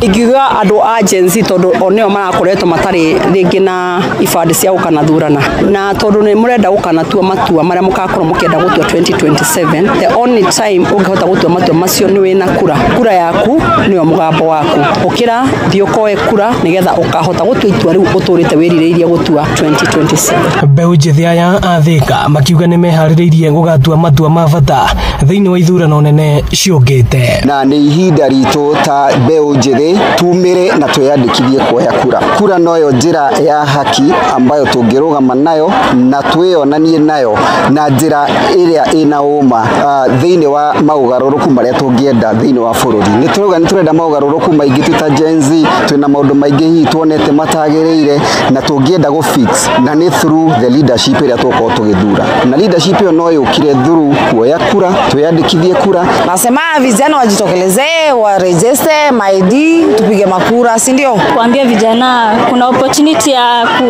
Ingiuga andũ a Gen Z tondũ o nĩo marakoretwo matarĩ rĩngĩ na ibandĩ cia gũkanathurana, na tondũ nĩ mũrenda gũkanatua matua marĩa mũgakorwo mũkĩenda gũtua 2027, the only time ũngĩhota gũtua matua macio nĩ wĩna kura. Kura yaku nĩyo mũgambo waku. Ũkĩra thiĩ ũkoe kura nĩgetha ũkahota gũtua itua rĩu ũtũrĩte wĩrirĩirie gũtua 2027. Mbeũ njĩthĩ aya a Thika makiuga nĩ meharĩrĩirie gũgatua matua ma bata thĩinĩ wa ithurano nene ciũkĩte. Na nĩ ihinda ritũ ta mbeũ njĩthĩ tumĩre na twĩyandĩkithie kuoya kura. Kura noyo njĩra ya haki ambayo tũngĩrũgama nayo na twĩyonanie nayo na njĩra ĩrĩa ĩna ũma thĩinĩ wa maũgarũrũku marĩa tũngĩenda thĩinĩ wa bũrũri. Nĩ tũrauga nĩ tũrenda maũgarũrũku maingĩ twĩ ta Gen Z, twĩna maũndũ maingĩ hihi tuonete matagĩrĩire na tũngĩenda gũ fix, na nĩ through the leadership ĩrĩa tũgũkorwo tũgĩthura, na leadership ĩyo no yũkire through kuoya kura, twĩyandĩkithie kura. Nasema vijana wajitokelezee, wa register my ID, tupige makura, si ndio? Kuambia vijana kuna opportunity ya ku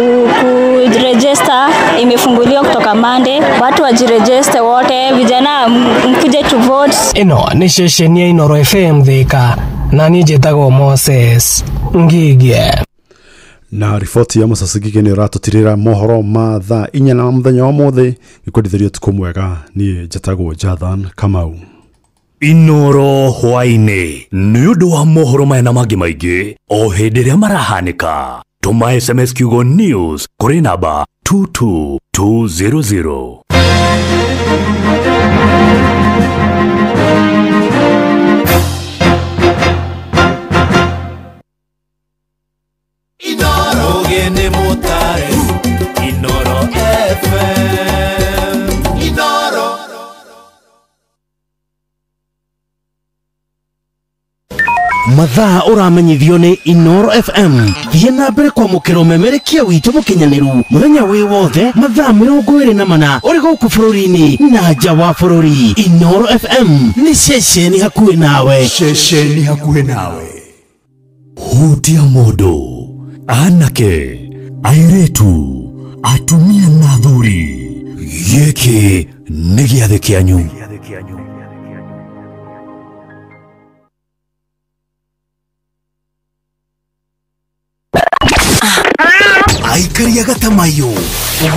register imefunguliwa kutoka Monday, watu wajiregister wote, vijana mkuje to vote. Ĩno nĩ ceceni ya Inooro FM Thika, na niĩ njĩtagwo Moses Ngigie. Na riboti ya Moses Ngige nĩ ũratũtirĩra mohoro ma thaa 4 na mũthenya wa ũmũthĩ. Gĩkwendithĩria ũtukũ mwega, niĩ njĩtagwo Jathan Kamau. Inooro hwaĩ-inĩ nĩ ũndũ wa mohoro maya na mangĩ maingĩ o hĩndĩ ĩrĩa marahanĩka. Tũma SMS kiugo news kũrĩ namba 22200. Inooro mutare, Inooro FM, Inooro. Mathaa ũramenyithio nĩ Inooro FM. Thiĩ na mbere kwamũkĩra ũmemerekia witũ mũkinyanĩru mũthenya wĩ wothe mathaa 24 ũrĩ gũkũ bũrũri-inĩ na nja wa bũrũri. Inooro FM nĩ ceceni hakuhĩ nawe. Ceceni hakuhĩ nawe. Hutia mũndũ, anake, airĩtu, atumia na athuri, gĩkĩ nĩ gĩathĩ kĩanyu. Aikaria gatamayo,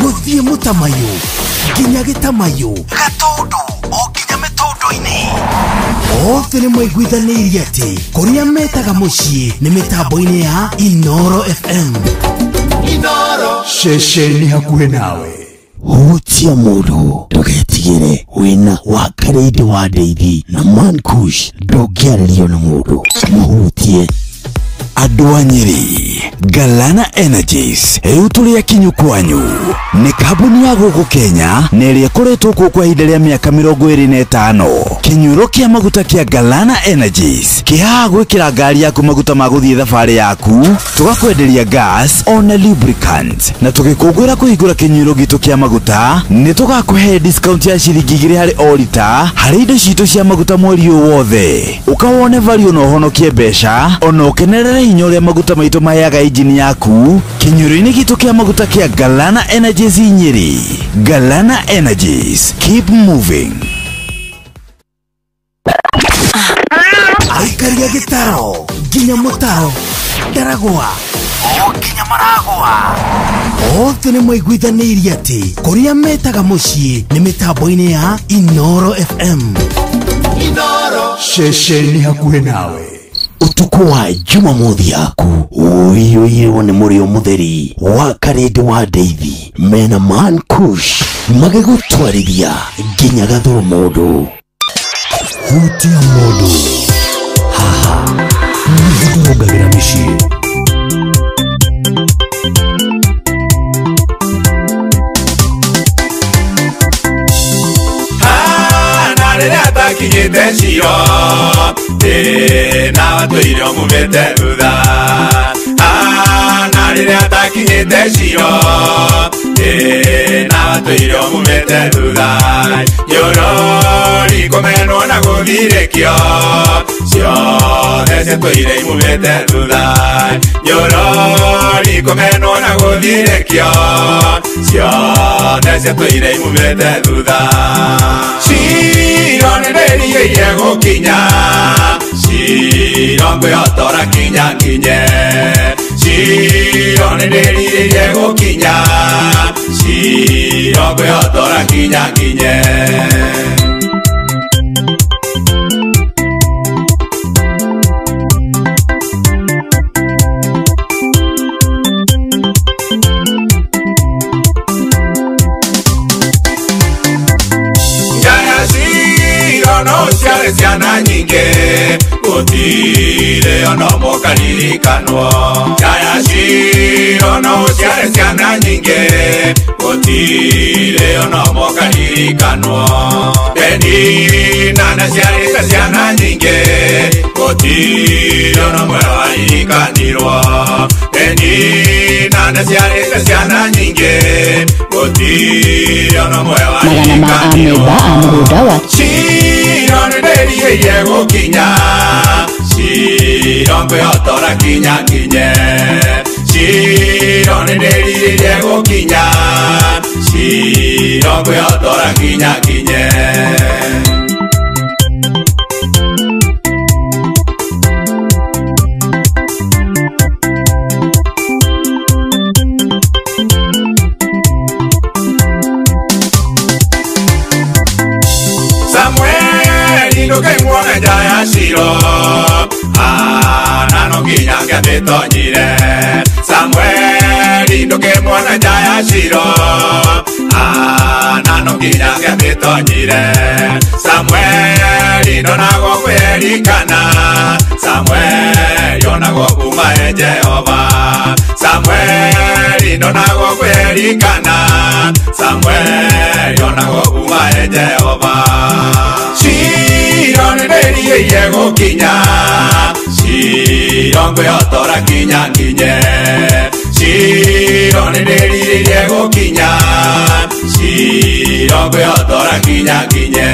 gũthiĩ mũtamayo, nginya gĩtamayo, gatũndũ o nginya mĩtũndũ-inĩ. Othe nĩ maiguithanĩirie atĩ kũrĩa metaga mũciĩ nĩ mĩtambo-inĩ ya Inooro FM. Inooro, ceceni hakuhĩ nawe. Hutia mũndũ, ndũgetigĩre, wĩna wa Karĩndĩ wa Ndeithi na Mankush, ndũngĩarĩrio nĩ mũndũ, mũhutie. Andũ a Nyeri, Galana Energies rĩu tũrĩ akinyu kwanyu. Nĩ kambuni ya gũkũ Kenya na ĩrĩa ĩkoretwo kuo kwa ihinda rĩa mĩaka 25. Kĩnyuĩro kĩa maguta kĩa Galana Energies kĩhaha gwĩkĩra ngari yaku maguta ma gũthiĩ thabarĩ yaku, tũgakwenderia gas ona lubricant, na tũgĩkũngũĩra kũhingũra kĩnyuĩro gitũ kĩa maguta nĩ tũgakũhe discount ya ciringi 2 harĩ o rita harĩ indo citũ cia maguta mweri ũyũ wothe. Ũka wone value na ũhonokie mbeca ona ũkenerere hinya ũrĩa maguta maitũ maheaga injini yaku kĩnyuĩro-inĩ gitũ kĩa maguta kĩa Galana Energies Nyeri. Galana Energies, keep moving. Aikaria gĩtaro nginya mũtaro, Ndaragwa o nginya Maragwa, othe nĩ maiguithanĩirie atĩ kũrĩa metaga mũciĩ nĩ mĩtambo-inĩ ya Inooro FM. Inooro, ceceni hakuhĩ nawe. Ũtukũ wa Jumamothi yaku ũiyũirwo nĩ mũrĩo mũtheri wa Karĩndĩ wa Ndeithi mena Mankush magĩgũtwarithia nginya gathũrũ mũndũ. Hutia mũndũ, haha nĩho tũrũngagĩra mĩciĩ. Na rĩrĩa takinyĩte Ciro, na watũire ũmumĩte thutha. Na rĩrĩa takinyĩte Ciro, Na watũire ũmumĩte thutha Nyorori kũmenwo na gũthirĩkio ciothe ciatũire imumĩte thutha Nyorori kũmenwo na gũthirĩkio ciothe ciatũire imumĩte thutha Ciro nĩndĩrirĩirie gũkinya Ciro ngwĩhotora nginya nginye Ciro nĩndĩrirĩirie gũkinya Ciro ngwĩhotora nginya nginye Ciana nyingĩ gũtirĩ ona ũmwe ũkaririkanwo Njaya Ciro no ũciare ciana nyingĩ gũtirĩ ona ũmwe ũkaririkanwo Penina nĩaciarĩte ciana nyingĩ gũtirĩ ona ũmwe waririkanirwo Penina nĩaciarĩte ciana nyingĩ gũtirĩ ona ũmwe Magana ma amemba a mũgũnda wa Ciro nĩndĩrirĩirie gũkinya Ciro ngwĩhotora nginya nginye Ciro nĩndĩrirĩirie gũkinya Ciro ngwĩhotora nginya nginye Ndũkaimwona njaya Ciro ana no nginya ngĩamĩtonyire Samueli ndũkĩmuona njaya Ciro ana no nginya ngĩamĩtonyire Samueli ndonagwo kwĩrikana Samueli onagwo kuma e Jehova Samueli ndonagwo kwĩrikana Samueli onagwo kuma e Jehova Ciro nĩndĩrirĩirie gũkinya Ciro ngwĩhotora nginya nginye Ciro nĩndĩrirĩirie gũkinya Ciro ngwĩhotora nginya nginye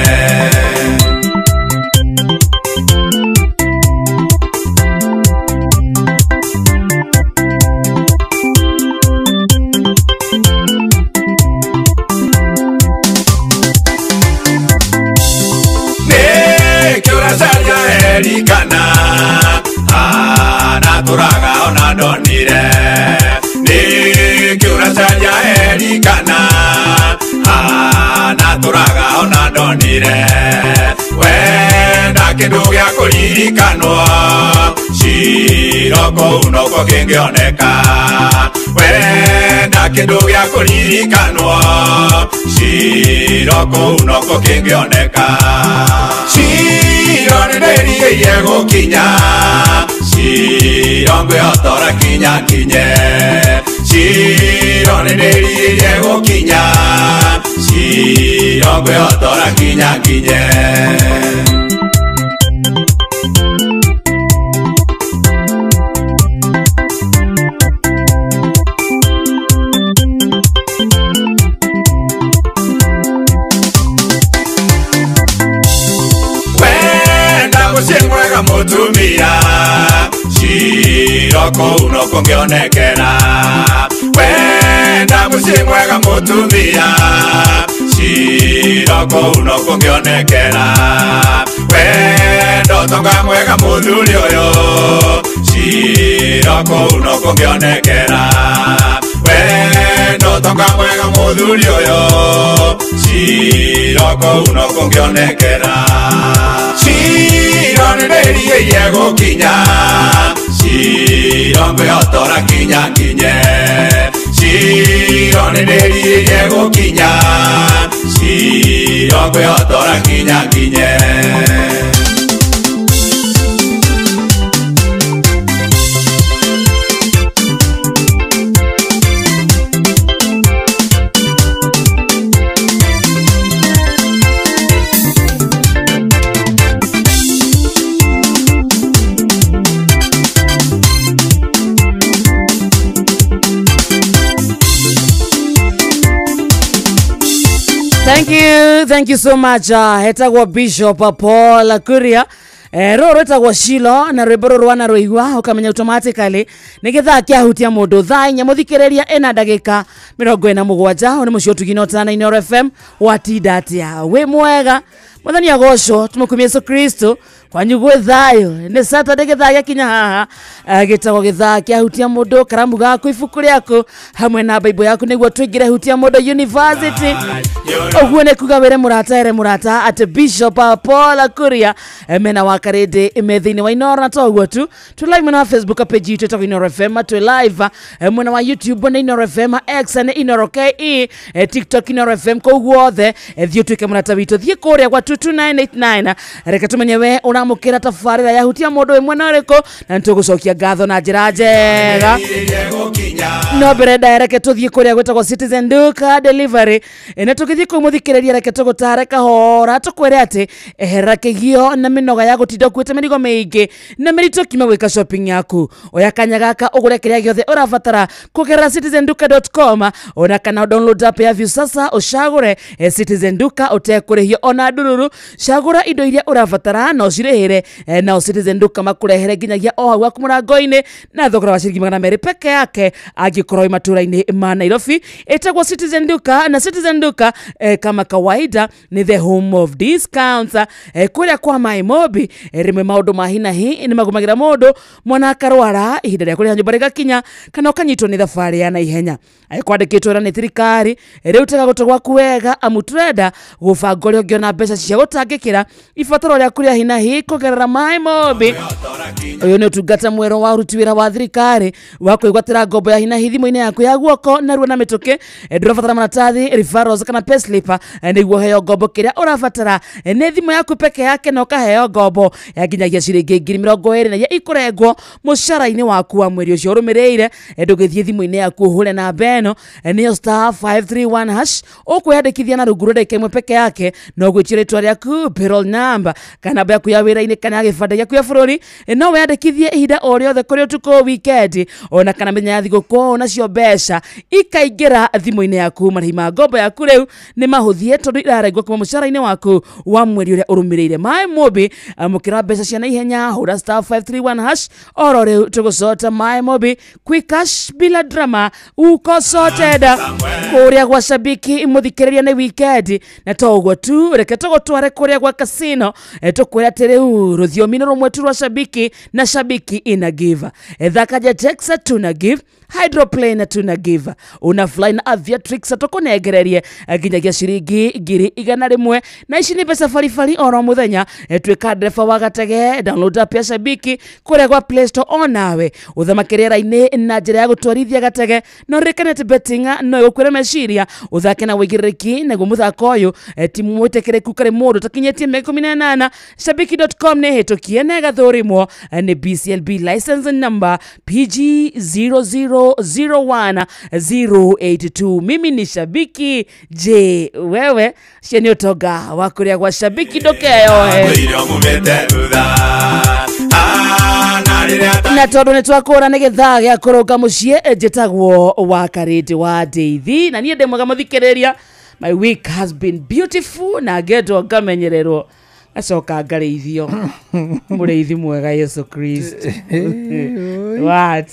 Erikana anatũraga ona ndonire Nĩkĩ ũracaria Erikana anatũraga ona ndonire Wenda kĩndũ gĩa kũririkanwo Ciro kũu nokuo kĩngĩoneka Wenda kĩndũ gĩa kũririkanwo Ciro kũu nokuo kĩngĩoneka Ciro nĩndĩrirĩirie gũkinya Ciro ngwĩhotora nginya nginye Ciro nĩndĩrirĩirie gũkinya Ciro ngwĩhotora nginya nginye Mutumia Ciro kũu nokuo ngĩonekera Wenda mũciĩ mwega mũtumia Ciro kũu nokuo ngĩonekera Wenda ũtonga mwega mũthuri ũyũ Ciro kũu nokuo ngĩonekera Wenda ũtonga mwega mũthuri ũyũ Ciro kũu nokuo ngĩonekera Ciro nĩndĩrirĩirie gũkinya Ciro ngwĩhotora nginya nginye Ciro nĩndĩrirĩirie gũkinya Ciro ngwĩhotora nginya nginye Thank you, thank you so much. Hetagwo Bishop Paul Kuria. Rũrũ rwĩtagwo Shilo na rwĩmbo rũrũ wana rũigua ũkamenya automatically nĩ gĩthaa kĩahutia mũndũ. Thaa inya mũthikĩrĩria ĩna ndagĩka 47. Ũyũ nĩ mũciĩ ũtugina ũtana Inooro FM. Watinda atĩa? Wĩ mwega? Mwathani agocwo, tũmũkumie Yesu Kristo kwanyu gwĩ thayũ. Nĩ Saturday gĩthaa gĩakinya haha, gĩtagwo gĩthaa kĩahutia mũndũ. Karamu gaku, ibuku rĩaku hamwe na Bible yaku nĩguo tũingĩre Hutia Mũndũ University. Ũguo nĩ kuga wĩre mũrata ere mũrata atĩ Bishop Paul Kuria mena wa Karĩndĩ me thĩinĩ wa Inooro. Na to ũguo tu, twĩ live mwena wa Facebook page itũ ĩtagwo Inooro FM, twĩ live mwena wa YouTube nĩ Inooro FM, X nĩ Inooro KE, TikTok Inooro FM. Kũu guothe thiĩ ũtuĩke mũrata witũ, thiĩ kũrĩa gwa 22989, reke tũmenye we ũramũkĩra tabarĩra ya Hutia Mũndũ wĩ mwena ũrĩkũ, na nĩtũgũcokia ngatho na njĩra njega. No mbere ndaya reke tũthiĩ kũrĩa gwĩtagwo Citizen Duka Delivery, na tũgĩthiĩ kũu mũthikĩrĩria reke tũgũtare kahora tũkwĩre atĩ eherera kĩgio na mĩnoga ya gũtinda ũkuĩte mĩrigo mĩingĩ na mĩritũ kiuma gwĩka shopping yaku. Oya kanya gaka ũgũre kĩrĩa gĩothe ũrabatara kũgerera citizenduka.com, ona kana download app ya Viusasa ũcagũre Citizen Duka ũtekũrĩhio ona ndururu. Cagũra indo iria ũrabatara na ũcirĩhĩre, nao Citizen Duka makũrehere nginyagia o hau gwaku mũrango-inĩ na thogora wa ciringi 200 peke yake angĩkorwo wĩ matũra-inĩ ma Nairobi. Ĩtagwo Citizen Duka, na Citizen Duka kama kawaida ni the home of discounts. Kũrĩa kwa Maimobi rĩmwe maũndũ ma hi na hi nĩ magũmagĩra mũndũ, mwana akarwara, ihinda rĩa kũrĩha nyũmba rĩgakinya, kana ũkanyitwo nĩ thabarĩ ya naihenya. Kwandĩkĩtwo wĩra nĩ thirikari, rĩu tega gũtũ gwaku wega amu tũrenda gũbanga ũrĩa ũngĩona mbeca cia gũtangĩkĩra ibataro rĩaku rĩa hi na hi kũgerera Maimobi. Ũyũ nĩ ũtungata mwerũ wa ũruti wĩra wa thirikari wa kwĩgwatĩra ngombo ya hi na hi thimũ-inĩ yaku ya guoko narua na mĩtũkĩ. Ndũrabatara maratathi, referrals kana payslip nĩguo ũheo ngombo. Kĩrĩa ũrabatara nĩ thimũ yaku peke yake na ũkaheo ngombo ya nginyagia ciringi 20,000 na iria ikũrengwo mũcara-inĩ waku wa mweri ũcio ũrũmĩrĩire. Ndũgĩthiĩ thimũ-inĩ yaku ũhũre namba ĩno nĩyo star 531 hash, ũkwĩyandĩkithia na rungu rwa ndagĩka ĩmwe peke yake, no gwĩtia rĩtwa rĩaku, payroll number, kana namba yaku ya wĩra-inĩ kana ya gĩbandĩ gĩaku gĩa bũrũri. No wĩyandĩkithie ihinda o rĩothe kũrĩ ũtukũ, weekend, ona kana mĩthenya ya thigũkũ, nacio mbeca ikaingĩra thimũ-inĩ yaku. Marĩhi ma ngombo yaku rĩu nĩ mahũthie tondũ irarengwo kuma mũcara-inĩ waku wa mweri ũrĩa ũrũmĩrĩire. Maimobi, amũkĩra mbeca cia naihenya, hũra star 531 hash oro rĩu tũgũcota. Maimobi, quick cash bila drama, uko sorted. Kũrĩa gwa Shabiki mũthikĩrĩria nĩ weekend, na to ũguo tu, reke tũgũtware kũrĩa gwa casino, tũkwĩra atĩ rĩu rũthiomi nĩ rũmwe tu rwa Shabiki, na Shabiki ina give. Thaka Jetex tuna give, Hydroplane tuna give, una fly na Aviatrix tũkũnengererie nginyagia ciringi 100,000, na ici nĩ mbeca baribari oro mũthenya. Tuĩka ndereba wa gatege, download app ya Shabiki kũrĩa gwa Play Store onawe ũthamake rĩera-inĩ na njĩra ya gũtwarithia gatege. No ririkane atĩ betting no ĩgũkwĩre meciria, ũthake na wĩigĩrĩrĩki, naguo mũthako ũyũ ti mwĩtĩkĩrĩku karĩ mũndũ ũtakinyĩtie mĩaka 18. Shabiki.com nĩ ĩhĩtũkie na ĩgathũrimwo nĩ BCLB license number PG 0001082. Mimi ni Shabiki. Je, wewe cia nĩ ũtonga wa kũrĩa gwa Shabiki ndũkeyoe. Na tondũ nĩ twakũra nĩ gĩthaa gĩa kũrũnga mũciĩ, njĩtagwo wa Karĩndĩ wa Ndeithi, na niĩ ndĩ mwega mũthikĩrĩria. My week has been beautiful na ngendwo ngamenyererwo ngacoka ngarĩithio mũrĩithi mwega Yesu Kristo. What?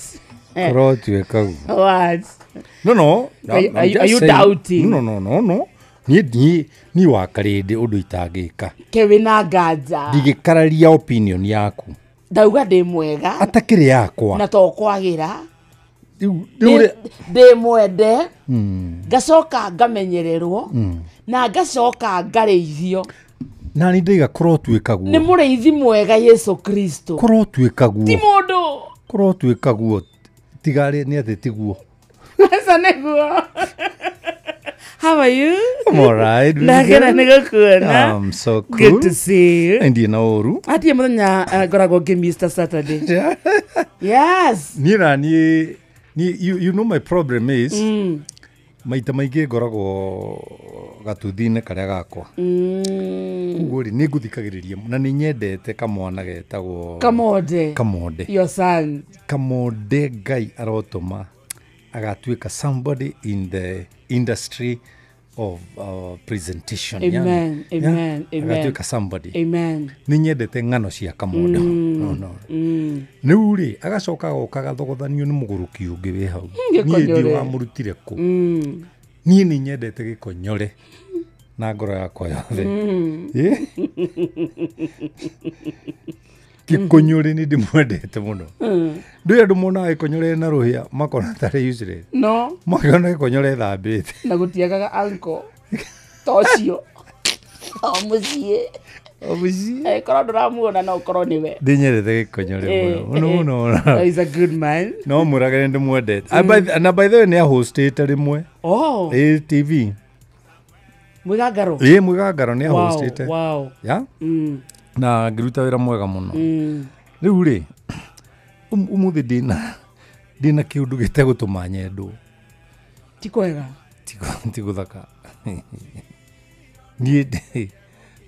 Kũrotuĩka guo. What? No. Are you doubting? No. Niĩ wa Karĩndĩ ũndũ itangĩka. Ke wĩna nganja. Ndingĩkararia opinion yaku. Ndauga ndĩ mwega. Atakĩrĩ yakwa. Na to kwagĩra. Ndĩ mwende. Ngacoka ngamenyererwo. Na ngacoka ngarĩithio. Na nĩ ndaiga kũrotuĩka guo. Nĩ mũrĩithi mwega Yesu Kristo. Kũrotuĩka guo. Ti mũndũ. Kũrotuĩka guo. Tigarĩ nĩ atĩ tiguo. Aca nĩguo. How are you? I'm all right. Ndakena nĩ gũkuona. I'm so cool. Good to see you. Ndiĩ na ũru. Atie mũthenya ngoragwo ngĩ Mr. Saturday. Yes. Niĩ na niĩ, you know my problem is maita maingĩ ngoragwo gatuthi-inĩ karĩa gakwa. Koguo rĩ nĩ ngũthikagĩrĩria na nĩ nyendete kamwana getagwo Kamonde. Kamonde. Your son. Kamonde Ngai arotũma agatuĩka somebody in the industry of presentation. Amen, amen, amen. Agatuĩka somebody. Amen. Nĩ nyendete ng'ano cia Kamondo. No. Rĩu rĩ agacoka agoka agathogothanio nĩ mũgũrũki ũngĩ wĩ hau. Niĩ ndiũ wamũrutire kũ. Niĩ nĩ nyendete Gĩkonyore na ngoro yakwa yothe. Gĩkonyore nĩ ndĩmwendete mũno. Ndũĩ andũ monaga Gĩkonyore na rũhĩa makona tarĩ useless. No. Makona Gĩkonyore ĩthambĩte. Na gũtiagaga uncle ta ũcio. O mũciĩ. O mũciĩ. Korwo ndũramuona no ũkorwo nĩwe. Ndĩnyendete Gĩkonyore mũno mũno mũno. He's a good man. No mũragere ndĩmwendete. Na by the way nĩ ahostĩte rĩmwe. Oh. Ĩ TV. Mwĩgangaro. Ĩ Mwĩgangaro nĩ ahostĩte. Wow. Yeah? Na ngĩruta wĩra mwega mũno. Rĩu rĩ ũmũthĩ ndĩna kĩũndũ gĩtegũtũma nyendwo. Ti kwega. Ti gũthaka. Niĩ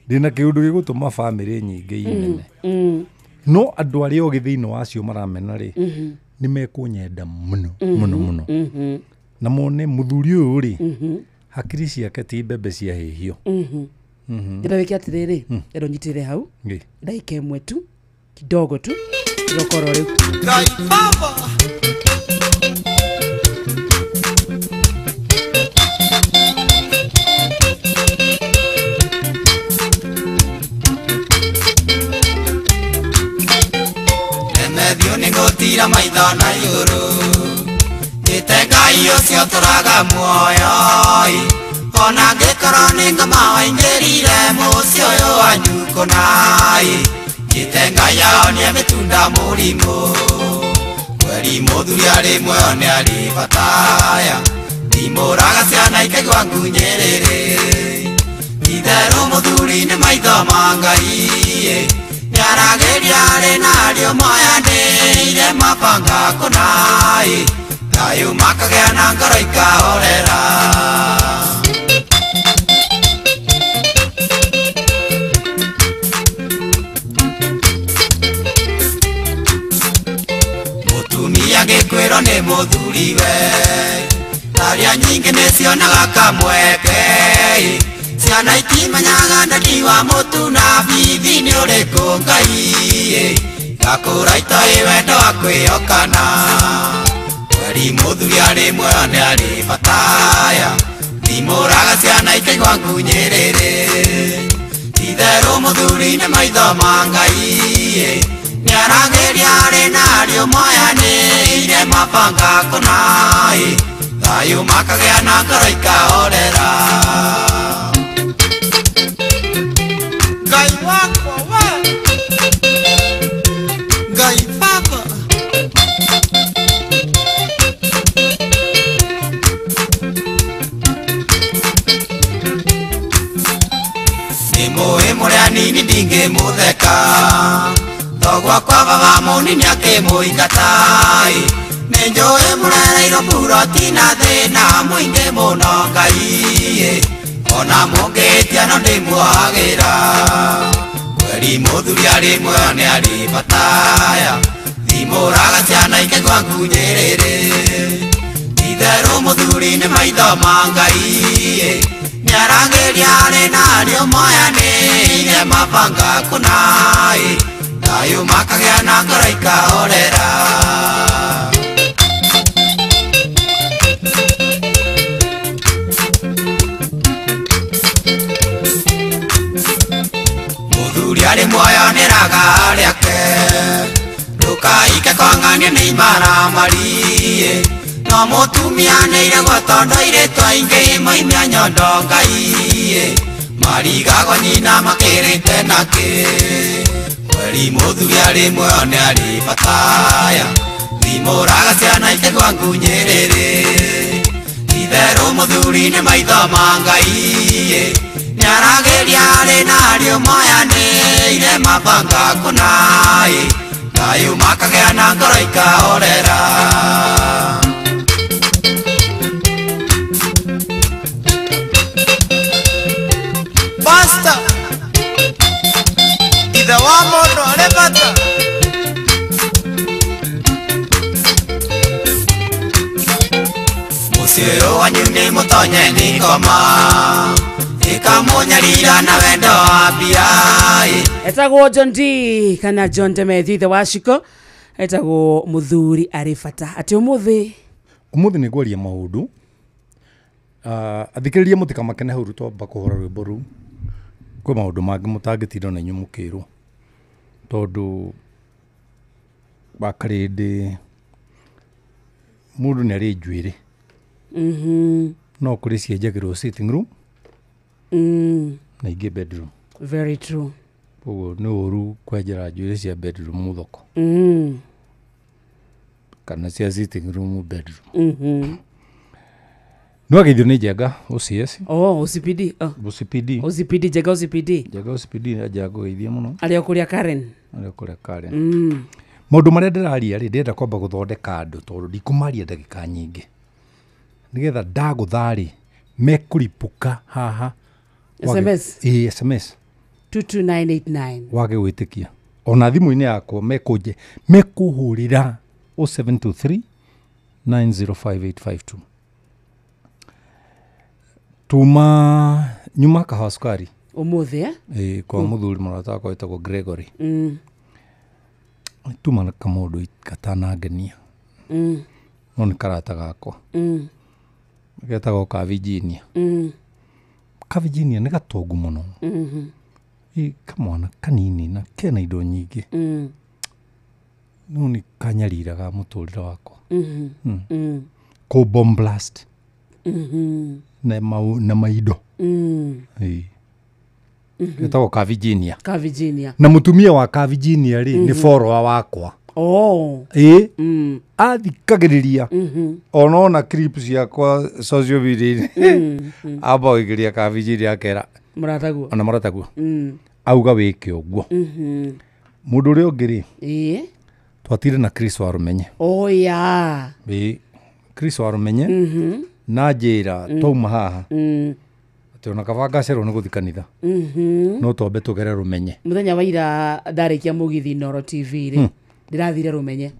ndĩna kĩũndũ gĩgũtũma bamĩrĩ nyingĩ inene. No andũ arĩa ogĩ thĩinĩ wacio maramena rĩ nĩ mekũnyenda mũno mũno mũno. Na mone mũthuri ũyũ rĩ hakiri ciake ti mbembe ciahĩhio. Ndĩra wĩke atĩrĩrĩ, ndĩra ũnyitĩrĩre hau ndagĩka ĩmwe tu kidogo tu tũgakorwo rĩu. Ngai Baba. Nemethio nĩ gũtira maitho na igũrũ njĩte Ngai ũcio ũtũraga muoyo ona ngĩkorwo nĩ ngoma waingĩrire mũciĩ ũyũ wanyu kũnai njĩte Ngai aonie mĩtunda mũrimũ kweri mũthuri arĩ muoyo nĩ arĩ bataya ndimũraga ciana ikaigua ngunyĩrĩrĩ itherũ mũthuri nĩ maitho ma Ngai nĩaragĩria arĩ na ariũ moyanĩire mabanga kũnai thayũ makagĩa na ngoro ikahorera. Gĩkwĩrwo nĩ mũthuriwe arĩa nyingĩ nĩcionaga kamweke ciana itimenyaga ndadi wa mũtu na bithi nĩ ũrĩkũ Ngai gakũra itoĩ wendo wa kwĩhokana kweri mũthuri arĩ muoyo nĩ arĩ bataya ndimũraga ciana ikaigua ngunyĩrĩrĩ itherũ mũthuri nĩ maitho ma Ngai nĩaragĩria arĩ na ariũ moyanĩire mabanga kũnai thayũ makagĩa na ngoro ikahorera. Ngai wakwa we Ngai Baba. Nĩ mũĩ mũrĩa nini ndingĩmũtheka Togwa kwa baba mũnini akĩmũingata nĩ njũĩ mũrereirwo buroti na thĩna mũingĩ mũno Ngai ona mũngĩtia no ndĩmuohagĩra kweri mũthuri arĩ muoyo nĩ arĩ bataya thimũraga ciana ikaigua ngunyĩrĩrĩ itherũ mũthuri nĩ maitho ma Ngai nĩaragĩria arĩ na ariũ moyanĩire mabanga kũnai thayũ makagĩa na ngoro ikahorera. Mũthuri arĩ muoyo nĩ raga rĩake ndũkaike kwang'ania nĩ imaramari no mũtumia nĩiregwo tondũ airĩtu aingĩ moimia nyondo Ngai marigagwo nyina makĩrĩte nakĩ kweri mũthuri arĩ muoyo nĩ arĩ bataya thimũraga ciana ikaigua ngunyĩrĩrĩ itherũ mũthuri nĩ maitho ma Ngai nĩaragĩria arĩ na ariũ moyanĩire mabanga kũnai thayũ makagĩa na ngoro ikahorera. Pastor ithe wa mũndũ arĩ bata. Mũciĩ wanyu nĩ mũtonye nĩ ngoma ĩkamũnyarira na wendo wa mbia. Etagwo John D kana John Demethi the Washiko, etagwo muthuri arĩ bata atĩ ũmũthĩ nĩ ngwaria maũndũ. Athikĩrĩria mũtikamakene hau twamba kũhũra rwĩmbo rũu, kwĩ maũndũ mangĩ mũtangĩtinda na inyuĩ mũkĩrwo, tondũ wakarĩndĩ mũndũ nĩ arĩ njuĩrĩ. No kũrĩ cienjagĩrwo sitting room na ingĩ bedroom. Very true. Koguo nĩ ũru kwenjera njuĩrĩ cia bedroom thoko kana cia sitting room bedroom. No ageithio nĩ Njenga OCS. Oh, OCPD. Oh. OCPD. OCPD, Njenga OCPD. Njenga OCPD nĩ kũgeithia mũno. Arĩa kũrĩa Karen. Arĩa kũrĩa Karen. Maũndũ marĩa ndĩraria rĩ, ndĩrenda kwamba gũthondeka andũ tondũ ndikũmaria ndagĩka nyingĩ, nĩgetha ndagũtha rĩ mekũripũka haha. SMS. Ĩĩ, SMS 22989. Wage gwĩtĩkia ona thimũ-inĩ yakwa mekũnje mekũhũrĩra 0723 905852. Tuma nyuma kahawa cukari ũmũthĩ ĩĩ, kwa mũthuri mũrata wakwa wĩtagwo Gregory. Tuma kamũndũ gatanangenia no nĩ karata gakwa getagwo ka Virginia. Ka Virginia nĩ gatongu mũno. Ĩ kamwana kanini na kena indo nyingĩ. No nĩ kanyariraga mũtũrĩre wakwa. Kũ bomb blast na maindo. Ĩĩ. Getagwo ka Virginia. Ka Virginia. Na mũtumia wa ka Virginia rĩ nĩ follower wakwa. Oh. Ĩĩ. Athikagĩrĩria ona clip ciakwa social media amba gũikĩria ka Virginia akera mũrataguo. Ona mũrataguo. Auga wĩke ũguo. Mũndũ ũrĩa ũngĩ rĩ, ĩĩ, twatire na Chris Warumenye. Oh yeah. Ĩĩ, Chris Warumenye na njĩra twauma haha atĩ ona kaba ngacerwo nĩ gũthiĩ kanitha no twambe tũgere Rũmenye. Mũthenya wa ira ndarĩkia mũgithi Noro TV rĩ, ndĩrathire Rũmenye.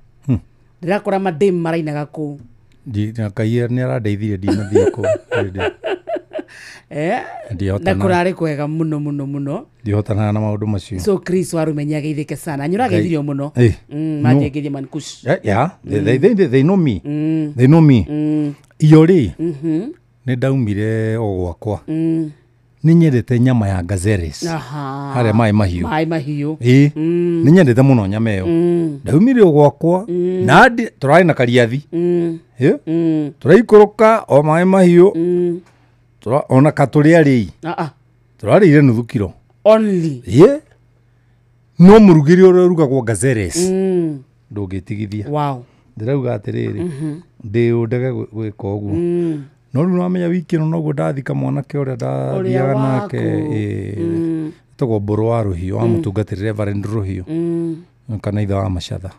Ndĩrakora madem marainaga kũu. Ngai nĩ arandeithirie ndinathiĩ kũu. Na kũrarĩ kwega mũno mũno mũno. Ndihotanaga na maũndũ macio. So Chris Warumenye ageithĩke sana. Nĩ ũrageithirio mũno. Manjĩngeithie mankush. Yeah, they know me. They know me. Iyo rĩ, nĩ ndaumire o gwakwa. Nĩ nyendete nyama ya gazeres. Harĩa maĩ mahiũ. Maĩ mahiũ. Ĩĩ, nĩ nyendete mũno nyama ĩyo. Ndaumire o gwakwa na tũrarĩ na kariathi. Ĩĩ, tũraikũrũka o maĩ mahiũ. Ona katũrĩa rĩi. Tũrarĩire nuthu kiro. Only. Ĩĩ. No mũrugĩre ũrĩa ũrugagwo gazeres. Ndũngĩtigithia. Wow. Ndĩrauga atĩrĩrĩ, ndĩ ũndege gwĩka ũguo. No rĩu nĩwamenya wiki ĩno noguo ndathika mwanake ũrĩa ndathiaga nake, etagwo Mbũrũ wa Rũhiũ, wa mũtungatĩri Reverend Rũhiũ, kana ithe wa Macatha.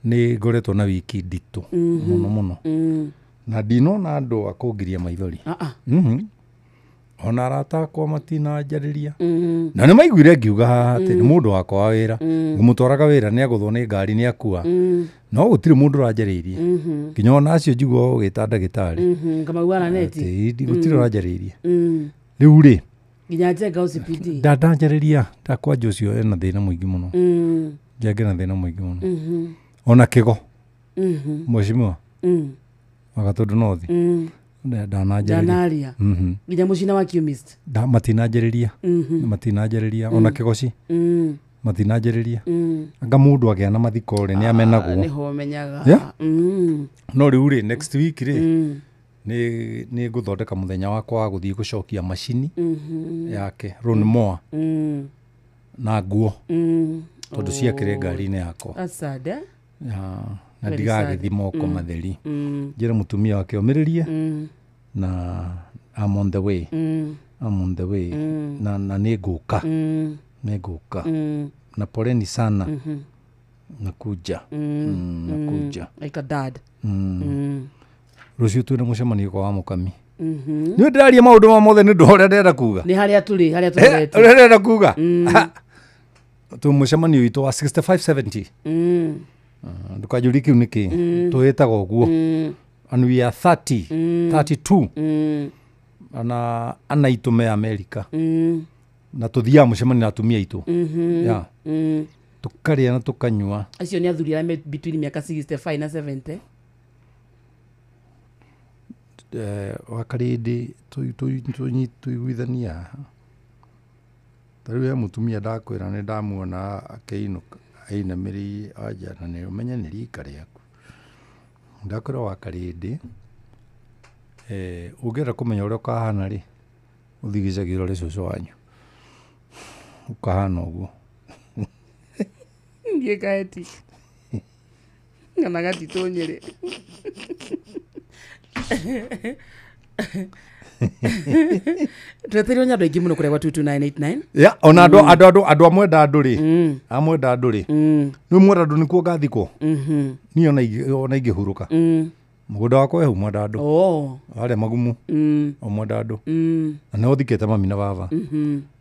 Nĩ ngoretwo na wiki nditũ mũno mũno. Na ndinona andũ a kũngiria maithori. Ona arata akwa matinanjarĩria. Na nĩ maiguire ngiuga haha atĩ nĩ mũndũ wakwa wa wĩra, ngũmũtwaraga wĩra nĩ agũthwo nĩ ngari nĩ akua. No gũtirĩ mũndũ ũranjarĩirie. Nginya ona acio njiguaga ũgĩta ndagĩtarĩ. Kamau neti. Gũtirĩ ũranjarĩirie. Rĩu rĩ, nginya Njenga OCPD. Ndanjarĩria ndakwanja ũcio ena thĩna mũingĩ mũno. Njenga ena thĩna mũingĩ mũno. Ona kĩgo. Mheshimiwa. Wagatũndũ North. Ndananjarĩria. Nginya mũcina wa Qmist. Matinanjarĩria. Matinanjarĩria ona kĩgoci. Matinanjarĩria. Anga mũndũ agĩa na mathiko rĩ nĩ amenagwo. Nĩho menyaga. No rĩu rĩ next week rĩ nĩ ngũthondeka mũthenya wakwa wa gũthiĩ gũcokia macini yake lawnmower na nguo tondũ ciakĩrĩ ngari-inĩ yakwa. That's sad, eh? Na ndigagĩthi moko matheri. Njĩre mũtumia wake omĩrĩrie na I'm on the way. I'm on the way. Na nĩ ngũka. Nĩ ngũka. Na poleni sana. Nakuja. Nakuja. Like a dad. Rũciũ twĩna mũcemanio kwa wa mũkami. Nĩ ndĩraria maũndũ ma mothe nĩ ũndũ ũrĩa ndĩrenda kuga. Nĩ harĩa tũrĩ, harĩa tũrorete. Ũrĩa ndĩrenda kuga. Twĩ mũcemanio witũ wa 6570. Ndũkanjũrie kĩu nĩ kĩ. Twĩtaga ũguo. And we are 30, 32. Ana aitũ me America. Na tũthiaga mũcemanio na atumia aitũ. Yeah. Tũkarĩa na tũkanyua. Acio nĩ athuri arĩa me between mĩaka 65 na 70. Wakarĩndĩ tũiguithania haha. Ta rĩu he mũtumia ndakwĩra nĩ ndamuona akĩinũka ainamĩrĩire anja na nĩ ũmenye nĩ rika rĩaku. Ndakwĩra wakarĩndĩ ũngĩenda kũmenya ũrĩa ũkahana rĩ, ũthiĩ gĩcagi ũrore cũcũ wanyu ũkahana ũguo. Ndiĩ kaeti kana gatitũ Nyĩrĩ. Twetereirwo nĩ andũ aingĩ mũno kũrĩa gwa 22989. Yeah, ona andũ a mwenda andũ rĩ, a mwenda andũ rĩ, nĩ mwenda andũ nĩkuo ngathikwo. Niĩ ona ingĩhurũka. Mũgũnda wakwa wĩ hau mwenda andũ. Harĩa magumu. O mwenda andũ. Na nĩho thikĩte mami na baba.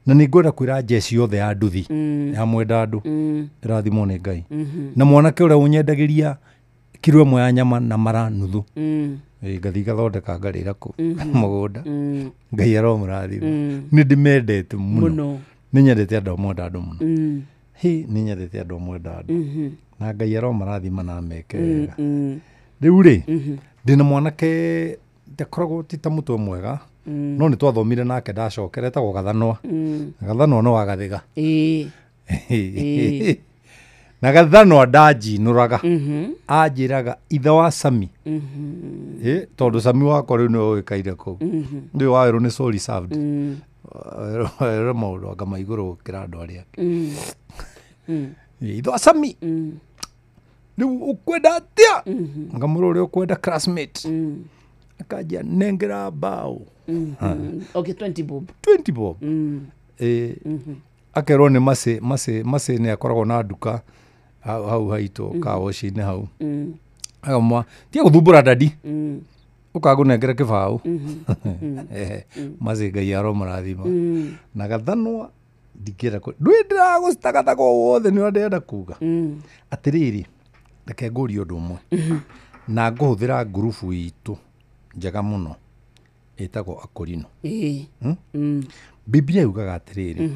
Na nĩ ngwenda kwĩra njeci yothe ya nduthi ya mwenda andũ ĩrathimwo nĩ Ngai. Na mwanake ũrĩa ũnyendagĩria kiro ĩmwe ya nyama na mara nuthu. Ngathiĩ ngathondeka ngarĩra kũu mũgũnda. Ngai aromũrathima. Nĩ ndĩmendete mũno. Nĩ nyendete andũ a mwenda andũ mũno. Hĩ, nĩ nyendete andũ a mwenda andũ. Na Ngai aromarathima na ameke wega. Rĩu rĩ, ndĩna mwanake ndakoragwo ti ta mũtwe mwega, no nĩ twathomire nake ndacokera, etagwo Gathanwa. Gathanwa no wa Gathĩga. Na Gathanwa ndanjinũraga. Anjĩraga ithe wa Sami. Tondũ Sami wakwa rĩu nĩwe ũĩkaine kũu. Rĩu wawerũ nĩ so reserved. Wawerũ maũndũ anga ma igũrũ gũkĩra andũ arĩa angĩ. Ithe wa Sami. Rĩu ũkwenda atĩa? Ngamũra ũrĩa ũkwenda classmate. Akanjia nengera bao. Okay, 20 bob. 20 bob. Akerwo nĩ macĩ nĩ akoragwo na nduka hau haitũ kawoci-inĩ hau. Akamwa tiga gũthumbũra dadi. Ũkangũnengera kĩbaũ. Macĩ Ngai aromũrathima. Na Gathanwa ndingĩenda ndũĩ ndĩragũcitagathaga o wothe nĩ ũrĩa ndĩrenda kuga. Atĩrĩrĩ, reke ngũrie ũndũ ũmwe. Na ngũhũthĩra ngurubu itũ njega mũno ĩtagwo Akorino. Biblia yugaga atĩrĩrĩ,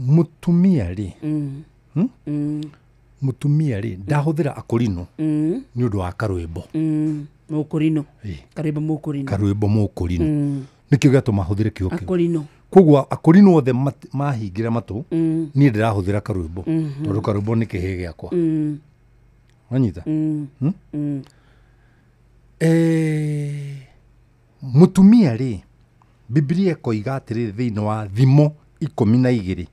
mũtumia rĩ, mũtumia rĩ ndahũthĩra Akorino nĩ ũndũ wa karwĩmbo. Mũkorino. Karwĩmbo mũkorino. Karwĩmbo mũkorino. Nĩkĩo gĩatũma hũthĩre kiugo kĩu. Akorino. Koguo Akorino othe mahingĩra matũ, niĩ ndĩrahũthĩra karwĩmbo tondũ karwĩmbo nĩ kĩhĩ gĩakwa. Wanyita? Mũtumia rĩ, Biblia ĩkoiga atĩrĩrĩ thĩinĩ wa Thimo 12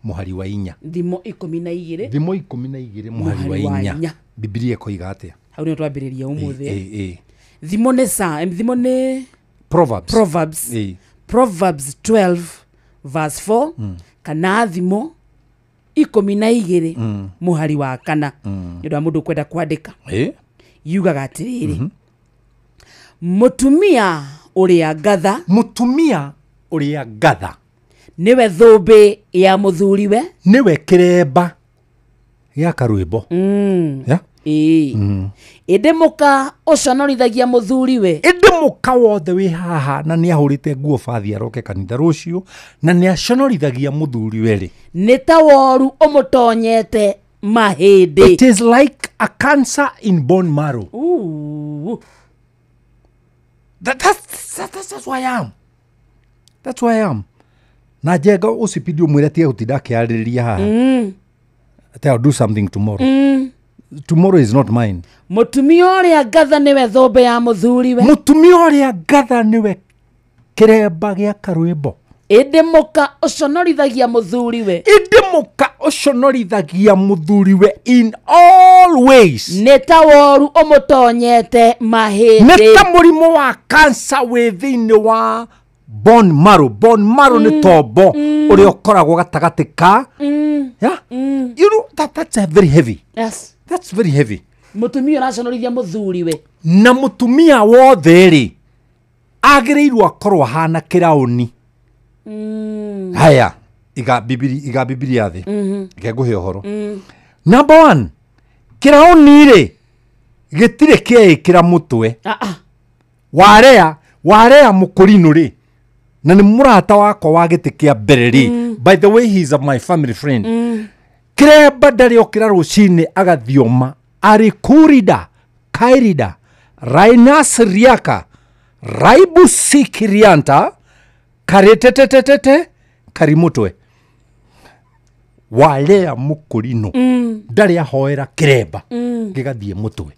mũhari wa 4. Thimo 12. Thimo 12 mũhari wa 4. Biblia ĩkoiga atĩa? Hau nĩho twambĩrĩria ũmũthĩ. Thimo nĩ thimo nĩ Proverbs. Proverbs. Proverbs 12 verse 4 kana Thimo 12 mũhari wa 4. Nĩ ũndũ wa mũndũ ũkwenda kwandĩka. Yugaga atĩrĩrĩ, mũtumia ũrĩa ngatha, mũtumia ũrĩa ngatha nĩwe thũmbĩ ya mũthuriwe, nĩwe kĩremba gĩa karwĩmbo. Ĩndĩ mũka ũconorithagia mũthuriwe. Ĩndĩ mũka wothe wĩ haha na nĩ ahũrĩte nguo bathi aroke kanitha rũciũ na nĩ aconorithagia mũthuriwe rĩ, nĩ ta woru ũmũtonyete mahĩndĩ. It is like a cancer in bone marrow. That's who I am. That's who I am. Na njenga ũcipindi ũmwĩre atige gũtinda akĩarĩrĩria haha. I'll do something tomorrow. Tomorrow is not mine. Mũtumia ũrĩa ngatha nĩwe thũmbĩ ya mũthuriwe. Mũtumia ũrĩa ngatha nĩwe kĩremba gĩa karwĩmbo. Ĩndĩ mũka ũconorithagia mũthuriwe. Ĩndĩ mũka ũconorithagia mũthuriwe in all ways. Nĩ ta woru ũmũtonyete mahĩndĩ. Nĩ ta mũrimũ wa cancer wĩ thĩinĩ wa bone marrow. Bone marrow nĩ tombo ũrĩa ũkoragwo gatagatĩ ka. Yeah? You know, that's very heavy. Yes. That's very heavy. Mũtumia ũraconorithia mũthuriwe. Na mũtumia wothe rĩ agĩrĩirwo akorwo ahana kĩraũni. Haya, iga Bibilia thĩ. Reke ngũhe ũhoro. Number 1, kĩraũni rĩ Gĩtirĩ kĩeĩkĩra mũtwe. Warea mũkũrinũ rĩ, na nĩ mũrata wakwa wa gĩtĩ kĩa mbere rĩ. By the way, he is my family friend. Kĩremba ndarĩ okĩra rũcinĩ agathioma arĩ kurida kairida rainas riaka raibu sikirianta karetetetete karimũtwe. Walea mũkũrinũ ndarĩ ahoera kĩremba gĩgathiĩ mũtwe.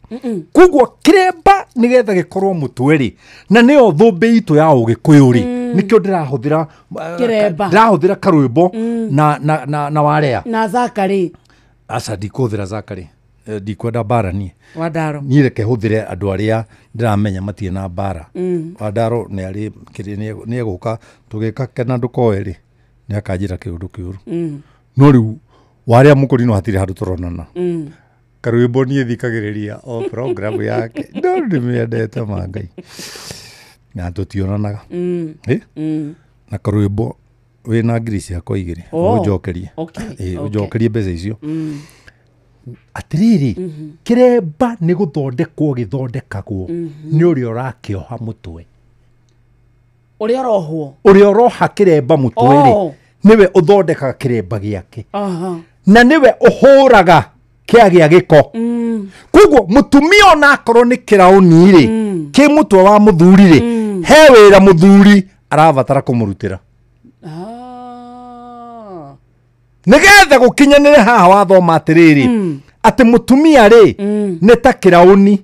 Koguo kĩremba nĩgetha gĩkorwo mũtwe rĩ, na nĩyo thũmbĩ itũ ya ũgĩkũyũ rĩ, nĩkĩo ndĩrahũthĩra kĩremba, ndĩrahũthĩra karwĩmbo na warea na Zakari. Aca ndikũhũthĩra Zakari, ndikwenda mbara niĩ. Wandaro niĩ reke hũthĩre andũ arĩa ndĩramenya matirĩ na mbara. Wandaro nĩ arĩ nĩ egũka tũgĩka kena ndũkoe rĩ, nĩ akanjĩra kĩũndũ kĩũru. No rĩu warĩa mũkũrinũ hatirĩ handũ tũronana. Karwĩmbo niĩ thikagĩrĩria o programu yake, no ndĩmĩendete ma Ngai na tũtionanaga. Na karwĩmbo wĩna ngiri ciakwa igĩrĩ ũnjokerie, ũnjokerie mbeca icio. Atĩrĩrĩ, kĩremba nĩ gũthondekwo gĩthondekagwo nĩ ũrĩa ũrakĩoha mũtwe. Ũrĩa ũrohwo, ũrĩa ũroha kĩremba mũtwe rĩ, nĩwe ũthondekaga kĩremba gĩake na nĩwe ũhũraga kĩagĩa gĩko. Koguo mũtumia ona akorwo nĩ kĩraũni rĩ, kĩ mũtwe wa mũthuri rĩ, he wĩra mũthuri arabatara kũmũrutĩra nĩgetha gũkinyanĩre haha wathoma atĩrĩrĩ, atĩ mũtumia rĩ nĩ ta kĩraũni.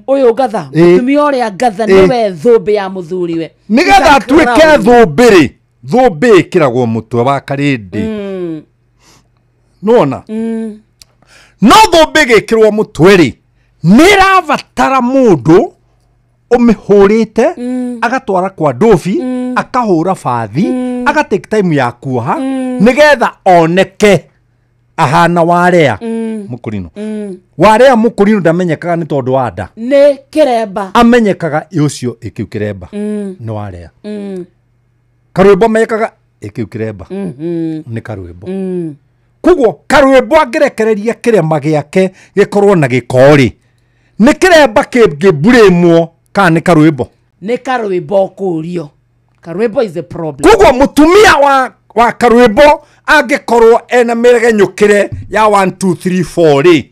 Ũyũ ngatha, mũtumia ũrĩa ngatha nĩwe thũmbĩ ya mũthuriwe. Nĩgetha atuĩke thũmbĩ rĩ, thũmbĩ ĩkĩragwo mũtwe wa karĩndĩ. Nĩwona? No thũmbĩ ĩgĩkĩrwo mũtwe rĩ, nĩ ĩrabatara mũndũ ũmĩhũrĩte, agatwara kwa ndobi, akahũra bathi, aga take time ya kuoha, nĩgetha oneke ahana warea mũkũrinũ. Warea mũkũrinũ ndamenyekaga nĩ tondũ wa nda, nĩ kĩremba. Amenyekaga ũcio ĩkĩu kĩremba nĩ warea. Karwĩmbo amenyekaga ĩkĩu kĩremba nĩ karwĩmbo. Koguo karwĩmbo angĩrekereria kĩrema gĩake gĩkorwo na gĩko rĩ, nĩ kĩremba kĩngĩmburĩmwo kana nĩ karwĩmbo? Nĩ karwĩmbo kũrio. Karwĩmbo is a problem. Koguo mũtumia wa karwĩmbo angĩkorwo ena mĩregenyũkĩre ya 1 2 3 4 rĩ,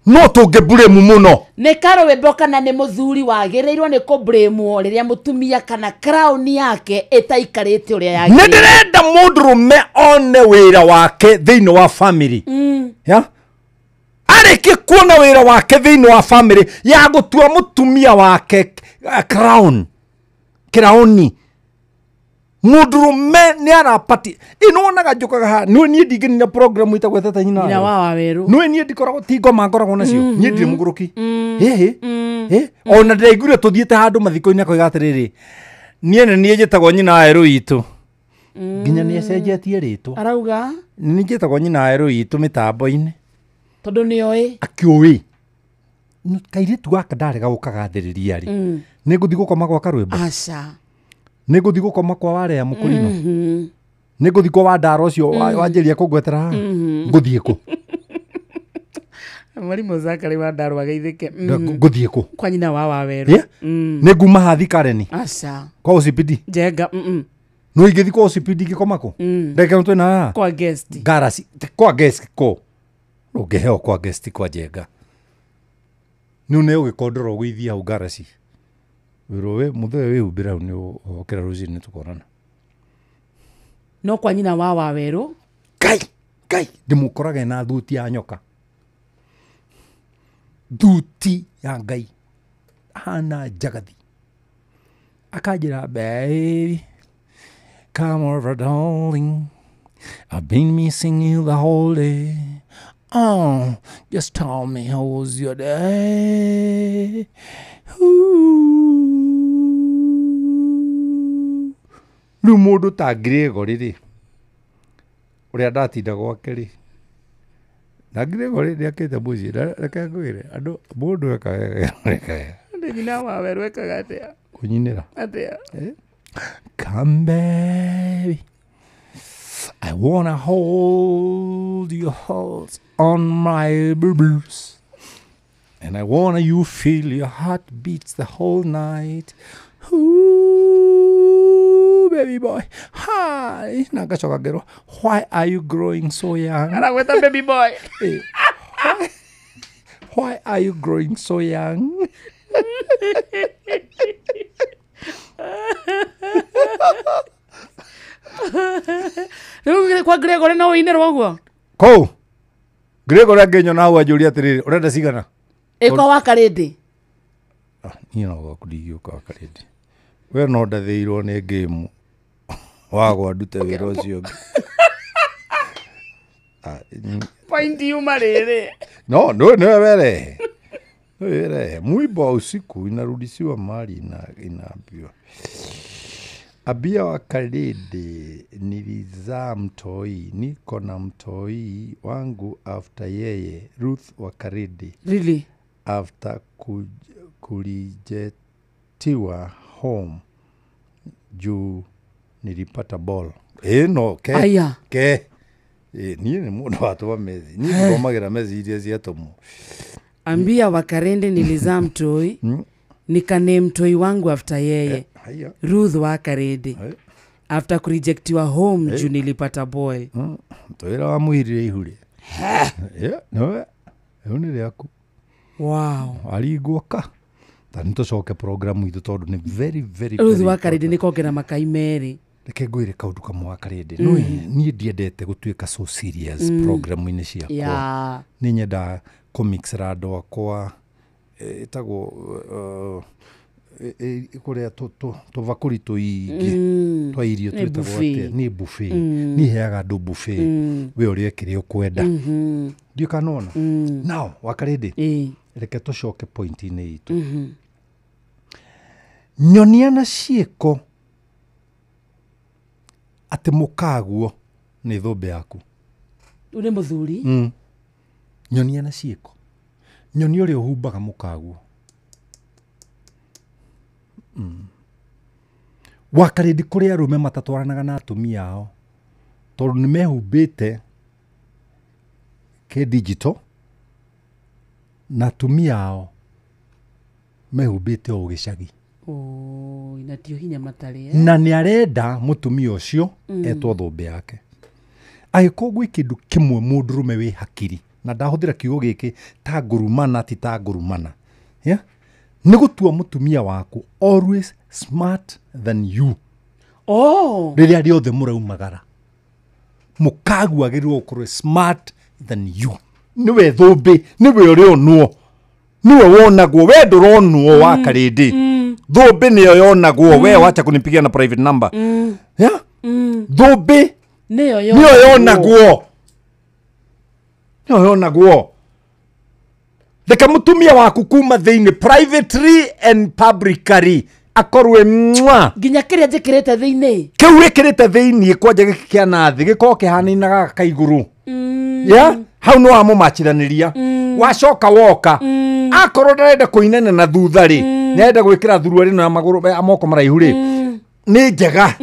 no tũngĩmburĩmu mũno. Nĩ karwĩmbo kana nĩ mũthuri wagĩrĩirwo nĩ kũmburĩmwo rĩrĩa mũtumia kana crown yake ĩtaikarĩte ũrĩa yagĩrĩire. Nĩ ndĩrenda mũndũrũme one wĩra wake thĩinĩ wa family. Ya? Arĩkie kuona wĩra wake thĩinĩ wa family ya gũtua mũtumia wake crown, kĩraũni. Mũndũrũme nĩ arapati ĩno wonaga njũkaga haha, nĩ niĩ ndingĩnina program itagwetete nyina Nyina wa Wawerũ. Nĩ niĩ ndikoragwo ti ngoma ngoragwo nacio, niĩ ndirĩ mũgũrũki. Ona ndĩraiguire tũthiĩte handũ mathiko-inĩ akoiga atĩrĩrĩ, niĩ nĩ niĩ njĩtagwo nyina wa Werũ witũ. Nginya nĩ acenjetie rĩtwa. Arauga nĩ njĩtagwo nyina wa Werũ witũ mĩtambo-inĩ tondũ nĩoĩ. Akĩũĩ kairĩtu gaka ndarega gũkagathĩrĩria rĩ, nĩ ngũthiĩ gũkoma gwa karwĩmbo? Aca. Nĩ ngũthiĩ gũkoma kwa warea mũkũrinũ? Nĩ ngũthiĩ kwa wandaro ũcio wanjĩria kũngwetera haha? Ngũthiĩ kũ? Mwarimũ Zakari Wandaro ageithĩke. Ngũthiĩ kũ? Kwa nyina wa Wawerũ. Nĩ nguma hathi Kareni? Aca. Kwa OCPD? Njenga. No ingĩthiĩ kwa OCPD ngĩkoma kũ? Ndagĩka ĩno twĩna haha? Kwa guest. Ngarasi. Kwa guest kũ? Ũngĩheo kwa guest kwa Njenga. Nĩ ũneo gĩkondoro ũgũithia hau ngaraci. Wĩrwo wĩ mũthee wĩhumbĩre hau nĩ ũkĩra rũcinĩ tũkonana. No kwa nyina wa Wawerũ. Ngai, Ngai, ndĩmũkorage na thuti ya nyoka. Thuti ya Ngai. Ahana njagathi. Akanjĩra, baby, come over darling, I've been missing you the whole day. Oh, just tell me how was your day. Rĩu mũndũ ta Gregory rĩ, ũrĩa ndatinda gwake rĩ, na Gregory nĩakĩte mũciĩ, reke ngwĩre andũ mũndũ ekaga wega. Nĩ nyina wa Wawerũ ekaga atĩa? Kũnyinĩra. Atĩa? Come baby, I wanna hold your heart on my boobs. And I wanna you feel your heart beats the whole night. Ooh, baby boy. Hi. Na ngacoka ngerwo, why are you growing so young? Aragweta baby boy. Why are you growing so young? Rĩu kwa Gregory no ũinĩrwo ũguo? Kũu Gregory angĩnyona hau anjũrie atĩrĩrĩ, ũrenda cigana? Ĩ kwa Wakarĩndĩ. Niĩ no gwaku ndingĩũka Wakarĩndĩ. We no ndathĩirwo nĩ ngĩmu wagwa ndute wĩra ũcio ũngĩ. Point yuma rĩrĩ. No, nĩwe werehe. Nĩwe mwiba wa usiku inarudishiwa mali inaambiwa. Abia wa Kalede nilizaa mtoi, niko na mtoi wangu after yeye, Ruth wa Kalede. Really? After kulijetiwa home juu nilipata ball. No, ke. Aya. Ke. Niĩ nĩ mũndũ watũma mezi. Niĩ ndĩthomagĩra mezi iria ciatũmwo. Ambia wa Karende nilizaa mtoi, nikane mtoi wangu after yeye. Ruth wa Karende. After kurejectiwa home juu nilipata boy. Mtoi wa muhirire ihure. No, rĩu nĩ rĩaku. Wow. Arigwoka. Ta nĩtũcoke programu itũ tondũ nĩ very very. Ruth wa Karende nĩ kongera makai merĩ. Reke ngwĩre kaũndũ kamwe wa Karende. Niĩ ndiendete gũtuĩka so serious programu-inĩ ciakwa. Nĩ nyendaga kũmixera andũ akwa ĩtagwo kũrĩa tũbakũri tũingĩ twa irio twĩtagwo atĩa? Nĩ buffet. Niĩ heaga andũ buffet. We ũrĩe kĩrĩa ũkwenda. Ndiũĩ kana nĩwona? Now, wa Karende, reke tũcoke point-inĩ itũ. Nyonia na ciĩko atĩ mũkaguo nĩ thũmbĩ yaku. Ũrĩ mũthuri? Nyonia na ciĩko. Nyonia ũrĩa ũhumbaga mũkaguo. Wa Karende kũrĩ arũme matatwaranaga na atumia ao tondũ nĩ mehumbĩte kĩ-digital na atumia ao mehumbĩte o gĩcagi. Na tio hinya matarĩ. Na nĩ arenda mũtumia ũcio etwo thũmbĩ yake. Angĩkorwo gwĩ kĩndũ kĩmwe mũndũrũme wĩ hakiri, na ndahũthĩra kiugo gĩkĩ ta ngũrumana ti ta ngũrumana, yeah? Nĩ gũtua mũtumia waku always smart than you. Rĩrĩa rĩothe mũraumagara mũkagu agĩrĩirwo gũkorwo smart than you. Nĩwe thũmbĩ, nĩwe ũrĩa onwo, nĩwe wonagwo, we ndũronwo wa Karende. Thũmbĩ nĩyo yonagwo, we wacha kunipigia na private number. Yeah? Thũmbĩ nĩyo yonagwo. Nĩyo yonagwo. Reke mũtumia waku kuma thĩinĩ privately and publicly akorwe mwa. Nginya kĩrĩa njĩkĩrĩte thĩinĩ. Kĩu wĩkĩrĩte thĩinĩ kwanja gĩkĩ kĩa na thĩ gĩkorwo kĩhanaine gaka ka igũrũ. Yeah? Hau nĩ wamũmachiranĩria. Wacoka woka. Akorwo ndarenda kũinana na thutha rĩ, nĩarenda gwĩkĩra thuruarĩ ĩno ya magũrũ ya moko maraihu rĩ, nĩ njega.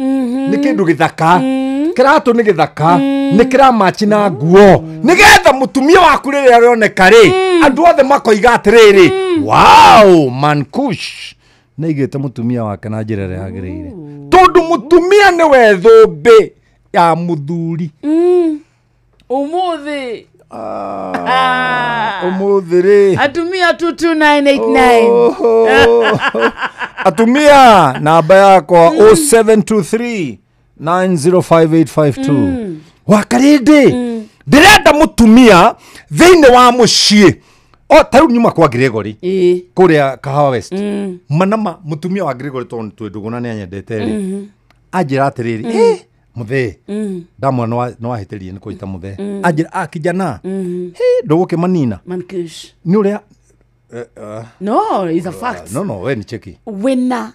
Nĩ kĩndũ gĩthaka. Kĩratũ nĩ gĩthaka. Nĩ kĩramachi na nguo. Nĩgetha mũtumia waku rĩrĩa aroneka rĩ, andũ othe makoiga atĩrĩrĩ, wow, Mankush nĩaigĩte mũtumia wake na njĩra ĩrĩa yagĩrĩire. Tondũ mũtumia nĩwe thũmbĩ ya mũthuri. Ũmũthĩ. Ũmũthĩ rĩ. Atumia 22989. Atumia namba yakwa 0723 905852. Wa Karende, ndĩrenda mũtumia thĩinĩ wa mũciĩ. O ta rĩu nyuma kwa Gregory kũrĩa Kahawa West. Manama mũtumia wa Gregory tondũ twĩ ndũgũ na nĩanyendete rĩ, anjĩra atĩrĩrĩ, mũthee ndamwona nĩ wahĩtĩrie nĩ kũita mũthee. Anjĩra kijana, ndũgũkĩmanina. Mankush. Nĩ ũrĩa No, it's a fact. No, we ni cheki. Wena.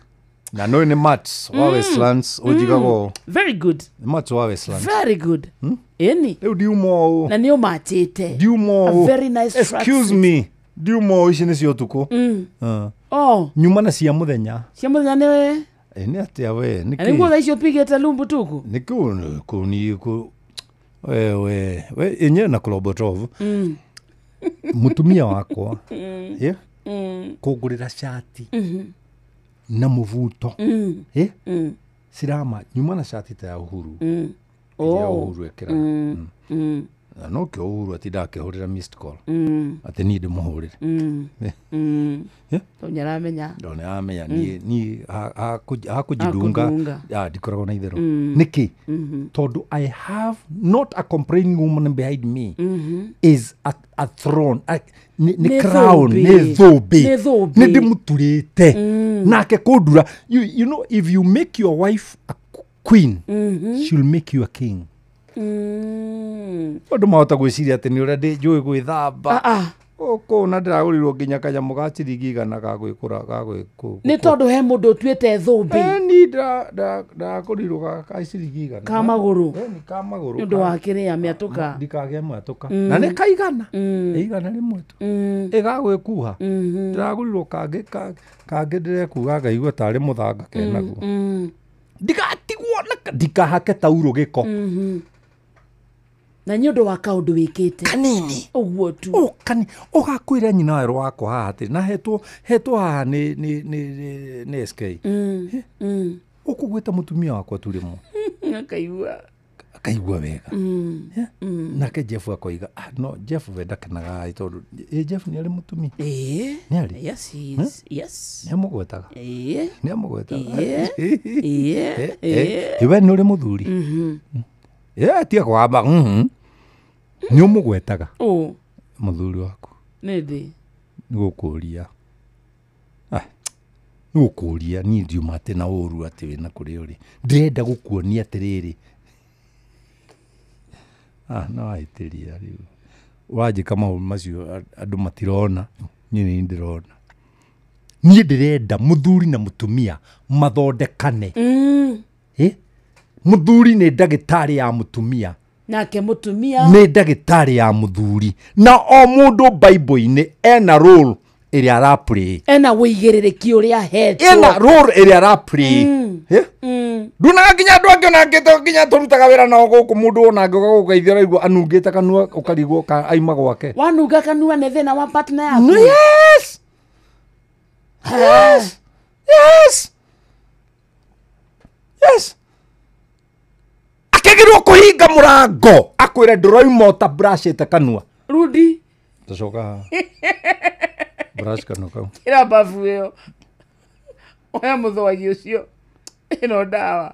Na no ni Mats wa Westlands ujigagwo. Very good. Mats wa Westlands. Very good. Eni. Rĩu ndiuma. Na nĩ ũmatĩte. Ndiuma. A very nice. Excuse me. Ndiuma ici nĩ cia ũtukũ. Oh. Nyuma na cia mũthenya. Cia mũthenya nĩ Nĩ atĩa we? Nĩkĩ? Nĩguo thaa icio ũpigĩte lumbu tuku? Nĩkĩ kũ ni kũ we enyewe na Klobotov. Mutumia wakwa yeah? Kũngũrĩra cati na mũbuto cirama nyuma na cati ta ya Uhuru ya Uhuru ekĩraga na no kĩo Uhuru atindaga akĩhũrĩra missed call atĩ niĩ ndĩmũhũrĩre tondũ nĩaramenya tondũ nĩaramenya niĩ hakũjidunga ndikoragwo na itherũ nĩkĩ tondũ I have not a complaining woman behind me is a throne nĩ crown nĩ thũmbĩ nĩ ndĩmũturĩte nake kũndura. You know, if you make your wife a queen, she'll make you a king. Andũ mahota gwĩciria atĩ nĩ ũrĩa njũĩ gwĩthamba gũkũ na ndĩragũrirwo nginya kanyamũ ga ciringi igana ga gwĩkũra ga gwĩkũ nĩ tondũ he mũndũ ũtuĩte thũmbĩ. Ni ndagũrirwo ga ciringi igana ka magũrũ nĩ ka magũrũ nĩ ũndũ wa kĩrĩa mĩatũka ndikagĩa mwatũka na nĩ kaigana igana rĩmwe tu ĩgagwĩkuha ndĩragũrirwo kangĩ kangĩ ndĩrekuga ngaigua tarĩ mũthanga kenaguo ndigatigwo ndikahake tauro gĩko na nĩ ũndũ wa kaũndũ wĩkĩte kanini ũguo tu ũgakwĩra nyina werũ wakwa haha atĩ na hetwo haha nĩ SK ũkũgwĩta mũtumia wakwa tu rĩmwe akaigua wega nake Jeff akoiga no Jeff we ndakenaga tondũ Jeff nĩ arĩ mũtumia nĩ arĩ yes he is yes nĩ amũgwetaga nĩ amũgwetaga we nĩ ũrĩ mũthuri tia kwamba nĩ ũmũgwetaga mũthuri waku nĩ ndĩ nĩ gũkũria niĩ ndiuma atĩ na ũru atĩ wĩna kũrĩa ũrĩ ndĩrenda gũkuonia atĩrĩrĩ no wahĩtĩria rĩu wanjĩka maũndũ macio andũ matirona niĩ nĩ ndĩrona niĩ ndĩrenda mũthuri na mũtumia mathondekane mũthuri nĩ ndagĩtarĩ ya mũtumia nake mũtumia nĩ ndagĩtarĩ ya mũthuri na o mũndũ Bible-inĩ ena role ĩrĩa araplay ena wĩigĩrĩrĩki ũrĩa ahetwo ena role ĩrĩa araplay ndunaga nginya andũ angĩ ona angĩ nginya tũrutaga wĩra nao gũkũ mũndũ ona angĩ ũka gũgeithia ũraigua anungĩte kanua ũkarigwo aima gwake wanunga kanua nĩ thĩna wa partner yaku yes yes yes yes akĩgirwo kũhinga mũrango akwĩre ndũroima ũtabrashĩte kanua rudi tacoka brush kanua kau ĩra babu ĩyo oya mũthwagi ũcio ĩno ndawa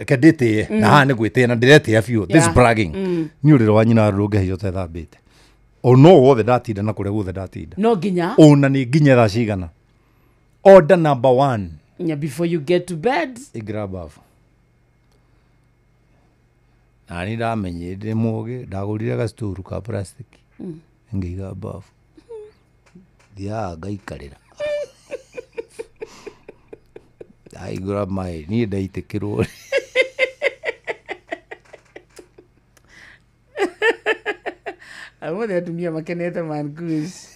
ke ndĩtĩe na haha nĩ gwĩtĩĩa na ndĩretĩĩa biũ this bragging nĩ ũrĩrĩ wa nyina ndũngĩhaica ũtethambĩte o no wothe ndatinda na kũrĩa guothe ndatinda no nginya ona nĩ nginya thaa cigana order number 1 yeah, before you get to bed igra bafu na nĩ ndamenyire ndĩ mũgĩ ndagũrire gacituru ka plastic ngĩiga bafu thiaga ngaikarĩra ndaigũra maĩ niĩ ndaitĩkĩrwo Ũmũthĩ atumia makenete man goose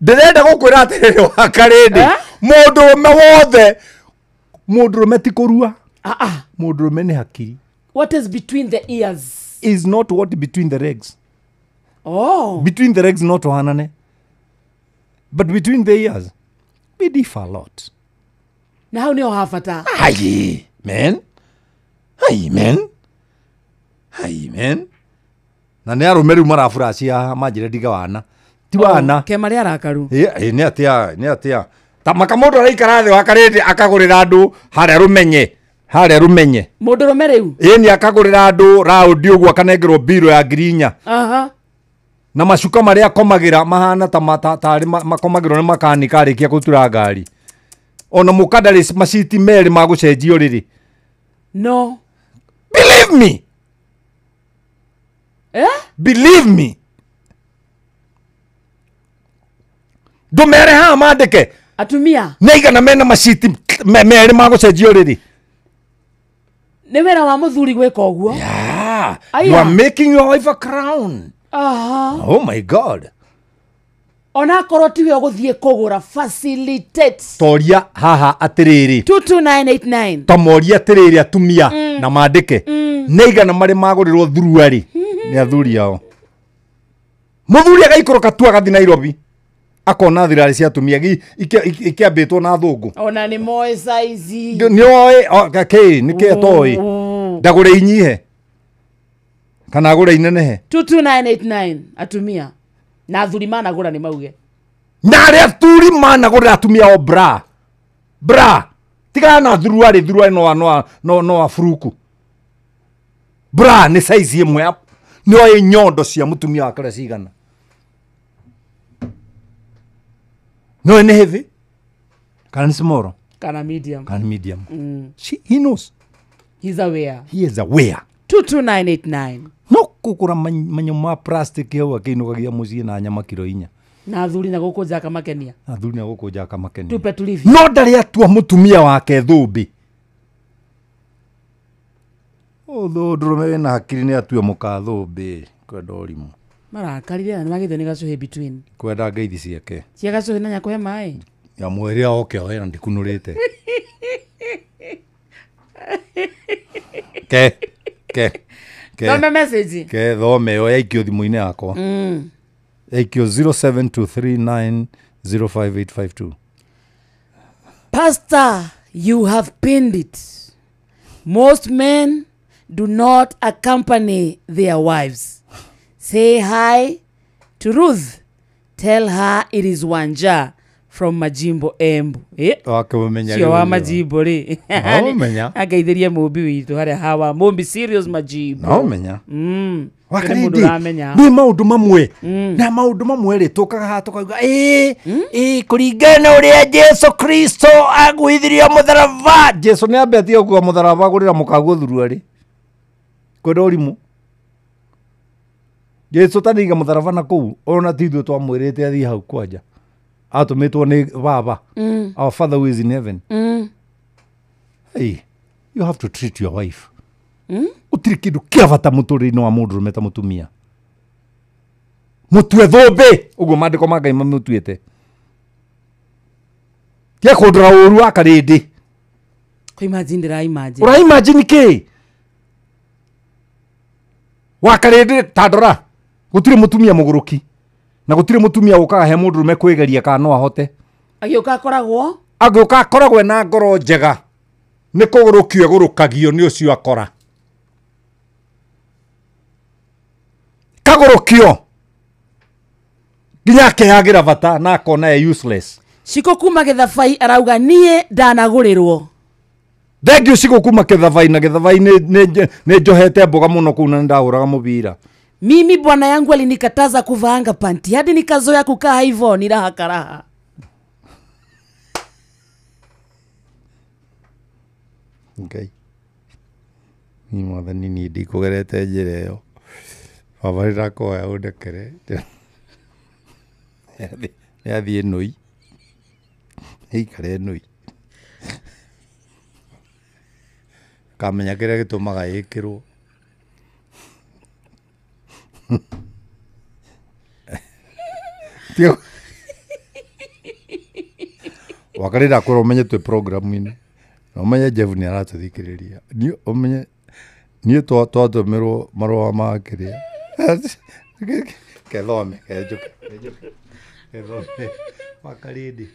ndĩrenda gũkwĩra atĩrĩrĩ wa karĩndĩ mũndũrũme wothe mũndũrũme ti kũrua mũndũrũme nĩ hakiri what is between the ears is not what between the legs oh between the legs not hanane but between the ears we differ a lot na hau nĩho habata ai man ai man ai man na nĩ arũme rĩu maraburacia manjĩre ndiga wana ti wana ke marĩa arakaru nĩ atĩa nĩ atĩa ta maka mũndũ araikara thĩ wa karĩndĩ akagũrĩra andũ harĩa rũmenye mũndũ rũme rĩu ĩni akagũrĩra andũ raũndi ũguo akanengerwo mbiro ya ngiri inya na macuka marĩa akomagĩra mahana ta tarĩ makomagĩrwo nĩ makanika arĩkia gũtura ngari ona mũka ndarĩ maciti merĩ ma gũcenjio rĩrĩ no believe me believe me ndũmere haha mandĩke atumia nĩ aigana mena maciti merĩ ma gũcenjio rĩrĩ nĩ wĩra wa mũthuri gwĩka ũguo you are making your wife a crown oh my god onakorwo tiwe ũgũthiĩ kũgũra facilitate toria haha atĩrĩrĩ 22989 ta moria atĩrĩrĩ atumia na mandĩke nĩ aigana marĩ magũrĩrwo thuruarĩ Nĩ athuri ao. Mũthuri agaikũrũka tu agathiĩ Nairobi. Akona thirari cia atumia ikĩambĩtwo na thũngũ. Ona nĩ moĩ size. Nĩ oĩ kĩ nĩ kĩ atoĩ. Ndagũre inyihe. Kana agũre inenehe. 22989 atumia. Na athuri managũra nĩ mauge. Na arĩa athuri managũrĩra atumia o bra. Bra. Tigana na thuruarĩ thuruarĩ no aburuku. Bra nĩ size ĩmwe. Nĩ oĩ nyondo cia mũtumia wake ũrĩa cigana. No nĩ heavy. Kana nĩ small. Kana medium. Kana medium. He knows. He's aware. He is aware. 22989. No kũgũra manyamũ ma plastic hau akĩinũkagia mũciĩ na nyama kiro 4. Na athuri na gũkũ nja akamakenia. Athuri na gũkũ nja akamakenia. Tupe tulivyo. No ndarĩ atua mũtumia wake thũmbĩ. Ũndũrũme wĩna hakiri nĩ atue mũka thũmbĩ kwenda ũrimũ. Marakarire na nĩmagĩthio nĩ gacuhĩ between. Kwenda ngeithi ciake. Cia gacuhĩ na nyakũhe maĩ. Ya mwĩrĩ oke oe na ndikunũrĩte. Ke ke ke. Thome message. Ke thome yo yaikio thimũ-inĩ yakwa. Yaikio 0723905852. Pastor, you have pinned it. Most men do not accompany their wives. Say hi to Ruth. Tell her it is Wanja from Majimbo Embu. Cio wa Majimbo ri. Ageithirie mũmbi witũ harĩa hawa mũmbi serious Majimbo. No menya. Nĩ maũndũ mamwe. Na maũndũ mamwe rĩ tũkaga haha tũkauga ĩ kũringana na ũrĩa Jesu Kristo agũithirie mũtharaba. Jesu nĩ ambetie gũkua mũtharaba agũrĩra mũkaguo thuruarĩ. Kwenda ũrimũ. Jesu taniga mũtharaba na kũu ona ti ithuĩ twamwĩrĩte athiĩ hau kwanja. Atũmĩtwo nĩ baba. Our father who is in heaven. Hey, you have to treat your wife. Gũtirĩ kĩndũ kĩa bata mũtũrĩre-inĩ wa mũndũrũme ta mũtumia. Mũtue thũmbĩ ũguo maandĩko ma Ngai mamũtuĩte. Tia kũndora ũru wa karĩndĩ. Kũ imagine ndĩra imagine. Ũra imagine kĩ? Wa karĩndĩ ta ndora. Gũtirĩ mũtumia mũgũrũki. Na gũtirĩ mũtumia ũkaga he mũndũrũme kwĩgeria kana no ahote. Agĩũka akoragwo? Agĩũka akoragwo na ngoro njega. Nĩ kũgũrũkio egũrũkagio nĩ ũcio akora. Kagũrũkio. Nginya akeyagĩra bata na akona e useless. Ciko kuma Gĩthabai arauga niĩ ndanagũrĩrwo. Thengiũ Ciko kuma Gĩthabai na Gĩthabai nĩ njohete mboga mũno kũu na nĩndahũraga mũbira. Mimi bwana yangu alinikataza kuvaanga panti hadi nikazoea kukaa hivyo ni raha karaha. Okay. Ni mwathani niĩ ndikũgerete njĩra ĩyo. Baba nĩndakũhoya ũndekere. Nĩathiĩ nũi. Nĩaikare nũi. Kamenya kĩrĩa gĩtũmaga ĩkĩrwo. Wakarĩ ndakwĩra ũmenye twĩ programu-inĩ na ũmenye Jeff nĩ aratũthikĩrĩria. Niĩ ũmenye niĩ twatũmĩrwo marũa ma kĩrĩa. Kethome kenjũke kethome Wakarĩndĩ.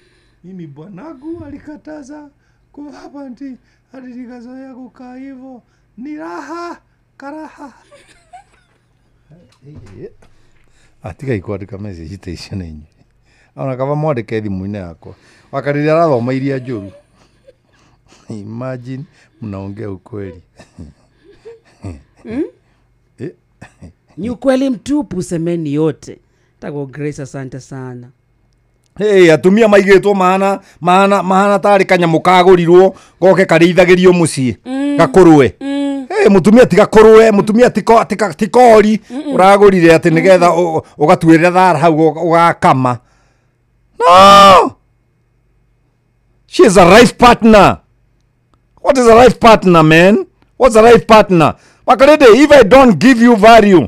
Mimi bwanangu alikataza kuvaa panti hadi nikazoea kukaa hivyo ni raha karaha. Tigai kwandĩka message ta icio na inyuĩ. Ona kaba mwandĩke thimũ-inĩ yakwa. Wakarĩrĩa arathoma iria njũru. Imagine mnaongea ukweli. Ni ukweli mtupu, semeni yote. Tago Grace, asante sana. Hey, atumia maigĩtwo mahana mahana mahana tarĩ kanyamũ kagũrirwo goke karĩithagĩrio mũciĩ gakũrũe. Hey, mũtumia tiga kũrũe, mũtumia tikori ũragũrire atĩ nĩgetha ũgatuĩrĩra thara hau ũgakama. No! She is a life partner. What is a life partner, man? What's a life partner? Makarede, if I don't give you value,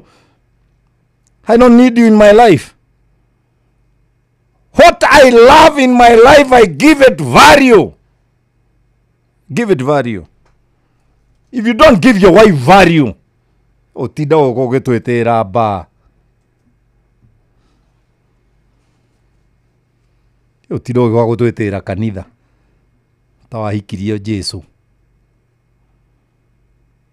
I don't need you in my life. What I love in my life, I give it value. Give it value. If you don't give your wife value, Ũtinda gũkũ ũgĩtwĩtĩra mbaa. Ũtinda ũgĩũka gũtwĩtĩra kanitha. Ta wahikirio Jesu.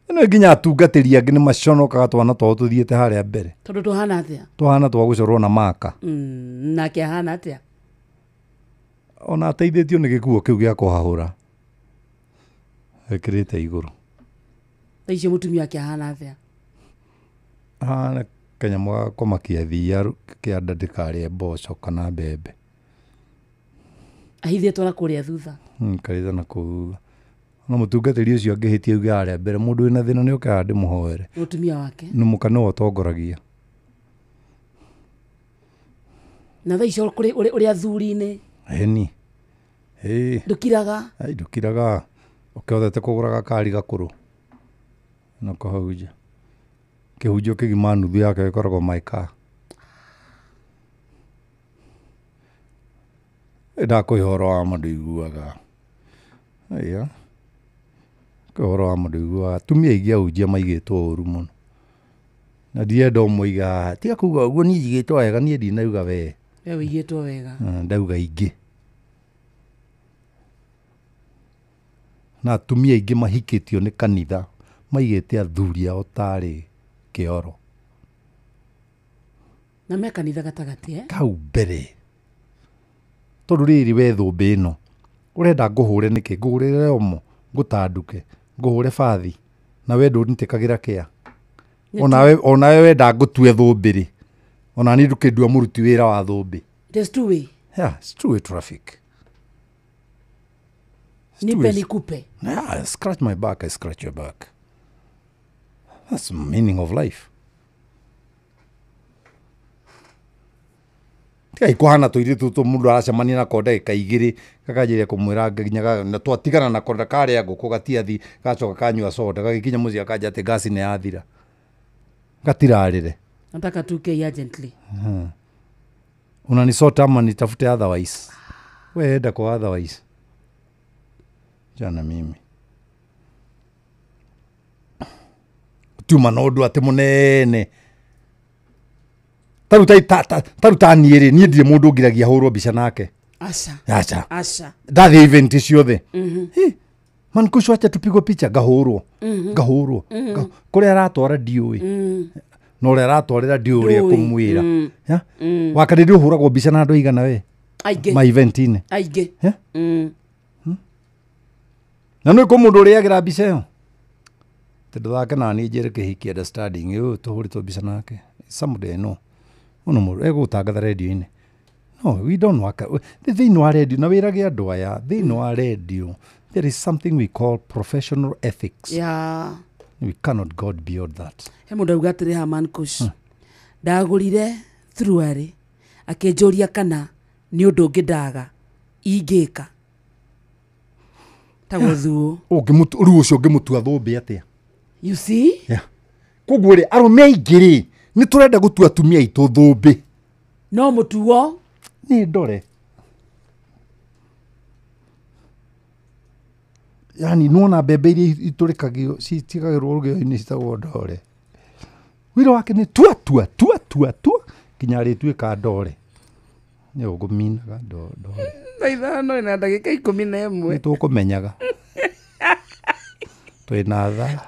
Ĩno nginya atungatĩri angĩ nĩ maconokaga twana twao tũthiĩte harĩa mbere. Tondũ tũhana atĩa? Tũhana twa gũcorwo na maka. Nake ahana atĩa? Ona ateithĩtio nĩ gĩkuo kĩu gĩa kũhahũra. Ekĩrĩte igũrũ. Thaa icio mũtumia wake ahana atĩa? Ahana kanyamũ ga kũmakia thiia kĩa nda ndĩkarĩe mboco kana mbembe. Ahithĩtwo na kũrĩa thutha. Karĩte na kũu thutha. No mũtungatĩri ũcio angĩhĩtia auge harĩa mbere mũndũ wĩna thĩna nĩ oke haha ndĩmũhoere. Mũtumia wake. Nĩ mũka nĩwe ũtongoragia. Na thaa icio ũrĩ athuri-inĩ. Ĩni. Ĩĩ. Ndũkiraga? Ai ndũkiraga. Ũkĩhotete kũgũra gakari gakũrũ. Nako hau nja. Kĩhunjio kĩgima nuthu yake gĩkoragwo my car. Ndakũhe ũhoro wa ma ndũiguaga. Aya. Ũhoro wa ma ndũiguaga. Atumia aingĩ ahunjia maigĩtwo ũru mũno. Na ndirenda ũmũiga haha. Tiga kuga ũguo niĩ njigĩtwo wega niĩ ndinauga we. We wĩigĩtwo wega. Ndauga ingĩ. Na atumia aingĩ mahikĩtio nĩ kanitha maigĩte athuri ao tarĩ kĩoro. Na me kanitha gatagatĩ eh? Kau mbere. Tondũ rĩrĩ we thũmbĩ ĩno ũrenda ngũhũre nĩkĩ? Ngũhũrĩre omo, ngũtanduke, ngũhũre bathi na we ndũnitĩkagĩra kĩa. Onawe wenda ngũtue thũmbĩ rĩ, ona niĩ ndũkĩndua mũruti wĩra wa thũmbĩ. There's two way. Yeah, it's two way traffic. Nipe nikupe. Yeah, scratch my back, I scratch your back. That's the meaning of life. Tigai kũhana tũirĩtu tũtũ mũndũ aracemania nako ndagĩka igĩrĩ gakanjĩrĩria kũmwĩra nginya na twatigana nako karĩa ngũkũ gatiathi gacoka kanyua soda gagĩkinya mũciĩ gakanja atĩ ngasi nĩ yathira. Gatirarĩre. Nataka 2K urgently. Unanisota ama nitafute otherwise. We enda kwa otherwise. Jana mimi. Tiuma na ũndũ atĩ mũnene. Taru ta niĩ rĩ, niĩ ndirĩ mũndũ ũngiragia hũrwo mbica nake. Aca. Aca. Aca. Ndathiĩ event ciothe. Man kucio acha tupigwo picha ngahũrwo. Ngahũrwo. Kũrĩa aratwara ndiũĩ. Na ũrĩa aratwarĩra ndiũĩ ũrĩa ekũmwĩra. Wakarĩ ndĩ ũhũragwo mbica na andũ aigana we? Aingĩ. Ma event-inĩ. Aingĩ. Na nĩ kũ mũndũ ũrĩagĩra mbica ĩyo? Tondũ thake na niĩ njĩre kĩhiki understanding ũyũ tũhũrĩtwo mbica nake. Somebody I know. Ũno mũndũ egũtangatha radio-inĩ. No, we don't work. Thĩinĩ wa radio na wĩrage andũ aya, thĩinĩ wa radio there is something we call professional ethics. Yeah. We cannot go beyond that. He mũndũ auga atĩrĩ ha man kush. Ndagũrire thuruarĩ akĩnjũria kana nĩ ũndũ ũngĩ ndaga ingĩka. Ta gũthuo. Rĩu ũcio ũngĩmũtua thũmbĩ atĩa? You see? Yeah. Koguo rĩ arũme aingĩ rĩ nĩ tũrenda gũtua atumia aitũ thũmbĩ. No mũtuo nĩ ndore. Yani nĩwona mbembe iria itũrĩkagio citigagĩrwo rũgĩo-inĩ citagwo ndore. Wĩra wake nĩ tua tua tua tua tua nginya arĩtuĩka ndore. Nĩ ũngũminaga ndore. Thaa ithano na ndagĩka 11. Nĩ tũkũmenyaga. Twĩna thaa.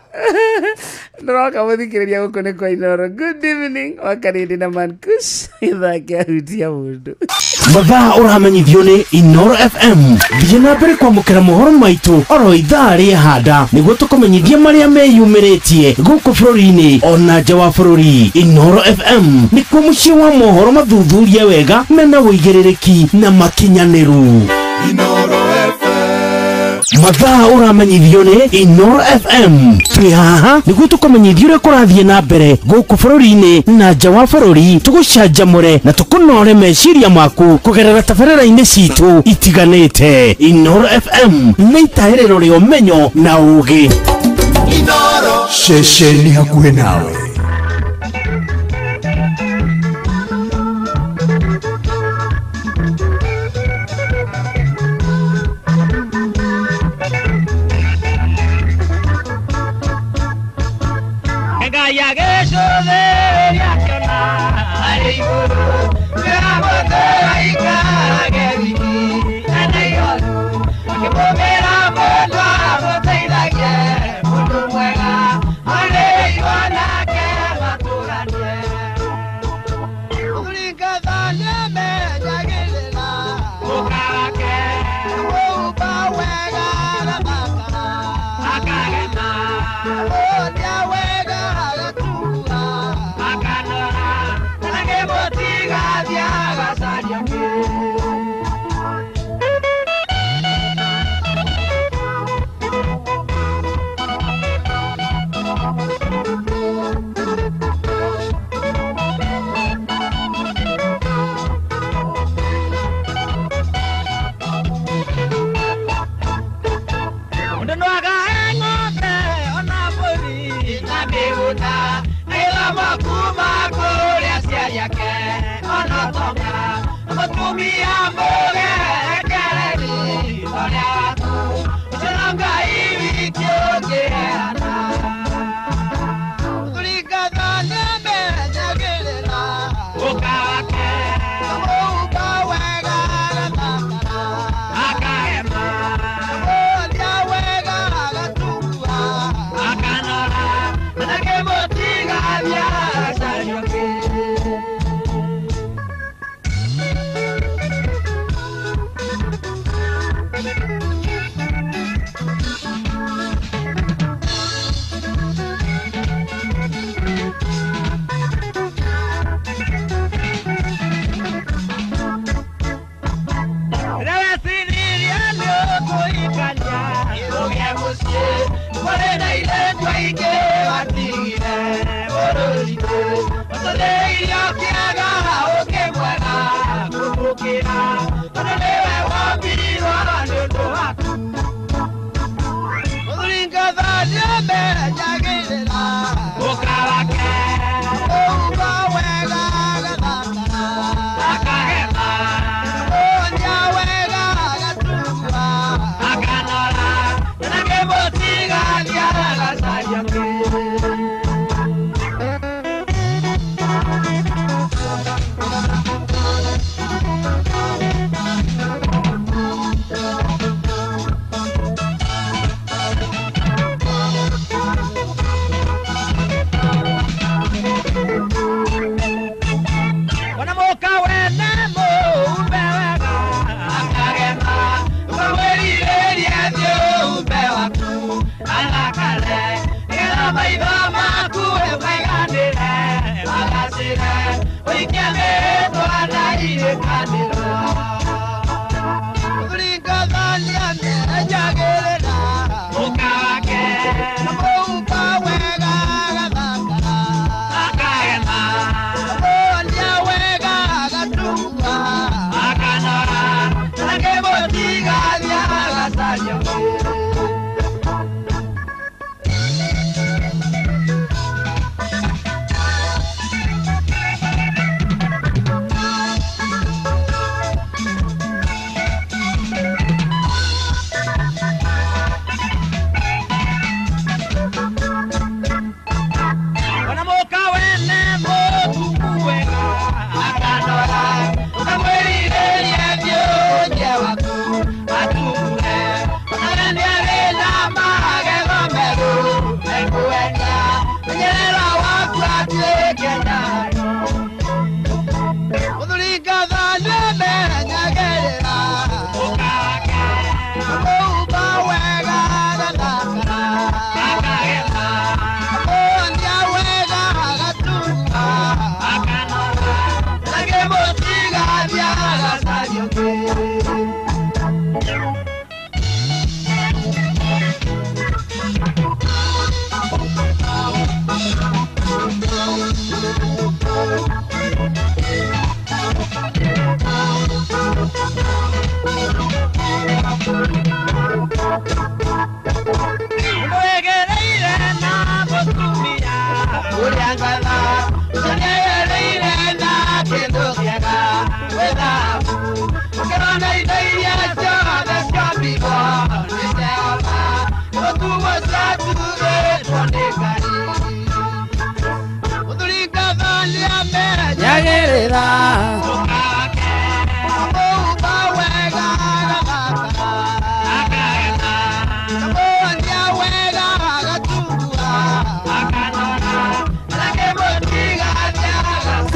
Ndĩroka mũthikĩrĩria gũkũ nĩ kwa Inooro. Good evening wakarĩndĩ na Mankush ithaa kĩahutia mũndũ. Mathaa ũramenyithio nĩ Inooro FM. Thiĩ na mbere kwamũkĩra mohoro maitũ oro ithaa rĩa handa nĩguo tũkũmenyithie marĩa meyumĩrĩtie gũkũ bũrũri-inĩ ona nja wa bũrũri. Inooro FM nĩkuo mũciĩ wa mohoro mathuthurie wega mena ũigĩrĩrĩki na makinyanĩru. Inooro FM. Mathaa ũramenyithio nĩ Inooro FM. Twĩ haha nĩguo tũkũmenyithie ũrĩa kũrathiĩ na mbere gũkũ bũrũri-inĩ na nja wa bũrũri, tũgũcanjamũre na tũkũnore meciria maku kũgerera tabarĩra-inĩ citũ itiganĩte. Inooro FM nĩ itahĩrĩro rĩa ũmenyo na ũũgĩ. Inooro ceceni hakuhĩ nawe. Yage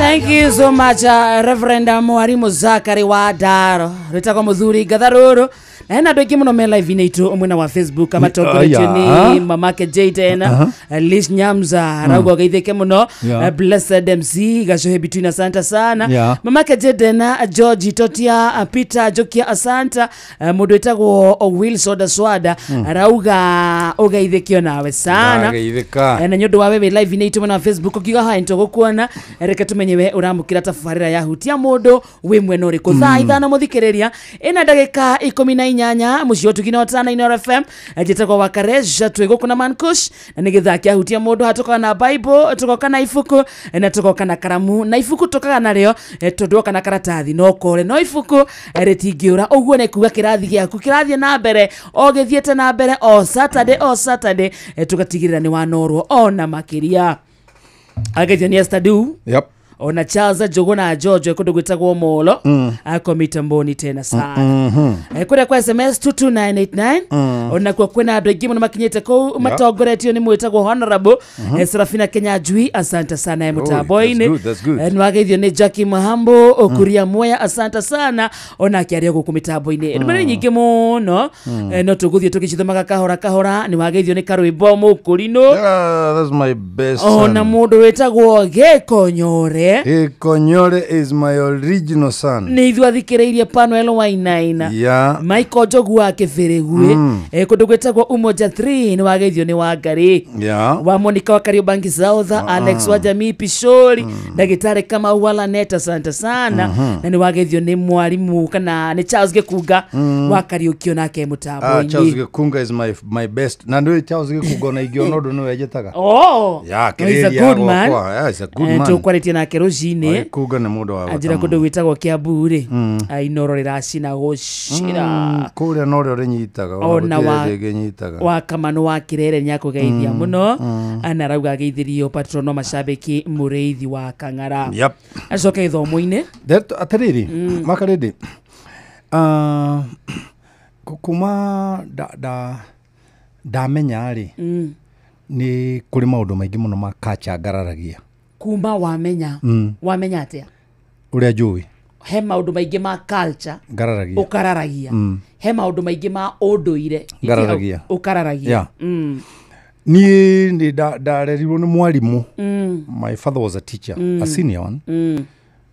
Thank you so much, Reverend Mwarimu Zakari wa Daro. Rwitagwo Muthuri Ngatharuru. Hena andũ aingĩ mũno me live-inĩ itũ mwena wa Facebook amatongoretio nĩ mamake Jaden, Liz Nyamza arauga geithĩke mũno. Blessed MC Gacohe Between, asante sana. Mamake Jaden, George Totia, Peter Jokia, asante. Mũndũ wĩtagwo Wilson Swada arauga ũgeithĩkio nawe sana. Ndageithĩka. Na nĩ ũndũ wa we wĩ live-inĩ itũ mwena wa Facebook ũkiuga hai nĩtũgũkuona, reke tũmenye we ũramũkĩra tabarĩra ya hutia mũndũ wĩ mwena ũrĩkũ. Thaa 5 mũthikĩrĩria ĩna ndagĩka 18 mũciĩ wa Ũtugi na Ũtana Inooro FM. Njĩtagwo Wakareja, twĩ gũkũ na Mankush na nĩ gĩthaa kĩa hutia mũndũ. Hatũkaga na Bible, tũgoka na ibuku na tũgoka na karamu, na ibuku tũkaga narĩo tondũ woka na karatathi no kore, no ibuku rĩtingĩũra. Ũguo nĩ kuga kĩrathi gĩaku kĩrathiĩ na mbere o gĩthiĩte na mbere o Saturday o Saturday, tũgatigĩrĩra nĩ wanorwo ona makĩria. Ageithio nĩ Esther Du. Ona Charles Njũgũ na George kũndũ gwĩtagwo Molo ako mitamboni tena sana. Kũrĩa kwa SMS 22989 ona kuo kwĩna andũ aingĩ mũno makinyĩte kũu matongoretio nĩ mwĩtagwo Honorable Serafina Kenya Njui, asante sana ya mũtambo-inĩ. That's good, that's good. Nĩ wageithio nĩ Jackie Mahambo Okuria Mwea, asante sana onake arĩ o gũkũ mĩtambo-inĩ. Ndũmĩrĩri nyingĩ mũno, no tũgũthiĩ tũgĩcithomaga kahora kahora. Nĩ wageithio nĩ Karwĩmbo Mũkũrinũ. Yeah, that's my best ona son. Mũndũ wĩtagwo Gĩkonyore. Gĩkonyore is my original son. Nĩ ithuĩ athikĩrĩirie Panuel Wainaina. Michael Njogu wa Kĩbĩrĩgui, kũndũ gwĩtagwo Umoja 3, nĩ wageithio nĩ Wangari wa Monica wa Kariobangi South, Alex wa Jamii Pishori, ndagĩtarĩ Kamau wa Lanet, asante sana. Na nĩ wageithio nĩ mwarimu kana nĩ Charles Gĩkunga wa Kariũkio nake Charles mũtambo-inĩ. Gĩkunga is my best. Na ndũĩ Charles Gĩkunga ona ingĩona ũndũ nĩwe njĩtaga. Oh, Yeah, no, he's a kĩrĩria good man. gwakwa. Yeah, he's a good man. Tũkwarĩtie nake rũcinĩ. Gĩkunga nĩ mũndũ wa bata Anjĩra mũno. kũndũ gwĩtagwo Kiambu rĩ, Inooro rĩracina gũcira. Kũrĩa norĩo rĩnyitaga Ona ona wa gũtirĩ rĩngĩ nyitaga. Wa Kamano wa Kirere nĩakũgeithia mũno, na arauga ageithirio patron no macambĩki mũrĩithi wa Kang'ara. Acoke gĩthomo-inĩ. Atĩrĩrĩ, makarĩndĩ kuma ndamenya rĩ, nĩ kũrĩ maũndũ maingĩ mũno ma culture ngararagia. Kuma wamenya? Wamenya atĩa? Ũrĩa njũĩ. He maũndũ maingĩ ma culture ngararagia. Ũkararagia. He maũndũ maingĩ ma ũndũire Ngararagia. ũkararagia. Niĩ nĩ ndarerirwo nĩ mwarimũ. My father was a teacher, a senior one,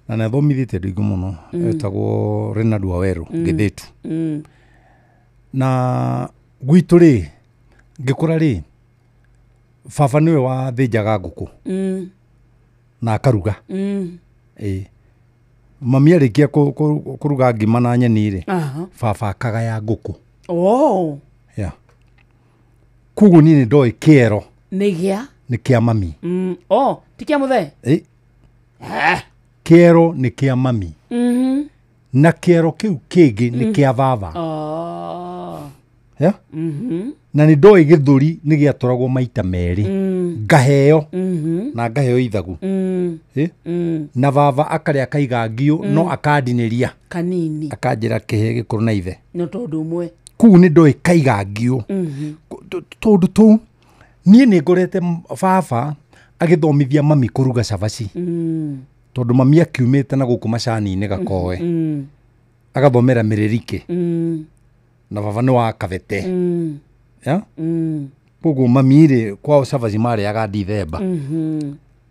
na nĩ athomithĩtie andũ aingĩ mũno, etagwo Renard Waweru Gĩthĩtu. Na gwitũ rĩ, ngĩkũra rĩ, baba nĩwe wathĩnjaga ngũkũ na akaruga. Ĩ mami arĩkia kũruga ngima na nyeni rĩ, baba akagaya ngũkũ. Yeah. Koguo niĩ nĩ ndoĩ kĩero nĩ gĩa nĩ kĩa mami. Oh, ti kĩa mũthee? Ĩ, kĩero nĩ kĩa mami na kĩero kĩu kĩngĩ nĩ kĩa baba. Yeah? Na nĩ ndoĩ gĩthũri nĩ gĩatũragwo maita merĩ, ngaheo na ngaheo ithagu. Ĩ? Na baba akarĩa akaiga ngiũ no akandinĩria kanini akanjĩra kĩhe gĩkũrũ na ithe. No tondũ ũmwe. Kũu nĩ ndoĩ kaiga ngiũ. Tondũ tũu niĩ nĩ ngorete baba agĩthomithia mami kũruga cabaci, tondũ mami akiumĩte na gũkũ macani-inĩ Gakoe, agathomera mĩrĩrike, na baba nĩ wa Kabete. Yeah? Koguo mami rĩ, kwao cabaci marĩaga Dithemba.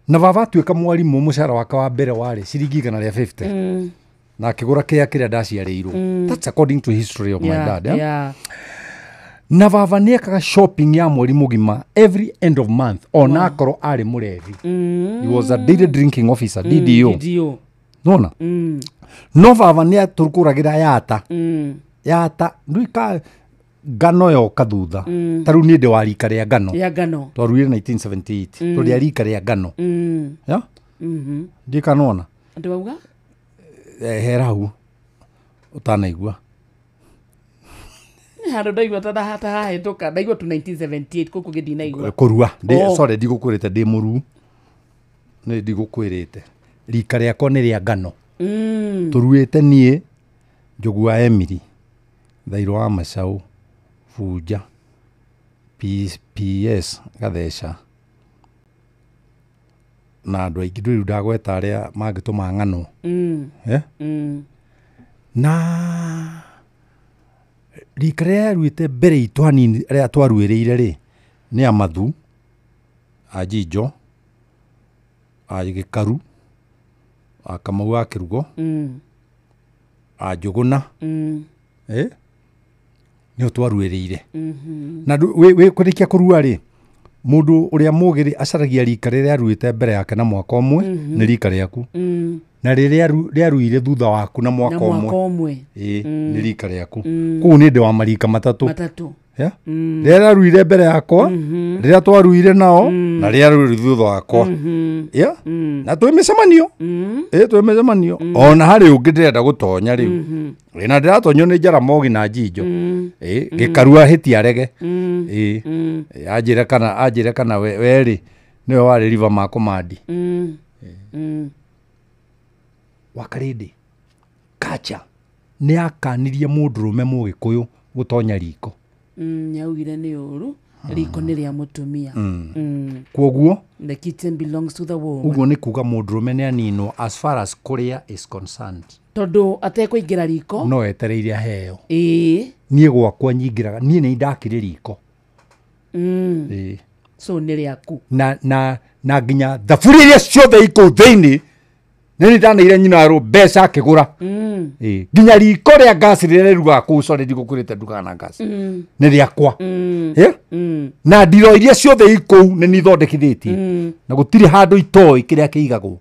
Na baba atuĩka mwarimũ, mũcara wake wa mbere warĩ ciringi 150, na akĩgũra kĩea kĩrĩa ndaciarĩirwo. That's according to history of my dad, yeah? Na baba nĩ ekaga shopping ya mweri mũgima every end of month, ona akorwo arĩ mũrevi. He was a daily drinking officer, DDO. DDO. Nona no baba nĩ atũkũragĩra yata yata nduika ngano yoka thutha. Ta rĩu niĩ ndĩ wa rika rĩa ngano. Ya ngano. Twaruire 1978, tũrĩ a rika rĩa ngano. Yeah? Ndikanona. Andũ auga Hera hau ũtanaigua. Handũ ndaigua ta tahahĩtũka, ndaigua tu 1978, kũu kũngĩ ndinaigua. Kũrua. Oh. Sorry, ndigũkwĩrĩte ndĩ mũruu, nĩ ndigũkwĩrĩte rika rĩakwa nĩ rĩa ngano. Tũruĩte niĩ, Njogu wa Emily, Thairũ wa Macau, Bunja, PS Gatheca na andũ aingĩ ndũrĩ ndagweta arĩa mangĩtũma ng'ano. Eh? Na Rika rĩrĩa rĩaruĩte mbere itũ hanini rĩrĩa twaruĩrĩire rĩ nĩ amathu, a Njinjo, a Gĩkaru, a Kamau wa Kĩrugo, a Njũgũna, nĩo twaruĩrĩire. Na wĩ kũrĩkia kũrua rĩ, mũndũ ũrĩa mũgĩ rĩ acaragia rika rĩrĩa aruĩte mbere yake na mwaka ũmwe, nĩ rika rĩaku, na rĩrĩa rĩaruire thutha waku na mwaka Na mwaka ũmwe, ũmwe. Ĩĩ, nĩ rika rĩaku. Koguo nĩ ndĩ wa marika matatũ. Matatũ. Yeah? Rĩrĩa rĩaruire mbere yakwa, rĩrĩa twaruire nao, na rĩrĩa rĩaruire thutha wakwa. Yeah? Na twĩ mĩcemanio, ĩ twĩ mĩcemanio, ona harĩ ũngĩ ndĩrenda gũtonya rĩu. Ĩ, na ndĩratonyio nĩ Jaramogi na Njinjo. Ĩ, Gĩkarua hĩti arege. Ĩ, anjĩre kana we rĩ nĩwe warĩ river ma Komandi. Wakarĩndĩ kacha nĩ akanirie mũndũrũme mũgĩkũyũ gũtonya riko. Nĩaugire nĩ ũru, riko nĩ rĩa mũtumia. Kwoguo The kitchen belongs to the woman. Ũguo nĩ kuga mũndũrũme nĩ aninwo as far as kũrĩa is concerned. Tondũ atekũingĩra riko. No etereire aheo. Niĩ gwakwa nyingĩraga, niĩ nĩ ndakire riko. Ĩĩ. So nĩ rĩaku. Na nginya thaburia iria ciothe ikũu thĩinĩ nĩ ndaneire nyina rũ mbeca akĩgũra. Ĩĩ, nginya riko rĩa ngasi rĩrĩa rĩrugaga kũu, sorry, ndigũkwĩrĩte ndugaga na ngasi, nĩ rĩakwa. Ĩ? Na ndiro iria ciothe ikũu nĩ nithondekithĩtie, na gũtirĩ handũ itoĩ kĩrĩa kĩigagwo.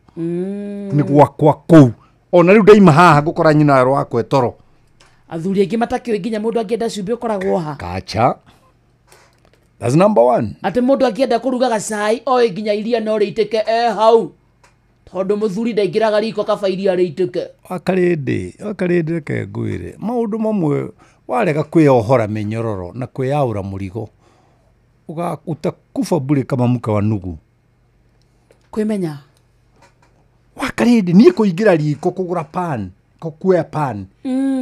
Nĩ gwakwa kũu. Ona rĩu ndaima haha ngũkora nyina rũ wakwa toro. Athuri aingĩ matakĩũĩ nginya mũndũ angĩenda cumbĩ ũkoragwo ha. Kacha, that's number one. Atĩ mũndũ angĩenda kũruga gacai oĩ nginya iria no rĩitĩke e hau, tondũ mũthuri ndaingĩraga riko, kaba iria rĩitĩke. Wakarĩndĩ, reke ngwĩre maũndũ mamwe, warega kwĩyohora mĩnyororo na kwĩyaũra mũrigo, utakufa bure kama mke wa nugu. Kwĩmenya. Wakarĩndĩ, niĩ kũingĩra riko kũgũra pan, kuoya pan,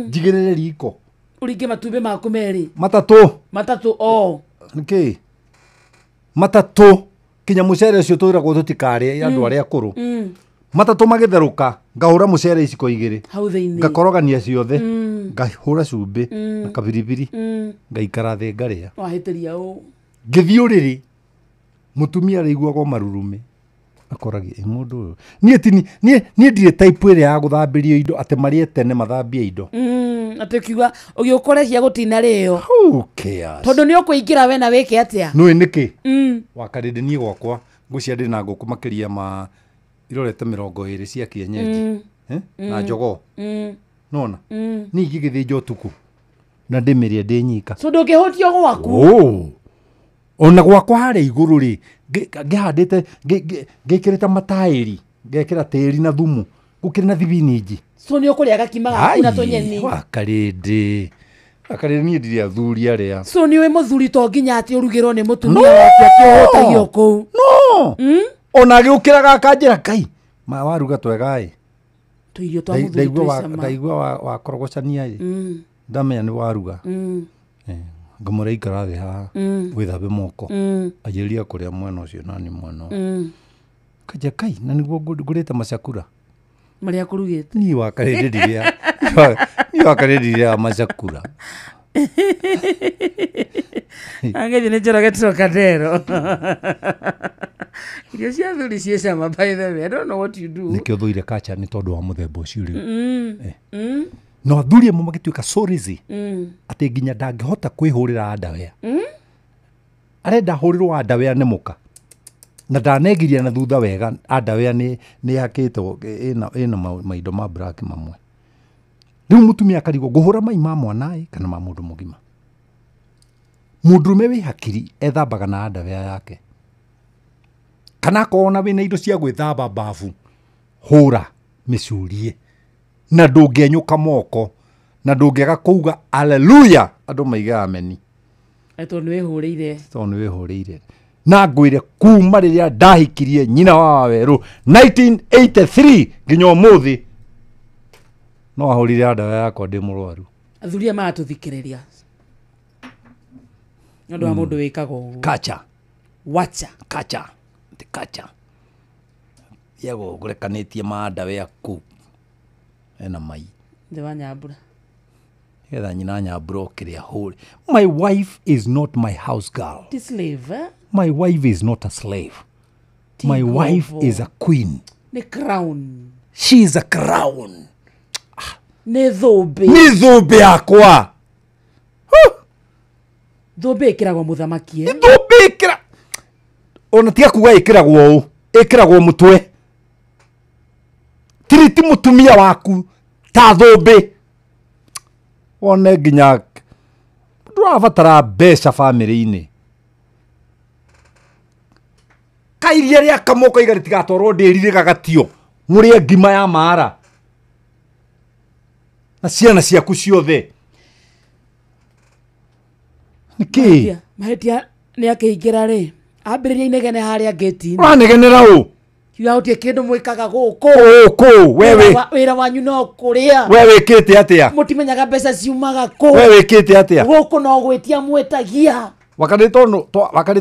njigĩrĩre riko, ũringe matumbĩ maku merĩ. Matatũ. Matatũ o. Nĩkĩ matatũ? Kinya mũcere ũcio twĩragwo tũtikarĩe andũ arĩa akũrũ, matatũ magĩtherũka ngahũra mũcere iciko igĩrĩ hau thĩinĩ, ngakorogania ciothe, ngahũra cumbĩ na kabiribiri, ngaikara thĩ ngarĩa. Wahĩtĩria ũ. Ngĩthiĩ ũrĩrĩ, mũtumia arĩiguagwo marurumĩ, akoragia, "Ĩ, mũndũ ũyũ niĩ ti niĩ ndirĩ type ĩrĩa ya gũthambĩrio indo atĩ marĩe tene mathambie indo." Atĩ ũkiuga ũgĩũkorehia gũtina rĩo. Who cares? Tondũ nĩ ũkũingĩra we na wĩke atĩa? Nũĩ nĩkĩ? Wakarĩndĩ, niĩ gwakwa ngwĩciria ndĩ na ngũkũ makĩria ma irorete 20 cia kienyeji. Eh? Na njogoo. Nona niĩ ingĩgĩthĩnja ũtukũ na ndĩmĩrĩe ndĩ nyika. So ndũngĩhũtio gwaku. Oh. Ona gwakwa harĩa igũrũ rĩ, ngĩhandĩte, ngĩkĩrĩte mataĩri, ngekĩra tĩri na thumu, gũkĩrĩ na thibinji. So nĩ ũkũrĩa gakima gaku na tũnyeni. Wakarĩndĩ, niĩ ndirĩ athuri arĩa So nĩ ũĩ mũthuri to nginya atĩ ũrugĩrwo nĩ mũtumia waku akĩhũtagio kũu. No, ona agĩũkĩraga akanjĩra, "Ngai ma waruga twega ĩ." Tũirio twa mũthuri Ndaigua twĩ cama. Ndaigua wakorogocania ĩ, ndamenya nĩ waruga. Ngamwĩra, "Ikara thĩ haha, wĩthambe moko." Anjĩrĩria kũrĩa mwena ũcio nani mwena ũyũ. Kanja kai na nĩguo ngũrĩte macakura. Marĩa kũrugĩte. Niĩ wakarĩndĩ ndirĩa, niĩ wakarĩndĩ ndirĩaga macakura. Angĩthiĩ nĩ Njoroge Trocadero. Irio cia athuri ciĩ cama, by the way. I don't know what you do. Nĩkĩo thũire kacha, nĩ tondũ wa mũthemba ũcio rĩu. No athuri amwe magĩtuĩka so lazy atĩ nginya ndangĩhota kwĩhũrĩra underwear. Arenda ahũrĩrwo underwear nĩ mũka, na ndanegiria na thutha wega, underwear nĩ hakĩtwo ĩna maindo ma black mamwe. Rĩu mũtumia akarigwo, ngũhũra mai ma mwana ĩ kana ma mũndũ mũgima? Mũndũrũme wĩ hakiri ethambaga na underwear yake, kana akorwo na wĩna indo cia gwĩthamba bafu, hũra mĩcurie na ndũngĩenyũka moko na ndũngĩaga kuuga aleluya andũ maige ameni. Tondũ nĩ wĩhũrĩire. Tondũ nĩ wĩhũrĩire. Na ngwĩre, kuma rĩrĩa ndahikirie nyina wa Wawerũ 1983 nginya ũmũthĩ, no ahũrire ndawa yakwa ndĩ mũrwaru. Athuri aya maratũthikĩrĩria nĩ ũndũ wa mũndũ wĩkaga ũguo. Kacha. Wacha. Kacha ti kacha yego ngũrekanĩtie ma ndawa kũu ena mai. Thĩ wa nyambura. Getha nyina nyambura okire ahũre. My wife is not my house girl. Ti slave, eh? My wife is not a slave. Ti My wife ngombo. is a queen. Nĩ crown. She is a crown. Nĩ thũmbĩ. Nĩ thũmbĩ yakwa. Thũmbĩ ĩkĩragwo mũthamaki, eh? Thũmbĩ ĩkĩra ona tiga kuga ĩkĩragwo ũũ, ĩkĩragwo mũtwe. Tiriti mũtumia waku ta thũmbĩ. Wone nginya ndũrabatara mbeca bamĩrĩ-inĩ. Kairia rĩa kamwe ũkaiga rĩtigatwarwo ndĩri rĩgagatio mũrĩe ngima ya mara na ciana ciaku ciothe. Nĩkĩ? Mahĩtia nĩ akĩingĩra rĩ, ambĩrĩria inegene harĩa ngĩti-inĩ. Ũranegenera ũ? Kiuga gũtirĩ kĩndũ mwĩkaga gũkũ. Gũkũ, we Wĩra wanyu no kũrĩa. We wĩkĩte atĩa? Mũtimenyaga mbeca ciumaga kũ. We wĩkĩte atĩa? Gũkũ no gwĩtia mwĩtagia. Wakarĩ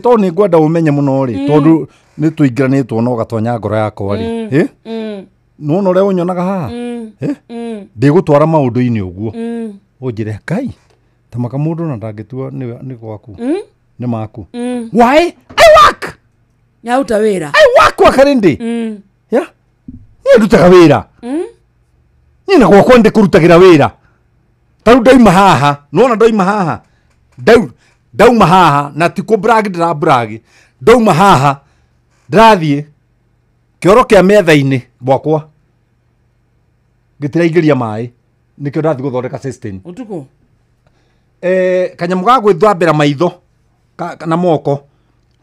tondũ nĩ ngwenda ũmenye mũno rĩ, tondũ nĩ tũingĩranĩtwo na ũgatonya ngoro yakwa rĩ. Nĩwona ũrĩa ũnyonaga haha? Ndĩgũtwara maũndũ-inĩ ũguo. Ũnjĩre Ngai, ta maka mũndũ na ndangĩtua nĩ gwaku. Nĩ maku. Why? I work. Nyaruta wĩra. I work wakarĩ. Yeah. Niĩ ndutaga wĩra. Niĩ na gwakwa ndĩkũrutagĩra wĩra. Ta rĩu ndauma haha, nĩwona ndauma haha. Ndauma haha na ti kũ brag ndĩra brag. Ndauma haha ndĩrathiĩ kĩoro kĩa metha-inĩ gwakwa. Gĩtiraingĩria maĩ. Nĩkĩo ndathiĩ gũthondeka system. Ũtukũ? Kanyamũ ga gwĩthambĩra maitho na moko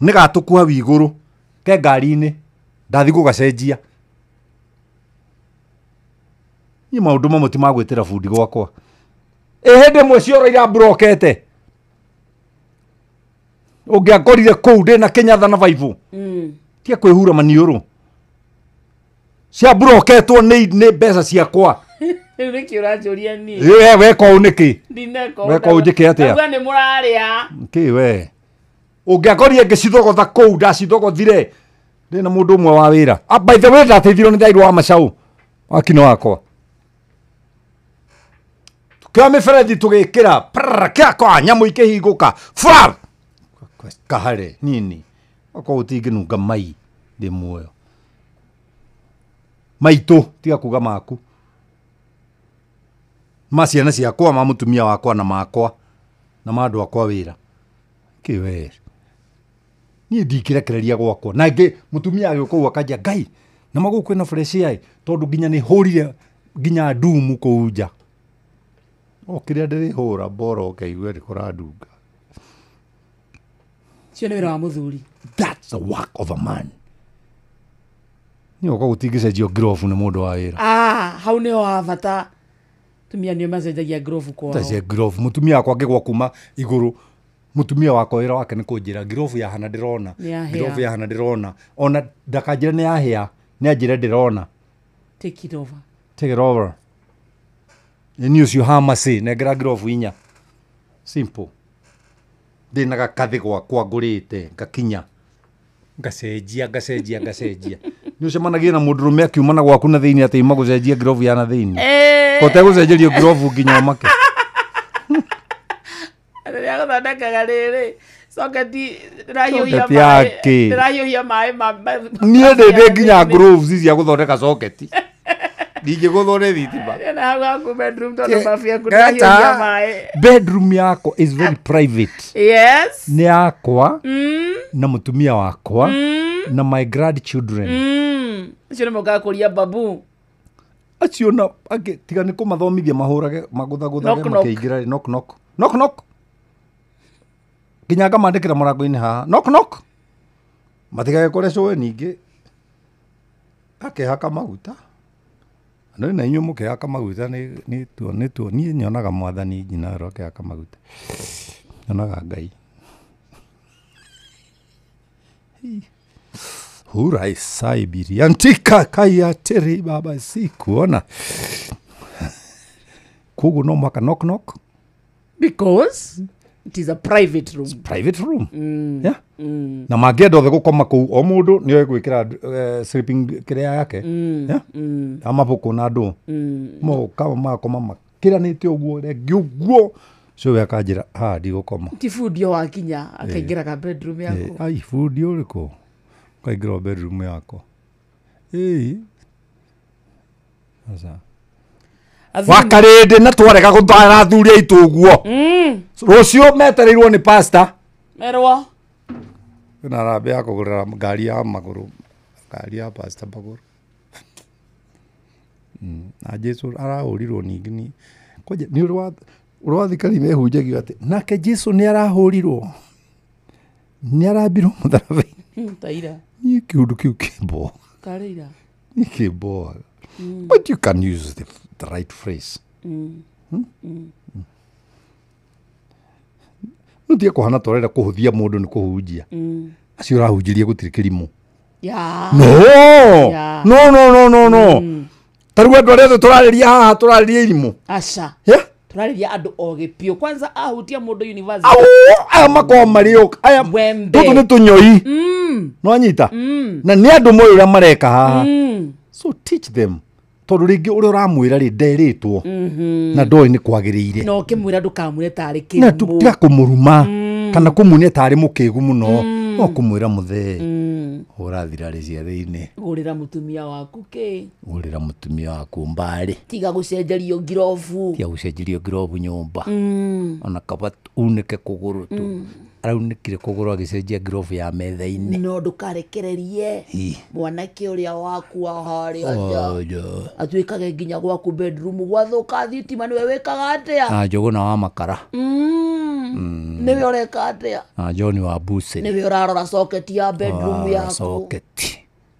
nĩ gatũku hau igũrũ ke ngari-inĩ ndathiĩ gũgacenjia. Niĩ maũndũ mamwe ti ma gwĩtĩra bundi gwakwa. Ĩ hĩndĩ ĩmwe cioro iramburokete. Ũngĩakorire kũu ndĩna kĩnyatha na baibũ. Tia kwĩhura maniũrũ. Ciamburoketwo nĩ mbeca ciakwa. Rĩu nĩkĩ ũranjũria niĩ? We weka ũũ nĩkĩ? Ndineka ũũ. Weka ũũ njĩke atĩa? Ndauga nĩ mũrarĩa. Kĩ we? Ũngĩakorire ngĩcithogotha kũu ndacithogothire. Ndĩna mũndũ ũmwe wa wĩra. By the way ndateithirio nĩ Thairũ wa Macaũ. Wakino wakwa. Tukĩoya mĩberethi tũgĩkĩra prrr, kĩakwa nyamũ ikĩhingũka. Fra! Kahare nini. Okorwo gũtingĩnunga mai ndĩ muoyo. Maitũ tiga kuga maku. Ma ciana ciakwa, ma mũtumia wakwa na makwa na ma andũ akwa wĩra. Kĩ we? Niĩ ndingĩrekereria gwakwa. Na ingĩ mũtumia agĩũka ũguo akanjia Ngai na magũkũ kwĩna fresh air tondũ nginya nĩ hũrire nginya ndumu kũu nja. O kĩrĩa ndĩrĩhũra mboro ũkaigua nĩ kũrandunga. Ũcio nĩ wĩra wa mũthuri. That's the work of a man. Niĩ okorwo gũtingĩcenjio ngirobu nĩ mũndũ wa wĩra. Hau nĩho ha bata. Tumia nĩo macenjagia ngirobu kwao. Cenjia ngirobu. Mũtumia wakwa angĩgwa kuma igũrũ, mũtumia wakwa wĩra wake nĩ kũnjĩra ngirobu yahana ndĩrona. Ngirobu yahana ndĩrona. Ona ndakanjĩre nĩ yahĩa, nĩ anjĩre ndĩrona. Take it over. Take it over. Nĩ ũcio hamasi, nengera ngirobu inya. Simple. Ndĩna gakathĩ gwakwa ngũrĩte, ngakinya. Ngacenjia, ngacenjia, ngacenjia. Nĩ ũcemanagia na mũndũrũme akiuma na gwaku na thĩinĩ atĩ ima gũcenjia ngirobu ya na thĩinĩ. Kote gũcenjerio ngirobu nginya ũmake. Rĩrĩa gũthondekaga rĩrĩ, soketi ndĩrahiũhia maĩ. Ndĩrahiũhia maĩ ma Niĩ ndĩ nginya gloves cia gũthondeka soketi. Ndingĩgũthwo nĩ thitima. Na hau haku bedroom tondũ babu yaku ndĩrahiũhia maĩ. Bedroom yakwa is very private. Yes. Nĩ yakwa na mũtumia wakwa na my grandchildren. Acio nĩ mokaga kũria babu. Acio na angĩ tiga nĩ kũmathomithia mahũrage magũthagũthage makĩingĩra knock knock. Knock knock. Nginya ngamandĩkĩra mũrango-inĩ haha. Knock knock. Matigagĩkore cũĩ ningĩ. Akehaka maguta. No na inyuĩ mũkehaka maguta nĩ tuo niĩ nyonaga mwathani nyina akehaka maguta. Nyonaga Ngai. Hurai saibiri antika kaya teri baba sikuona. Koguo no mwaka knock knock. Because it is a private room. It's private room. Yeah. Na mangĩenda othe gũkoma kũu o mũndũ nĩoĩ gwĩkĩra sleeping kĩrĩa yake. Yeah. Amabũkũ na andũ. Moka makoma Kiranite uguo rĩngĩ ũguo cũwe akanjĩra haha ndigũkoma. Ti bundi o wakinya akaingĩra ka bedroom yaku. Ai bundi ũrĩkũ kaingĩra bedroom yakwa. Ĩĩ aca wakarĩndĩ na twarega gũtwara athuri aitũ ũguo. Rũciũ metereirwo nĩ pastor merwo na harambee ya kũgũrĩra ngari ya magũrũ, ngari ya pastor magũrũ. Na Jesu arahũrirwo ningĩ ni kwanja nĩ ũrĩ ũrathikari mehunjagio atĩ nake Jesu nĩ arahũrirwo, nĩ arambirwo mũtharaba-inĩ. Taira niĩ kĩũndũ kĩu kĩmboa karĩira niĩ kĩmboaga. But you can use the right phrase. No tiga kũhana ta ũrenda kũhũthia mũndũ nĩ kũhunjia. Acio ũrahunjĩria gũtirĩ kĩrimũ. Yeah. No. No no no no no. Ta rĩu andũ arĩa othe tũrarĩria haha tũrarĩria irimũ. Aca. Yeah. Tũrarĩria andũ ogĩ biũ. Kwanza ahutia mũndũ university. Au, aya makoragwo marĩ aya tũtũ nĩ tũnyoi. Nĩwanyita? Na nĩ andũ moĩ ũrĩa mareka haha. So teach them. Tondũ rĩngĩ ũrĩa ũramwĩra rĩ nderĩtwo na ndoĩ nĩ kwagĩrĩire. Na ũkĩmwĩra ndũkamwĩre tarĩ kĩrimũ. Na tiga kũmũruma kana kũmuonia tarĩ mũkĩgu mũno. No kũmwĩra mũthee hũra thirarĩ cia thĩinĩ. Gũrĩra mũtumia waku kĩ? Gũrĩra mũtumia waku mbarĩ. Tiga gũcenjerio ngirobu. Tiga gũcenjerio ngirobu nyũmba. Ona kaba unĩke kũgũrũ tu. Araunĩkire kũgũrũ agĩcenjia ngirobu ya metha-inĩ. No ndũkarekererie mwanake ũrĩa waku wa harĩa nja atuĩkage nginya gwaku bedroom gwathũka thitima nĩwe wĩkaga atĩa? Na Njũgũna wa makara. Nĩwe ũreka atĩa? Na John wa Buce. Nĩwe ũrarora socket ya bedroom yaku. Socket.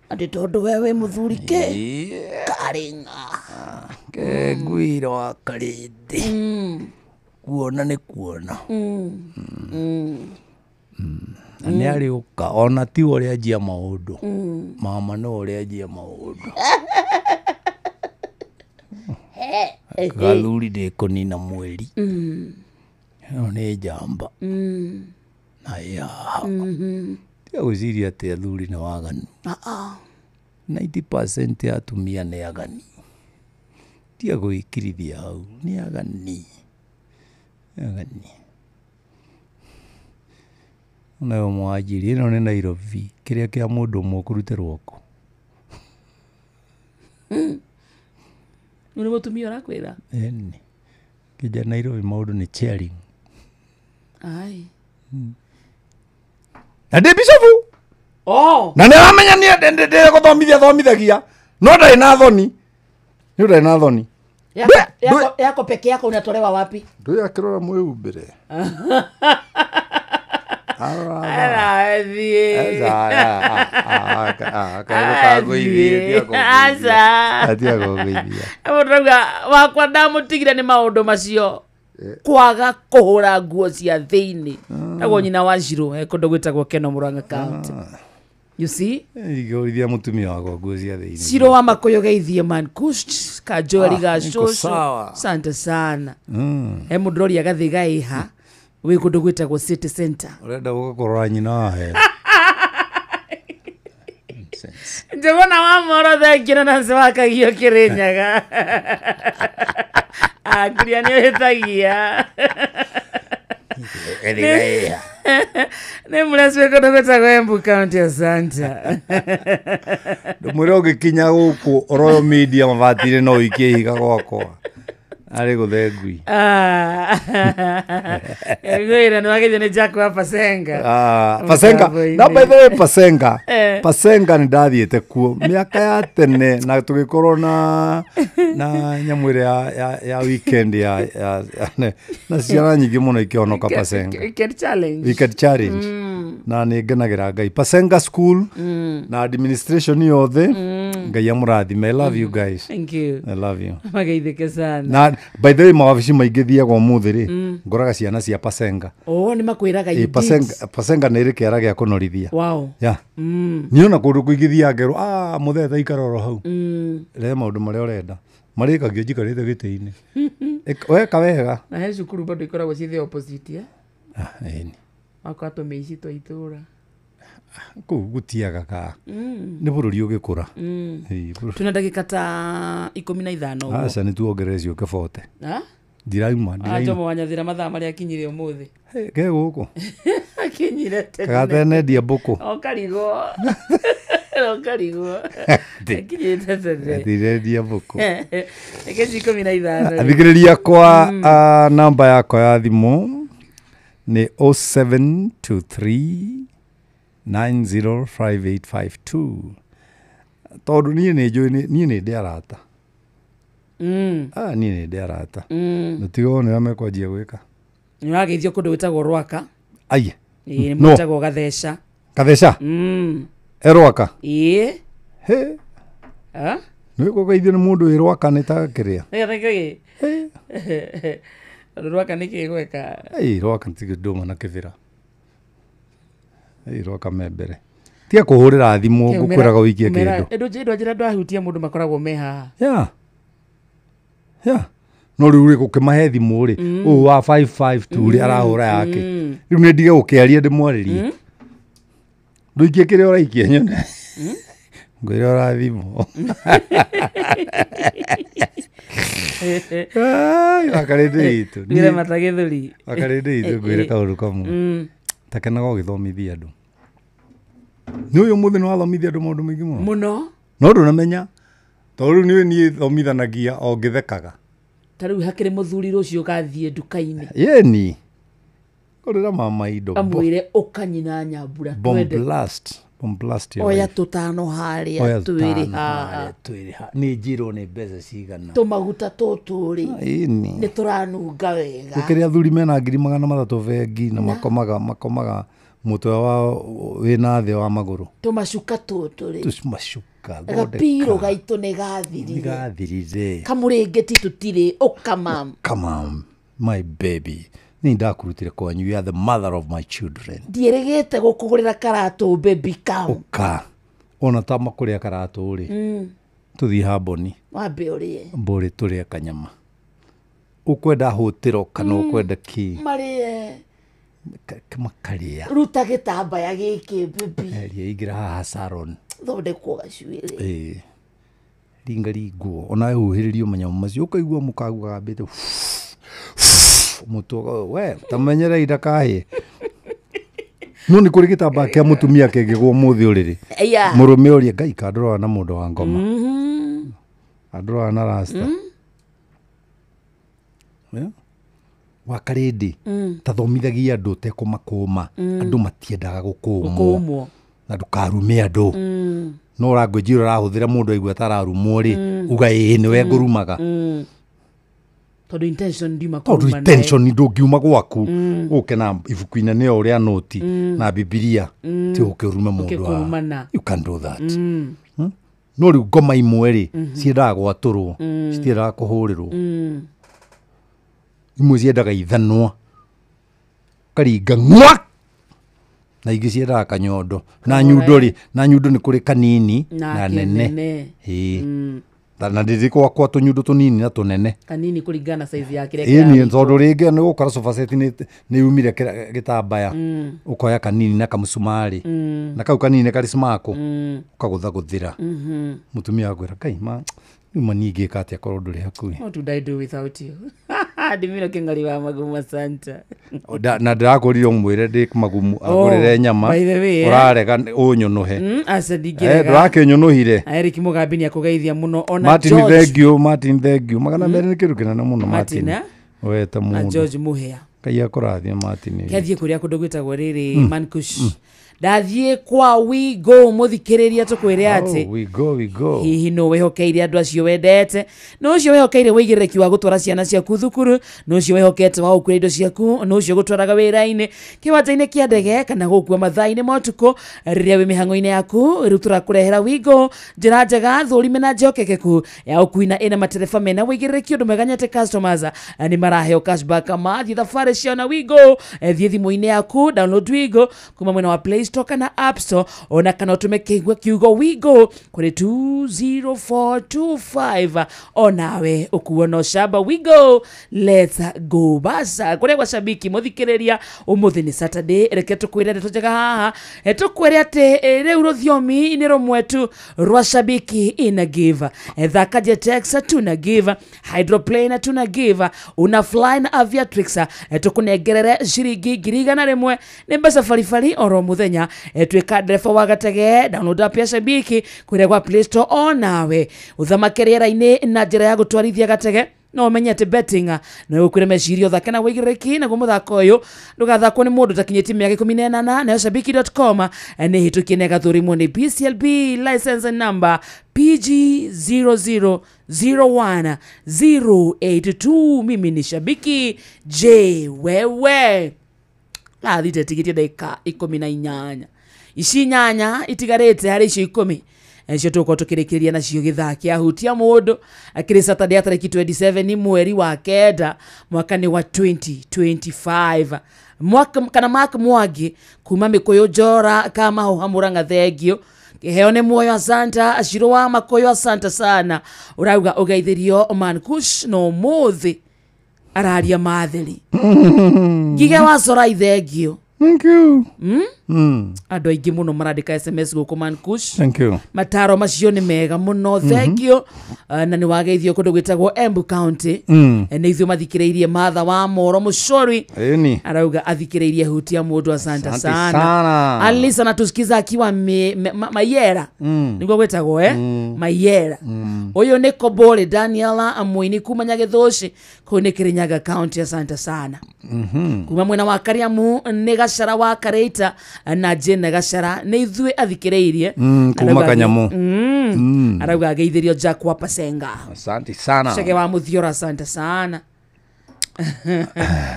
Atĩ tondũ we wĩ mũthuri kĩ? Karĩng'a. Kengwira wa karĩndĩ. Kuona nĩ kuona. Na nĩ arĩũka ona ti ũrĩa anjia maũndũ. Mama no ũrĩa anjia maũndũ. Gathuri ndĩkũnina mweri. Ĩno nĩ njamba. Na ĩ haha. Tiga gwĩciria atĩ athuri nĩ waganu. 90% ya atumia nĩ agani. Tiga gwĩkirithia hau, nĩ agani. Agani. Nayo mwajiri ĩno nĩ Nairobi, kĩrĩa kĩa mũndũ ũmwe ũkũrutĩrwo kũ? Nĩ mũtumia ũrakwĩra? Ĩni. Kĩnja Nairobi maũndũ nĩ sharing. Ai. Na ndĩ bishofu. Oh. Na nĩ aramenya nĩ ndĩ gũthomithia thomithagia. No ndarĩ na thoni. Nĩ ndarĩ na thoni. Yako peke yako unatolewa wapi? Ndũĩ akĩrora mwĩhumbĩre. Aca. Wakwa ndamũtigire nĩ maũndũ macio. Kwaga kũhũra nguo cia thĩinĩ. Tagwo nyina wa Shiro kũndũ gwĩtagwo Keno Murang'a County. You see? Igũrithia mũtumia wakwa nguo cia thĩinĩ. Shiro wa Makoyo geithie man kusht kajoari ga shosho. Asante sana. He mũndũ ũroria Gathiga ĩha wĩ kũndũ gwĩtagwo City Center. Ũrenda gũka kũrora nyina wahe. Njũgũna wa Moro thengio na Nancy wa Kagio Kĩrĩnyaga. Akuria nĩ ũhĩtagia. Nĩ mũreci wĩ kũndũ gwĩtagwo Embu County, asante. Ndũmwĩre ũngĩkinya gũkũ Royal Media mabati-inĩ no ũikie ihiga gwakwa. Arĩ gũthe ngui. Ngwĩra nĩ wageithio nĩ Jack wa Pasenga. Pasenga. Na by the way Pasenga. Pasenga nĩ ndathiĩte kuo mĩaka ya tene na tũgĩkorwo na nyamũ ĩrĩa ya weekend ya na ciana nyingĩ mũno ikĩhonoka Pasenga. Weekend challenge. Weekend challenge. Na nĩ ngenagĩra Ngai. Pasenga school na administration yothe. Ngai amũrathime. I love you guys. Thank you. I love you. Mageithĩke sana. Na by the way mawabici maingĩ thiaga ũmũthĩ rĩ ngoraga ciana cia Pasenga. Oh, nĩ makwĩraga you did. Pasenga nĩ ĩrĩ kĩara gĩa kũnorithia. Wow. Yeah. Niĩ ona kũndũ kũingĩ thiaga ngerwo mũthee ta ikara oro hau. Rehe maũndũ marĩa ũrenda. Marĩkagio njikarĩte gĩtĩ-inĩ. Weka wega. Na he cukuru bado ikoragwo ci the opposite, eh? Ĩni. Wakwa tũmĩici twa itũra. Kũu gũtiagaga. Nĩ bũrũri ũgĩkũra. Ĩĩ, Twĩna ndagĩka ta 15 ũguo. Aca, nĩ tuongerere ciũke 40. Ah? Ndirauma. Ah, Ndirauma. Jomo Wanyathira mathaa marĩa akinyire ũmũthĩ. Ke gũkũ. Akinyire tene. Kagatenendia mbũkũ. O karigwo. O karigwo. Akinyĩte tene. Ndirendia mbũkũ. Reke ci 15. Athikĩrĩria akwa, namba yakwa ya thimũ nĩ 0723 905852, tondũ niĩ nĩ njũĩ niĩ nĩ ndĩ arata. Ah, niĩ nĩ ndĩ arata. Ndũtigo nĩ ũrĩa mekwanjia gwĩka. Nĩ ũrageithio kũndũ gwĩtagwo Rwaka. Ai. Ĩĩ, No. mwĩtagwo Gatheca. Gatheca. Erwaka. Ĩĩ. He. Ah? Nĩ gũgeithio nĩ mũndũ wĩ Rwaka nĩ ta kĩrĩa. Nĩ kĩ? Tondũ Rwaka nĩ kĩ gweka? Ei, Rwaka nĩ ndũma na kĩbĩra. Ei, Rwaka me mbere. Tiga kũhũrĩra thimũ ngũkwĩraga ũikie kĩndũ. Ndũ njĩra ndwahutia mũndũ makoragwo me haha. Ya. Ya. No rĩu rĩ gũkĩmahe thimũ rĩ, ũyũ wa 552 rĩ arahũra yake. Rĩu nĩ ndige gũkĩaria ndĩmwarĩrie. Ndũikie kĩrĩa ũraikia nyone. Ngwĩra ũrathimwo. Ai, wakarĩndĩ itũ. Ngwĩre mata gĩthũri. Wakarĩndĩ itũ ngwĩre kaũndũ kamwe. Takenaga ũgĩthomithia andũ. Nĩ ũyũ ũmũthĩ nĩ wathomithia andũ maũndũ maingĩ mũno. Mũno. No ndũnamenya tondũ rĩu niĩ niĩ thomithanagia o ngĩthekaga. Ta rĩu hakĩrĩ mũthuri rũciũ ũgathiĩ nduka-inĩ. Yeni. Ngũrĩra mama indo. Amwĩre ũkanyina Nyambura. Bomb Twende. blast. Bomb blast your Oya wife. tũtano harĩa Oya twĩrĩ tũtano haha. harĩa twĩrĩ haha. Nĩ njirwo nĩ mbeca cigana. Tũmaguta tũtũ rĩ. Ĩni. Nĩ tũranunga wega. Gũkĩrĩ athuri mena 300,000 bengi na makomaga mũtwe wao wĩna thĩ wa magũrũ. Tũmacuka tũtũ rĩ. Tũmacuka. Gapiro gaitũ nĩ gathirire. Gathirire. Kamũrĩngĩti tũtirĩ ũka mam. Come on, my baby. Nĩ ndakũrutire kwanyu. You are the mother of my children. Ndierĩgĩte gũkũgũrĩra karatũ baby come. Ũka. Ona ta makũrĩa karatũ rĩ. Tũthiĩ hamboni. Wambe ũrĩe. Mbũrĩ tũrĩe kanyama. Ũkwenda hũtĩro kana ũkwenda kĩ? Marĩe. Makarĩa. Ruta gĩtambaya gĩkĩ baby. Eria ingĩra haha salon. Thondekwo gacuĩrĩ. Ĩĩ. Ringa ringwo. Ona huhĩrĩrio manyamũ macio ũkaigua mũkagu gagambĩte mũtwe we tamenyerei ndakahĩe. No nĩ kũrĩ gĩtambaya kĩa mũtumia kĩngĩgwo mũthĩ ũrĩrĩ. Aya. Mũrũme ũrĩa Ngai kandũraga na mũndũ wa ngoma. Andũraga na rasta. Yeah. Wakarĩndĩ tathomithagia andũ ũtekũmakũma. Andũ matiendaga gũkũmwo. Gũkũmwo. Na ndũkarume andũ. No language ĩrĩa ũrahũthĩra mũndũ aigua ta ararumwo rĩ, uga ĩĩ nĩwe ngũrumaga. Tondũ intention ndiuma Tondũ kũruma nawe. intention ndũngiuma gwaku ũke na ibuku inene o rĩa noti na Bibilia ti ũke ũrume Ũke mũndũ wa kũrumana. You can do that. No rĩu ngoma imwe rĩ ciendaga gwatũrwo, citiendaga kũhũrĩrwo. Imwe ciendaga ithanwa ũkaringa ng'wa, na ingĩ ciendaga kanyondo na nyundo rĩ, na nyundo nĩ kũrĩ kanini na nene. Kĩnene. Ĩĩ. Na ndĩrĩ gwakwa tũnyundo tũnini na tũnene. Kanini kũringana na size ya kĩrĩa Ĩni kĩrarigwo. tondũ rĩngĩ nĩ gũkora sofa set nĩ yumire gĩtambaya, ũkoya kanini na kamũcumarĩ, na kau kanini nĩ karĩ smako, ũkagũthagũthĩra. Mũtumia akwĩra kai ma rĩu ma niĩ ingĩka atĩa korwo ndũrĩ hakuhĩ. What would I do without you? Ndimiro kĩng'ori wa magumu Santa. Na ndĩrakũrire ũmwĩre ndĩ magumu agũrĩre nyama. By the way, eh. Ũrarega ũnyũnũhe. Aca ndingĩrega. Ndũrakĩnyũnũhire. Eric Mugambi nĩ akũgeithia mũno ona Martin. George. Thank you Martin, thank you. 200 nĩ kĩndũ kĩnene mũno. Martin, Martin eh? weta Na mũndũ. George Muhea. Ngai akũrathime Martin. Kĩathiĩ kũrĩa kũndũ gwĩtagwo rĩrĩ Mankush. Ndathiĩ kwa Wigo mũthikĩrĩria tũkwĩre atĩ Oh, we go, we go. Hihi nũ wĩhokeire andũ acio wendete, nũ ũcio wĩhokeire wĩigĩrĩrĩki wa gũtwara ciana ciaku thukuru, nũ ũcio wĩhokete wa gũkuĩra indo ciaku, nũ ũcio gũtwaraga wĩra-inĩ, kĩwanja-inĩ kĩa ndege kana gũkua mathaa-inĩ ma ũtukũ rĩrĩa wĩ mĩhang'o-inĩ yaku? Rĩu tũrakũrehera Wigo, njĩra njega thũrime na njehokekeku ya ũkui na ĩna matereba mena wĩigĩrĩrĩki. Ũndũ mwega nĩ atĩ customers nĩ maraheo cashback mathiĩ thabarĩ ciao na Wigo. Thiĩ thimũ-inĩ yaku, download Wigo kuma mwena wa Play Store kana App Store ona kana ũtũme kiugo Wigo kũrĩ 20425 onawe ũkuo no shamba. Wigo, let's go. Basa kũrĩa gwa Shabiki mũthikĩrĩria, ũmũthĩ nĩ Saturday, reke tũkwĩre ndeto njega haha, tũkwĩre atĩ rĩu rũthiomi nĩ rũmwe tu rwa Shabiki ina give. Thaka Jetex tuna give, Hydroplane tuna give, una fly na Aviatrix, tũkũnengerere ciringi 100,000 nĩ mbeca baribari oro mũthenya. Twĩka ndereba wa gatege, download app ya Shabiki kũrĩa gwa Play Store onawe ũthamake rĩera-inĩ na njĩra ya gũtwarithia gatege. No ũmenye atĩ betting no ĩgũkwĩre meciria ũthake na wĩigĩrĩrĩki, naguo mũthako ũyũ ndũgathakwo nĩ mũndũ ũtakinyĩtie mĩaka 18. Nayo shabiki.com nĩ hĩtũkie na ĩgathũrimwo nĩ BCLB license number PG 0001082. Mimi ni Shabiki J wewe athite tigiti ndagĩka 18 ici nyanya itigarĩte harĩ icio 10 cio tũgũkorwo tũkĩrĩkĩrĩria nacio gĩthaa kĩa hutia mũndũ akĩrĩ Saturday ya tarĩki 27 mweri wa 9 mwaka nĩ wa 2025. Mwaka kana Mark Mwangi kuma Mĩkũyũ Njora kama ho Murang'a thengio kĩheo nĩ muoyo asanta aciro wa Makũyũ asanta sana ũrauga ũgeithĩrio Mankush no mũthĩ araria matheri ngige wacora ithengio. Thank you. Andũ aingĩ mũno marandĩka SMS gũkũ Mankush. Thank you. Mataro macio nĩ mega mũno, thank you. Na nĩ wageithio kũndũ gwĩtagwo Embu County. Nĩ ithuĩ mathikĩrĩirie Martha wa Moro Mũcori arauga athikĩrĩirie hutia mũndũ asante sana. Alisa anatusikiza akiwa Mayera. Nĩguo gwĩtagwo Mayera. Ũyũ nĩ Kobore Daniela Amũini kuma Nyagĩthũci kũu nĩ Kirinyaga County asante sana. Kuma mwena wa Kariamu nĩ Gachara wa Kareita na Jane Gachara nĩ ithuĩ athikĩrĩirie kuma Kanyamu. Arauga ageithĩrio Jack wa Pasenga asante sana. Chege wa Muthiora asante sana.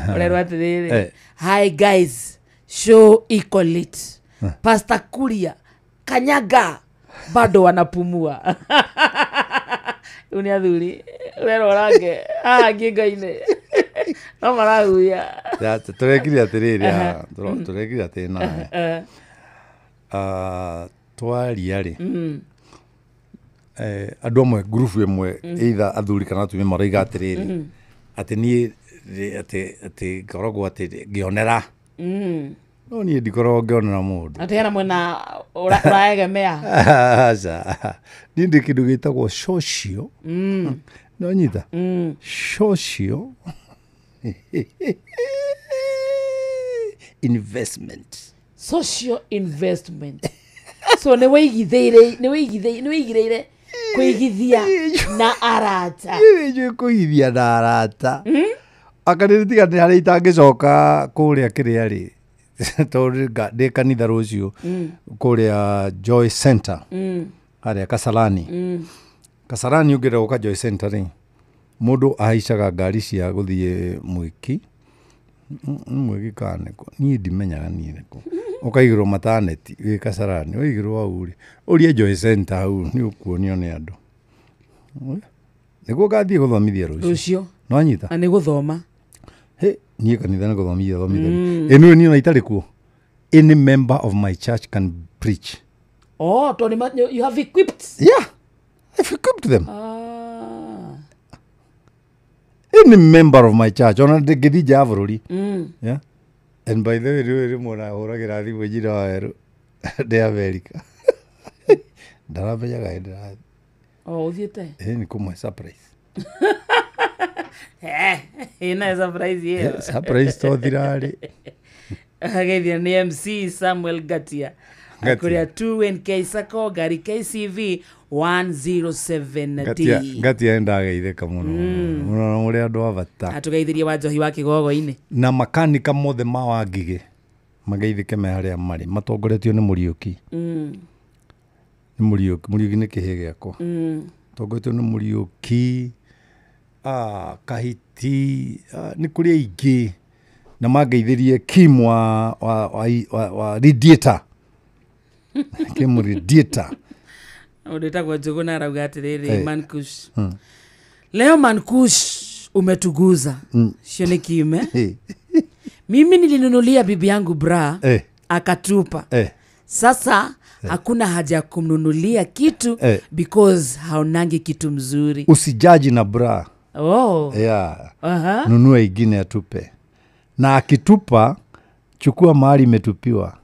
Ũrerwo atĩrĩrĩ, hi guys, show iko lit. Pastor Kuria Kanyaga bado wanapumua. Uni athuri ũrerwo range ngingo-inĩ no marahuya. Tũrekire atĩrĩrĩ, tũrekire atĩrĩ nawe twaria rĩ, andũ amwe ngurubu ĩmwe either athuri kana atumia marauga atĩrĩrĩ atĩ niĩ atĩ ngoragwo atĩ ngĩonera no niĩ ndikoragwo ngĩonera mũndũ atĩ hena mwena ũraegemea. Aca, niĩ ndĩ kĩndũ gĩtagwo social no nyita social investment. Social investment. So nĩ wĩigithĩire nĩ wĩigĩrĩire kũigithia na arata. Nĩ kũigithia na arata. Aka nĩ tiga nĩ harĩa itangĩcoka kũrĩa kĩrĩa rĩ tondũ ndĩ kanitha rũciũ kũrĩa Joy Center harĩa Kasarani. Kasarani ũngĩenda gũka Joy Center rĩ, mũndũ ahaicaga ngari cia gũthiĩ Mwiki Mwiki kana nĩkũ niĩ ndimenyaga niĩ nĩkũ ũkaigĩrwo mataneti wĩ Kasarani ũigĩrwo hau rĩ ũrie Joy Center hau nĩ ũkuonio nĩ andũ nĩguo ngathiĩ gũthomithia rũciũ no nyita nĩ gũthoma he niĩ kanitha nĩ gũthomithia thomithia ĩno niĩ ona itarĩ kuo. Any member of my church can preach. Oh, Tony, you have equipped. Yeah, I've equipped them. Any member of my church ona ndĩngĩthiĩ nja ya bũrũri. Yeah. And by the way, rĩu rĩmwe nahũragĩra thimũ njira wa werũ ndĩ America. Ndaramenyaga hĩndĩ ndĩrathiĩ. Oh, ũthiĩte? Ĩ nĩ kũmũhe surprise. Ĩna surprise ĩyo. Surprise to thirarĩ. Ageithia nĩ MC Samuel Gatia. Kũrĩa 2NK Sacco ngari KCV 107D. Gatia ndageithĩka mũno mũno mũrĩ andũ a bata. Atũgeithirie wa njohi wa kĩgogo-inĩ. Na makanika mothe ma Wangigĩ mageithĩke me harĩa marĩ matongoretio nĩ Mũriũki. Nĩ Mũriũki, Mũriũki nĩ kĩhĩ gĩakwa. Matongoretio nĩ Mũriũki, Kahiti, nĩ kũrĩ aingĩ na mangeithĩrie Kim wa Radiator. Kim Radiator. Ũndũ wĩtagwo Njũgũna arauga atĩrĩrĩ, Mankush. Leo Mankush umetuguza. Sio ni kiume. Mimi nilinunulia bibi yangu bra akatupa. Sasa hakuna haja ya kumnunulia kitu because haonangi kitu mzuri. Usijaji na bra. Oh. Yeah. Nunua ingine atupe. Na akitupa, chukua mahali imetupiwa,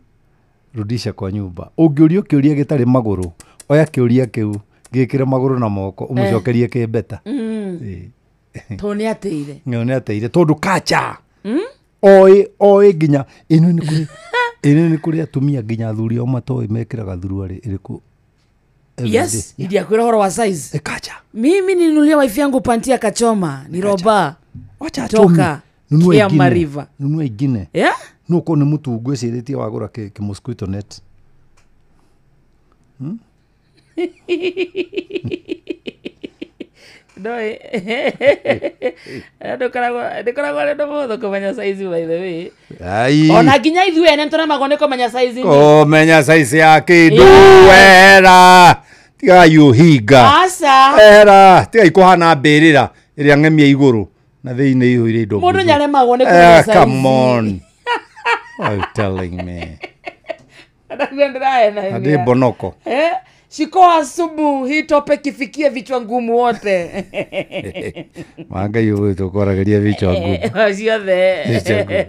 rudisha kwa nyumba. Ũngĩũrio kĩũria gĩtarĩ magũrũ, oya kĩũria kĩu gĩkĩre magũrũ na moko, ũmũcokerie kĩmbeta. Tondũ nĩ ateire. Nĩ ateire tondũ kacha. Oĩ nginya ĩno nĩ kũrĩ ĩno nĩ kũrĩ atumia nginya athuri ao matoĩ mekĩraga thuruarĩ ĩrĩkũ. Yes, ndiakwĩra ũhoro wa size. Kacha. Mimi nilinunulia wife yangu panti akachoma, ni roba. Wacha toka. Nunua Kiama ingine. River. Nunua ingine. Yeah? No ko ni mutu ngwĩcirĩtie wagũra kĩ mosquito net. No, ndũkoragwo arĩ ũndũ mũhũthũ kũmenya size by the way. Ai. Ona nginya ithuĩ ene nĩtũremagwo nĩ kũmenya size. Kũmenya size ya kĩndũ wera. Tigai ũhinga. Aca. Era, tigai kũhana mbĩrĩra ĩrĩa ng'emie igũrũ na thĩinĩ ihũire indo. Mũndũ nĩaremagwo nĩ kũmenya size. Come on. What are you telling me? Ndaguo ndĩraena. Ade bonoko. Shiko asubu hii topic ifikie vichwa ngumu wote. Manga yuwe tukorageria vichwa ngumu. Ciothe. Vichwa ngumu.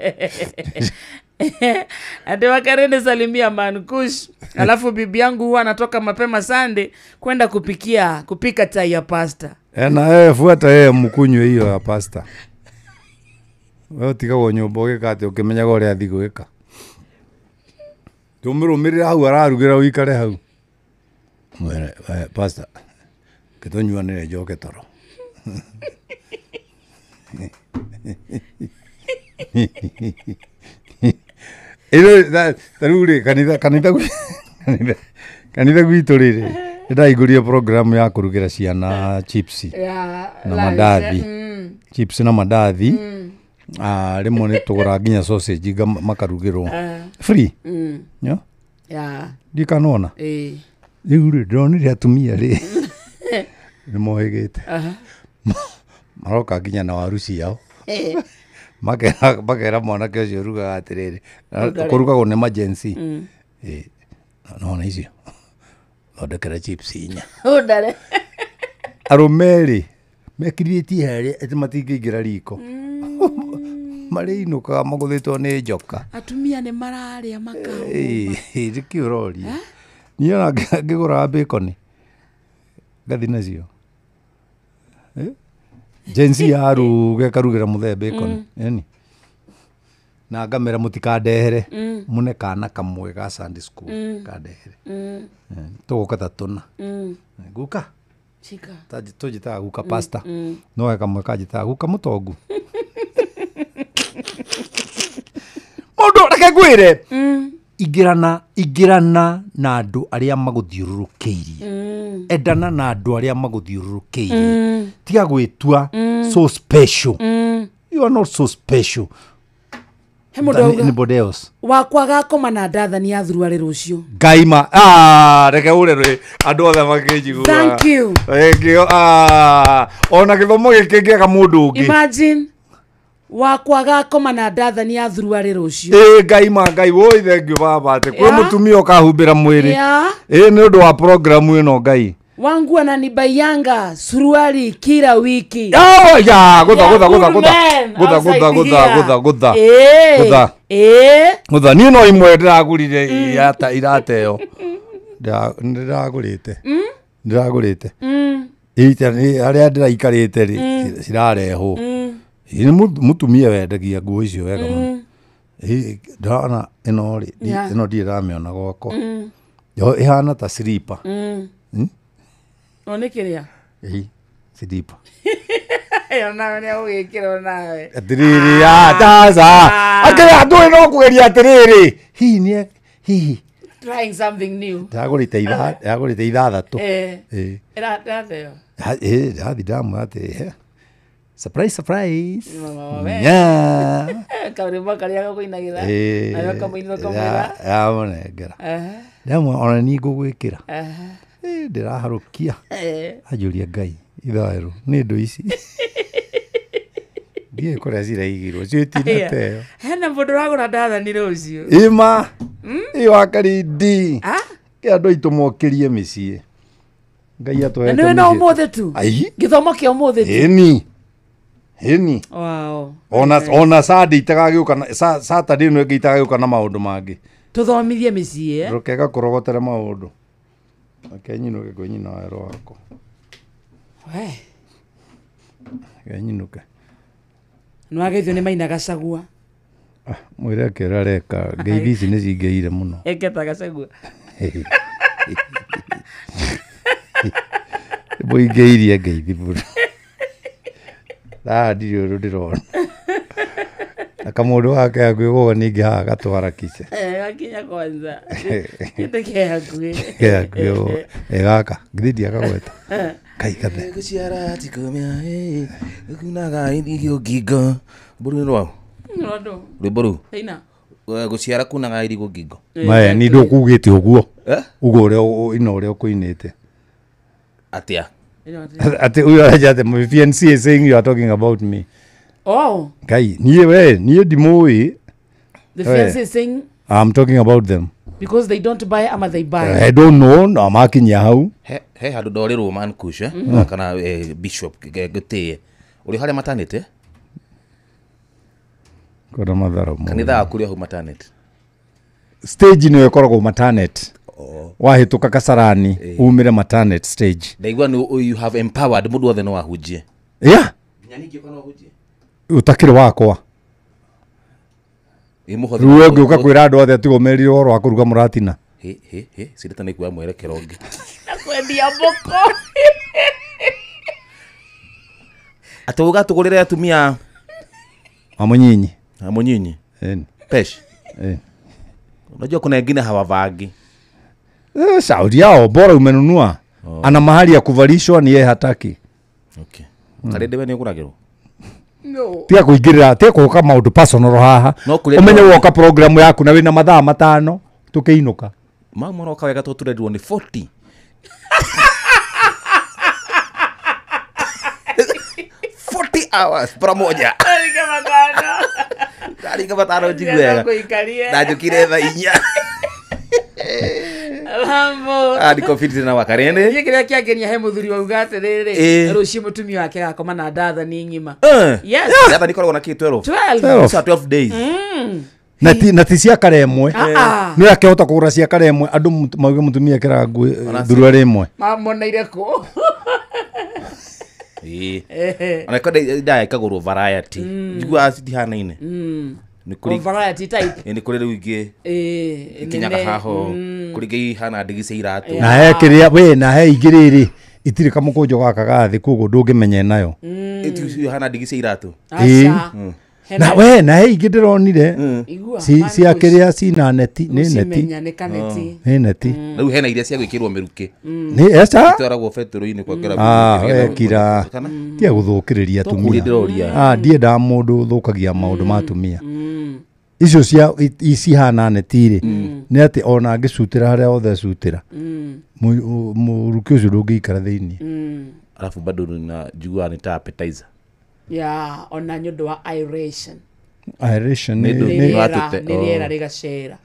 Ade wakarene salimia Mankush. Alafu bibi yangu huwa anatoka mapema Sunday kwenda kupika chai ya pasta. Na fuata yeye mkunywe hiyo ya pasta. Wewe tigagwo nyũmba ũgĩka atĩ ũkĩmenyaga ũrĩa athiĩ gwĩka. Tũmũrũmĩrĩra hau ararugĩra ũikare hau. Mwere, pasta, kĩtũnyuanĩre njoke toro. Ĩno ta rĩu rĩ kanitha gwitũ rĩrĩ nĩndahingũrire program ya kũrugĩra ciana chips na mandathi. Chips na mandathi. Rĩmwe nĩ tũgũraga nginya sausage makarugĩrwo free. Yeah. Ndikanona. Rĩu rĩ ndĩronire atumia rĩ nĩ mohĩgĩte. Maroka nginya na waru ciao. Makera mwanake ũcio ũrugaga atĩrĩrĩ, kũrugagwo nĩ emergency. Nona icio thondekera chips inya. Ũndare. Arũme rĩ mekirĩtie harĩa atĩ matingĩingĩra riko. Marĩinũkaga magũthĩtwo nĩ njoka. Atumia nĩ mararĩa makahũma. Nĩkĩ ũroria? Niĩ ona ngĩgũraga bacon ngathi nacio. Gen Z yaruga ĩkarugĩra mũthee bacon. Ĩni. Na ngamera mũtikandehere mune kana kamwe ga Sunday school kandehere. Tũgũka ta tũna. Guka. Chika. Tũnjĩtaga guka pastor. No kamwe kanjĩtaga guka mũtongu. Mũndũ reke ngwĩre. Ingĩrana na andũ arĩa magũthiũrũrũkĩirie. Endana na andũ arĩa magũthiũrũrũkĩirie. Tiga gwĩtua so special. You are not so special than anybody else. Wakwa gakoma na ndathani ya thuruarĩ rũciũ. Ngaima. Reke ũre rĩ andũ othe makĩnjiguaga. Thank you. Thank you. Ona gĩthomo gĩkĩ ngĩaga mũndũ ũngĩ. Imagine. Wakwa gakoma na ndathani ya thuruarĩ rũciũ. Ngai ma Ngai woi thank you baba atĩ kwĩ mũtumia ũkahumbĩra mwĩrĩ. Nĩ ũndũ wa programu ĩno Ngai. Wangu ananibaianga suruali kila wiki. Ya, gutha gutha gutha gutha. Gutha gutha gutha gutha gutha. Gutha. Gutha ni no imwe ndĩragũrire irata irateo. Ndĩragũrĩte. Ndĩragũrĩte. Ita ni arĩa ndĩraikarĩte rĩ cirarehwo. Nĩ mũtumia wendagia nguo icio wega mũno. Ndĩrona ĩno rĩ ĩno ndirĩ ndamĩona gwakwa. Yo ĩhana ta slipper. O nĩ kĩrĩa? Slipper. Ĩyo nawe nĩ ũgĩkĩra nawe. Atĩrĩrĩ aca. Akĩrĩ andũ no kũgeria atĩrĩrĩ. Hihi nĩ hihi. Trying something new. Ndagũrĩte ithathatũ. Ĩratheo. Ndathi ndamwĩra atĩrĩ. Surprise, surprise. Yeah. Kaurĩmbo karĩa gakũinagĩra. Nawe ũkamũinĩra ũkamwĩra. Ndamũnengera. Ndamwĩra ona niĩ ngũgwĩkĩra. Ndĩraharũkia. Anjũria Ngai ithaero nĩ indo ici. Ndiĩ kũrĩa ciraigirwo ciĩtinateo. Hena mũndũ ũragũra ndathani rũciũ. Ĩma. Ĩ wa Karindi. Ke andũ aitũ mokĩrie mĩciĩ. Ngai atũhete. Na nĩ no ũmũthĩ tu. Ai. Gĩthomo kĩa ũmũthĩ tu. Ĩni. Ĩni. Wow. Ona Sunday itagagĩũka na Saturday ĩno ĩngĩ itagagĩũka na maũndũ mangĩ. Tũthomithie mĩciĩ. Rũkega kũrogotere maũndũ. Reke nyinũke kwĩ nyina wa werũ wakwa. We. Reke nyinũke. Nĩwageithio nĩ Maina Gacagua. Mwĩre akĩra areka ngeithi ici nĩ cingĩire mũno. Eketa Gacagua. Mũingĩirie ngeithi mũno. Thaa ndirĩ ũndũ ndĩrona. Na kamũndũ gake hakuhĩ gũka ningĩ haha gatwara kice. Gakinya kwanza. Kĩndũ ke hakuhĩ. Ke hakuhĩ ũguo. Ĩ gaka githĩ ndiakagweta. Kai gathe. Gũciara ti kũmĩa, gũkunaga irigũ ngingo. Rwĩmbo rũu nĩ rwaũ? Rwa ndũ? Rwĩmbo rũu? Ĩna. Gũciara kunaga irigũ ngingo. Mae ni ndũkugĩte ũguo. Uguo ũrĩa ina ũrĩa ũkũinĩte. Atia. Ati huyo araja ati my fiancé is saying you are talking about me. Oh. Kai, niye we, niye ndimũĩ. The fiancé is saying I'm talking about them. Because they don't buy ama they buy. I don't know, no makinya hau. He handu ndorirwo man kush kana bishop ngĩtĩe. Ũrĩ harĩa maternity? Kona mathara mo. Kanitha waku ũrĩ hau maternity. Stage nĩyo ĩkoragwo maternity. Wahĩtũka Kasarani umire maternity stage. Ndaigua nĩ you have empowered mũndũ wothe no ahunjie. Yeah. Nginya ningĩ ũka no ahunjie. Ũtakĩrĩ wakwa. Rĩu ũngĩũka kwĩra andũ othe atigo merire ũhoro wa kũruga mũratina. He he he cirĩta nĩ kuoya mwerekero ũngĩ. Na kwendia mbũkũ. Atĩ ũgatũgũrĩre atumia amunyinyi. Amunyinyi. Pesh. Unajua kuna wengine hawavangi. Saudi yao bora umenunua. Ana mahali ya kuvalishwa ni yeye hataki. Okay. Karende we ni ũgũragĩrwo? No. Tiga kũingĩrĩra, tiga kũka maũndũ personal haha. Ũmenye woka program yaku na wĩna mathaa 5 tũkĩinũka. Mau maroka wega tondũ tũrerirwo nĩ 40. 40 hours pamoja. Ndaringa matano. Ndaringa matano njigue wega. Na njũkire thaa 4. Mambo. Adi confidence na wakarende. Niĩ kĩrĩa kĩangenia he mũthuri wauga atĩrĩrĩ, rũciũ mũtumia wake agakoma na ndathani ng'ima. Yes. Ndathani ikoragwo na kĩ 12? 12. 12 days. Na ti cia kare ĩmwe. Nĩ akĩhota kũgũra cia kare ĩmwe andũ mauge mũtumia ekĩraga nguo thuruarĩ ĩmwe. Mamoneire kũ? Ona ko ndaya ikagũrwo variety. Njiguaga citihanaine. Variety type. Nĩ kũrĩ rĩu ingĩ ikinyaga haho, kũrĩ ingĩ ihana ndigi cia iratũ. Na he kĩrĩa we na he ingĩ rĩrĩ itirĩ kamũkũnjo gaka ga thĩ koguo ndũngĩmenya nayo. Ihana ndigi cia iratũ. Na we na he ingĩ ndĩronire cia kĩrĩa cina neti nĩ neti. Nĩ neti. Rĩu hena iria cia gwĩkĩrwo mĩrukĩ. Nĩ eca? Itwaragwo betũrũ-inĩ kwekĩra mĩrukĩ. Kira. Tiga gũthũkĩrĩria atumia. Ndiendaga mũndũ ũthũkagia maũndũ ma atumia. Icio cia cihana neti rĩ nĩ atĩ ona angĩcutĩra harĩa hothe acutĩra mũrukĩ ũcio ndũngĩikara thĩinĩ. Alafu bado na njiguaga nĩ ta appetizer. Yeah, ona nĩ ũndũ wa aeration. Aeration nĩ rĩera rĩgacera.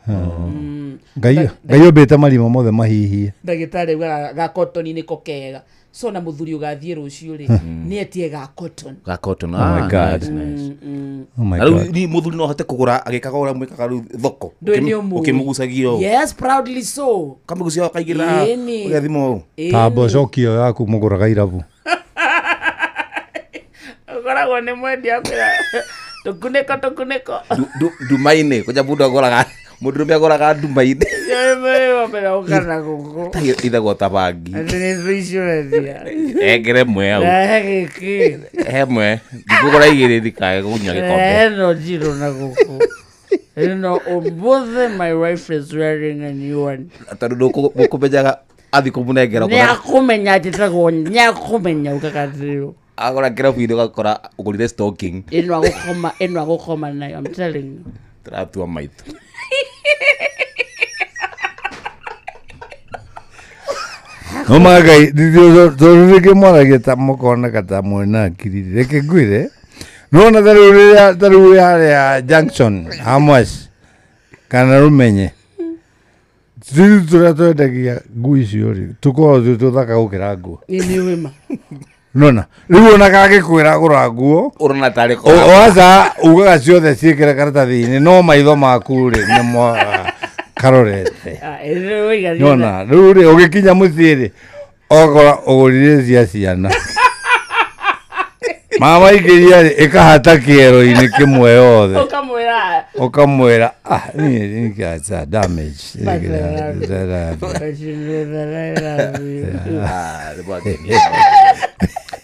Ngai ombĩte marima mothe mahihie. Ndagĩtarĩ augaga ga cotton nĩko kega. So na mũthuri ũgathiĩ rũciũ rĩ nĩ etie ga cotton. Ga cotton. Oh my God. Oh my God. Rĩu mũthuri no ahote kũgũra agĩkaga ũrĩa mwĩkaga rĩu thoko. Ũkĩmũgucagia ũũ. Yes, proudly so. Kamũgucia ũkaigĩrĩra ũgathima ũũ. Ta mboco kĩo yaku mũgũraga irabu. Ũkoragwo nĩ mwendia akwĩra tũkunĩko tũkunĩko. Ndumainĩ kũnja mũndũ agũraga mũndũrũme agũraga ndumainĩ. Ithagwo ta bangi. Engere mwe hau. He mwe. Ndikũgũra igĩrĩ ndikae kũnyua gĩkombe. Ĩno njirũ na gũkũ. Ĩno ũmũthĩ my wife is wearing a new one. Tondũ ndũkũmenyaga athiĩ kũmũnengera. Nĩ akũmenya njĩtagwo nĩ akũmenya ugaga atĩrĩrĩ. Agora kĩrabu-inĩ ũgakora ũgũrire stocking. Ĩno agũkoma nayo, I'm telling you. Tũratua maitho. No magai tondũ rĩngĩ mwaragia ta mũkoneka ta mwĩna akiri reke ngwĩre nĩwona ta rĩu rĩrĩa harĩa junction Hamas kana rũmenye Tũrĩa twendagia nguo icio rĩ tũkoragwo twĩ tũthaka gũkĩra nguo. Nĩ wĩma. Nona rĩu ona kangĩkwĩra gũra nguo ũrona tarĩ waca ugaga ciothe ciĩkĩre karatathi-inĩ no maitho maku rĩ nĩmo karorete. Nona rĩu rĩ ũgĩkinya mũciĩ rĩ ũgakora ũgũrire cia ciana. Mama ikĩria rĩ ĩkahata kĩero-inĩ kĩmwe yothe. Ũkamwĩra ah niĩ nĩkĩaca damage.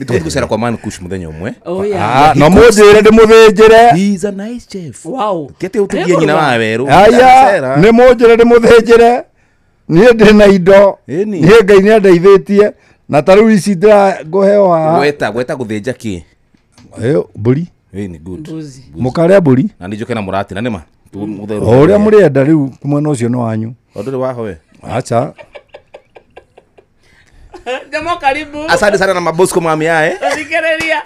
Nĩtũgũthiĩ gũcera kwa Man Kush mũthenya ũmwe. No mũnjĩre ndĩmũthĩnjĩre. He is a nice chef. Wow. Ti atĩ ũtũgie nyina wa werũ. Aya nĩ mũnjĩre ndĩmũthĩnjĩre. Niĩ ndĩ na indo. Niĩ Ngai nĩ andeithĩtie. Na ta rĩu ici ngũheo haha. Gweta gũthĩnja kĩ? Ĩyo mbũri. Ĩni good. Mũkarĩa mbũri. Na nĩ njoke na mũratina nĩma. O ũrĩa mũrĩenda rĩu mwena ũcio nĩ wanyu. O ndũrĩ waho we? Acha. Jamaa karibu. Asante sana na Mabosco mami yae. Thikĩrĩria.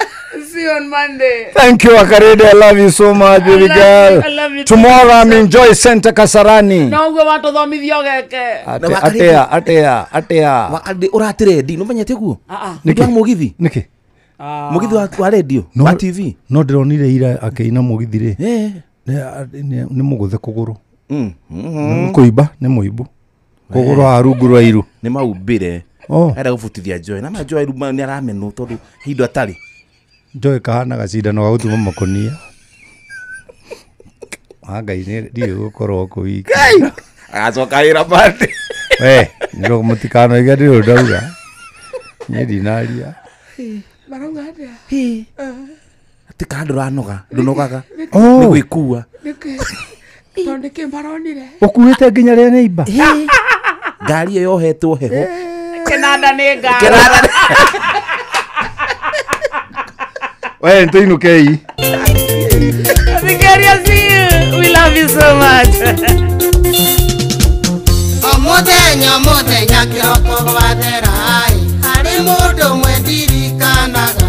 See you on Monday. Thank you Wakarede. I love you so much baby girl. I love you. Tomorrow I'm in Joy Center Kasarani. No ugo watuthomithio geke. Atea atea atea. Wakarede ũratirendi no menyete guo? Nĩ wa mũgithi. Nĩkĩ? Mũgithi wa radio, wa TV. No ndĩronire ira akĩina mũgithi rĩ. Nĩ mũgũthe kũgũrũ. Kũimba nĩ mũimbu. Kũgũrũ haha rungu rwa iru. Nĩ maumbire. Arenda gũbutithia Joy. Na ma Joy nĩ aramenwo tondũ hindu atarĩ. Joy kahana gacindano ga gũtuma makonia. Ngai nĩ ndiũĩ gũkorwo kũ wiki. Agacoka wĩra Monday. We, nĩrwo mũtikanoige ndirĩ ndauga. Niĩ ndinaria. Marauga atĩa? Atĩ kana ndũranoga, ndũnogaga. Nĩ gwĩkua. Tondũ nĩkĩ maronire? Ũkuĩte nginya rĩa neighbor. Ngari ĩyo yohetwo heho. Kĩnanda nĩ ngari. Kĩnanda. We, nĩtũinũkei. Thikĩrĩria, see you. We love you so much. Mũthenya mũthenya kĩroko gwathera-ĩ, harĩ mũndũ ũmwe ndirikanaga,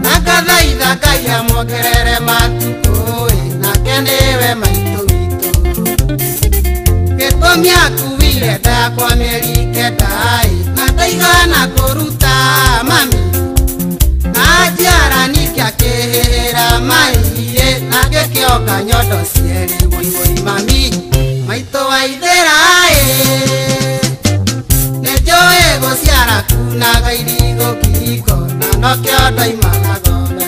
na ngathaitha Ngai amuongerere matukũ-ĩ, nake nĩwe maitũ witũ. Gĩtũmi akuire nda yakwa mĩeri kenda-ĩ, na ndaigana kũruta mami, na njiara ningĩ akĩhĩhĩra mai-ĩ, na ngĩkĩonga nyondo cierĩ wũi wũi mami. Maitũ wa ithera-ĩ, nĩnjũĩ gũciara kunaga irigũ kĩhiko, na nokĩo ndoima na thome.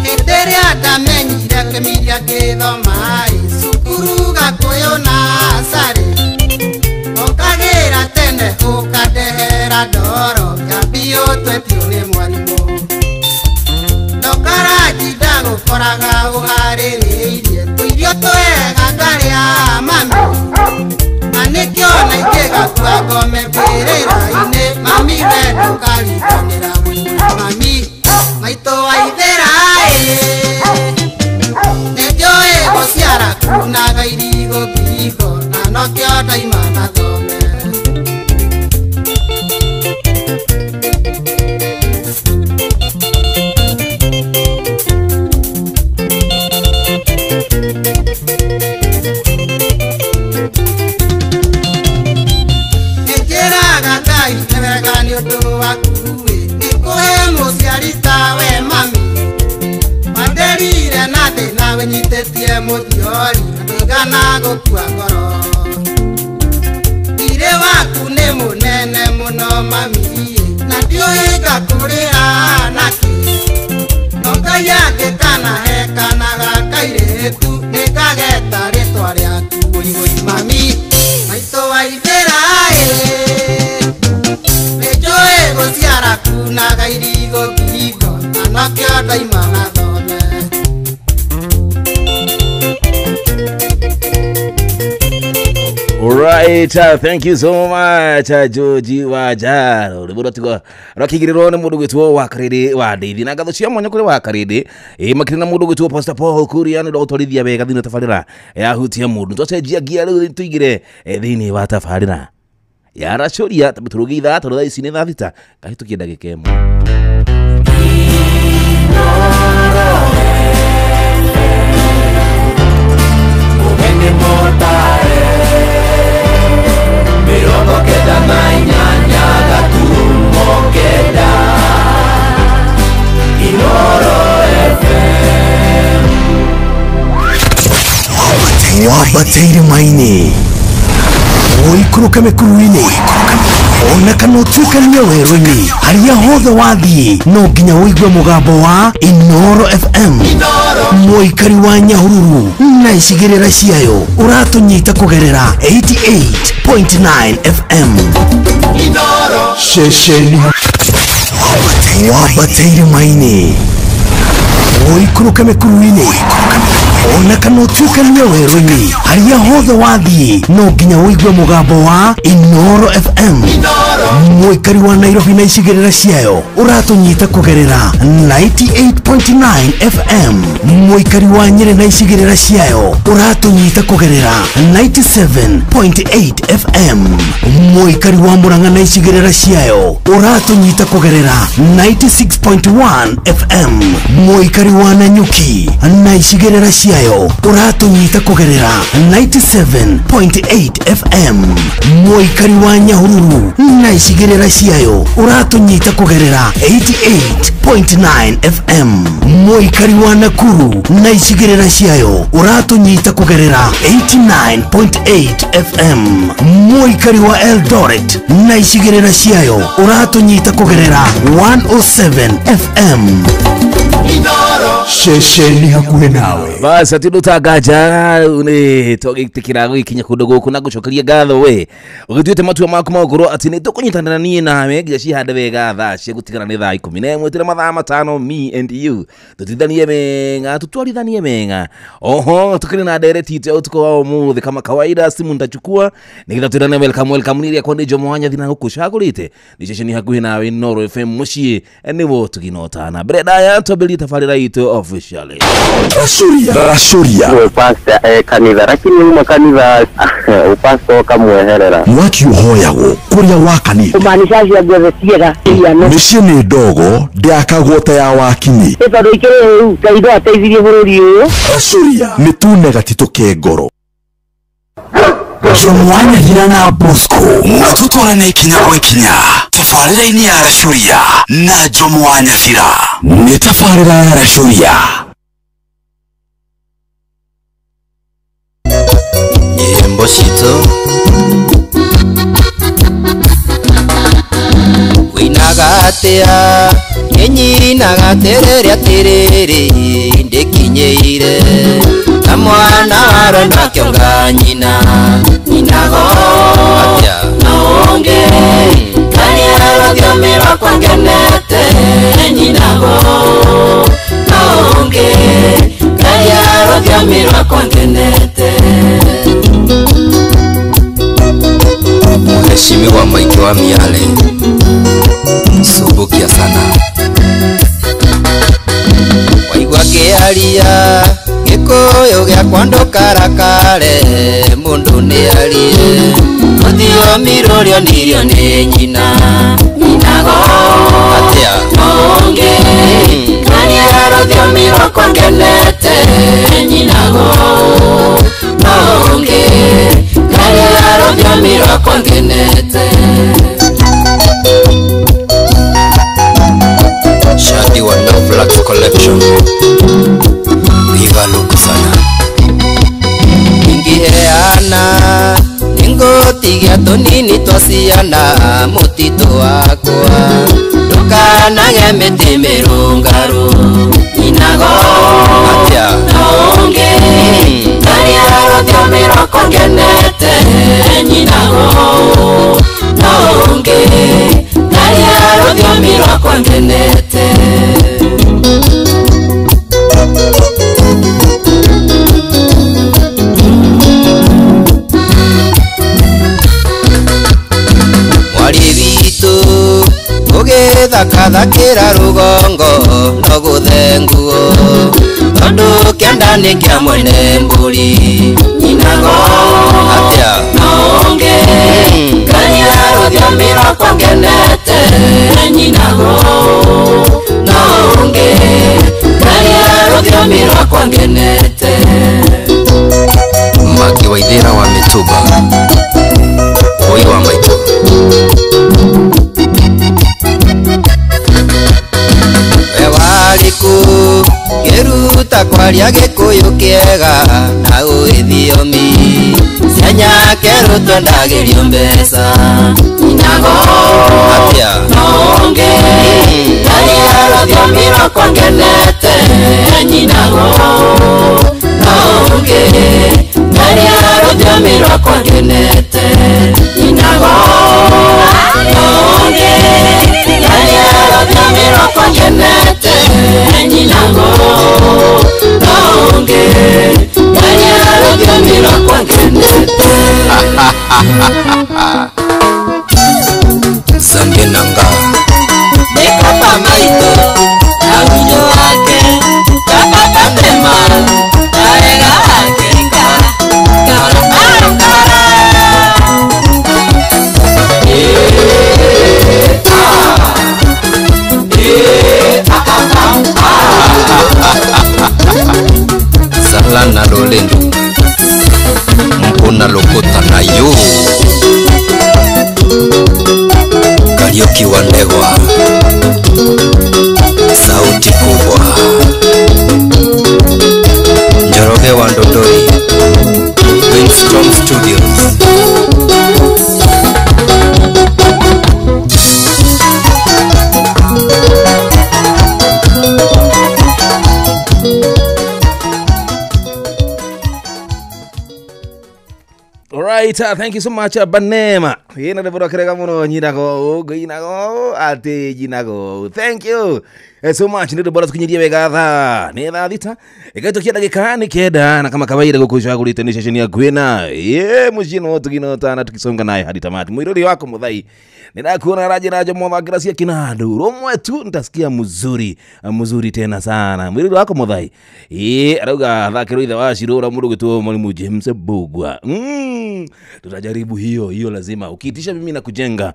Hĩndĩ ĩrĩa ndamenyire kĩmiria gĩthoma-ĩ, cukuru Gakũyũ na Carĩ, ũkagĩra tene ũkandehera ndoro, kĩambio twetio nĩ mwarimũ. Ndũkaranjinda gũkoraga ũharĩrĩirie tũirio twega ngarĩa mami, na nĩkĩo na ingĩgakua ngome mbĩrĩra-inĩ, mami we ndũkariganĩra mami. Maitũ wa ithera-ĩ, nĩnjũĩ gũciara kunaga irigũ kĩhiko, na nokĩo ndoima na thome. Nĩnjĩraga Ngai nĩ wega nĩ ũndũ waku-ĩ, nĩkũhe mũciari tawe mami, wanderire na thĩna wĩnyitĩtie mũthiori, na ndũigana gũkua ngoro. Thiirĩ waku nĩ mũnene mũno mami-ĩ, na ndiũĩ ngakũrĩra nakĩ. No Ngai angĩkanahe kana ga kairĩtu, nĩngageta rĩtwa rĩaku wũi wũi mami. Maitũ wa ithera-ĩ, nĩnjũĩ gũciara kunaga irigũ kĩhiko, na nokĩo ndoima na thome. Alright, thank you so much, George Wajaro. Rĩmwe rwatigo rwakĩigĩrĩrwo nĩ mũndũ gwĩtwo Wakarĩrĩ wa Ndeithi. Na ngatho cia mwanya kũrĩ Wakarĩrĩ, makĩria na mũndũ gwĩtwo Pastor Paul Kuria nĩ ũndũ wa gũtwarithia wega thĩinĩ wa tabarĩra ya Hutia Mũndũ. Twacenjia ngia rĩu tũingĩre thĩinĩ wa tabarĩra ya Racũria, tũrũge ithaa tondũ thaa ici nĩ thaa thita kahĩtũkie ndagĩka ĩmwe. Mũtare 98.9 Inoro FM. Wambateire maini ũikũrũke mĩkuru-inĩ ona kana ũtuĩkanie werũ-inĩ harĩa hothe wathiĩ no nginya ũigue mũgambo wa Inoro FM. Mũikari wa Nyahururu na icigĩrĩra ciayo ũratũnyita kũgerera 88.9 FM. Ceceni wambateire maini ũikũrũke mĩkuru-inĩ ona kana ũtuĩkanie werũ-inĩ harĩa hothe wathiĩ no nginya ũigue mũgambo wa Inoro FM. Mũikari wa Nairobi na icigĩrĩra ciayo ũratũnyita kũgerera 98.9 FM. Mũikari wa Nyĩrĩ na icigĩrĩra ciayo ũratũnyita kũgerera 97.8 FM. Mũikari wa Murang'a na icigĩrĩra ciayo ũratũnyita kũgerera 96.1 FM. Mũikari wa Nanyuki na icigĩrĩra ciayo ũratũnyita kũgerera 97.8 FM. Mũikari wa Nyahururu na icigĩrĩra ciayo ũratũnyita kũgerera 88.9 FM. Mũikari wa Nakuru na icigĩrĩra ciayo ũratũnyita kũgerera 89.8 FM. Mũikari wa Eldoret na icigĩrĩra ciayo ũratũnyita kũgerera 107 FM. Ceceni hakuhĩ nawe. Basi ati ndutanganja nĩ tũgĩtĩkĩra gũgĩkinya kũndũ gũkũ na ngũcokeria ngatho we ũgĩtuĩte matua maku ma gũkorwo atĩ nĩ tũkũnyitanĩra niĩ nawe nginya cihande wega thaa cia gũtigana nĩ thaa 11 tũrĩ mathaa 5 me and you tũtithanie mega tũtwarithanie mega oho tũkĩrĩ na ndereti itũ ya ũtukũ wa ũmũthĩ kama kawaida simu nitachukua nĩgetha twĩrane welcome welcome nĩ rĩakwa nĩ Jomo Wanyathi na gũkũcagũrĩte nĩ ceceni hakuhĩ nawe Inoro FM mũciĩ nĩwo tũginotana mbere ndaya twambĩrĩrie tabarĩra itũ officially. Rashuria upasta kanitha lakini uma kanitha upasta ukamweherera mwaki uhoyagwo kuria wakanite kumaanisha cia guothe ciega iano mĩciĩ nĩ ndogo ndĩakagwo ta ya wakini nĩ tondũ ikĩrĩ rĩu Ngai no ateithirie bũrũri ũyũ. Rashuria nĩ tune gatitũ ke ngoro. Jomo Wanyathira na Bosco matũtwarane ikinya kwa ikinya tabarĩra-inĩ ya Rashuria na Jomo Wanyathira nĩ tabarĩra ya Rashuria. Nyĩmbo citũ wĩinaga atĩa nĩnyinaga atĩrĩrĩ atĩrĩrĩ ndĩkinyĩire na mwana arenda kĩonga nyina nyinago atĩa na ũngĩ karia rũthiomi rwakwa ngenete nyinago na ũngĩ karia rũthiomi rwakwa ngenete. Mheshimiwa Mike wa Miale Subukia sana waigua kĩaria gĩkũyũ gĩakwa ndũkarakare mũndũ nĩarie rũthiomi rũrĩa nirio nĩ nyina nyinago atĩa ũngĩ karia rũthiomi rwakwa ngenete nyinago ũngĩ karia rũthiomi rwakwa ngenete. Shadi wa Love Lux Collection Viva luku sana Ingĩheana nĩngũtigia tũnini twa ciana mũtitũ wakwa ndũkanage mĩtĩ mĩrũngarũ nyinago atĩa na ũngĩ karia rũthiomi rwakwa ngenete nyinago na ũngĩ karia rũthiomi rwakwa ngenete. Mwari witũ ũgĩthakathakĩra rũgongo no gũthenguo tondũ kĩanda nĩ kĩa mwene mbũri nyinago atĩa na ũngĩ karia rũthiomi rwakwa ngenete nyinago na ũngĩ karia rũthiomi rwakwa ngenete. Maki Aria Gĩkũyũ kĩega na ũĩ thiomi cia nyakerũ twendagĩrio mbeca nyinago atĩa nonge aria rũthiomi rwakwa ngenete nyinago nonge aria rũthiomi rwakwa ngenete nyinago nonge aria rũthiomi rwakwa ngenete nyinago nonge aria rũthiomi rwakwa ngenete. Zambe nanga Nekapa maito Awinyo wake Kapa patema Tarega wake Kara kara kara Eh ah Eh ah ah ah. Zala na lolendo Mpona lokota na yo Kariuki wa Ndegwa Sauti kubwa Njoroge wa Ndondoi Winstrom Studios. Right, thank you so much, Banema. Yena de bora kerega muno nyinago, goinago, ate nyinago. Thank you so much. Ndio bora tukinyirie wega tha. Ni thaa thita. Ikaitokia dakika ni kenda na kama kawaida gukucagurite ni session ya kwina. Ye mucino tuginota na tukisonga naye hadi tamati. Mwirori wako muthai. Ninakuona raje raje motha gracia kinandu. Romwe tu nitasikia mzuri, mzuri tena sana. Mwirori wako muthai. Arauga thakiro ithe wa Shirora mundu gwitwo Mwalimu James Bugwa. Tutajaribu hiyo hiyo lazima. Ukiitisha mimi na kujenga.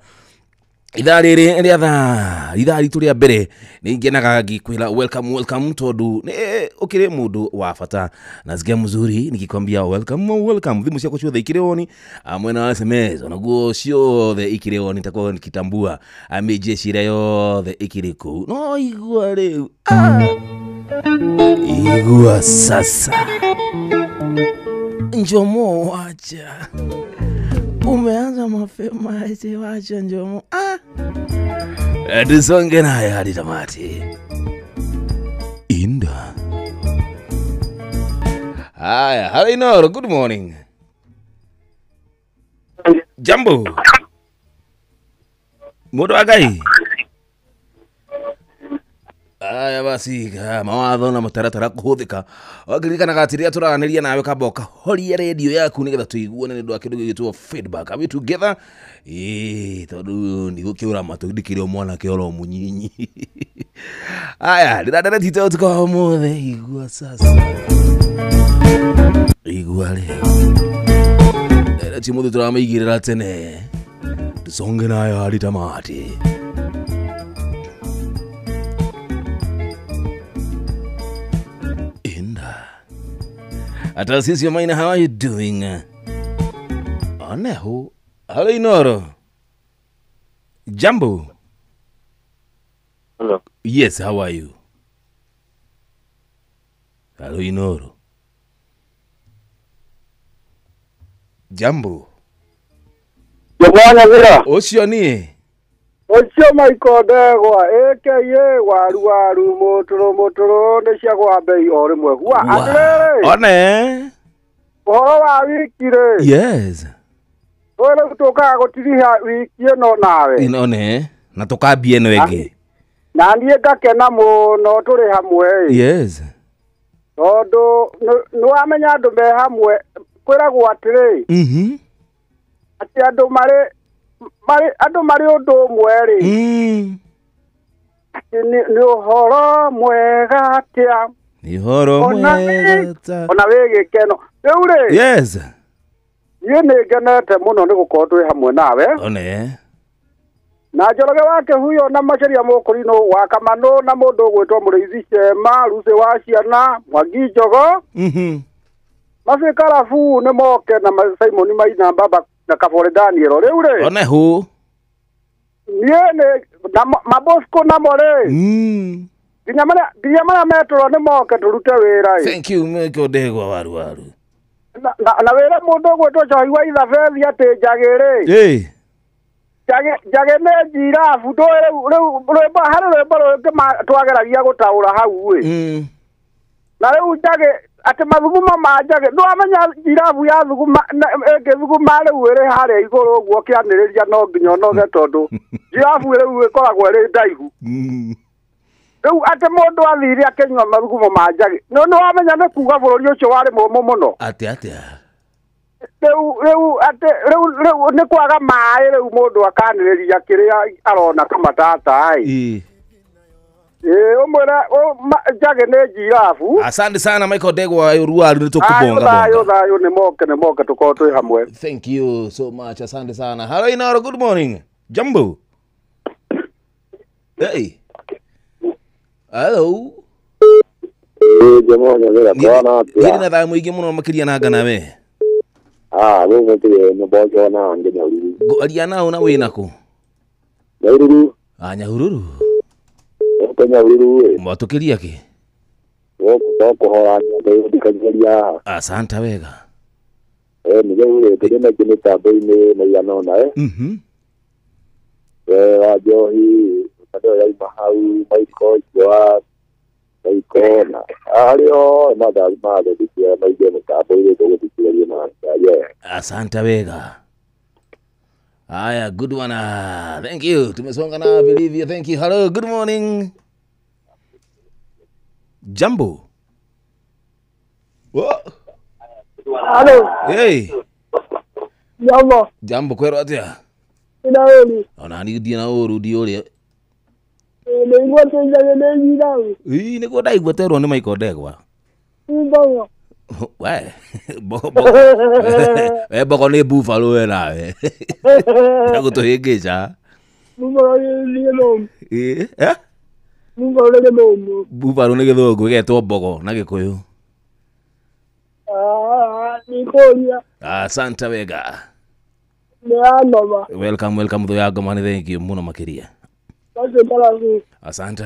Ithaa rĩrĩ rĩa thaa ithaa ritũ rĩa mbere nĩ ngenaga ngĩkwĩra welcome welcome tondu nĩ ũkĩrĩ mũndũ wa bata nasikia mzuri nikikwambia welcome welcome. Thimu ciakwa ciothe ikĩrĩ oni mwena wa SMS onaguo ciothe ikĩrĩ oni nitakuwa nikitambua amĩjeshi ĩrĩa yothe ikĩrĩ kũu no igua rĩu igua sasa Njomo wacha umeanza mapema eti wacha Njomo. Tusonge naye hadi tamati. Inda. Haya, hello Inoro, good morning. Jambo. Mundu wa Ngai. Aya basi mawatho na mutaratara kuhuthika wakiririkanaga atĩ rĩrĩa tũraranĩria nawe kamba ũkahoria radio yaku nĩgetha tũiguane nĩ ũndũ wa kĩndũ gĩgĩtwo feedback. Are we together? Tondũ ndigũkĩũra matũ ndikĩrĩ o mwanake oro mũnyinyi. Aya ndĩranderetite ũtukũ wa ũmũthĩ. Igua sasa, igua rĩu ndereti mũthĩ tũramĩigĩrĩra tene tũconge nayo hadi tamati. Atasisi Maina, how are you doing? Oneho. Hello Inoro. Jambo. Hello. Yes, how are you? Hello Inoro. Jambo. Bwana vira. Ocio ni. Ocio Michael Ndegwa aka waru waru muturu muturu nĩ cia gwa bei o rĩmwe. Wa atĩrĩrĩ. One. Ũhoro wa wiki rĩ. Yes. Wewe rĩu tũkaga gũtiriha wiki ĩno nawe. One. Na tũkambie ĩno ĩngĩ. Na niĩ ngakena mũno tũrĩ hamwe. Yes. Tondũ nĩ wamenya andũ me hamwe kwĩragwo atĩrĩ. Atĩ andũ marĩ andũ marĩ ũndũ ũmwe rĩ. Atĩ nĩ ũhoro mwega atĩa. Nĩ ũhoro mwega ta. Ona wĩ gĩkeno. Rĩu rĩ. Yes. Niĩ nĩ ngenete mũno nĩ gũkorwo twĩ hamwe nawe. One. Na Njoroge wa Kĩhuyo na Macharia Mũkũrinũ wa Kamanũ na mũndũ ũgwĩtwo Mũrĩithi Cema, Lucy wa Ciana, Mwangi Njogo. Maci Karabu nĩ moke na Simon Maina Baba na Kabore Daniel. Rĩu rĩ. One hu. Niĩ nĩ na Mabosco namo rĩ. Nginya maria metũrwo nĩ moke tũrute wĩra ĩ. Thank you Michael Ndegwa waru waru. Na wĩra mũndũ ũgwĩtwo Njohi wa Ithabethi atĩ njagĩ rĩ. Ĩ. Njagĩ nĩ njirabu ndũĩ rĩu rwĩmbo harĩ rwĩmbo rũngĩ twageragia gũtaũra hau ĩ. Na rĩu njagĩ atĩ mathugumo ma njagĩ ndwamenya njirabu ya thuguma ĩngĩthuguma rĩu ĩrĩ harĩa igũrũ ũguo kĩanĩrĩria no nginya ũnoge tondũ njirabu rĩu ĩkoragwo ĩrĩ ndaihu. Rĩu atĩ mũndũ athire akĩnyua mathugumo ma njagĩ nĩ wamenya nĩ kuga bũrũri ũcio warĩ mũmũ mũno. Atĩ atĩa? Rĩu atĩ rĩu nĩ kwaga maĩ rĩu mũndũ akanĩrĩria kĩrĩa arona kũmatata ĩ. Ũmwĩre njagĩ nĩ njirabu. Asante sana Michael Ndegwa Ruaru nĩ tũkũbonga bonga. Thayũ nĩ moke tũkorwo twĩ hamwe. Thank you so much, asante sana. Hello Inoro, good morning. Jambo. Hey. Hello. Ngiri na thayũ mũingĩ mũno makĩria na ngana we. Rĩu gũtirĩ mũboco na angĩ Nyahururu. Aria nao na wĩna kũ? Nyahururu. Nyahururu. Gũkũ Nyahururu ĩ. Mwatũkĩria kĩ? Gũkũ to kũhora thikagĩrĩria haha. Asante wega. Nĩ rĩu rĩ tũrĩ maingĩ mĩtambo-inĩ maigana ũna ĩ. We wa Njohi ndio yauma hau Michael ũcio wa Michael na arĩ o mathaa maingĩ mĩtambo-inĩ tũgũthikĩrĩria na yeah. Asante wega. Haya, good one. Thank you. Tumesonga na believe you. Thank you. Hello, good morning. Jambo. Whoa. Hello. Hey. Jambo. Jambo kwero atia? Ina Ona ni ndi na uru ndi uria. Nĩguo tũnjage nĩ njirabu. Ii nĩguo ndaigua terwo nĩ Michael Ndegwa. Mbogo. We, mbogo. We mbogo nĩ buffalo we nawe. Ndagũtũhĩngĩca. Buffalo nĩ gĩthũngũ. Ĩ, eh? Buffalo nĩ gĩthũngũ. Buffalo nĩ gĩthũngũ ĩgetwo mbogo na gĩkũyũ. Nĩkũria. Asante wega. Nĩ ya ngoma. Welcome, welcome thũ ya ngoma nĩ thank you mũno makĩria. Asante.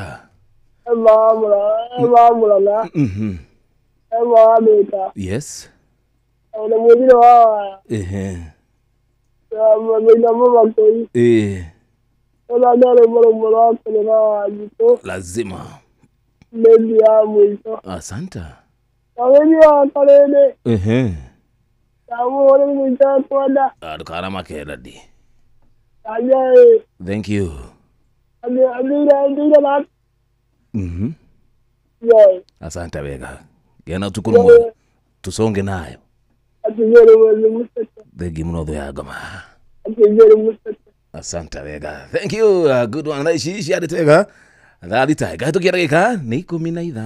Yes. Lazima. Asante. Thank you. Asante wega. Gena tukuru tusonge nayo. Thank you muno ya goma. Asante wega. Thank you. Good one. Naishi shi tega. Thaa gahĩtũkia ndagĩka nĩ 15.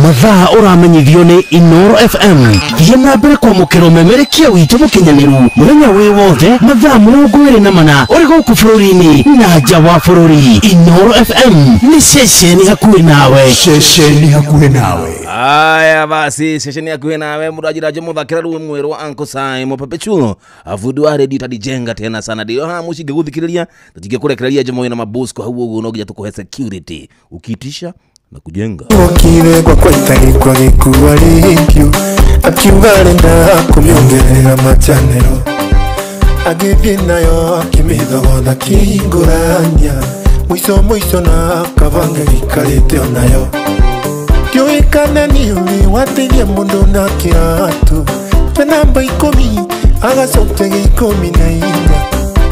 Mathaa ũramenyithio nĩ Inoro FM. Thiĩ na mbere kwamũkĩra ũmemerekia witũ mũkinyanĩru mũthenya wĩ wothe mathaa 24 ũrĩ gũkũ bũrũri-inĩ na nja wa bũrũri. Inoro FM nĩ ceceni hakuhĩ nawe. Ceceni hakuhĩ nawe. Aya basi ceceni hakuhĩ nawe mũndũ anjĩra njĩmũthakĩra rĩu mwerũ Uncle Simon Perpetual avudu wa redio tadijenga tena sana ndio ha mũcinge gũthikĩrĩria tũtingĩkũrekereria njĩmo na mabosco hau ũguo no nginya tũkũhe security ukiitisha na kujenga. Okire kwa kwaitagikwa gĩkua rĩngĩ akiuga arenda kũmĩongerera machanero agĩthiĩ nayo akĩmĩthogotha kĩhingũrania mũico mũico na kabanga gĩikarĩte onayo ndiũĩ kana nĩ ũrĩ wateithia mũndũ na kĩratũ ta namba 10 agacokia gĩ 14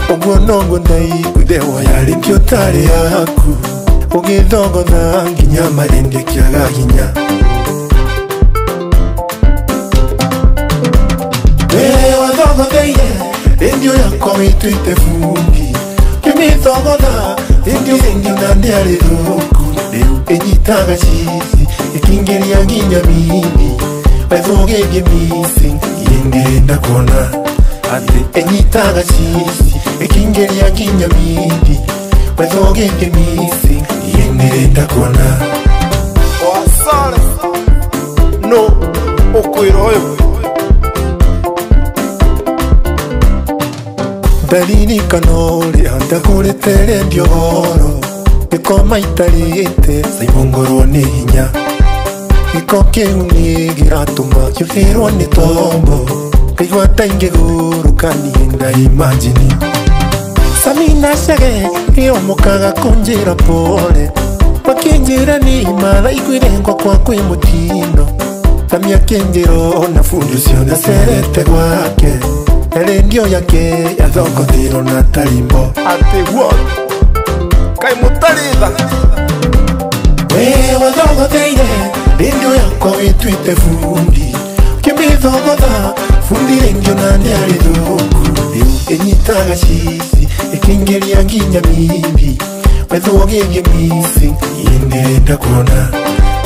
ũguo noguo ndaiguire woya rĩngĩ ũtarĩ yaku ũgĩthogotha nginya marĩndĩ kĩaga hinya. Wewe wathogotheire rendio yakwa wĩtuĩte bundi kĩmĩthogotha rendio ĩngĩ na ndĩarĩ thũku rĩu ĩnyitaga cici ĩkĩingĩria nginya mini wethũgĩthie missing ĩndĩrenda kuona atĩ ĩnyitaga cici ĩkĩingĩria nginya mini wethũgĩthie missing ĩndĩrenda kuona. Wasare no ũkwĩra ũyũ ndaririkana ũrĩa ndagũrĩte rendio goro Gĩkoma itarĩte caimongorwo nĩ hinya. Gĩko kĩu nĩ gĩratũma kĩũhĩrwo nĩ tombo. Kaigua ta ingĩgũrũka niĩ na imagine. Samina Chege nĩomokaga kũnjĩra pole. Makinjĩra nĩ maraiguire ngwakwa kwĩ mũtino. Samia akĩnjĩra ona fundi ũcio nĩacerete gwake. Na rendio yake yathogothirwo na tarimbo. Atĩ what? Kaĩ mũtarĩ tha? We wathogotheire rendio yakwa wĩtuĩte fundi. Ũkĩmĩthogotha fundi rendio na nĩarĩ thũku. Rĩu ĩnyitaga cici ĩkĩingĩria nginya mimbi. Wethwo ũgĩthiĩ missing ĩ ndĩrenda kuona.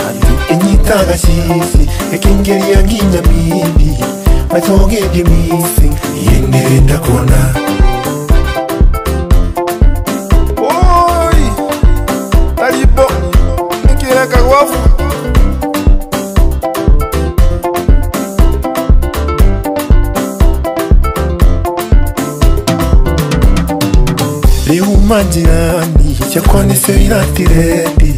Atĩ ĩnyitaga cici ĩkĩingĩria nginya mimbi. Wethwo ũgĩthiĩ missing ĩ ndĩrenda kuona. Oi! Tarimbo nĩkĩreka gwabu? Rĩu majirani ciakwa nĩcio iratirendi.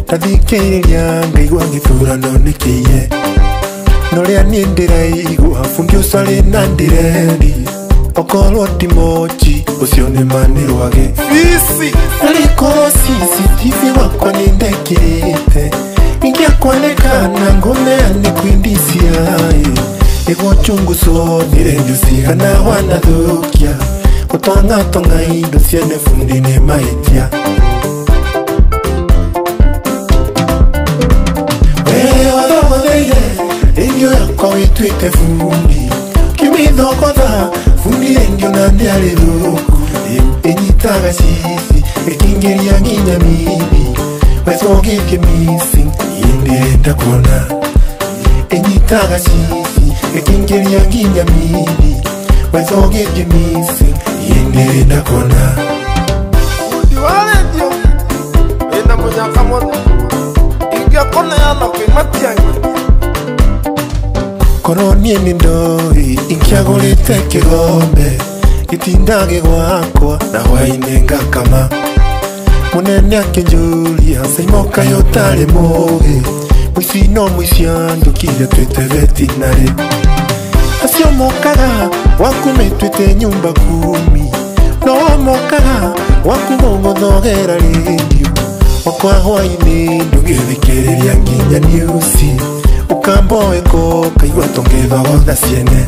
Ndathikĩrĩria ngaigua gĩthurano nĩkĩiye. Na ũrĩa niĩ ndĩraigua fundi ũcio arĩ na ndirendi. Okorwo ti mochi ũcio nĩ ma nĩ rwage. Fici! Arĩkorwo CCTV wakwa nĩndekĩrĩte. Ingĩakwanĩkana ngũneane kwĩ DCI. Nĩguo chunguzo nĩ rendio cigana wanathũkia. Gũtongatonga indo ciene fundi nĩ mahĩtia. We wathogotheire rendio yakwa wĩtuĩte fundi. Ũkĩmĩthogotha fundi rendio na ndĩarĩ thũku. Rĩu ĩnyitaga cici ĩkĩingĩria nginya mimbi. Wethwo ũgĩthiĩ missing ĩ ndĩrenda kuona. Ĩnyitaga cici ĩkĩingĩria nginya mimbi. Wethwo ũgĩthiĩ missing ĩ ndĩrenda kuona. Fundi wa rendio ĩna mũnyaka mũno. Ingĩakũneana kwĩ Matiang'i. Korwo niĩ nĩ ndoĩ ingĩagũrĩte kĩgombe. Gĩtindage gwakwa na hwaĩ-inĩ ngakama. Mũnene akĩnjũria Saimo kaĩ ũtarĩ mũgĩ. Mũici no mũici andũkire twĩte vetinarĩ. Acio mokaga gwaku metuĩte nyumba kumi. No mokaga gwaku gũgũthogera rendio. Wakwa hwaĩ-inĩ ndũngĩthikĩrĩria nginya newsi. Ũkamboeko kaigua tũngĩthogotha ciene.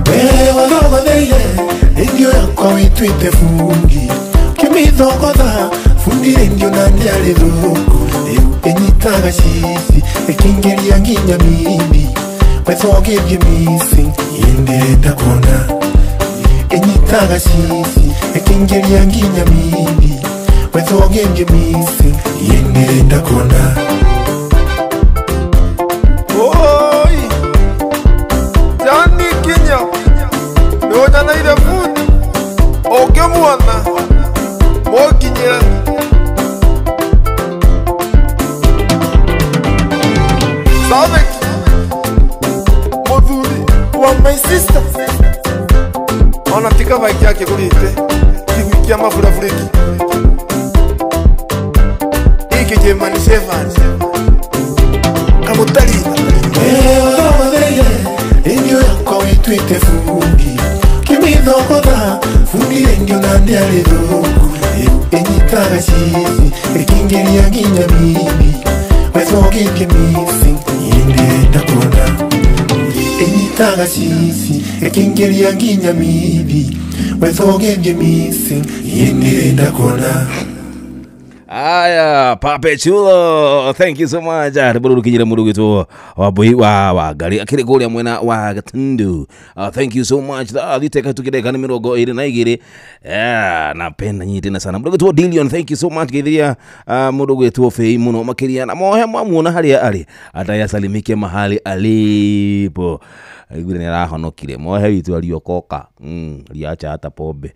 We wathogotheire rendio yakwa wĩtuĩte fundi. Ũkĩmĩthogotha fundi rendio na ndĩarĩ thũku. Rĩu ĩnyitaga cici ĩkĩingĩria nginya mimbi. Wethwo ũgĩthiĩ missing ĩ ndĩrenda kuona. Ĩnyitaga cici ĩkĩingĩria nginya mimbi. Wethwo ũgĩthiĩ missing ĩ ndĩrenda kuona. Oi! Jani Kinya nĩũnyoneire fundi ũngĩmuona mũnginyĩre. Sadek mũthuri wa my sister ona ti kabaiki akĩgũrĩte kĩgui kĩa maburaburĩki gĩkĩ German Shepherd kamũtarĩ. We wathogotheire rendio yakwa wĩtuĩte fundi. Ũkĩmĩthogotha fundi rendio na ndĩarĩ thũku. Rĩu ĩnyitaga cici ĩkĩingĩria nginya mimbi. Wethwo ũgĩthiĩ missing ĩ ndĩrenda kuona. Ĩnyitaga cici ĩkĩingĩria nginya mimbi. Wethwo ũgĩthiĩ missing ĩ ndĩrenda kuona. Aya, Pape Chulo, thank you so much. Rĩmwe rũkinyire mũndũ gwĩtwo Wambui wa Wangari akĩrĩ kũrĩa mwena wa Gatundu. Thank you so much. Thite katukire kana 22. Napenda nyinyi tena sana. Mũndũ gwĩtwo Dilion, thank you so much. Geithia mũndũ gwĩtwo Fei mũno makĩria na mohe mwamuona harĩa arĩ atayasalimike mahali alipo. Aiguire nĩ arahonokire. Mohe witũ aliokoka. Aliacha hata pombe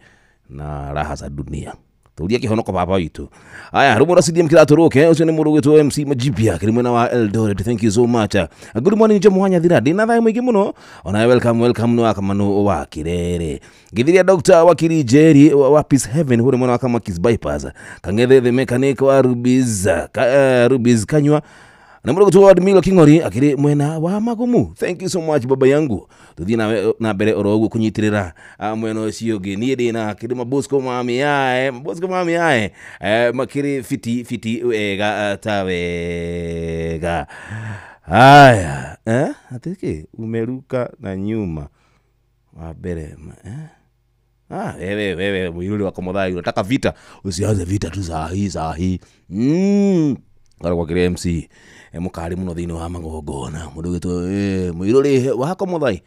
na raha za dunia. Turia kihonoko baba witu. Aya, rumora CDM kiratũrũke, ũcio nĩ mũndũ ũgwĩtwo MC Majibia kĩrĩ mwena wa Eldoret. Thank you so much. Good morning Jomo Wanyathira. Ndĩna thayũ mũingĩ mũno. Ona welcome welcome nĩ wakamanu wa Kirere. Githiria Dr. Wakiri Jerry wa Peace Heaven huri mwena wa Kamakis Bypass. Kangethe the mechanic wa Rubies Rubies Kanywa. Na mũndũ ũgwĩtwo Milo King'ori akĩrĩ mwena wa Magumu. Thank you so much baba yangu. Tuthiĩ na mbere oro ũguo kũnyitĩrĩra mwena ũcio ũngĩ. Niĩ ndĩna kĩrĩ Mabosco mami yae, Mabosco mami yae. Makĩrĩ fiti fiti wega ta wega. Haya, atĩkĩ umeruka na nyuma wa mbere Ah, wewe wewe mwiruri wa Komothai unataka vita, usianze vita tu saa hii saa hii. Kwa kire MC mukari muno thiini wa magongona mundu gitwo mwiruri wa Komothai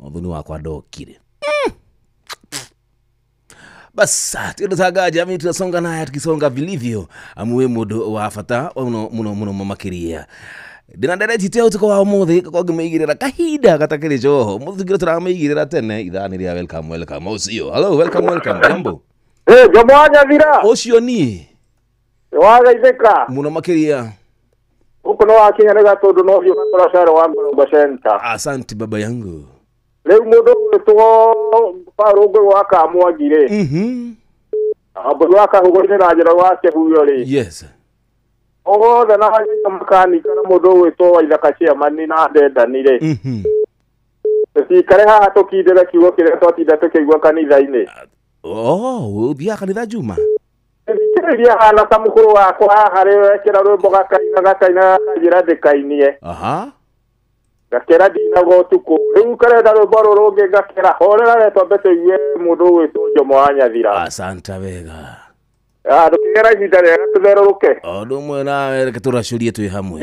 uthuni wakwa ndokire. Bas tutagaja mimi tunasonga naye tukisonga vilivyo amuwe mundu wa bata muno muno muno makiria. Ndina ndereti utuko wa umuthi ko ngimeigirira kahinda gatakiri joho muthingira turameigirira tene ithani ria welcome welcome ucio. Hello welcome welcome jambo. Jomo Wanyathira ucio ni wagaithika muno makiria huko no wakinya nĩ gatundu no biũ gakora cero wa Murungo Center. Asante baba yangu. Rĩu mũndũ ũgwĩtwo Paul wa Kamwangi rĩ, mbũri wa Kahũgũ-inĩ na Njoroge wa Kĩhuyo rĩ, yes, othe na Hanyika makanika na mũndũ ũgwĩtwo Waithaka chairman na Ndendani rĩ, tũtikare haha tũkindĩre kiugo kĩrĩa twatinda tũkĩigua kanitha-inĩ. Oh, ũthiaga kanitha Juma? Thikĩrĩria hana ta mũkũrũ wakwa haha rĩ wekĩra rwĩmbo gakaina gakaina gakanjĩra ndĩkainie. Aha. Gakĩra ndinaga ũtukũ. Rĩu karenda rwĩmbo rũrũ rũngĩ ngakĩra horera re twambe tũigue mũndũ ũgwĩtwo Jomo Wanyathira. Asante wega. Ndũkĩgera ihinda rĩega tũtherũrũke. O ũndũ ũmwe nawe reke tũracũrie twĩ hamwe.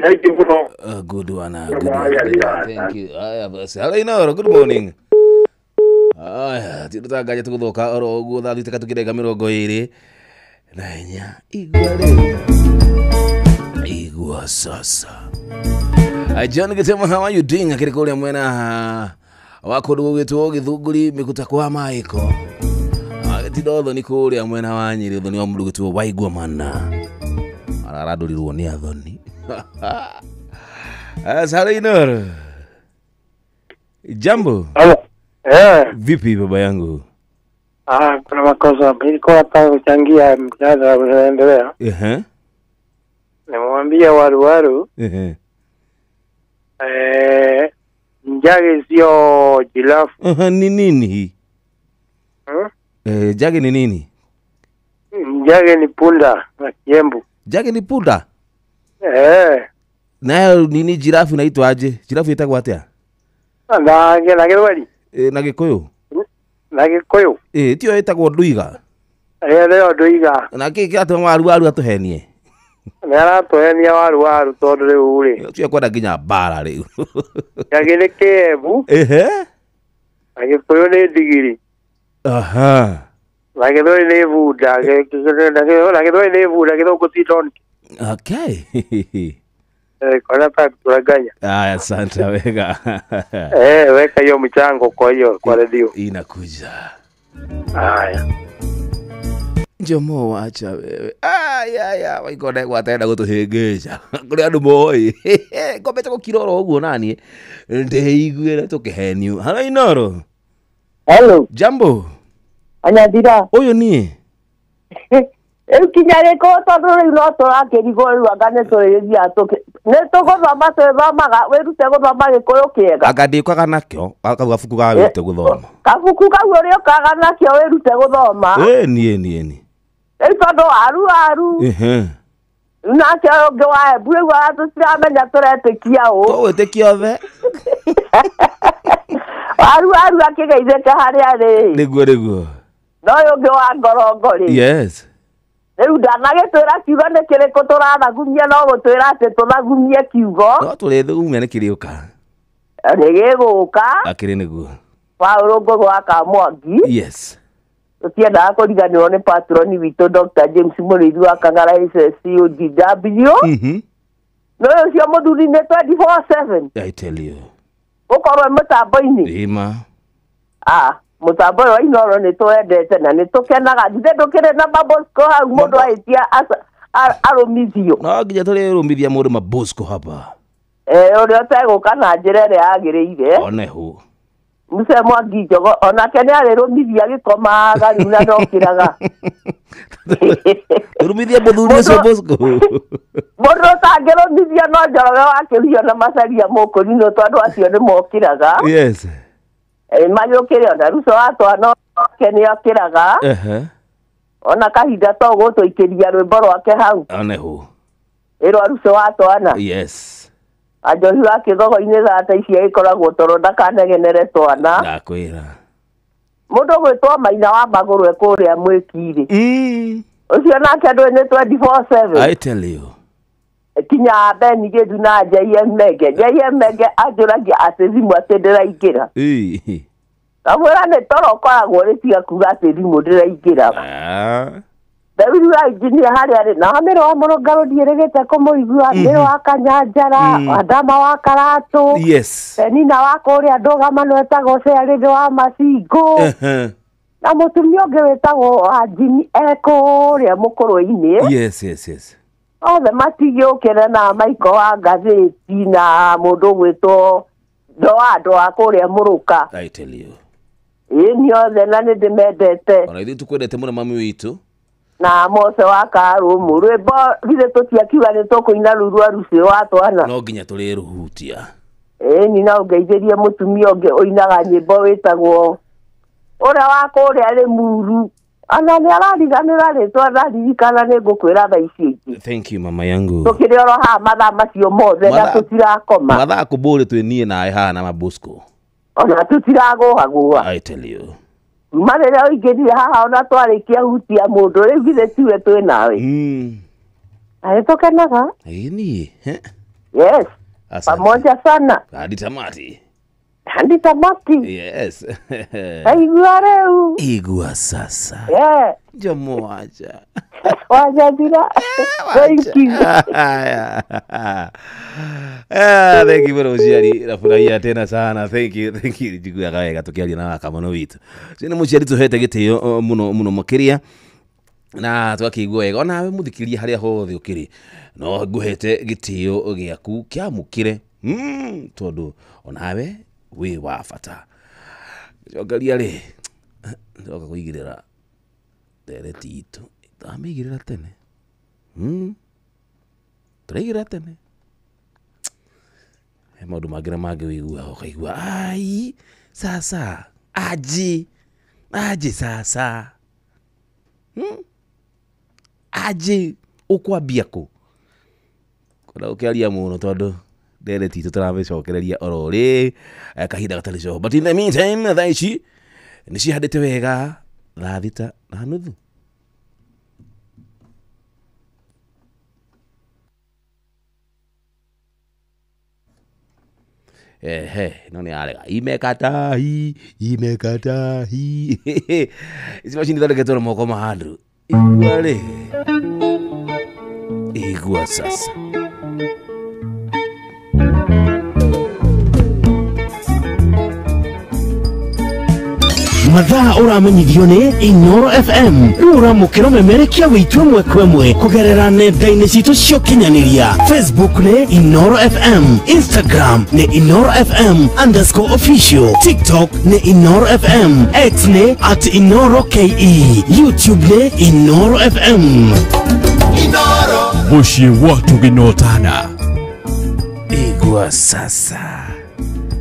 Thank you mũno. Good one, good one. Thank you. Aya basi. Hello Inoro, good morning. Aya, tũtangaje tũgũthoka oro ũguo thaa thita tũkĩreka 24. Igua rĩu. Igua sasa. John Gitema, how are you doing? Akĩrĩ kũrĩa mwena wa kũndũ gũgwĩtwo Gĩthũngũri mĩkũta kwa Maĩko. Agĩtinda ũthoni kũrĩa mwena wa Nyĩrĩ, ũthoni wa mũndũ ũgwĩtwo Waigua Mana. Ararandũrirwo nĩ athoni. Hello Inoro. Jambo. Hello. Vipi baba yangu? Kuna makosa. Nilikuwa nataka kuchangia mjadala unaoendelea. Nimwambia waruwaru. Njage sio jilafu. Ni nini hii? Njage ni nini? Njage ni punda na kiembu. Njage ni punda? Nayo nini jirafu inaitwa aje? Jirafu inaitwa atia? Na Gĩthweri. Na Gĩkũyũ. Na Gĩkũyũ. Tio ĩtagwo nduiga. Nĩyo nduiga. Na kĩ kĩratũma waruwaru atũhenie? Nĩ aratũhenia waruwaru tondũ rĩu rĩ. Ũcio kwenda nginya mbara rĩu. Njagi nĩ kĩembu. Na Gĩkũyũ nĩ ndigiri. Aha. Na Gĩthweri nĩ bunda. Na Gĩthweri nĩ bunda, Gĩthũngũ ti donkey. Okay. Kwa kutudanganya. Aya, asante wega. Weka hiyo mchango kwa hiyo kwa redio. Inakuja. Haya. Njomo wacha wewe. Aya waikona gwatenda gutuhingica. Kuri andu moi. Ngomete gukiroro uguo nani. Ndeiguire tukihenio. Hello Inoro. Hello. Jambo. Anyathira. Uyu ni. Rĩu kinya rĩkũ tondũ rĩu no tũrakĩrigwo rĩu anga nĩ tũrĩthiaga nĩ tũgũthoma twĩthomaga wĩrute gũthoma Gĩkũyũ kĩega. Anga ndĩũkaga nakĩo kau gabuku ga wĩrute gũthoma. Kabuku kau ũrĩũkaga nakĩo wĩrute gũthoma. Ĩni. Rĩu tondũ waru waru. Nake ũyũ ũngĩ wa Embu rĩu ona tũtiramenya tũretĩkia ũ. Tũgwĩtĩkia othe. Waru waru akĩgeithĩka harĩa arĩ. Nĩguo nĩguo. Na ũyũ ũngĩ wa ngorongo rĩ. Yes. Rĩu ndanagĩtwĩra kiugo nĩ kĩrĩkũ tũrathagumia no gũtwĩra atĩ tũthagumie kiugo. No tũrĩthugumia nĩ kĩrĩũka. Nĩ gĩgũka. Akĩrĩ nĩguo. Paũlũ Ngũgũ wa Kamwangi. Yes. Tũtiendaga kũriganĩrwo nĩ patroni witũ Dr. James Mũrĩithi wa Kang'ara SSCOGW. No ũcio mũthuri nĩ 24/7. I tell you. Ũkorwo mũtambo-inĩ. Ĩma. Mũtambo ũyũ wa Inoro nĩ tũwendete na nĩ tũkenaga. Githĩ ndũkĩrĩ na Mabosco hau mũndũ ahĩtia arũmithio. No nginya tũrĩrũmithia mũndũ Mabosco hapa. Ũrĩa ũtegũka na njĩra ĩrĩa yagĩrĩire. Onehu. Muse Mwangi Njogo onake nĩ arĩrũmithia gĩkomaga rĩu na ndokĩraga. Rũmithia mũthuri ũcio Bosco. Mũndũ ũtangĩrũmithia no Njoroge wa Kĩhuyo na Macaria Mũkũrinũ tondũ acio nĩ mokĩraga. Yes. Magĩũkĩre ona Ruco wa Twana nake nĩ okĩraga. Ona kahinda to gũtũikĩria rwĩmbo rwake hau. Onehu. Ĩrwa Ruco wa Twana. Yes. Anjohi wa kĩgogo-inĩ thata ici ĩkoragwo toro ndakanegenere twana. Ndakwĩra. Mũndũ gwĩtwo Maina wa Magũrũ e kũrĩa Mwĩkirĩ. Ũcio nake andũ nĩ 24/7. I tell you. Kinya Beni Gĩthu na JM Menge. JM Menge anjũragia atĩ thimũ atĩ ndĩraingĩra. Kamwĩra nĩ toro ũkoragwo rĩtiga kuga atĩ thimũ ndĩraingĩra. David wa injinia harĩa arĩ na Mĩro wa Mũrũngarũ ndiĩrĩgĩte kũmũigua. Mĩro wa Kanyanjara, Adama wa Karatũ. Yes. Penina wa kũrĩa Ndũgamano etagwo Cearĩndĩ wa Macingũ. Na mũtumia ũngĩ wĩtagwo Wanjini e kũrĩa Mũkũrwe-inĩ. Yes, yes, yes. Othe matigĩũkĩre na Maiko wa ngathĩti na mũndũ ũgwĩtwo Ndoa wa kũrĩa Mũrũka. I tell you. Ĩĩ nĩ othe na nĩ ndĩmendete. Ona ithuĩ tũkwendete mũno mami witũ. Na Mose wa Karũmũ rwĩmbo githĩ tũtiakiuga nĩ tũkũina rũu rwa Rucio wa Twana. No nginya tũrĩrũhutia. Ĩĩ ni no ngeithĩrie mũtumia ũngĩ ũinaga nyĩmbo wĩtagwo ũrĩa wa kũrĩa Rĩmuru. Ona nĩ arariganĩra rĩtwa ndaririkana nĩ ngũkwĩra thaa ici ingĩ. Thank you mama yangu. Tũkĩrĩ oro haha mathaa macio mothe na tũtirakoma. Mathaa kũbũrĩ twĩ niĩ nawe haha na Mabosco. Ona tũtiragũagũa. I tell you. Kuma rĩrĩa ũingĩrire haha ona twarĩkia hutia mũndũ rĩu githĩ tiwe twĩ nawe. Na nĩ tũkenaga. Ĩĩ niĩ. Yes. Pamoja sana. Hadi tamati. Hadi tamati. Yes. Igua rĩu. Igua sasa. Yeah. Njomo wacha. Wajathira. Thank you. Thank you bro mũciari. Nafurahia tena sana. Thank you. Thank you. Njiguaga wega tũkĩaria na Wakamano witũ. Ũcio nĩ mũciari tũhete gĩtĩo mũno mũno makĩria. Na twakĩigua wega onawe mũthikĩria harĩa hothe ũkĩrĩ no ngũhete gĩtĩo gĩaku kĩamũkĩre tondũ onawe wĩ wa bata. Cokeria rĩ ndoka kũigĩrĩra ndereti itũ twamĩigĩrĩra tene. Tũraigĩrĩra tene. He maũndũ mangĩ na mangĩ wĩiguaga ũkaigua ai sasa aji aji sasa aji ũkwambia kũ kwenda gũkĩaria mũno tondũ ndereti itũ tũramĩcokereria oro rĩ kahinda gatarĩ coho, but in the meantime thaa ici nĩ cihandĩte wega thaa 6:30. Ehe, no nĩ arega imekatahi imekatahi. Ici macini ithondeketwo na moko ma andũ. Igua rĩ, igua sasa. Mathaa ũramenyithio nĩ Inoro FM. Rĩu ũramũkĩra ũmemerekia witũ ĩmwe kwa ĩmwe kũgerera nenda-inĩ citũ cia ũkinyanĩria. Facebook nĩ Inoro FM, Instagram nĩ Inoro FM _official, TikTok nĩ Inoro FM, X nĩ @InoroKE, YouTube nĩ Inoro FM. Inoro Mũciĩ watu gĩnotana. Igua sasa.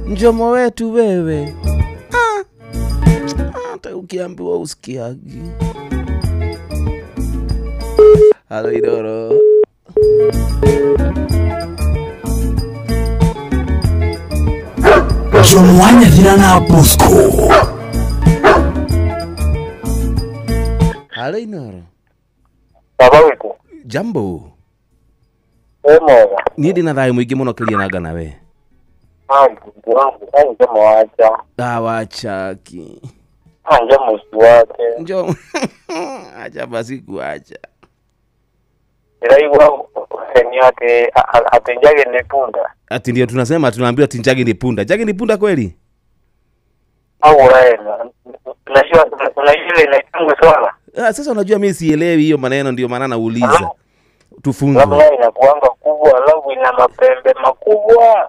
Njomo wetu wewe. Hata ukiambiwa usikiagi. Halo Inoro. Jomo wa Nyathira na Bosco. Halo Inoro. Baba witu. Jambo. Mwega. Niĩ ndĩna thayũ mũingĩ mũno kĩria nanga nawe. Wachaki. Anja musi wake. Njo. Acha basi kuacha. Niraigua ni ati njage ni punda. Ati ndio tunasema tunaambiwa ati njage ni punda. Njage ni punda kweli? Au wewe. Unajua ile inaitangwa swala. Sasa unajua mimi sielewi hiyo maneno, ndio maana nauliza. Tufunze. Labda inakuanga kubwa, alafu ina mapembe makubwa.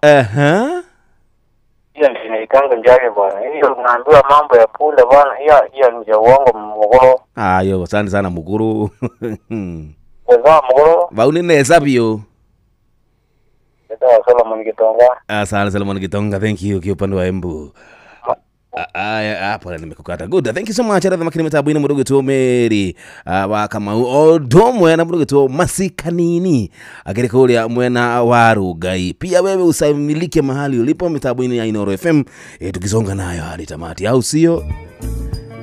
Hiyo ndio inaitangwa njage bwana. Hiyo unaambiwa mambo ya punda bwana, hiyo ni ya uongo mgoro. Yo asante sana muguru. Kwa muguru. Bauni neza bio. Ndio Solomon Gitonga. Asante Solomon Gitonga, thank you kwa upande wa Embu. Hapo nimekukata. Good. Thank you so much. Radha makini mtabu ina mudogo tu Mary wa Kamau Odomwe na mudogo tu Masikanini akiri kulia mwena wa Rugai. Pia wewe usamilike mahali ulipo mtabu ina Inooro FM tukisonga nayo hadi tamati, au sio?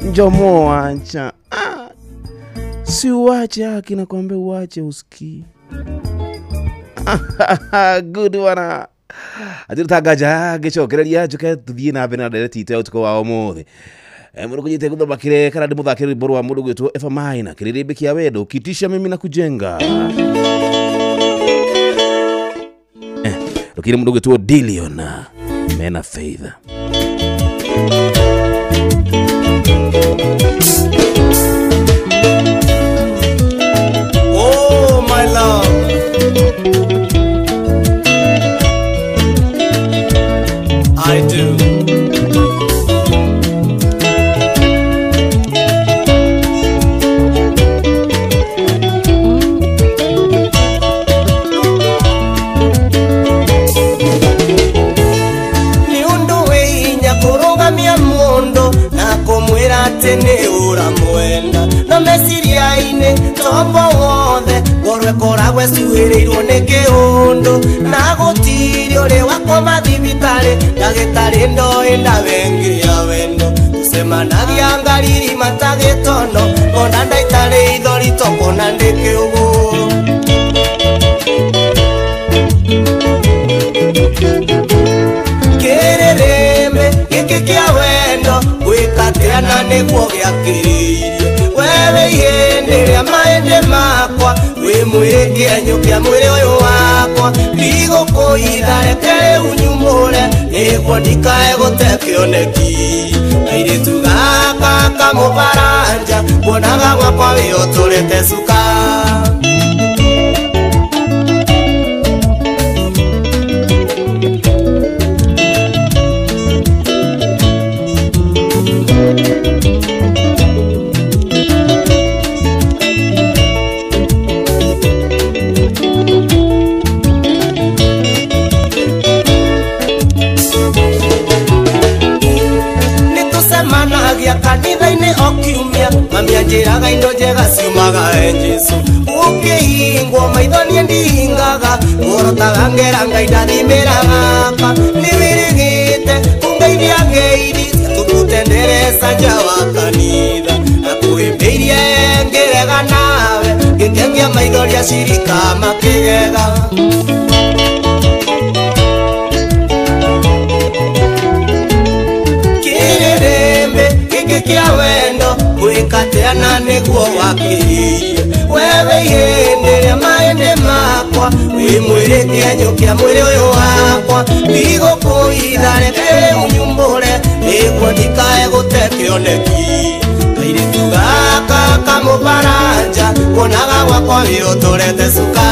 Njomo acha. Si uache haki na kuambia uache usikii. Good one. Atirutagaja gicokereria njuke tuthie na mbere na ndereti itũ ya ũtukũ wa ũmũthĩ. Mũndũ kũnyite gũthamakire kana ndĩmũthakĩre rwĩmbo rwa mũndũ gwĩtwo Eva Maina kĩrĩrĩmbĩ kĩa wendo kitisha mimi na kujenga. Rũkĩrĩ mũndũ gwĩtwo Dilion mena Faith. Oh my love, I do. Ni undu winya kurugamia mundu na kumwira ati ni uramwenda no meciria-ini tombo wothe ngoro ĩkoragwo ĩcuhĩrĩirwo nĩ kĩũndũ na gũtirĩ ũrĩ wakoma thibitarĩ ndagĩtarĩ ndoĩ ndawengi ya wendo tũcemanagia ngariri matagĩtono ngona ndaitarĩ ithori tokona ndĩ kĩũgũ. Kĩrĩrĩmbĩ gĩkĩ kĩa wendo gwĩka atĩa na nĩguo gĩakĩrĩirie wewe ihĩndĩ rĩa mahĩndĩ makwa wĩ mwĩrĩ kĩenyũ kĩa mwĩrĩ ũyũ wakwa ndigũkũitha reke rĩu nyumũre nĩguo ndikae gũte kĩoneki kairĩtu gaka kamũbaranja kuonaga gwakwa wĩũtũrĩte cuka. Kanitha-inĩ o kiumia mami anjĩraga indo njega ciumaga he Jesũ ũkĩhingwo maitho niĩ ndihingaga ngorotaga ngera Ngai ndathimĩra gaka nĩwĩrĩgĩte kũngeithia ngeithi tũkute ndereca nja wa kanitha na kũhĩmbĩirie ngĩrega nawe ngĩkengia maitho rĩa cirika makĩgega. Kĩa wendo gwĩka atĩa na nĩguo wakĩrĩirie wewe ihĩndĩ rĩa mahĩndĩ makwa wĩ mwĩrĩ kĩenyũ kĩa mwĩrĩ ũyũ wakwa ndigũkũitha reke rĩu nyumbũre nĩguo ndikae gũte kĩoneki kairĩtu gaka kamũbaranja kuonaga gwakwa wĩũtũrete cuka.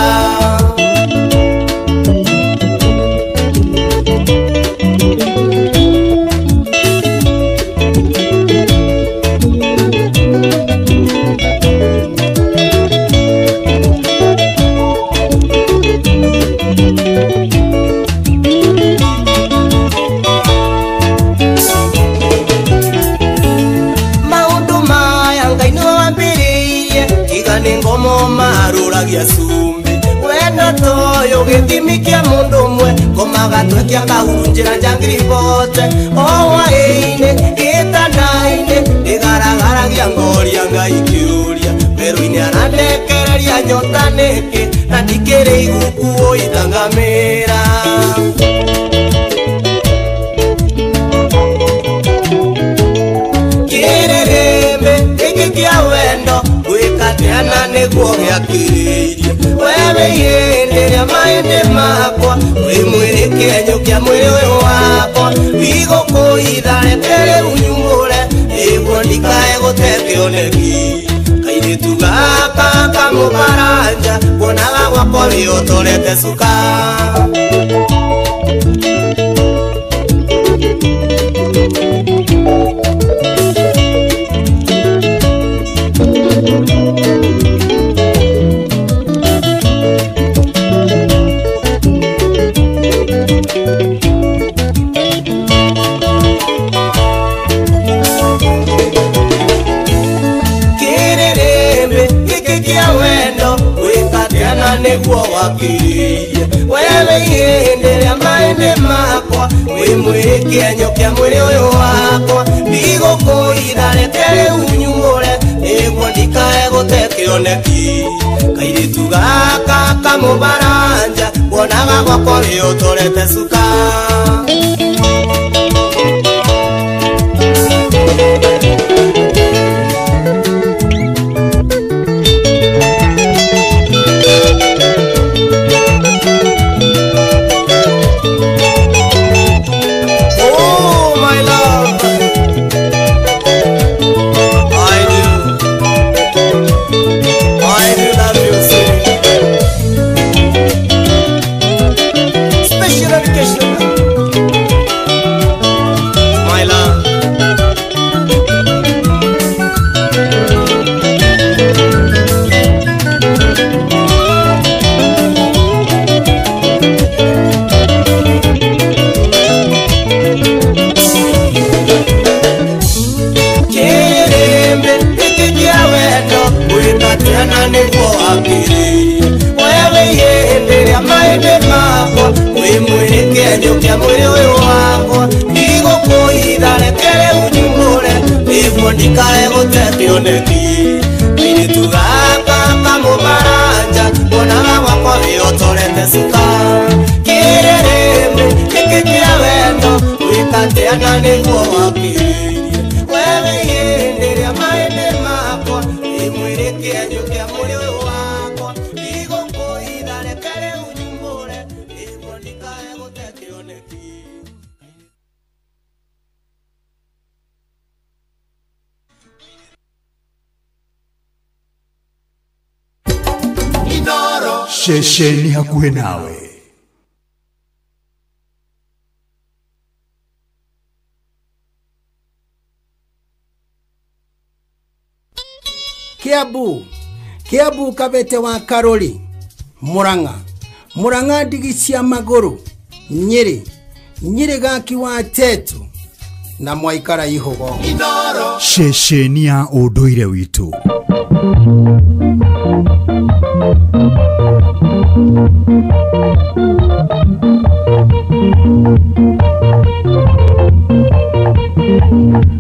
Maruragia cumbi wendo toyo gĩthimi kĩa mũndũ ũmwe ngomaga twekia kahuru njĩra njangiri bote o hwaĩ-inĩ gĩtanda-inĩ ndĩgaragaragia ngoria Ngai kĩũria werũ-inĩ arandekereria nyota nĩkĩ na ndikĩrĩ igukuo itangamĩra. Kĩrĩrĩmbĩ gĩkĩ kĩa wendo gwĩka atĩa na nĩguo gĩakĩrĩirie wewe ihĩndĩ rĩa mahĩndĩ makwa wĩ mwĩrĩ kĩenyũ kĩa mwĩrĩ ũyũ wakwa ndigũkũitha reke rĩu. kĩoneki kairĩtu gaka kamũbaranja kuonaga gwakwa wĩhotorete cuka. Nĩguo wakiririe wewe ihĩndĩ rĩa maĩndĩ makwa wĩ mwĩrĩ kĩenyo kĩa mwĩrĩ ũyũ wakwa ndigũkũitha reke rĩu nyumũre nĩguo ndikae gũte kĩoneki kairĩtu gaka kamũbaranja kuonaga gwakwa wĩhotorete cuka. Ndikae gũte kĩoneki kairĩtu gaka kamũbaranja kuonaga gwakwa wĩhotorete cuka kĩrĩrĩmbĩ gĩkĩ kĩa wendo wĩkatĩa na nĩguo wakiririe wewe ihĩndĩ rĩa maĩndĩ makwa wĩ mwĩrĩ kĩenyo kĩa mwĩrĩ ũyũ wakwa ndigũkũitha reke rĩu nyumbũre nĩguo ndikae gũte kĩoneki. Ceceni hakuhĩ nawe. Kiambu, Kiambu Kabete wa Karori, Murang'a, Murang'a ndigi cia magũrũ, Nyĩrĩ, Nyĩrĩ gaki wa Tetu na mwaikara ihogo. Ceceni ya ũndũire witũ.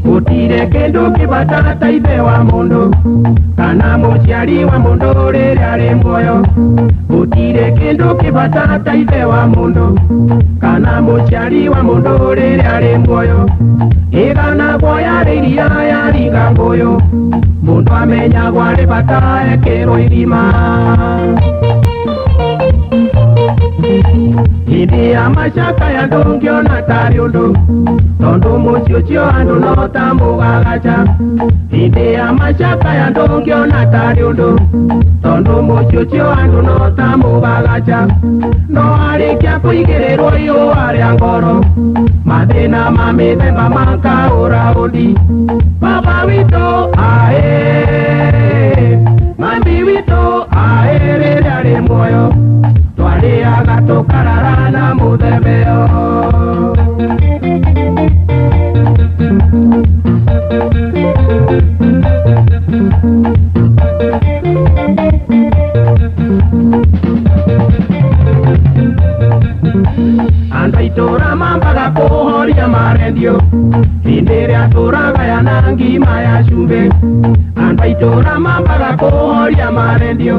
Gũtirĩ kĩndũ kĩbata ta ithe wa mũndũ kana mũciari wa mũndũ rĩrĩa arĩ muoyo. Gũtirĩ kĩndũ kĩbata ta ithe wa mũndũ kana mũciari wa mũndũ rĩrĩa arĩ muoyo. Ĩganagwo yarĩ iria yariga ngũyũ mũndũ amenyagwo arĩ bata ekĩrwo irima. Hĩndĩ ya macakaya ndũngĩona tarĩ ũndũ tondũ mũciĩ ũcio andũ no ta mũgagaca. Hĩndĩ ya macakaya ndũngĩona tarĩ ũndũ tondũ mũciĩ ũcio andũ no ta mũgagaca. No arĩkia kũigĩrĩrwo ihũa rĩa ngoro mathĩna ma mĩthemba makaũra ũndi. Baba witũ aĩ, mami witũ aĩ, rĩrĩa arĩ muoyo twarĩaga tũkarara na mũthemeo. Andũ a itũũra mambaga kũhoria marendio hĩndĩ ĩrĩa tũragayana ngima ya cumbĩ. Andũ a itũũra mambaga kũhoria marendio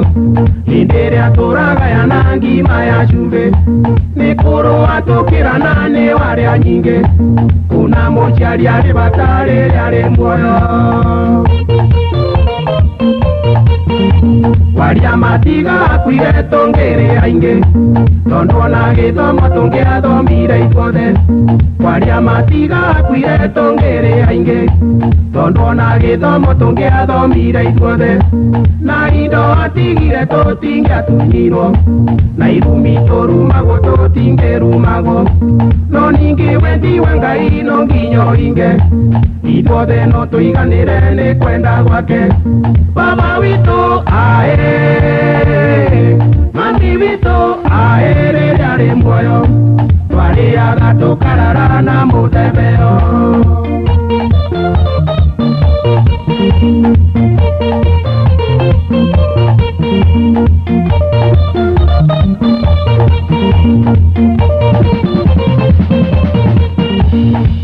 hĩndĩ ĩrĩa tũragayana ngima ya cumbĩ. Nĩ kũrũa tũkĩrana nĩ warĩa nyingĩ kuna mũciari arĩ bata rĩrĩa arĩ muoyo. Waria matigakuire tũngĩrĩ aingĩ tondũ ona gĩthomo tũngĩathomire ithuothe. Waria matigakuire tũngĩrĩ aingĩ tondũ ona gĩthomo tũngĩathomire ithuothe. Na indo atigire tũtingĩatunyirwo na irumi tũrumagwo tũtingĩrumagwo. No ningĩ wendi wa Ngai no nginya ũhinge ithuothe no tũiganĩre nĩ kwenda gwake. Baba witũ ae, mami witũ ae, rĩrĩa arĩ muoyo twarĩaga tũkarara na mũthemeo.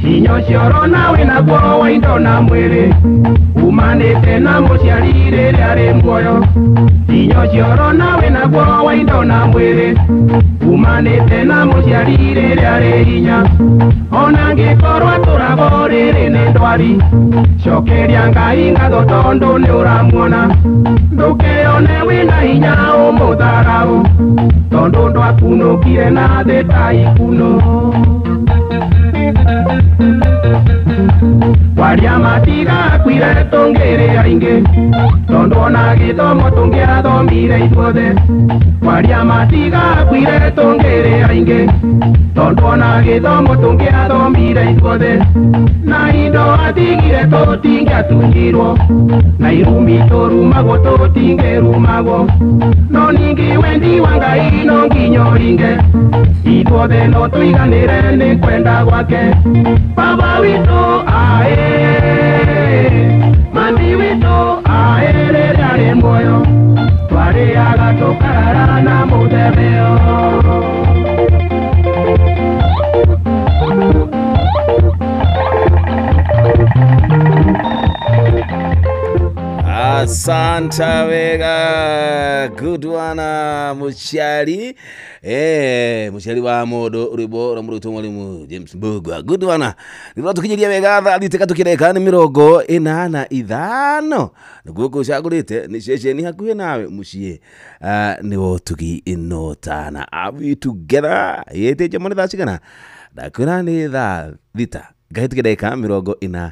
Hinya ũcio ũrona wĩnaguo wa indo na mwĩrĩ umanĩte na mũciari rĩrĩa arĩ muoyo. Hinya ũcio ũrona wĩnaguo wa indo na mwĩrĩ umanĩte na mũciari rĩrĩa arĩ hinya. Ona angĩkorwo atũragwo rĩrĩ nĩ ndwari, cokeria Ngai ngatho tondũ nĩ ũramuona. Ndũkeyone wĩna hinya ũmũtharaũ tondũ ndwakunũkire na thĩ ta ikunũ. Waria matigakuire tũngĩrĩ aingĩ tondũ ona gĩthomo tũngĩathomire ithuothe. Waria matigakuire tũngĩrĩ aingĩ tondũ ona gĩthomo tũngĩathomire ithuothe. Na indo atigire tũtingĩatunyirwo na irumi tũrumagwo tũtingĩrumagwo. No ningĩ wendi wa Ngai no nginya ũhinge ithuothe no tũiganĩre nĩ kwenda gwake. Baba witũ ae, mami witũ ae, rĩrĩa arĩ muoyo twarĩaga tũkarara na mũthemeo. Asante wega, good one muciari muciari wa mundu rwimbo rwa mũrutwo mwalimu James Mbugua. Good one. Nĩrwo tukinyiria wega thaa thita tukireka nĩ 45 nĩguo kũcagũrĩte nĩ ceceni hakuhĩ nawe mũciĩ nĩ wotugi ĩno tana. Are we together? Ĩtĩnje mũno thaa cigana? Ndakwĩra nĩ thaa thita ngahĩtũkia ndagĩka 45.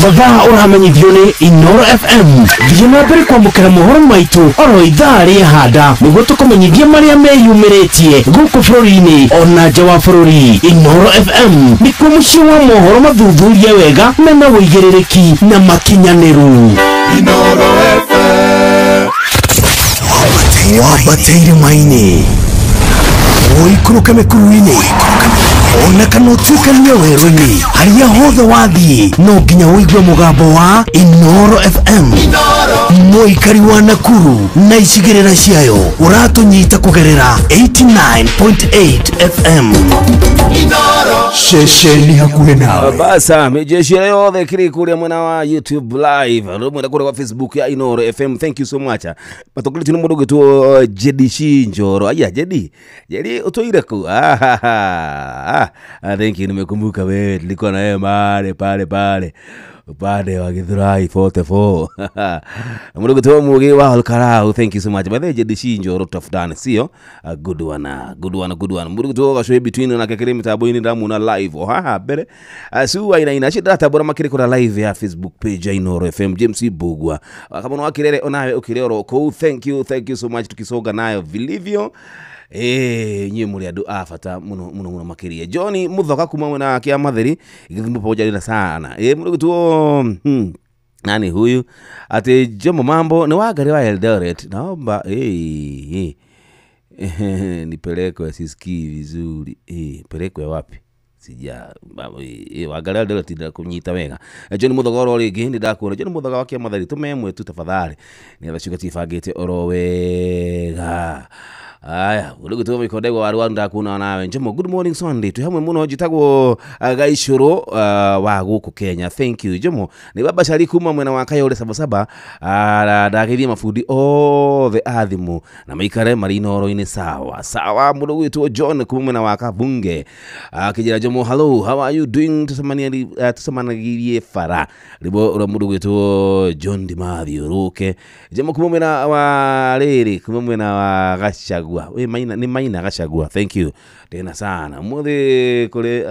Mathaa ũramenyithio nĩ Inoro FM. Thiĩ na mbere kwamũkĩra mohoro maitũ oro ithaa rĩa handa nĩguo tũkũmenyithie marĩa meyumĩrĩtie gũkũ bũrũri-inĩ ona nja wa bũrũri. Inoro FM nĩkuo mũciĩ wa mohoro mathuthurie wega mena ũigĩrĩrĩki na makinyanĩru. Inoro FM. Wambateire maini ũikũrũke mĩkuru-inĩ ona kana ũtuĩkanie werũ-inĩ harĩa hothe wathiĩ no nginya ũigue mũgambo wa Inoro FM. Mũikari wa Nakuru na icigĩrĩra ciayo ũratũnyita kũgerera 89.8 FM. Ceceni hakuhĩ nawe. Basa mijeshi yothe kiri kuria mwena wa YouTube live rumwe kuri kwa Facebook ya Inoro FM. Thank you so much. Matokuli tino mundu gwitwo Jedi Shinjoro. Aya Jedi Jedi utoire ku. Thank you, nimekumbuka wewe tulikuwa na wewe mare pale pale upande wa Githurai 44. Mundu gwitwo Mugi wa Olkarau. Thank you so much. By the way, Jedi Shinjoro tutafutane sio? Good one, good one, good one. Mundu gwitwo Gacũhĩ between na kekere mitambo-inĩ ndamuna live o haha mbere. Su aina ina shida tabora makiri kura live ya Facebook page ya Inoro FM. James Mbugua kama wa kirere onawe ukirero ko. Thank you, thank you so much. Tukisoga nayo vilivyo. Nyie muri andu a bata muno muno muno makiria. Johnny Muthoka kuma mwena kia Matheri githimbo pamoja sana. Mundu gwitwo nani huyu ati Jomo mambo ni wagari wa Eldoret naomba nipelekwe sisikii vizuri. Pelekwe wapi? Sija wagari wa Eldoret ndakunyita wega. John Muthoka oro rĩngĩ nĩ ndakuona. John Muthoka wa Kĩamathari tũmemwe tu tafadhali nĩgetha ciuga cibangĩte oro wega. Aya uri gutuma mikondegwa wa Rwanda kuna nawe Njomo good morning Sunday twi hamwe muno njitagwo Gaicuru wa guku Kenya thank you Njomo ni baba cari kuma mwena wa Kayole sabasaba ndageithie mabundi othe a thimu na maikare mari Inoro-inĩ sawa sawa mundu gwitwo John kuma mwena wa Kabunge akijira Njomo hello how are you doing tucemanirie bara ribo ura mundu gwitwo John Dimathi uruke Njomo kuma mwena wa riri kuma mwena wa Gachagua we maina ni maina Gachagua thank you tena sana muthi kuri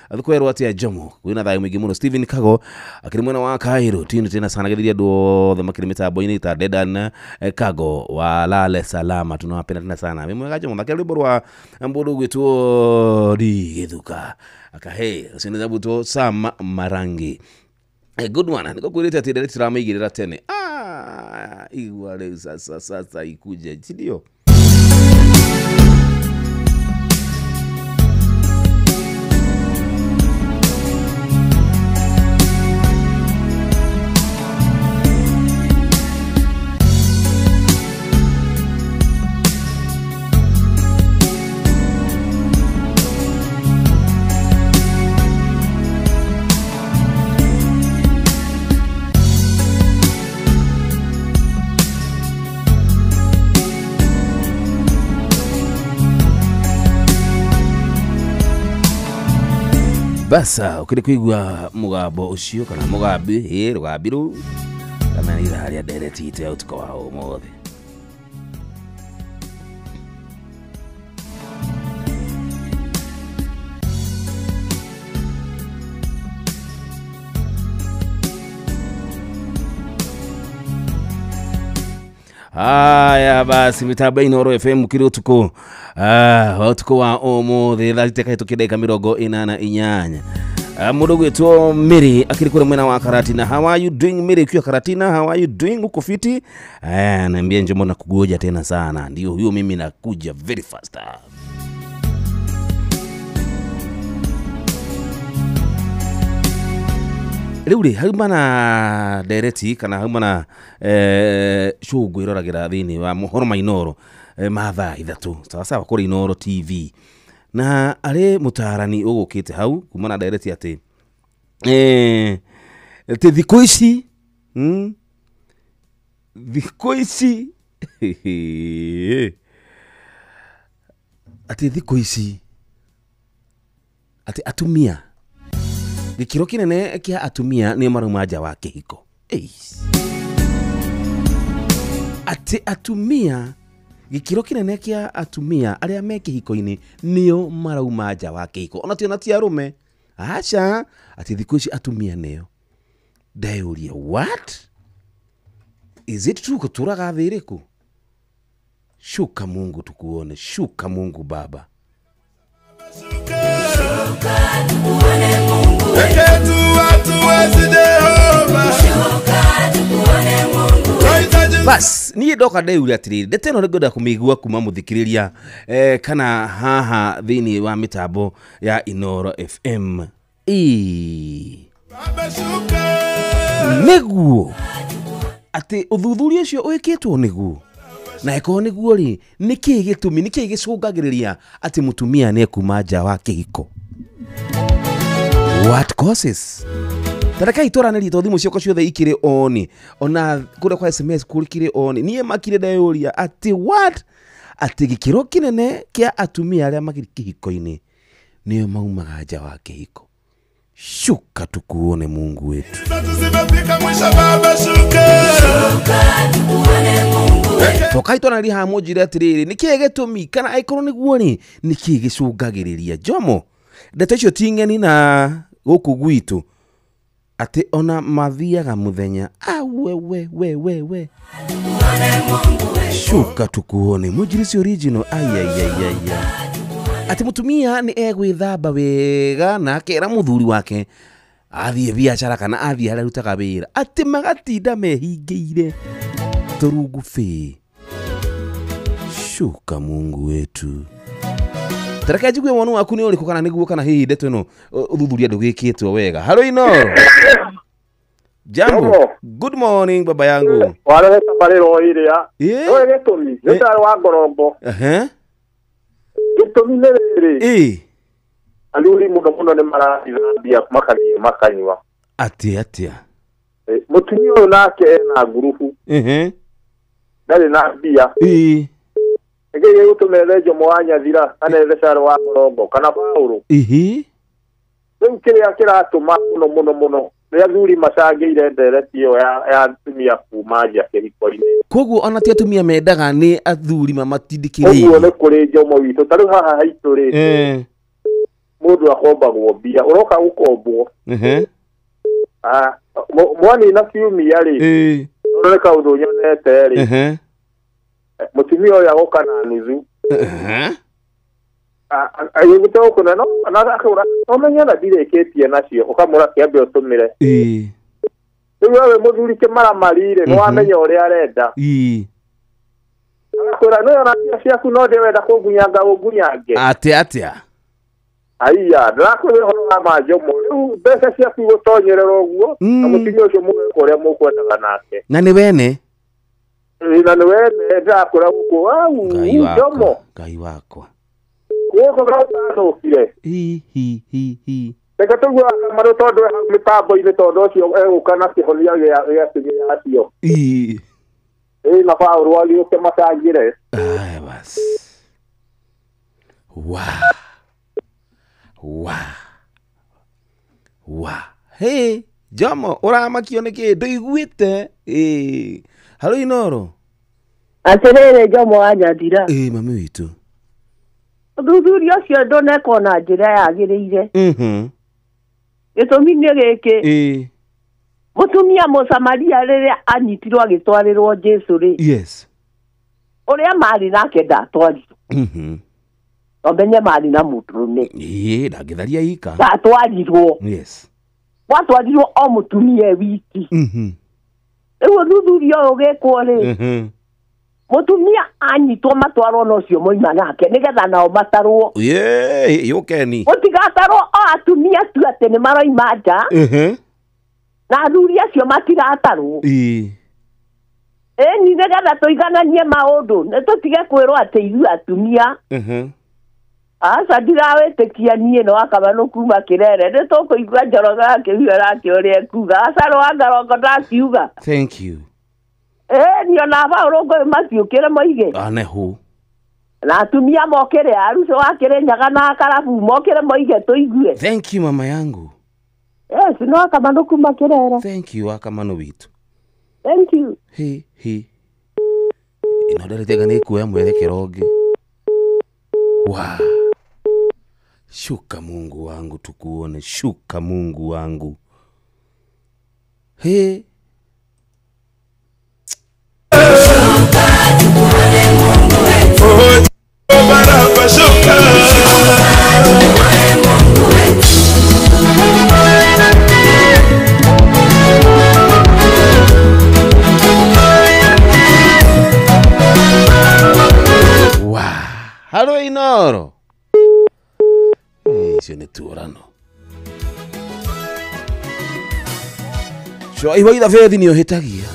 athukwerwo atia Njomo kwina thayo mwingi muno Stephen Kago akiri mwena wa Cairo tino tena sana githiria andu othe makiri mitambo-ini ta Dedan Kago walale salama tunawapenda tena sana mimi mwega Njomo makiri rwimbo rwa mundu gwitwo Githuka akahe ucio nĩ thabutwo Sam Marangi. A good one niko kwirite ati ndere tirameigirira tene igua riu sasa sasa ikuje sindio. Basa ukiri kuigua mugambo ucio kana mugambi rugambi ru kana ni ithaa ria ndereti itu ya utuko wa umuthi. Haya basi mitambo Inoro FM kiri utuko utuko wa umuthi thaa thita kahĩtũkia ndagĩka 48. Mũndũ gwĩtwo Mary akiri kũrĩa mwena wa Karatina. How are you doing Mary? Ukiwa Karatina, how are you doing? Uko fiti? Naambia Njomo na kugoja tena sana. Ndio huyo mimi nakuja very fast. Rĩu rĩ hauma na ndereti kana hauma na cũngũ ĩroragĩra thĩinĩ wa mohoro ma Inoro ma thaa 3 sawa sawa kũrĩ Inoro TV na arĩ mũtaarani ũgũkĩte hau kuma na ndereti atĩ atĩ thikũ ici thikũ ici atĩ thikũ ici atĩ atumia gĩkĩro kĩnene kĩa atumia nĩo marauma nja wa kĩhiko. Atĩ atumia gĩkĩro kĩnene kĩa atumia arĩa me kĩhiko-inĩ nĩo marauma nja wa kĩhiko ona ti ona ti arũme aca atĩ thikũ ici atumia nĩo. Ndeyũria what is it true? Gũtũraga thĩ ĩrĩkũ? Shuka Mungu tukuone, shuka Mungu Baba. Bas niĩ ndoka ndeyũria atĩrĩrĩ ndeto ĩno nĩngwenda kũmĩigua kuma mũthikĩrĩria kana haha thĩinĩ wa mĩtambo ya Inoro FM. Nĩguo atĩ ũthuthuria ũcio wĩkĩtwo nĩguo na ĩkorwo nĩguo rĩ nĩkĩĩ gĩtũmi nĩkĩĩ gĩcũngagĩrĩria atĩ mũtumia nĩekuma nja wa kĩhiko? What causes? Tareka itwaranĩrie tondũ thimũ ciakwa ciothe ikĩrĩ on ona kũrĩa kwa SMS kũrĩ on niĩ makire ndeyũria atĩ what atĩ gĩkĩro kĩnene kĩa atumia arĩa makĩrĩ kĩhiko-inĩ nĩo maumaga nja wa kĩhiko. Shuka tukuone Mungu wetu. Tokai twanarĩria haha mũnjĩre atĩrĩrĩ nĩkĩĩ gĩtũmi kana angĩkorwo nĩguo rĩ nĩkĩĩ gĩcũngagĩrĩria Njomo ndeto icio ti ng'eni na gũkũ gwitũ atĩ ona mathiaga mũthenya we we we we Shuka tukuone mũnjirisi original ayayayaya atĩ mũtumia nĩ egwĩthamba wega na akera mũthuri wake athiĩ biacara kana athiĩ harĩa arutaga wĩra atĩ magatinda mehingĩire tũrungu bĩ. Shuka Mungu wetu. Tareke njigue woni waku nĩ ũrĩkũ kana nĩguo kana hihi ndeto ĩno ũthuthuria ndũgĩkĩtwo wega. Haro Inoro. Jambo. Good morning baba yangu. Warehe tabarĩra ĩrĩa. Nĩũĩ gĩtũmi? Nĩ ũtarĩ wa ngorombo. Gĩtũmi nĩ rĩrĩ. Athuri mũno mũno nĩ marathambia makathiĩ makanyua. Atĩa atĩa? Mũtumia ũyũ nake ena ngurubu. Ndarĩ na mbia. Nĩkĩĩ gĩgũtũma ethe Jomo wa Nyathira kana ethe Caro wa Ngorombo kana Paũlũ? Rĩu kĩrĩa kĩratũma mũno mũno mũno nĩ athuri macangĩire ndereti ĩyo ya atumia kuma nja kĩhiko-inĩ. Koguo ona ti atumia mendaga nĩ athuri mamatindĩkĩrĩirie. Ũguo nĩ kũrĩ Jomo witũ. Ta rĩu haha haitũ rĩ, mũndũ akombagwo mbia, ũroka gũkombwo. Mwanina kiumia rĩ, nĩ kaũndũ nyonete rĩ, mũtumia ũyũ agoka na nuthu. Agĩgũte gũkũ na akauga no menye na ndirĩkĩtie nacio, ũkamũra kĩambe ũtũmĩre. Rĩu wewe mũthuri kĩmaramari rĩ, nĩwamenya ũrĩa arenda. Agakwĩra nĩwe ona mbia ciaku no ndĩrenda kũngunyanga ũngunyange. Atĩa atĩa? Aiya, ndĩrakwĩra ũhoro wa ma Jomo. Rĩu mbeca ciaku igũtonyerera ũguo, na mũtumia ũcio mũgeka ũrĩa mũkwendaga nake. Na nĩ wene? Na nĩ wene, ndĩrakwĩra gũkũ, au, Jomo. Ngai wakwa. Gũkũ gatanũkire. Reke tũigue Kamarũ tondũ e hau mĩtambo-inĩ tondũ ũcio egũka na kĩhonia gĩa atumia acio. Na Paũlũ agĩũke macangĩre. Aya basi. Wa. Wa. Wa. Hey, Jomo, ũramakio nĩkĩ? Ndũiguĩte? Halo Inoro. Atĩrĩrĩ Jomo wa Nyathira. Mami witũ. Ũthuthuria ũcio ndũnekwo na njĩra yagĩrĩire. Gĩtũmi nĩ gĩkĩ. Mũtumia Mũsamaria rĩrĩa anyitirwo agĩtwarĩrwo Jesũ rĩ. Yes. Ũrĩa marĩ nake ndatwarirwo. Ũmenye marĩ na mũndũrũme. Ndangĩtharia ika. Ndatwarirwo. Yes. Gwatwarirwo o mũtumia wiki. Rĩu ũthuthuria ũyũ ũgĩkwo rĩ, mũtumia anyitwo matwarwo na ũcio moima nake nĩgetha nao matarwo. Yũkeni. Gũtigatarwo o atumia tu atĩ nĩ maroima nja. Na athuri acio matiratarwo. Ĩni nĩgetha tũigananie maũndũ, nĩ tũtige kwĩrwo atĩ ithuĩ atumia. Aca ndirawĩtĩkia niĩ no Akamanũ kuma Kĩrere, nĩ tũkũigua Njoroge akĩuga nake ũrĩa ekuga. Aca rwa Ngarongo ndakiuga. Thank you. Ni ona Paũlũ ngũĩ matiũkĩre moige. Anehu. Na atumia mokĩre, aruco wa Kĩrĩnyaga na Karabu mokĩre moige tũigue. Thank you mama yangu. Yes, no Akamanũ kuma Kĩrere. Thank you Akamanũ witũ. Thank you. He he. Ino nderĩtega nĩ kuoya mwerekero ũngĩ. Wa. Shuka Mungu wangu tukuone, shuka Mungu wangu. He. Wow. Halo Inoro. Icio nĩ tuorano. Sho iwa itha bethi nĩ ũhĩtagia.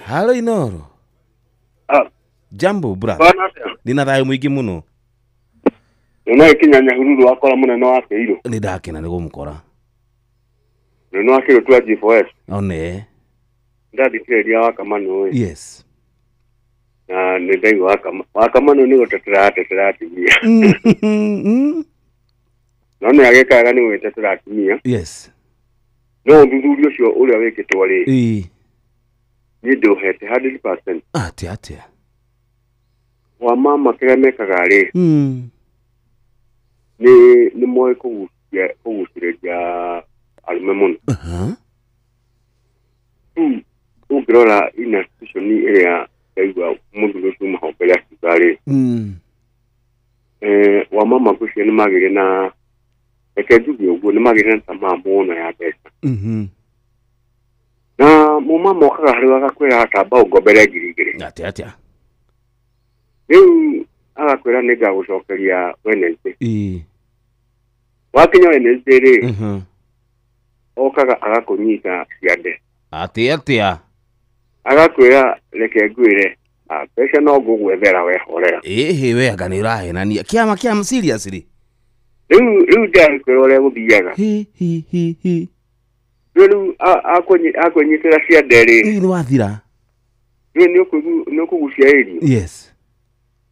Halo Inoro. Jambo brother. Ndina thayũ mũingĩ mũno. Nĩ kinya Nyahururu wakora mũnene wa Kĩirũ. Nĩ ndakena nĩ gũmũkora. Mũnene wa Kĩirũ twa G4S. One. Ndathikĩrĩria Wakamano ĩ. Yes. Na nĩ ndaigua Wakamano nĩ gũtetera atetera atumia. No nĩ agĩkaga nĩ gwĩtetera atumia. Yes. No ũthuthuria ũcio ũrĩa wĩkĩtwo rĩ. Ĩĩ. Niĩ ndĩũhete 100%. Atĩa atĩa? Wa mama kĩrĩa mekaga rĩ. Nĩ moĩ kũgucĩrĩria arũme mũno. Ũngĩrora institution ĩrĩa ndaigua mũthuri ũcio Mahombere akiuga rĩ. Wa mama ngwĩciria nĩ magĩire na reke njuge ũguo nĩ magĩire na tamaa mũno ya mbeca. Na mũmama okaga harĩ agakwĩra atamba ũngombere 2,000. Atĩa atĩa? Rĩu agakwĩra nĩ ngagũcokeria Wednesday. Ĩĩ. Wakinya Wednesday rĩ, Okaga agakũnyita ciande. Atĩa atĩa? Agakwĩra reke ngwĩre mbeca no ngũgwethera we horera. Ĩhĩ we anga nĩ ũrahenania. Kĩama kĩama seriously. Rĩu ndĩrakwĩra ũrĩa gũthiaga. Hi hi hi hi. Rĩu akũnyitĩra ciande rĩ. Ĩ nĩ wathira. Rĩu nĩ ũkũgucia irio. Yes.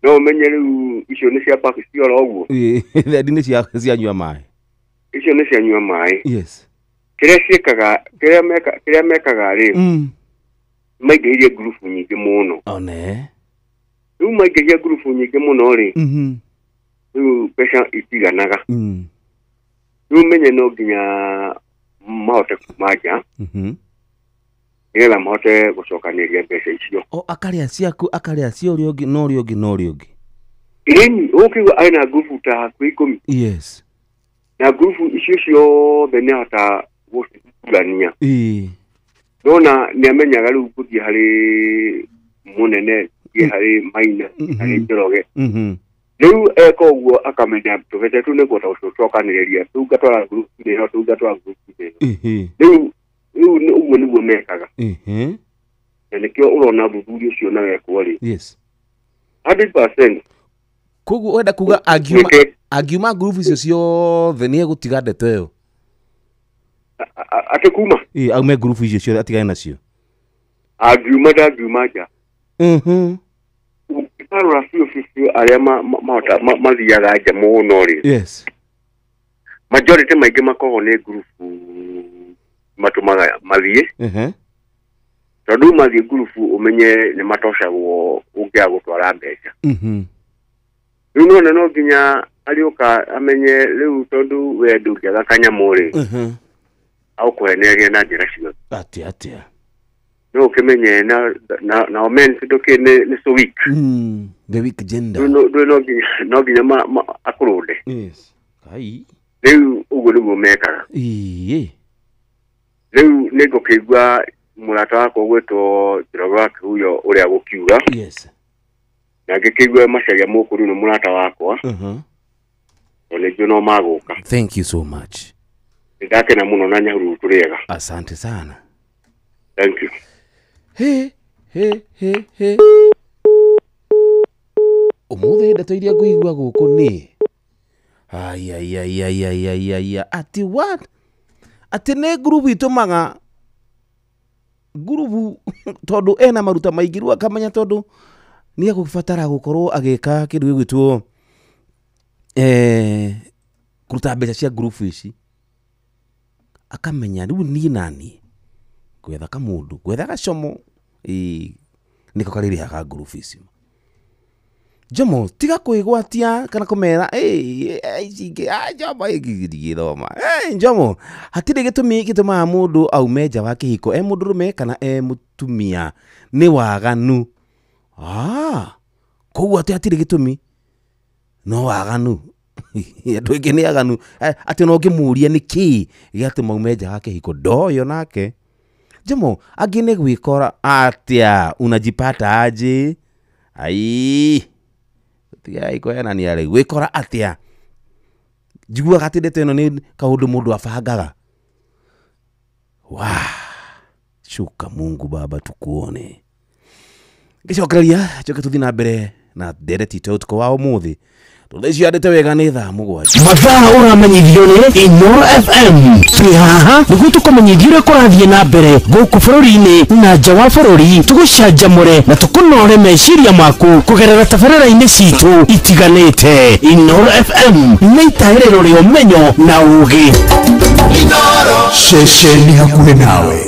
No ũmenye rĩu icio nĩ cia Pakistan oro ũguo. Ĩ thendi nĩ cia cianyua maĩ. Icio nĩ cianyua maĩ. Yes. Kĩrĩa ciĩkaga kĩrĩa mekaga rĩ. Maingĩhirie ngurubu nyingĩ mũno. One. Rĩu maingĩhia ngurubu nyingĩ mũno rĩ. Rĩu mbeca itiganaga. Rĩu menye no nginya mahote kuma nja. Nĩgetha mahote gũcokanĩria mbeca icio. O akarĩa ciaku akarĩa cia ũrĩa ũngĩ na ũrĩa ũngĩ na ũrĩa ũngĩ. Ĩni ũkĩigua arĩ na ngurubu ta hakuhĩ 10. Yes. Na ngurubu icio ciothe nĩahota gũcithurania. Ĩĩ. Nona nĩamenyaga rĩu gũthiĩ harĩ mũnene, gũthiĩ harĩ Maina, harĩ Njoroge. Rĩu eka ũguo akamenya tũbeca tũu nĩkũhota gũcokanĩrĩria, tũu ngatwara ngurubu-inĩ ĩno, tũu ngatwara ngurubu-inĩ ĩno. Rĩu ũguo nĩguo mekaga. Na nĩkĩo ũrona ũthuthuria ũcio na wekwo rĩ. Yes. 100%. Koguo wenda kuga angiuma ngurubu icio ciothe nĩ egũtiga ndeto ĩyo. Atĩ kuma? Ĩ aume ngurubu icio ciothe atigane nacio. Angiuma ndangiuma nja. Ũngĩkarora biũ biũ arĩa mahota mathiaga nja mũno rĩ. Yes. Majority maingĩ makoragwo nĩ ngurubu matũmaga mathiĩ. Tondũ mathiĩ ngurubu ũmenye nĩ matocagwo ũngĩaga gũtwara mbeca. Rĩu nona no nginya arĩũka amenye rĩu tondũ we ndũngĩaga kanyamũ rĩ. Aũkũheneria na njĩra ciothe. Atĩa atĩa. No ũkĩmenye na men ndũkĩ nĩ so weak. The weak gender. Rĩu no nginya akũrũnde. Yes. Kai. Rĩu ũguo nĩguo mekaga. Ĩĩ. Rĩu nĩngũkĩigua mũrata wakwa ũgwĩtwo Njoroge wa Kĩhuyo ũrĩa gũkiuga. Yes. Na ngĩkĩigua Macharia Mũkũrũ nĩ mũrata wakwa. Tondũ nĩnjũĩ no magũka. Thank you so much. Nĩndakena mũno na Nyahururu tũrĩega. Asante sana. Thank you. He he he he. Ũmũthĩ ndeto iria ngũigua gũkũ nĩ ai ai ai ai ai ai ai ati what? Atĩ nĩ ngurubu itũmaga ngurubu tondũ ena maruta maingĩ rĩu akamenya tondũ nĩ egũbatara gũkorwo agĩka kĩndũ gĩgwĩtwo kũruta mbeca cia ngurubu ici akamenya rĩu niĩ nani gwetha kamũndũ gwetha gacomo nĩko karĩrĩhaga ngurubu ici. Jomo tiga kwĩgwatia kana kũmera ici ingĩ Jomo ĩngĩgĩthoma Jomo hatirĩ gĩtũmi gĩtũmaga mũndũ aume nja wa kĩhiko e mũndũrũme kana e mũtumia nĩ waganu. Koguo atĩ hatirĩ gĩtũmi no waganu. Andũ aingĩ nĩ aganu atĩ ona ũngĩmũria nĩ kĩĩ gĩatũma aume nja wa kĩhiko ndoyo nake. Jomo angĩ nĩ gwĩkora atĩa unajipata aje ai tigai kũhenania rĩu wĩkora atĩa njiguaga atĩ ndeto ĩno nĩ kaũndũ mũndũ abangaga. Wa shuka Mungu Baba tukuone. Ngĩcokereria njoke tũthiĩ na mbere na ndereti itũ ũtukũ wa ũmũthĩ tondũ icio andĩte wega nĩ thaa 7. Mathaa ũramenyithio nĩ Inooro FM. Twĩ haha nĩguo tũkũmenyithie ũrĩa kũrathiĩ na mbere gũkũ bũrũri-inĩ na nja wa bũrũri, tũgũcanjamũre na tũkũnore meciria maku kũgerera tabarĩra-inĩ citũ itiganĩte. Inooro FM nĩ itaĩrĩro rĩa ũmenyo na ũũgĩ. Ceceni hakuhĩ nawe.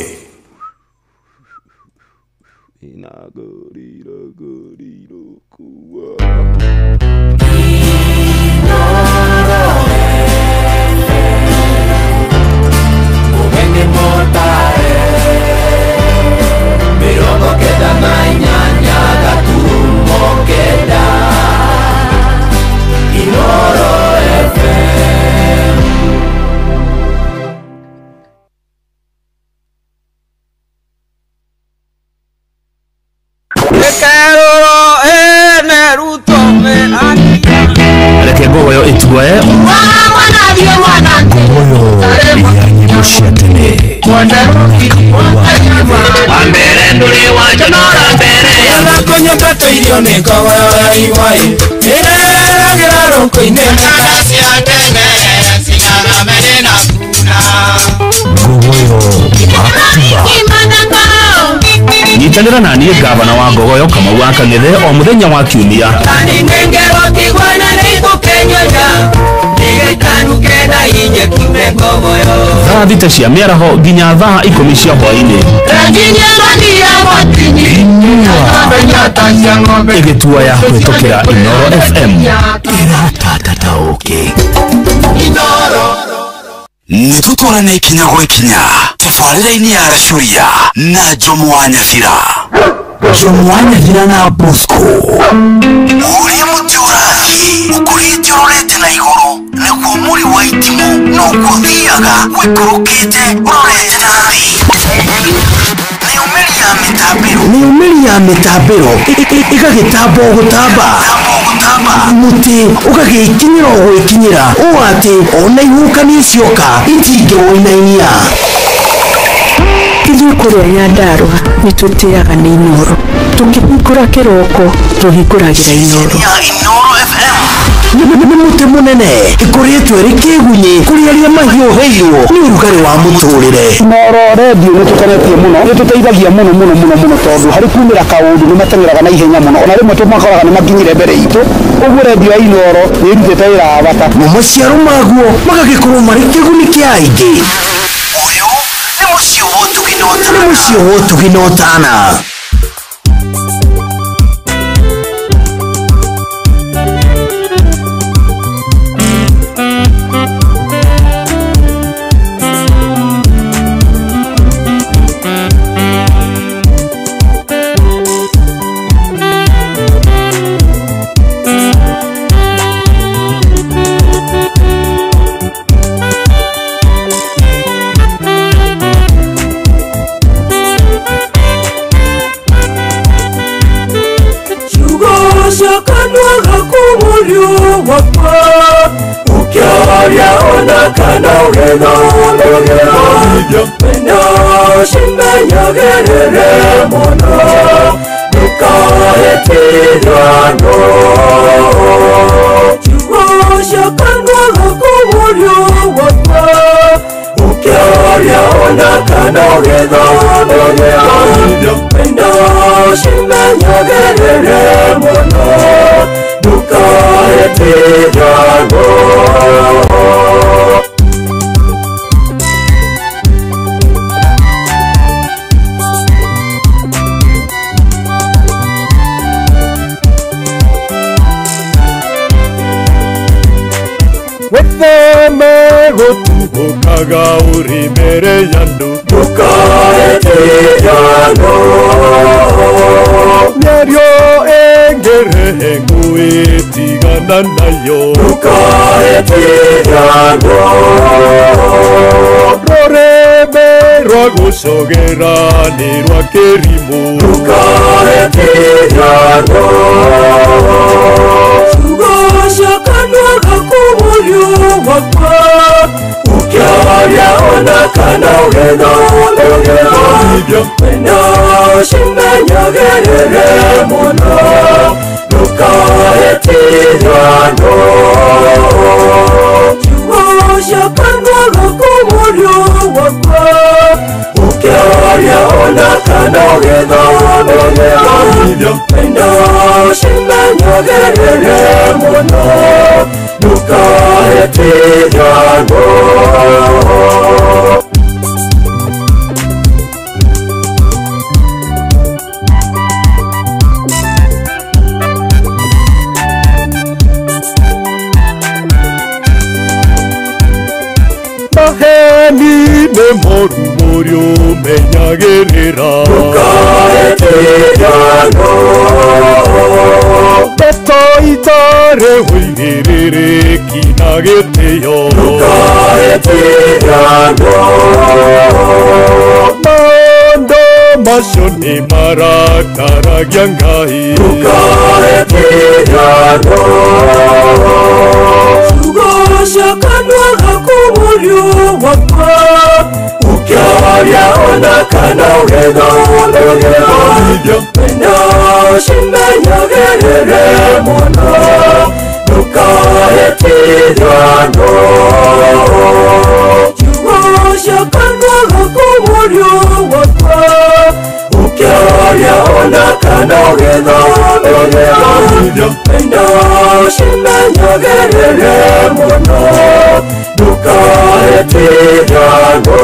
Reke ngogoyo ĩtuoe ngogoyo ya nyĩmbo. Cia tene na Kamau wa Kang'ethe. Wambere ndũrĩ wanjonora mbere Yanakonyoka irio nĩ ngogoyo igwai ĩreragĩra rũkũ-inĩ cia tene cigaga na kuna Ngogoyo wa Nyitanĩra na niĩ gavana wa Ngogoyo Kamau wa Kang'ethe o mũthenya wa kiumia thaa 6 cia mĩaraho nginya thaa 10 cia hwaĩ-inĩ. Ĩgĩtua ya kũhĩtũkĩra Inoro FM. Ĩratata ũkĩ nĩ tũtwarane ikinya gwa ikinya tabarĩra-inĩ ya Racuria na Jomo wa Nyathira. Jomo wa Nyathira na Bosco ũrĩa mũtĩ ũrathiĩ ũkũrĩte ũrorete na igũrũ naguo mũri wa itimũ noguo ũthiaga wĩikũrũkĩte ũrorete na thĩ. Nĩyo mĩri ya mĩtambĩro ĩgagĩtamba o gũtamba mũtĩ ũgagĩkinyĩra o gwĩkinyĩra ũũ atĩ ona ihuhũkanio cioka itingĩwũinainia. Ithuĩ kũrĩa Nyandarũa nĩ tũtĩaga nĩ Inoro. Tũkĩhingũra kĩroko tũhingũragĩra Inoro. Nĩ mũtĩ mũnene ĩkũrĩtwo ĩrĩ kĩgunyĩ kũrĩ arĩa mahiũhĩirwo nĩ ũrugarĩ wa mũtũrĩre. Inoro redio nĩ tũkenetie mũno, nĩ tũteithagia mũno mũno mũno mũno tondũ harĩ kumĩra kaũndũ nĩ mateng'eraga na ihenya mũno, ona rĩmwe tũmakoraga nĩ makinyire mbere itũ. Ũguo redio ya Inoro nĩ ĩrutĩte wĩra wa bata. Mo maciaro maguo magagĩkorwo marĩ kĩguni kĩa aingĩ. Ũyũ nĩ mũciĩ wa ũtugi na ũtana. Nĩ mũciĩ wa ũtugi na ũtana. Gũtuthũkaga ũrĩ mbere ya andũ ndũkaetĩano. Mĩario ĩngĩrehe ngũĩ tigana nayo ndũkaetĩano. Rũrĩmĩ rwa gũcogera nĩ rwa kĩrimũ ndũkaetĩano. Ciugo cia kanua gaku mũriũ wakwa ũkĩaria ona kana ũgĩthomithia wendo cimenyagĩrĩre mũno ndũkaetĩano. Ciugo cia kanua gaku mũriũ wakwa ũkĩaria ona kana ũgĩthomithia wendo cimenyagĩrĩre mũno ndũkaetĩano. Maheni nĩ moru mũriũ menyagĩrĩra ndũkaetĩano. Ndeto itarĩ ũigĩrĩrĩki na gĩtĩo ndũkaetĩano. Maũndũ macio nĩ marakaragia Ngai ndũkaetĩano. Ciugo cia kanua gaku mũriũ wakwa kana ũgĩthomithia wendo cimenyagĩrĩre mũno ndũkahetithio andũ ciugo cia kanua gaku mũriũ wakwa ũkĩaria ona kana ũgĩthomithia wendo cimenyagĩrĩre mũno ndũkahetithio andũ.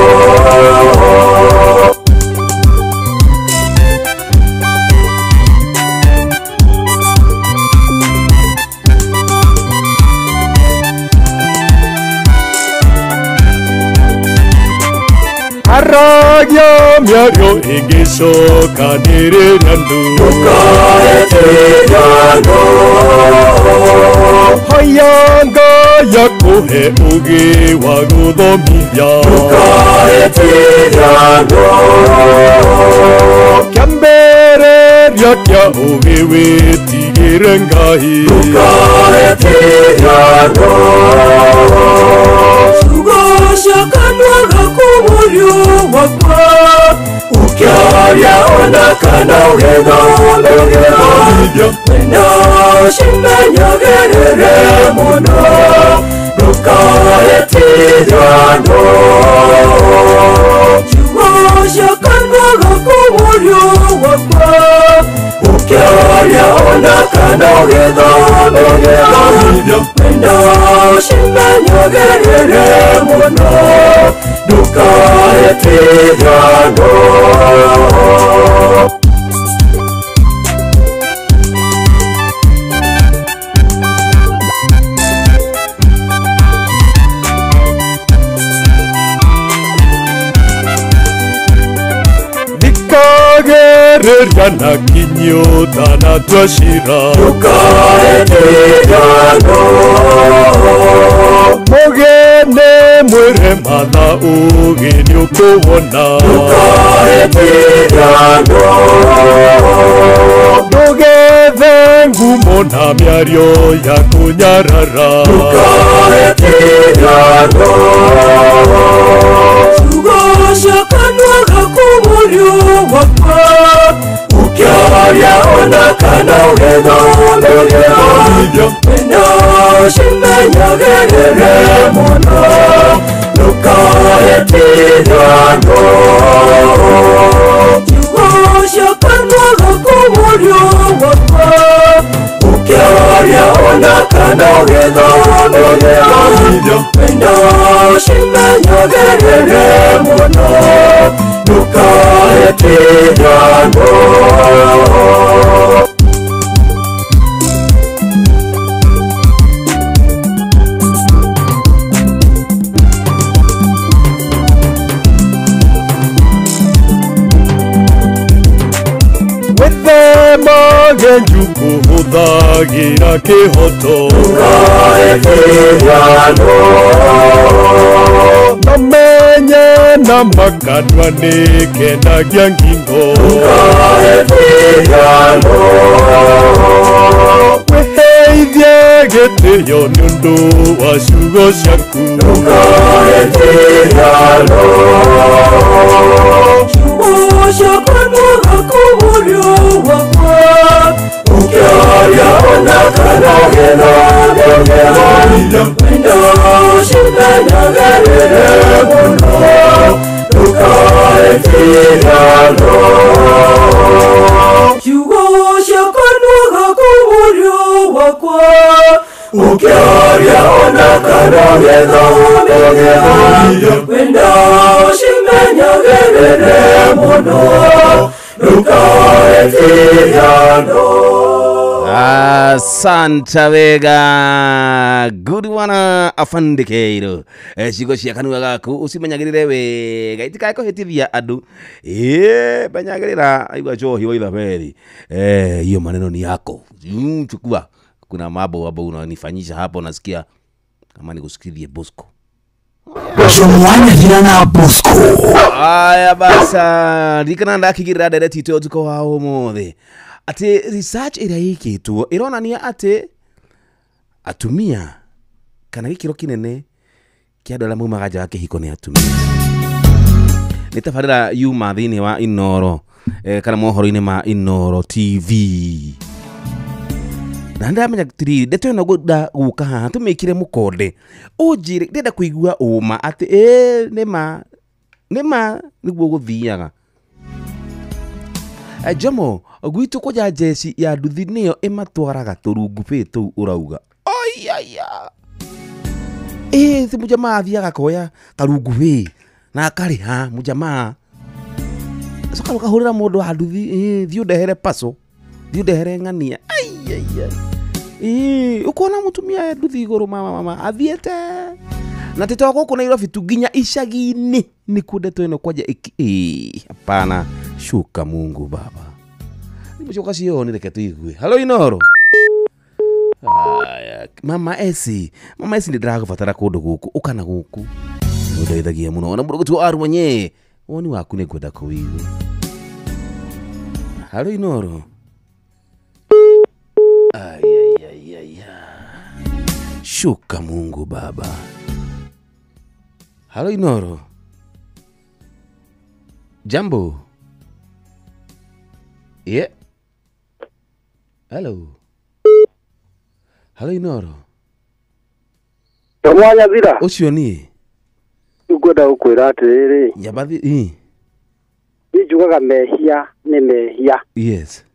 Aragia mĩario ĩngĩcokanĩrĩria andũ ndũkahetithio andũ hoya Ngai akũhe ũũgĩ wa gũthomithia ndũkahetithio andũ kĩambĩrĩria kĩa ũũgĩ wĩtigĩre Ngai ndũkahetithio andũ ciugo cia kanua gaku mũriũ wakwa ũkĩaria ona kana ũgĩthomithia wendo cimenyagĩrĩre mũno ndũkahetithio andũ ciugo cia kanua gaku mũriũ wakwa ũkĩaria ona kana ũgĩthomithia wendo cimenyagĩrĩre mũno ndũkahetithio andũ. Thikagĩrĩria na kinyi ũtanatua ciira ndũkahetithio andũ mũgeni mwĩre matha ũũgĩ nĩũkũwona ndũkahetithio andũ ndũgethe ngumo na mĩario ya kũnyarara ndũkahetithio andũ ciugo cia kanua gaku mũriũ wakwa ũkĩaria ona kana ũgĩthomithia wendo cimenyagĩrĩre mũno ndũkahetithio andũ ciugo cia kanua gaku mũriũ wakwa ũkĩaria ona kana ũgĩthomithia wendo cimenyagĩrĩre mũno ndũkahetithio andũ. Wĩthemage njukũ hũthagĩra kĩhoto ndũkahetithio andũ mamenye na makanua nĩ kendagia ngingo ndũkahetithio andũ wĩheithie gĩtĩo nĩ ũndũ wa ciugo ciaku ndũkahetithio andũ ciugo cia kanua gaku mũriũ wakwa ũkĩaria ona kana ũgĩthomithia wendo cimenyagĩrĩre mũno ndũkahetithio andũ ciugo cia kanua gaku mũriũ wakwa ũkĩaria ona kana ũgĩthomithia wendo cimenyagĩrĩre mũno ndũkahetithio andũ. Asante wega good wana afandikeiro ciugo cia kanua gaku ucimenyagĩrĩre wega itikae kũhĩtithia andũ. Menyagĩrĩra aigua njohi wa ithaberi hiyo maneno ni yako. Chukua kuna mambo hapo unanifanyisha hapo nasikia kama nikusikilie Bosco. Jumuana Bosco. Aya basa ndikana ndakigirira ndereti itũ ũtukũ wa ũmũthĩ atĩ research ĩrĩa ĩkĩtwo ĩronania atĩ atumia kana gĩkĩro kĩnene kĩa andũ arĩa maumaga nja wa kĩhiko nĩ atumia. Nĩ tabarĩra yuma thĩinĩ wa Inoro kana mohoro-inĩ ma Inoro TV. Na ndamenya tiri ndeto ĩno ngwenda gũka haha tũmĩkire mũkonde ũnjĩre ndĩrenda kũigua ũma atĩ nĩma nĩma nĩguo gũthiaga. Jomo gwitũ kũja jeci ya nduthi nĩyo ĩmatwaraga tũrungu tũu ũrauga oiaya si mũjamaa athiaga koya karungu na akarĩha mũjamaa coka ũkahũrĩra mũndũ wa nduthi thiĩ ũndehere paco thiĩ ũndehere ng'ania aiaiai ukona mũtumia nduthi igũrũ mama athiĩte na ti to gũkũ Nairobi tu nginya icagi-inĩ nĩkuo ndeto ĩno kwanja hapana shuka Mungu baba nimũcoka cioni reke tũigue. Halo Inoro. Aya, mama Esi nĩ ndĩragũbatara kũndũ gũkũ ũka na gũkũ nĩũndeithagia mũno ona mũndũ gũtuo arũmanye woni waku nĩ ngwenda kũwĩigua. Halo Inoro. Ayayaya. Shuka Mungu baba. Halo Inoro. Jambo. Yeah. Hello. Halo Inoro. Tomwanya thira. Ucio ni. Ngwenda gukwira atiriri. Nyabathi. Ni njugaga mehia ni mehia. Yes.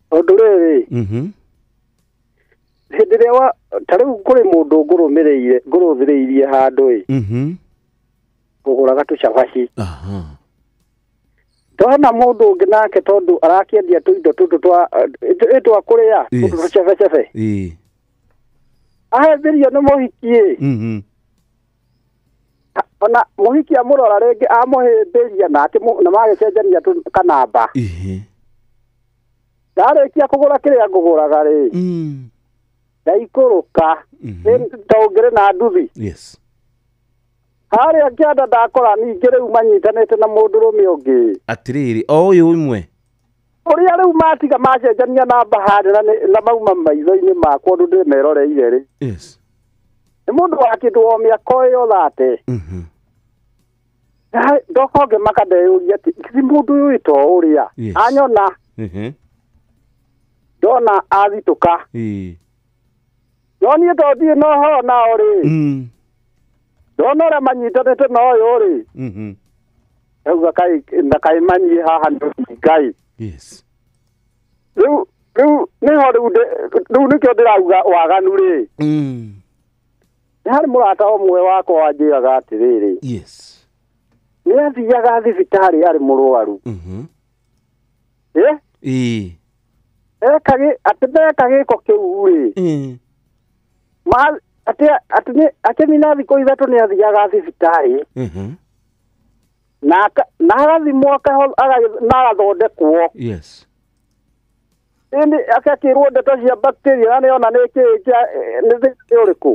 Tondu riri. Hĩndĩ ĩrĩa ta rĩu kũrĩ mũndũ ngũrũmĩrĩire ngũrũthĩrĩirie handũ ĩ. Ngũgũraga tũcabaci. Ndona mũndũ ũngĩ nake tondũ arakĩendia tũindo tũtũ twa kũrĩa tũtũ tũcebecebe. Ahĩmbĩrio nĩ mũhiki ĩ. Ona mũhiki amũrora rĩngĩ amũhĩmbĩria nake na magĩcenjania kanamba. Ndarĩkia kũgũra kĩrĩa ngũgũraga rĩ. Ndaikũrũka ta ũngĩrĩ na nduthi. Yes. Harĩa kĩanda ndakora ningĩ rĩu manyitanĩte na mũndũrũme ũngĩ. Atĩrĩrĩ o ũyũ ũmwe ũrĩa rĩu matiga macenjania namba harĩa na mauma maitho-inĩ makwa ũndũ ndĩmeroreire rĩ. Yes. Nĩ mũndũ wakĩtwo o mĩaka ĩyo thate. Ndoka ngĩmaka ndeyũria atĩ ti mũndũ ũyũ ĩto ũrĩa anyona. Ndona athitũka. No niĩ to thiĩ na ũhoro nao rĩ. Ndona ũrĩa manyitanĩte na ũyũ rĩ. Ndauga kaĩ manyie haha nĩ Ngai. Yes. Rĩu nĩho rĩu nĩkĩo ndĩrauga waganu rĩ. Nĩ harĩ mũrata ũmwe wakwa wanjĩraga atĩrĩrĩ. Yes. Nĩ athiaga thibitarĩ arĩ mũrwaru. Atĩ meka gĩko kĩu rĩ. Akĩnina thikũ ithatũ nĩ athiaga thibitarĩ. Na agathimwo na agathondekwo. Yes. Ĩndĩ agakĩrwo ndeto cia bacteria na nĩona nĩ kĩĩ nĩ thĩna ũrĩkũ.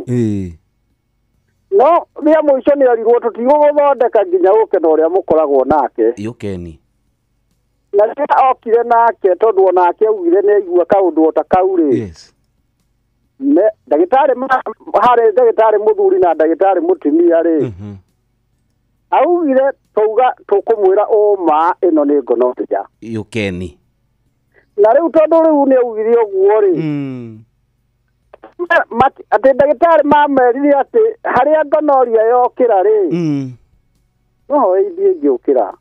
No rĩa mũico nĩ erirwo tũtigũgũthondeka nginya ũke na ũrĩa mũkoragwo nake. Yũkeni. Na rĩrĩa okire nake tondũ onake augire nĩ aigua kaũndũ o ta kau rĩ. Yes. Ndagĩtarĩ harĩ ndagĩtarĩ mũthuri na ndagĩtarĩ mũtumia rĩ. Augire tauga tũkũmwĩra ũma ĩno nĩ gonorrhea. Yũkeni. Na rĩu tondũ rĩu nĩ augire ũguo rĩ. Atĩ ndagĩtarĩ mamerire atĩ harĩa gonorrhea yokĩra rĩ. Noho ithiĩ ĩngĩũkĩra.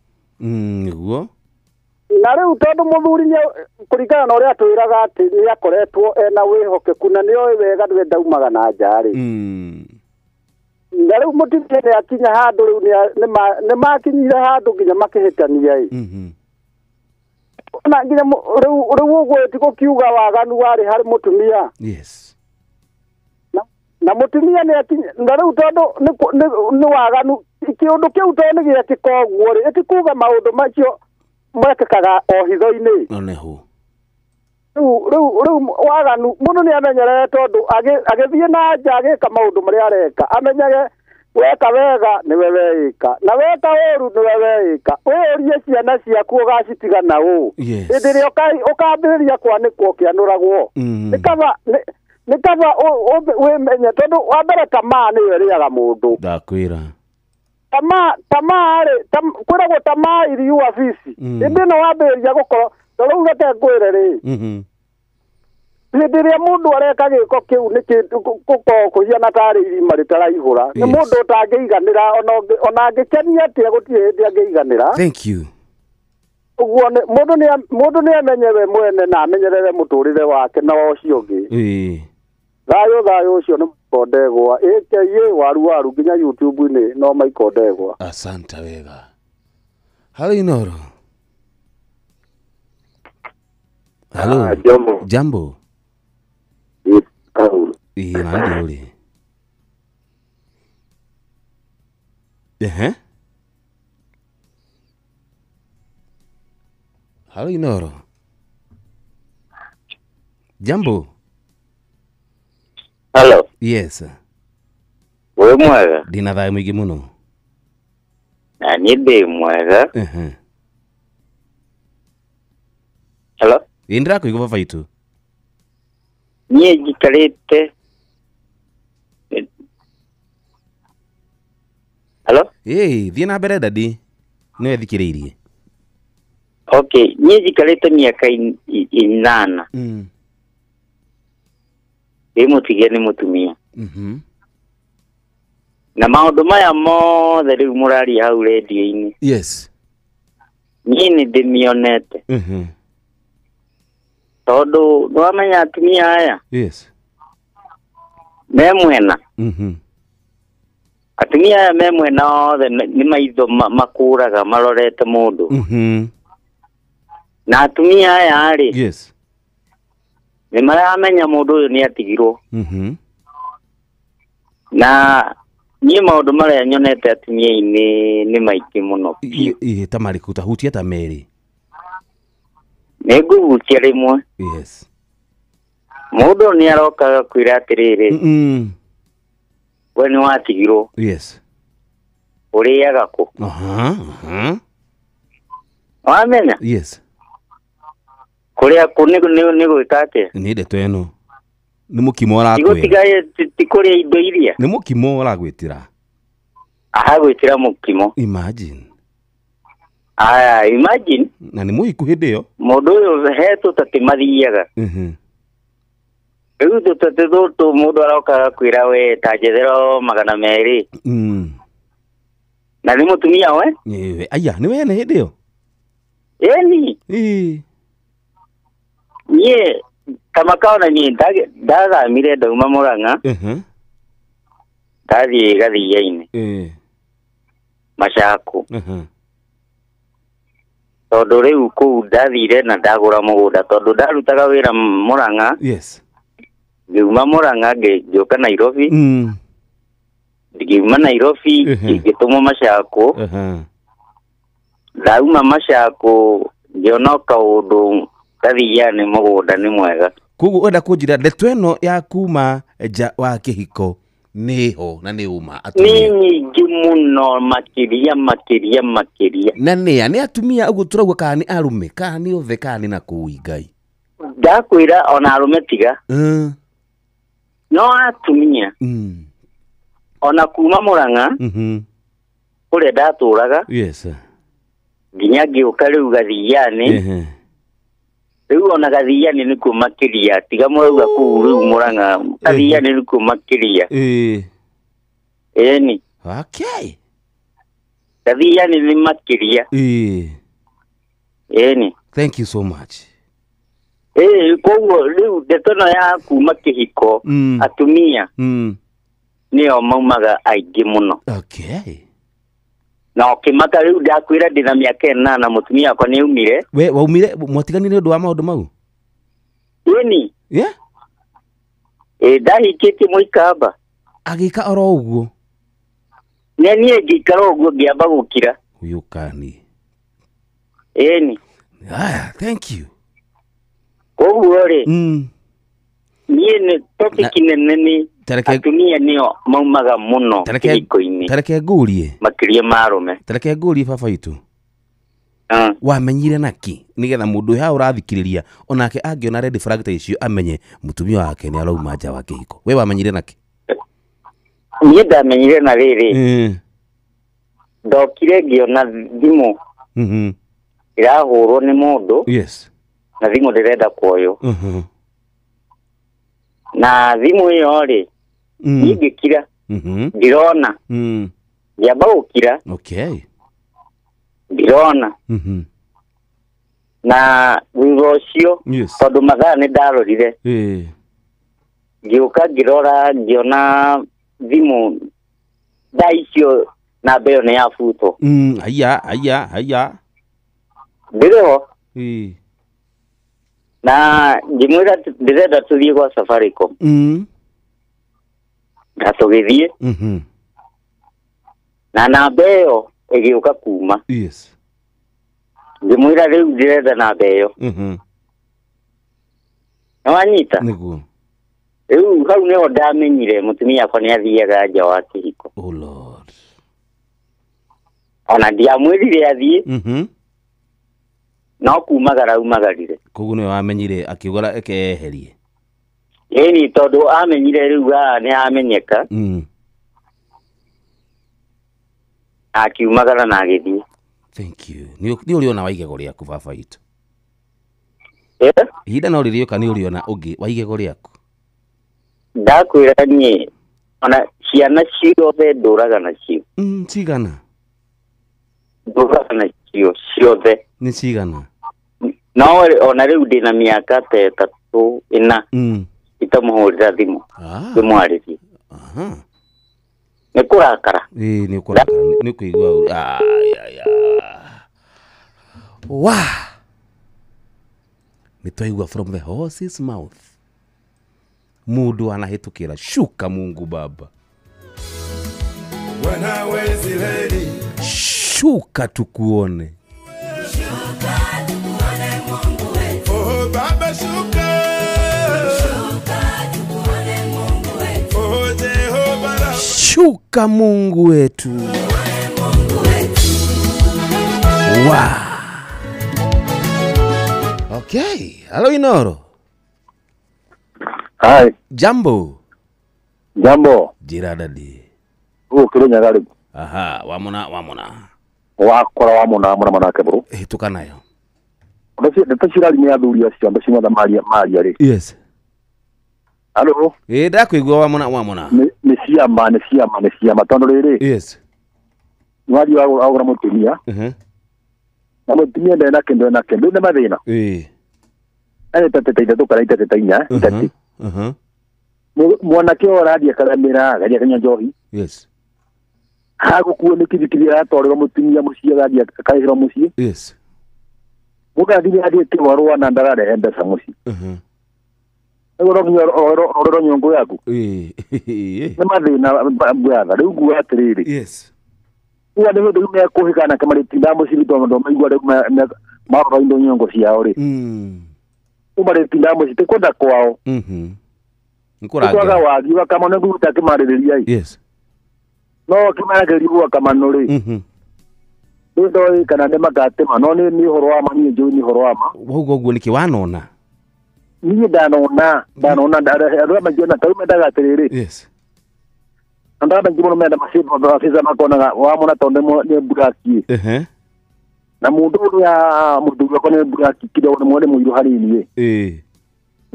Nĩguo. Na rĩu tondũ mũthuri nĩ kũringana na ũrĩa atwĩraga atĩ nĩ akoretwo ena wĩhokeku na nĩ oĩ wega nĩwe ndaumaga na nja rĩ. Na rĩu mũtumia nĩ akinya handũ rĩu nĩ makinyire handũ nginya makĩhĩtania ĩ. Ona nginya rĩu ũguo ti gũkiuga waganu warĩ harĩ mũtumia. Yes. Na mũtumia nĩ akinya na rĩu tondũ nĩ waganu kĩũndũ kĩu tondũ nĩ gĩekĩka ũguo rĩ ĩtikuga maũndũ macio mwekĩkaga o hitho-inĩ. Oneho. Rĩu waganu mũndũ nĩ amenyerere tondũ agĩthiĩ na nja agĩka maũndũ marĩa areka amenyage weka wega nĩwe weĩka na weka ũru nĩwe weĩka ũrie ciana ciaku ũgacitiga na ũ. Hĩndĩ ĩrĩa ũkambĩrĩria kwanĩkwo ũkĩanũragwo. Nĩ kaba wĩmenye tondũ wa mbere tamaa nĩyo ĩrĩaga mũndũ. Ndakwĩra. Tamaa tamaa rĩ kwĩragwo tamaa iriua bici. Hĩndĩ ĩno wambĩrĩria gũkorwo ta rĩu reke ngwĩre rĩ, hĩndĩ ĩrĩa mũndũ areka gĩko kĩu nĩ kĩndũ gũkorwo kũhiana tarĩ irima rĩtaraihũra, nĩ mũndũ ũtangĩiganĩra ona angĩkenia atĩa gũtirĩ hĩndĩ angĩiganĩra. Thank you. Ũguo mũndũ nĩ amenye we mwene na amenyerere mũtũrĩre wake na wa ũcio ũngĩ. Thayũ thayũ ũcio nĩ Michael Ndegwa aka waru waru nginya YouTube-inĩ no Michael Ndegwa. Asante wega. Halo Inoro. Halo. Jambo. Jambo. Ĩ na ndĩ ũrĩ. Ehe. Halo Inoro. Jambo. Hello. Yes. Wĩ mwega? Ndĩna thayũ mũingĩ mũno. Na niĩ ndĩ mwega. Ehe. Hello. Ĩ ndĩrakũigua baba itũ. Niĩ njikarĩte. Hello. Ĩ thiĩ na mbere dadi. Nĩwe thikĩrĩirie. Okay, niĩ njikarĩte mĩaka 8. Ndĩ mũtige nĩ mũtumia. Na maũndũ maya mothe rĩu mũraria hau rendio-inĩ. Yes. Niĩ nĩ ndĩmĩonete. Tondũ nĩwamenya atumia aya. Yes. Me mwena. Atumia aya me mwena othe nĩ maitho makũraga marorete mũndũ. Na atumia aya rĩ. Yes. Nĩ maramenya mũndũ ũyũ nĩ atigirwo. Na niĩ maũndũ marĩa nyonete atumia-inĩ nĩ maingĩ mũno. Ĩ ta marĩkũ ta hutia ta merĩ. Nĩ ngũhutia rĩmwe. Yes. Mũndũ nĩ aroka agakwĩra atĩrĩrĩ, we nĩ watigirwo. Yes. Ũrĩaga kũ? Wamenya? Yes. Kũrĩa kũ nĩ gwĩka atĩa? Nĩ ndeto ĩno. Nĩ mũkimo ũrakwĩra. Ti kũrĩa indo iria. Nĩ mũkimo ũragwĩtĩra. Aragwĩtĩra mũkimo. Imagine. Aya, imagine. Na nĩ mũhiku hĩndĩ ĩyo. Mũndũ ũyũ he tũtatĩ mathiaga. Rĩu tũtatĩ tũtũ mũndũ aroka agakwĩra we ta njethera 200. Na nĩ mũtumia we? Aya, nĩ wene hĩndĩ ĩyo? Ĩni. Niĩ kamakao na niĩ ndathamire ndauma Murang'a. Ndathiĩ Gathia-inĩ. Machako. Tondũ rĩu kũu ndathire na ndagũra mũgũnda tondũ ndarutaga wĩra Murang'a. Yes. Ngiuma Murang'a ngĩũka Nairobi. Ngiuma Nairobi ngĩtũmwo Machako. Ndauma Machako ngĩona kaũndũ Gathia-inĩ mũgũnda nĩ mwega. Koguo wenda kũnjĩra ndeto ĩno ya kuma nja wa kĩhiko nĩho na nĩ ũma atumia. Nĩ nyingĩ mũno makĩria makĩria makĩria. Na nĩa nĩ atumia ũguo tũrauga kana nĩ arũme kana nĩ othe kana nĩ na kũu Ngai. Ndakwĩra ona arũme tiga. No atumia. Ona kuma Murang'a. Kũrĩa ndatũraga. Yes. Nginya ngĩũka rĩu Gathia-inĩ. Rĩu ona Gathia-inĩ nĩkuo makĩria tiga mũrauga kũu rĩu Murang'a Gathia-inĩ nĩkuo makĩria. Ĩni. Okay. Gathia-inĩ nĩ makĩria. Ĩni. Thank you so much. Koguo rĩu ndeto ĩno ya kuma kĩhiko atumia nĩo maumaga aingĩ mũno. Okay. Na ũkĩmaka rĩu ndakwĩra ndĩna mĩaka 8 mũtumia wakwa nĩ aumire. We waumire mwatiganire ũndũ wa maũndũ mau? Ĩni. Yeah. Ndahikĩtie mũikamba. Agĩka oro ũguo? Nĩ niĩ ngĩikara ũguo ngĩamba gũkira. Ũyũ kani. Ĩni. Aya, thank you. Koguo rĩ, niĩ nĩ topic nene nĩ atumia nĩo maumaga mũno kĩhiko-inĩ. Tareke ngũrie. Makĩria ma arũme. Tareke ngũrie baba itũ. Wamenyire naki nigetha mũndũ ũyũ ũrathikĩrĩria onake angĩona red flag ta icio amenye mũtumia wake nĩ arauma nja wa kĩhiko. We wamenyire naki? Niĩ ndamenyire na rĩrĩ. Ndokire ngĩona thimũ ĩrahũrwo nĩ mũndũ. Yes. Na thimũ ndĩrenda kuoywo. Na thimũ ĩyo rĩ, niĩ ngĩkira, ndirona. Ngĩamba gũkira. Okay. Ndirona. Na thutha ũcio, tondũ mathaa nĩ ndarorire, ngĩũka ngĩrora ngĩona thimũ thaa icio namba ĩyo nĩ yabutwo. Aya aya aya. Ndĩrĩ ho. Na ngĩmwĩra ndĩrenda tũthiĩ gwa Safaricom. Na tũgĩthiĩ. Na namba ĩyo ĩgĩũka kuma. Yes. Ngĩmwĩra rĩu ndĩrenda namba ĩyo. Nĩwanyita? Nĩguo. Rĩu hau nĩho ndamenyire mũtumia wakwa nĩathiaga nja wa kĩhiko. Oh Lord. Ona ndiamwĩrire athiĩ. No kumagara umagarire. Koguo nĩwe wamenyire akiuga reke eherie. Ĩni tondũ amenyire rĩu haha nĩ amenyeka. Akiumagara na agĩthiĩ. Thank you. Nĩ ũrĩona wa igego rĩaku baba witũ. Ihinda no rĩrĩũka nĩ ũrĩona ũngĩ wa igego rĩaku. Ndakwĩra niĩ ona ciana ciothe ndũraga nacio. Cigana? Ndũraga nacio ciothe. Nĩ cigana? No ona rĩu ndĩna mĩaka ta 3 4 itamũhũrĩra thimũ ngĩmwarĩria. Nĩ kũrakara. Ĩĩ nĩ kũrakara nĩ kũigua. Wa nĩ twaigua from the horse's mouth. Mundu anahĩtũkĩra. Shuka Mungu Baba. Shuka tukuone. Shuka tukuone Mungu wetu. Oh Baba shuka. Shuka tukuone Mungu wetu. Oh Jehova. Shuka Mungu wetu. Mungu wetu. Wow. Okay, hello Inoro. Hi. Jambo. Jambo. Jira dadi. Ukirinya karibu. Aha, wamona wamona. Wakora wamona mona manake bro. Hituka nayo. Ndacirari ni athuri acio ndacimotha maria maria ri. Yes. Hello. Ndakuigua wamona wamona. Ni ciama ni ciama ni ciama tondu riri. Yes. Nwari wa mutumia. Na mutumia ndena kindu na kindu ni mathina. Ene tatete ithatu kana itatete inya itati. Mwanake ũrathiĩ akaramĩra agathiĩ akanyua njohi. Yes. Hagũkuo nĩ kibikibi aratwarĩrwo mũtumia mũciĩ agathiĩ akarĩhĩrwo mũciĩ. Yes. Mũgathiĩ athiĩ kĩbarũa na ndararehe mbeca mũciĩ. Nĩguo no nginya ũrorwo nyũngũ yaku. Nĩ mathĩna brother rĩu nguga atĩrĩrĩ. Yes. Uga nĩ ũndũ mekũhĩka nake marĩtindaga mũciĩ tondũ maigua rĩu marora indo nyũngũ ciao rĩ. Umarĩtindaga mũciĩ ti kwenda kwao. Kwaga wagi wakamano nguta kimarĩrĩria. Yes. No kimaragĩrĩria gwakamano rĩ. Nĩ ndoĩ kana nĩ magatema no nĩ ũhoro wa ma niĩ njũĩ nĩ ũhoro wa ma. Wauga ũguo nĩkĩ wanona? Niĩ ndanona andũ maingĩ ona tarĩu mendaga atĩrĩrĩ. Yes. Andũ maingĩ mũno menda maciba makonaga wamona tondũ nĩ mburaki. Na mũndũ ũrĩa mũthuri wakwa nĩ mburaki kidogo nĩ mwene mũirũ hanini.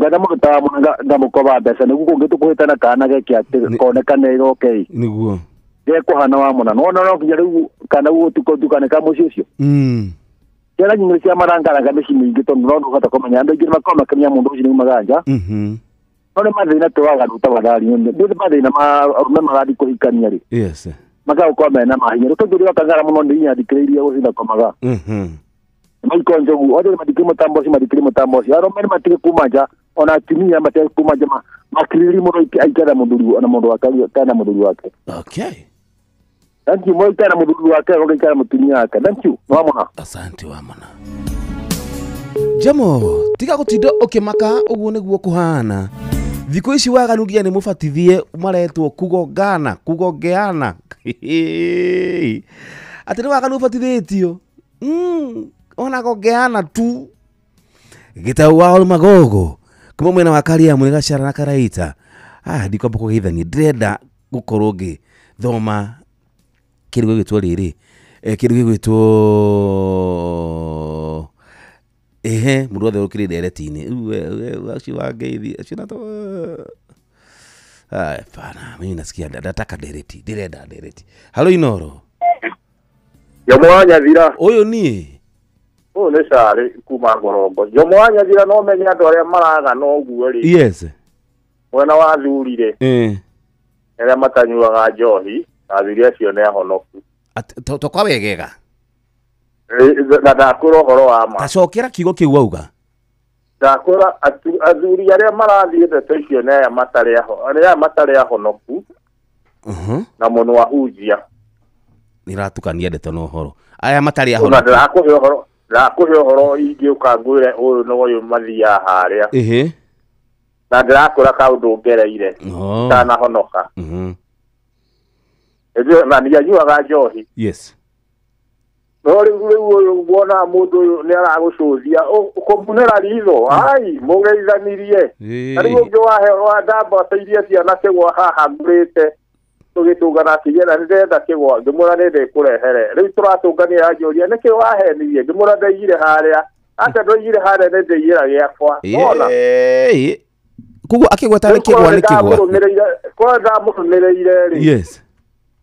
Ngada mũndũ ta mũno ngamũkoba mbeca nĩguo kũngĩ tũkũhĩtana kana geke atĩ konekane okay. Nĩguo. Gekũhana wa mũna no no nginya rĩu kana gũtukane ka mũciĩ ũcio. Ciana nyingĩ cia marangaranga mĩciĩ mĩingĩ tondũ no ndũhota kũmenya andũ aingĩ nĩmakoragwo makĩmenya mũndũ ũcio nĩaumaga nja. No nĩ mathĩna tũraga tafadhali nĩ mathĩna ma arũme marathiĩ kũhikania rĩ. Yes. Magakorwo mena mahinya rĩu tondũ wakangara mũno nĩ inya thikĩrĩirie gũcinda komaga. Maiko njogu othe matikiri mutambo ũcio matikiri mutambo ũcio arũme nĩ matige kuma nja ona atumia matige kuma nja makirĩrĩrie mũno aikara mũthuri ona mũndũ wake kana mũthuri wake. Okay. Thank you moikara mũthuri wake ũgaikara mũtumia wake. Thank you. Wamona. Asante wamona. Jamo tiga gũtinda ũkĩmaka ũguo nĩguo kũhana. Thikũ ici waganu nginya nĩ mũbatithie maretwo kugongana kugongeana. Atĩ nĩ waganu ũbatithĩtio. Ona gogeana tu. Gĩtau wa Magogo kuma mwena wa Kariamu nĩ Gacara na Karaita. Ndikwamba kũgeithania ndĩrenda gũkorwo ngĩthoma Kĩndũ gĩgwĩtwo rĩrĩ kĩndũ gĩgwĩtwo ehe mũndũ wothe ũkĩrĩ ndereti-inĩ rĩu acio wa ngeithi acio na hapana, mimi nasikia nataka ndereti, ndirenda ndereti. Halo Inoro. Jomo wa Nyathira. Ũyũ niĩ. Ũyũ nĩ Carĩ kuma Ngorongo. Jomo wa Nyathira no menye andũ arĩa maragana ũguo rĩ. Yes. Mwena wa athuri rĩ. Arĩa matanyuaga njohi, athuri acio nĩ ahonoku. To kwa wegega. Na ndakwĩra ũhoro wa ma. Tacokera kiugo kĩu wauga. Ndakwĩra athuri arĩa marathiĩ ndeto icio nĩ aya matarĩ ahonoku. Na mũno ahunjia. Nĩratukania ndeto na ũhoro. Aya matarĩ ahonoku. Ndakũhe ũhoro ingĩũka ngwĩre ũyũ na ũyũ mathiaga harĩa. Ĩhĩ. Na ndĩrakwĩra kaũndũ ngereire. Ndanahonoka. Na ndianyuaga njohi. Yes. No rĩu ũyũ wona mũndũ ũyũ nĩ aragũcũthia ũkũmunĩra ritho ai mũgeithanirie. Na rĩu ũngĩ wahe wa ndambatĩirie ciana kĩgwa haha ngũrĩte tũgĩtũngana akĩgĩra nĩ ndĩrenda kĩgwa ngĩmwĩra nĩ ndĩkũrehere. Rĩu tũratũngania anjũria nĩkĩ wahenirie ngĩmwĩra ndaigire harĩa ate ndaigire harĩa nĩ ndĩiyĩra gĩakwa. Wona? Koguo akĩgweta nĩ kĩgwa nĩ kĩgwa. Korwo ndamũrũmĩrĩire rĩ. Yes.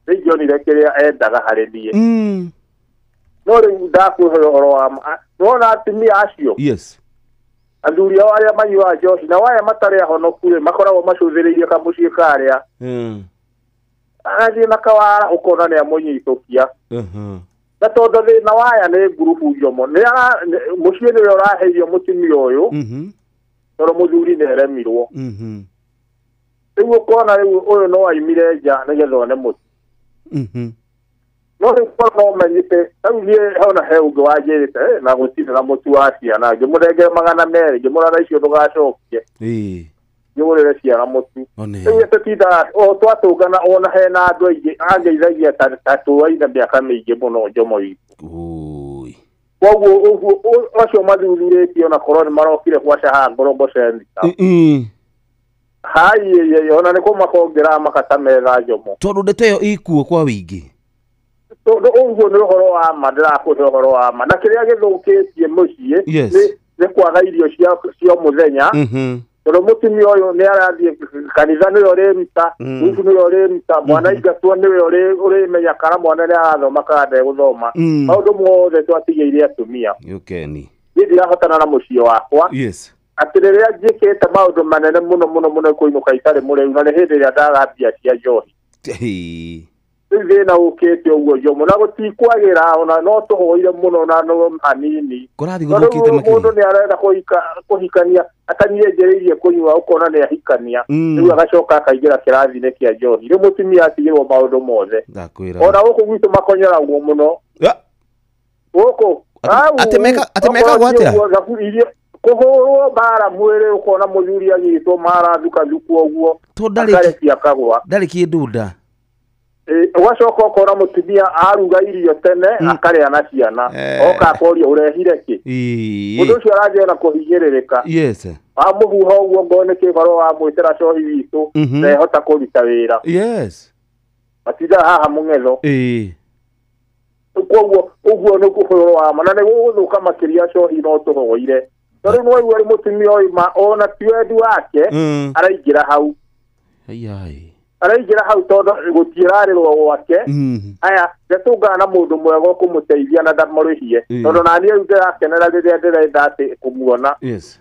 Nĩingĩonire kĩrĩa endaga harĩ niĩ. No rĩu ndakũhe ũhoro wa ma. Nĩwona atumia acio. Yes. Athuri ao arĩa manyuaga njohi na aya matarĩ ahonoku rĩ makoragwo macũthĩrĩirie kamũciĩ karĩa. Agathiĩ na kawara ũkona nĩ amũnyitũkia. Na tondũ thĩna waya nĩ ngurubu Jomo. Mũciĩ nĩwe ũraheithio mũtumia ũyũ. Tondũ mũthuri nĩ aremirwo. Rĩu ũkona rĩu ũyũ no aimire nja nĩgetha one mũtu. No rĩu no menyite rĩu niĩ hona he ũngĩ wanjĩrĩte na gũtirĩ na mũtu wa ciana ngĩmũnengere 200 ngĩmwĩra na icio ndũgacokie. Ngĩgũrĩre ciana mũtu. Rĩu tũtindaga o twatũngana ona hena andũ aingĩ angeithagia ta tũaina mĩaka mĩingĩ mũno Jomo witũ. Koguo ũguo acio mathuthurĩtie ona korwo nĩ marokire kwa Shaha Ngorongo Center. Hai ona nĩ kũmakongera makata metha Jomo. Tondũ ndeto ĩyo ĩkuo kwa wĩingĩ. Tondũ ũguo nĩ ũhoro wa ma ndĩrakũhe ũhoro wa ma. Na kĩrĩa gĩthũkĩtie mũciĩ nĩ kwaga irio cia mũthenya. Tondũ mũtumia ũyũ nĩ arathiĩ kanitha nĩwe ũrĩruta, ngurubu nĩwe ũrĩruta, mwana aingatwo nĩwe ũrĩmenya kana mwana nĩ arathoma kana ndegũthoma. Maũndũ mothe twatigĩire atumia. Ũkeni. Niĩ ndirahotana na mũciĩ wakwa. Yes. Atĩ rĩrĩa njĩkĩte maũndũ manene mũno mũno mũno kũinũka itarĩ mũrĩu na nĩ hĩndĩ ĩrĩa ndaga mbia cia njohi. Rĩu thĩna ũkĩte ũguo Jomo na gũtikwagĩra ona no tũhoire mũno na no hanini. Kũrathiĩ gũthũkĩte makĩria. Mũndũ nĩ arenda kũhikania atanienjereirie kũnyua ũkona nĩ ahikania. Rĩu agacoka akaingĩra kĩrathi-inĩ kĩa njohi. Rĩu mũtumia atigĩrwo maũndũ mothe. Ndakwĩra. Ona gũkũ gwitũ makonyoragwo mũno. Gũkũ. Atĩ mekagwo atĩa? Kũhũrwo mbara mwĩrĩ ũkona mũthuri agĩtwo mara thukathuku ũguo. Tondũ ndarĩ kĩndũ nda. Ũgacoka ũkona mũtumia aruga irio tene akarĩa na ciana oka akoria ũrehire kĩ. Mũndũ ũcio arathiĩ na kũhinyĩrĩrĩka. Yes. Wamũhuha ũguo ngoo nĩ kĩbarũa wamwĩtĩra cohi witũ ndehota kũruta wĩra. Yes. Matindaga haha mũng'etho. Koguo ũguo nĩ ũhoro wa ma na nĩ gũgũthũka makĩria cohi no tũhoire. Tondũ nĩ waigua rĩ mũtumia oima ona ti wendi wake araingĩra hau. Araingĩra hau tondũ gũtirarĩrwo gwake. Aya ndatũngana na mũndũ mwega ũkũmũteithia na ndamũrĩhie. Tondũ naniĩ rĩu ndĩrakenera rĩrĩa ndĩrenda atĩ kũmuona. Yes.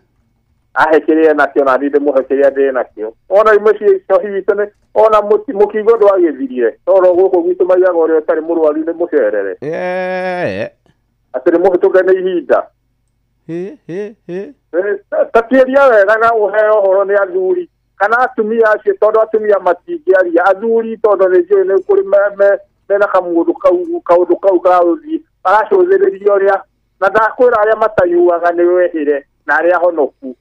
Ahe kĩrĩa nakĩo na niĩ ndĩmũhe kĩrĩa ndĩ nakĩo. Ona mũciĩ cohi witũ nĩ ona mũkingo ndwagĩthirire. Tondũ gũkũ gwitũ maigaga ũrĩa ũtarĩ mũrwaru nĩ mũcerere. Atĩ nĩ mũhĩtũke nĩ ihinda. Ta tuĩria wega na ũheo ũhoro nĩ athuri kana atumia acio tondũ atumia matingĩaria athuri tondũ nĩ njũĩ nĩ kũrĩ mena kamũndũ kau kaũndũ kau ga ũthiĩ maracũthĩrĩria ũrĩa na ndakwĩra arĩa matanyuaga nĩ wehĩre na arĩa honoku.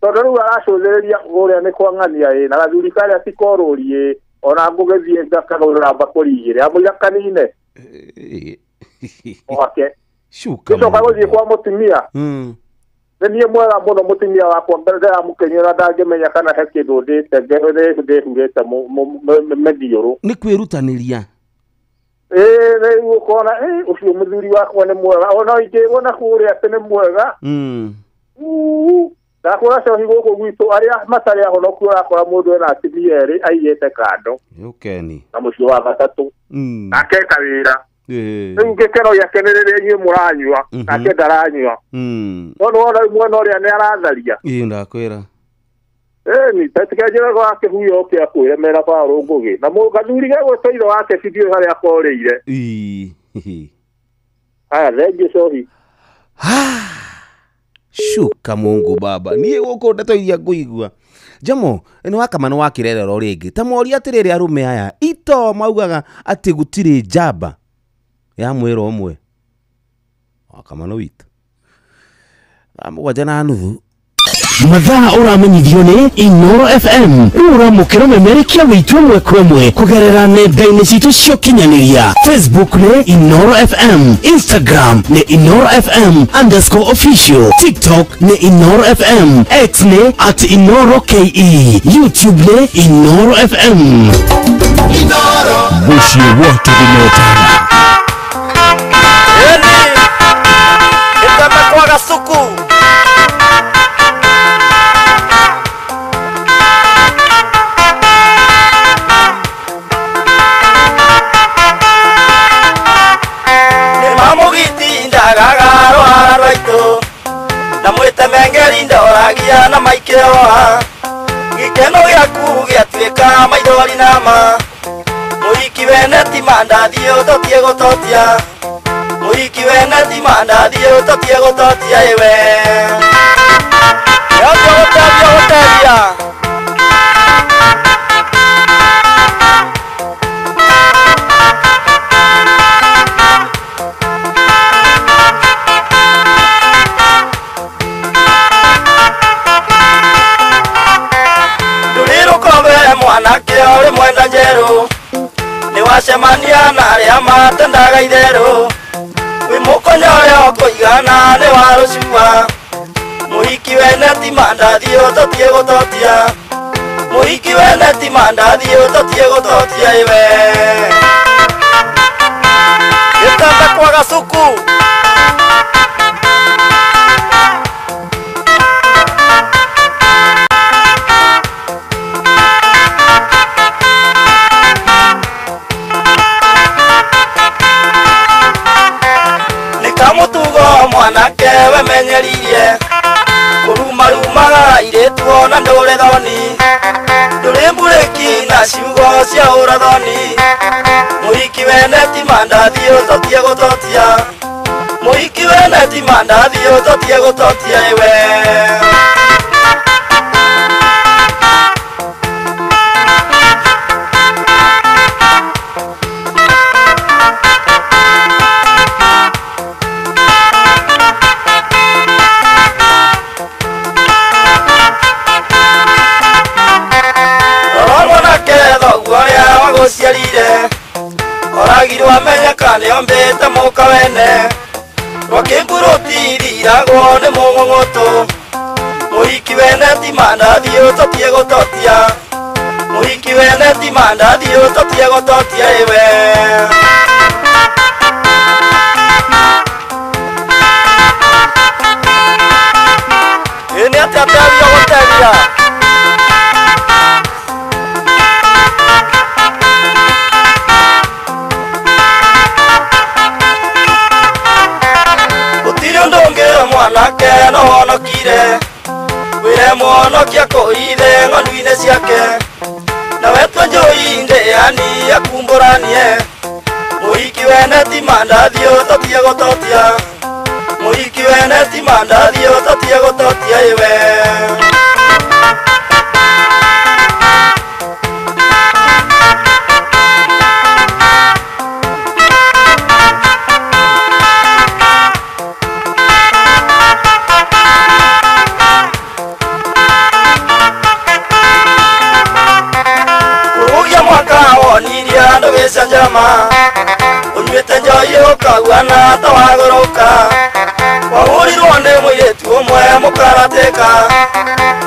Tondũ rĩu aracũthĩrĩria ũrĩa nĩ kwang'ania ĩ na gathuri karĩa ti korũri ĩ ona ngũgĩthiĩ ngakagũrĩra mbakũri igĩrĩ amũira kanine wake. Shuka. Gĩcoka gũthiĩ kwa mũtumia. Nĩ niĩ mwega mũno mũtumia wakwa ndĩramũkenyera ndangĩmenya kana he kĩndũ ndĩte ndĩhurĩte mĩthiũrũ. Nĩ kwĩrutanĩria. Rĩu ũkona ũcio mũthuri wakwa nĩ mwega ona ingĩrwo na kũrĩa atĩ nĩ mwega. Ndakũra cohi gũkũ gwitũ arĩa matarĩ ahonoku ũrakora mũndũ ena atumia erĩ aigĩte kando. Ũkeni. Na mũciĩ wa gatatũ. Akeka wĩra. Rĩu gĩkeno gĩake nĩ rĩrĩa inyuĩ mũranyua nake ndaranyua. No nĩwona rĩu mwena ũrĩa nĩ aratharia. Ĩĩ ndakwĩra. Ni tatikenjera gwa kĩhuyo oke akwĩre mera Paũlũ Ngũgĩ na gathuri gegwĩtwo ithe wake sindiũĩ harĩa korĩire. Haya thengiũ cohi. Shuka Mungu baba niĩ gũkũ ndeto iria ngũigua Jamo nĩ wakama nĩ wakĩrerero rĩngĩ ta moria atĩrĩrĩ arũme aya ito maugaga atĩ gũtirĩ njamba ya mwĩra ũmwe wakama nĩ witũ 7:30. Mathaa ũramenyithio nĩ Inoro FM rĩu ũramũkĩra ũmemerekia witũ ĩmwe kwa ĩmwe kũgerera nenda-inĩ citũ cia ũkinyanĩria. Facebook nĩ Inoro FM, Instagram nĩ Inoro FM _official, TikTok nĩ Inoro FM, X nĩ @InoroKE, YouTube nĩ Inoro FM. Mũciĩ wote gũnyotana. Kwaga suku Namwite ndoragia na maikeoa gikeno gĩaku gĩatuĩka maithori nama mũhiki wene ti mandathi ũtotie gũtotia mũhiki wene ti mandathi ũtotie gũtotia ĩwe yote gũtethia gũtethia. Mwanake ũrĩ mwenda njerũ nĩ wacemania na arĩa matendaga itherũ wĩ mũkonyo ũrĩa ũkũigana nĩ wa rũcua mũhiki wene ti mandathi ũtotie gũtotia mũhiki wene ti mandathi ũtotie gũtotia ĩwe gĩtanda kwaga cuku. Mwanake wemenyeririe kũrumarumaga airĩtu ona ndũrĩ thoni ndũrĩ mburĩki na ciugo cia ũrathoni mũhiki wene ti mandathi ũtotie gũtotia mũhiki wene ti mandathi ũtotie gũtotia ĩwe. Gũciarire oragirwo amenyeka nĩombĩte mũka wene rwakĩmburuti ithiragwo nĩ mũng'ũng'ũtũ mũhiki wene ti mandathi ũtotie gũtotia mũhiki wene ti mandathi ũtotie gũtotia ĩwe. Ĩ nĩ atĩa tethia gũtethia. Mwanake no honokire wĩre mũhonokia kũithe ng'ondu-inĩ ciake na wetwo njũi ndĩani akumbũranie mũhiki wene ti mandathi ũtotie gũtotia mũhiki wene ti mandathi ũtotie gũtotia ĩwe. Gĩcanjama ũnyuĩte njohi ũkaguana ta wagũrũka wahũrirwo nĩ mũirĩtu ũmwe mũkaratĩka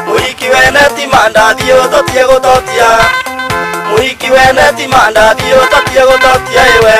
mũhiki wene ti mandathi ũtotie gũtotia mũhiki wene ti mandathi ũtotie gũtotia ĩwe.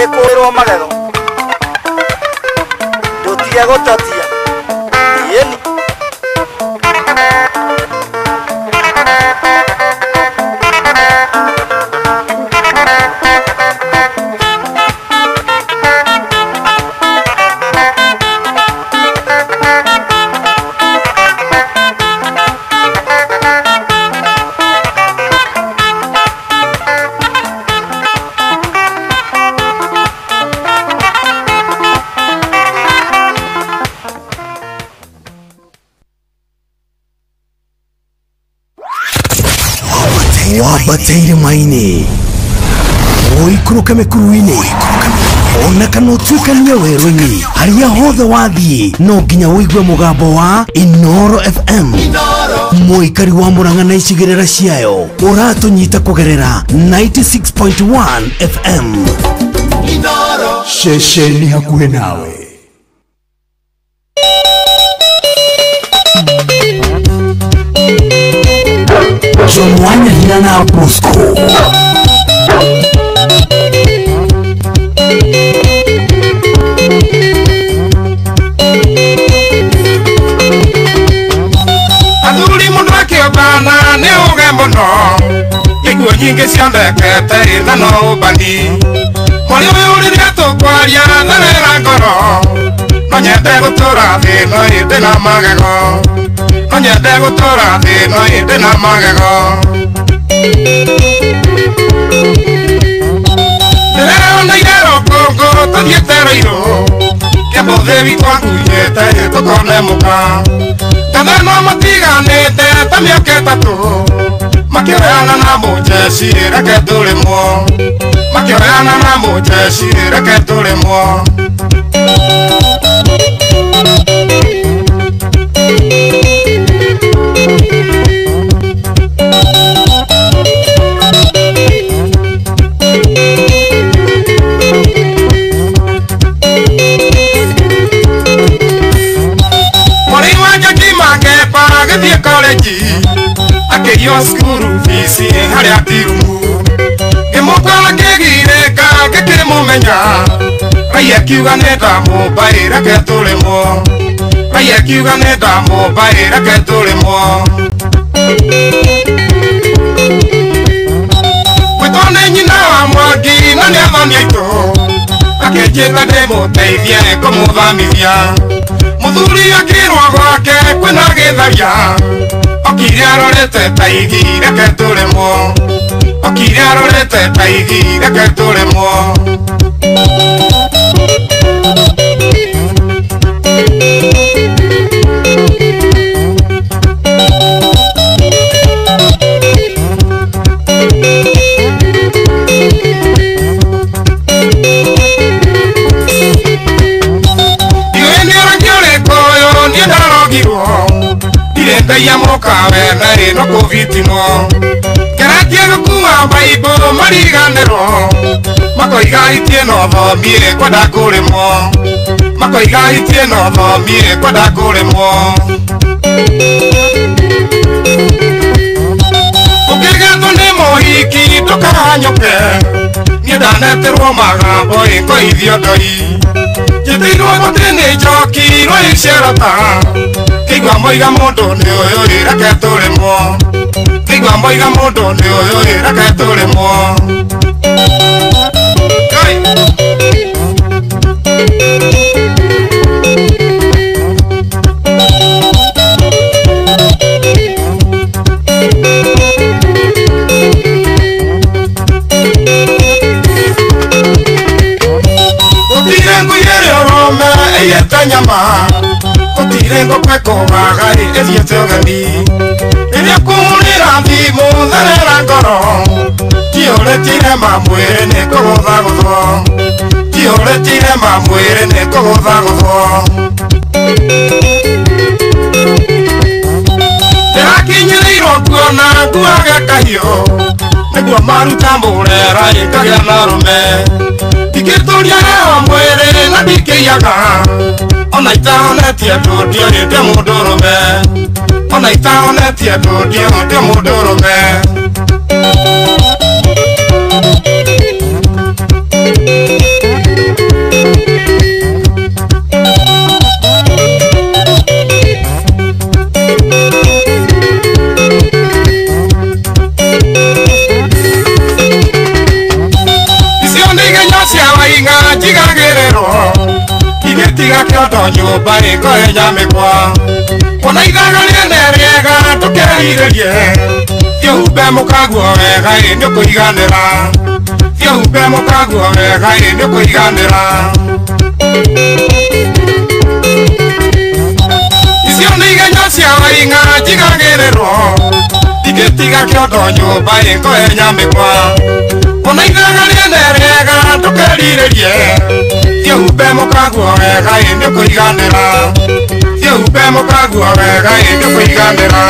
Ũngĩkũrĩrwo magego ndũtige gũtotia ĩni. Wambateire maini ũikũrũke mĩkuru-inĩ ona kana ũtuĩkanie werũ-inĩ harĩa hothe wathiĩ no nginya ũigue mũgambo wa Inoro FM. Mũikari wa Murang'a na icigĩrĩra ciayo ũratũnyita kũgerera 96.1 FM. Ceceni hakuhĩ nawe. John Wanyahina na Bosco. Athuri mundu akĩũmbana nĩ ũge mũno ikuũ nyingĩ cionekete na no ũmbani mwari ũyũ rĩrĩa tũkwaria therera ngoro no nyende gũtũra thĩ no ĩndĩ na magego no nyende gũtũra thĩ no ĩndĩ na magego. Ndĩreoneire rũkũngũ tũthiĩte Rũirũ kĩamũthĩ witũ anguĩte tũkone mũka Kathanwa matiganĩte ta mĩaka ĩtatũ makĩoyana na mũjeci reke tũrĩmwo makĩoyana na mũjeci reke tũrĩmwo. Agĩthiĩ korenji akĩiywo cukuru bici harĩa tirumu ngĩmũkora ngĩgirĩka ngĩkĩmũmenya raia akiuga nĩ ndamũmbaĩ reke tũrĩmwo raia akiuga nĩ ndamũmbaĩ reke tũrĩmwo. Gwĩtwo nĩ nyina wa Mwangi na nĩ athoni aitũ akĩnjĩta ndĩmũteithie kũmũthamithia mũthuri akĩrwo gwake kwĩna gĩtharia okire arorete ta igi reke tũrĩmwo okire arorete ta igi reke tũrĩmwo. Ndirĩ mũkawe na ĩno kũbitinwo ngeratie gũkua baibũ mariganĩrwo makoiga itie no thomie kwenda kũrĩmwo makoiga itie no thomie kwenda kũrĩmwo. Ũkĩgetwo nĩ mũhiki ndũkahanyũke niĩ ndaneterwo magambo ĩkoithio ndoi njĩtĩirwo gũtĩ nĩ njoki rwaicerota kĩigua moiga mũndũ nĩ ũyũ ĩ reke tũrĩmwo kĩigua moiga mũndũ nĩ ũyũ ĩ reke tũrĩmwo. Gũtirĩ ngui ĩrĩ ũrũme ĩiyĩte nyama gũtirĩ ngũkũ ĩkũgaga ĩthiĩte ũgeni rĩrĩa kũhũrĩra thimũ therera ngoro tiũrĩtie irema mwĩrĩ nĩ kũgũthagũthwo tiũrĩtie irema mwĩrĩ nĩ kũgũthagũthwo. Ndĩrakinyĩrĩirwo kuona nguage kahiũ nĩguo maruta mũrera ĩkagĩa na rũme ndingĩtũria heho mwĩrĩ na ndikĩiyaga ona itahonetie andũ ndiorĩte mũndũrũme ona itahonetie andũ ndiorĩte mũndũrũme. ĩkohenya mĩkwa Ona ithaga rĩene rĩega tũkerirĩrie Thiĩ ũhumbe mũkaguo wega ĩ nĩũkũiganĩra Thiĩ ũhumbe mũkaguo wega ĩ nĩũkũiganĩra Icio nĩ igenyo cia waing'a njigagĩrĩrwo Ndingĩtiga kĩondo nyũmba ĩkohenya mĩkwa Ona ithaga rĩene rĩega tũkerirĩrie Thiĩ ũhumbe mũkaguo wega ĩ nĩũkũiganĩra Thiĩ ũhumbe mũkaguo wega ĩ nĩũkũiganĩra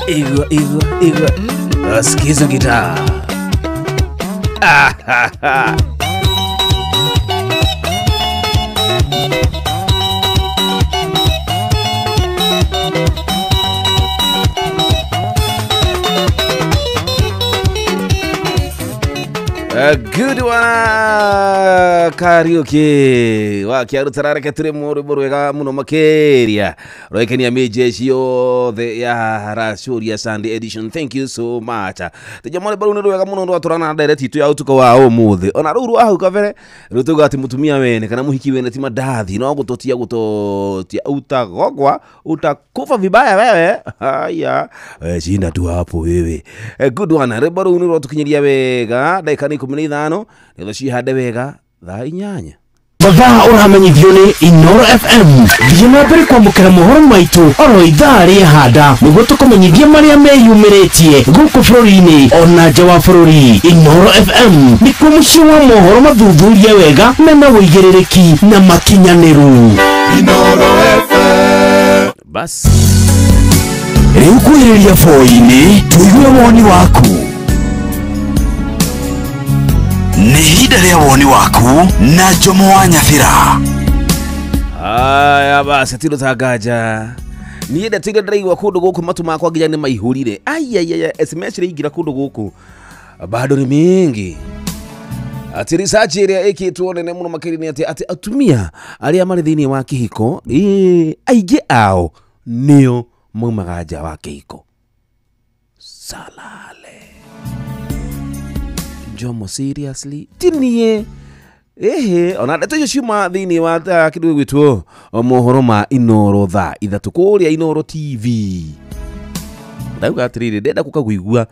Igwa, igwa, igwa. Sikiza gitaa. A good one Kariuki wa kiaruta reke turi mu rwimbo rwega muno makiria rwekenia mijeshi yothe ya Racuria Sunday edition. Thank you so much. Tejamore baru ni rwega muno rwaturana direct itu ya utuko wa umuthi ona ruru hau kabere rutuga ati mutumia wene kana muhiki wene ti mandathi no gutotia gutotia utagogwa utakufa vibaya wewe. Haya shinda tu hapo wewe. Good one rwimbo ruru ni rwatukinyiria wega ndagika ni 15 nitho cihande wega thaa 8. Mathaa ũramenyithio nĩ Inoro FM. Thiĩ na mbere kwamũkĩra mohoro maitũ oro ithaa rĩahanda nĩguo tũkũmenyithie marĩa meyumĩrĩtie gũkũ bũrũri-inĩ ona nja wa bũrũri. Inoro FM nĩkuo mũciĩ wa mohoro mathuthurie wega mena ũigĩrĩrĩki na makinyanĩru. Inoro FM. Bas rĩu kwĩrĩria boi-inĩ tũigue woni waku. Ni ihinda rĩa woni waku na Jomo wa Nyathira. Aya basi tiro tangaja niĩ ndeteire ndĩraigua kũndũ gũkũ matũ makwa nginya nĩ maihũrire. Ai SMS ĩraingĩra kũndũ gũkũ bado ni mingi. Ati research ĩrĩa ĩkĩtwo nene mũno makĩria nĩ atĩ atumia arĩa marĩ thĩinĩ wa kĩhiko aingĩ ao nĩo maumaga nja wa kĩhiko. Salale Jomo seriously tinie ehe ona ndeto icio ciuma thiini wa kindu gigwitwo mohoro ma Inoro thaa 3 kuria Inoro TV. Ndauga atiriri ndenda kuka kuigua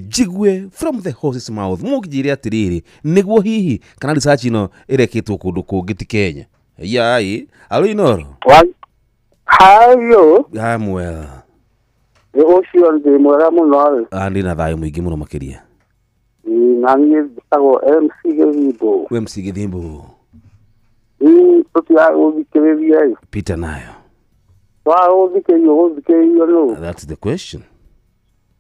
njigue from the horse's mouth mũnjĩre atiriri nĩguo hihi kana research ino ĩrekĩtwo kũndũ kũngĩ ti Kenya. Yai alo Inoro. Hayo hamwe ũcio ndĩ mwega mũno. Ndĩ na thayũ mũingĩ mũno makĩria. Na niĩ njĩtagwo MC Gĩthimbo. MC Gĩthimbo. Tũtiaga gũthikĩrĩria. Peter nayo. Twaga gũthikĩrĩrio nũ? That's the question.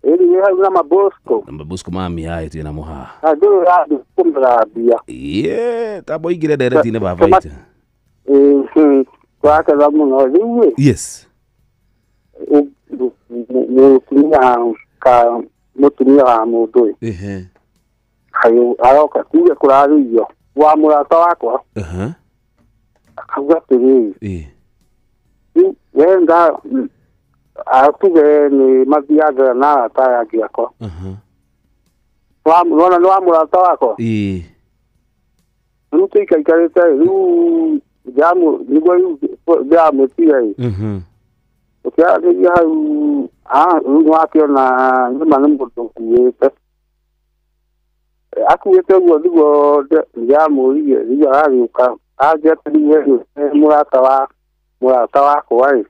Ĩri wĩ hau na Mabosco. Na Mabosco mami hae twĩ na mũhaha. Na ndũrĩ ũrathiĩ kũmũthambia. Ĩĩ, tamba ũingĩre ndereti-inĩ baba itũ. Twaketha mũno rĩu ĩ. Yes. Mũtumia ka mũtumia wa mũndũ ĩ. Ehe. Hayo aroka kuge kũrarĩio wa mũrata wakwa. Akauga atĩrĩrĩ. Ĩĩ. Rĩu wenda atuge nĩ mathiaga na arata aya angĩ akwa. Wona nĩ wa mũrata wakwa. Ĩĩ. Rĩu tũikaikarĩte rĩu nĩguo rĩu ndĩramwĩtire ĩ. Tukiarĩria hau rĩu nĩwakĩona nĩma nĩ mũndũ ũkuĩte. Akuĩte ũguo nĩguo ndĩramũririe rĩu aragĩũka anjĩra atĩ rĩu we nĩ mũrata wakwa ĩ.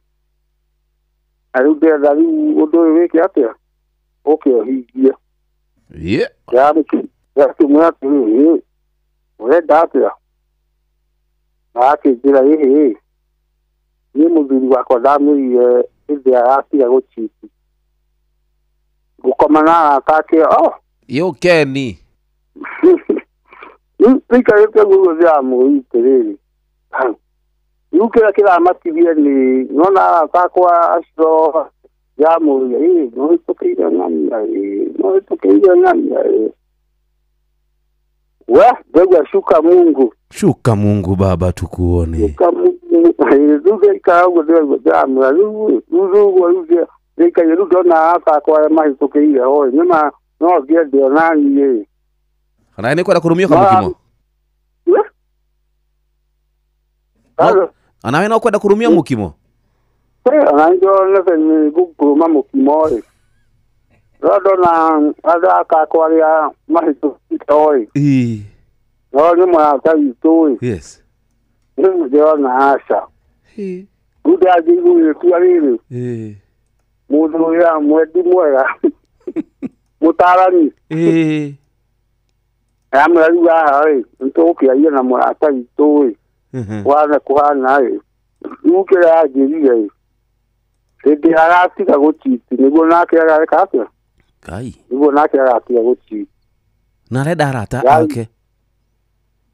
Na rĩu ndĩrenda rĩu ũndũ ũyũ wĩke atĩa? Ũke ũhingie. Ndĩrakĩmwĩra atĩrĩrĩ, ũrenda atĩa? Na akĩnjĩra ĩhĩ, niĩ mũthuri wakwa ndamwĩrire hĩndĩ aratiga gũchiti. Gũkoma na arata ake oh. Yo Keni. Rĩu tũikarĩte ũguo ndĩramũria atĩrĩrĩ, rĩu kĩrĩa kĩramatigie nĩ nĩwona arata akwa acio ndĩramũria ĩ nĩũhĩtũkĩire ng'ania ĩ nĩũhĩtũkĩire ng'ania ĩ. We ndaigua shuka Mungu. Shuka Mungu baba tukuone. Shuka Mungu. Rĩu ndaikara ũguo ndĩraigua ndĩramwĩra rĩu rĩu ũguo rĩu ndĩikaire rĩu ndona arata akwa arĩa mahĩtũkĩire ho ĩ nĩma no ngĩende ona niĩ. Kana nĩ kwenda kũrumio kamũkimo? Anawe no kwenda kũrumia mũkimo? Ona nĩndĩronete nĩ ngũkũrũma mũkimo ĩ. No ndona arata akwa arĩa mahĩtũkĩte ho ĩ. No nĩ mũrata witũ ĩ. Yes. Rĩu ndĩrona aca. Rĩu ndĩrathiĩ gũgĩtua rĩrĩ. Mũndũ ũrĩa mwendi mwega mũtaarani. Amwĩra rĩu haha ĩ nĩtũgũkĩaria na mũrata witũ ĩ. Kũhana kũhana ĩ. Rĩu kĩrĩa anjĩrire ĩ hĩndĩ aratiga gũchiti nĩguo nake agareka atĩa? Ngai. Nĩguo nake agatiga gũchiti. Na arenda arata ake.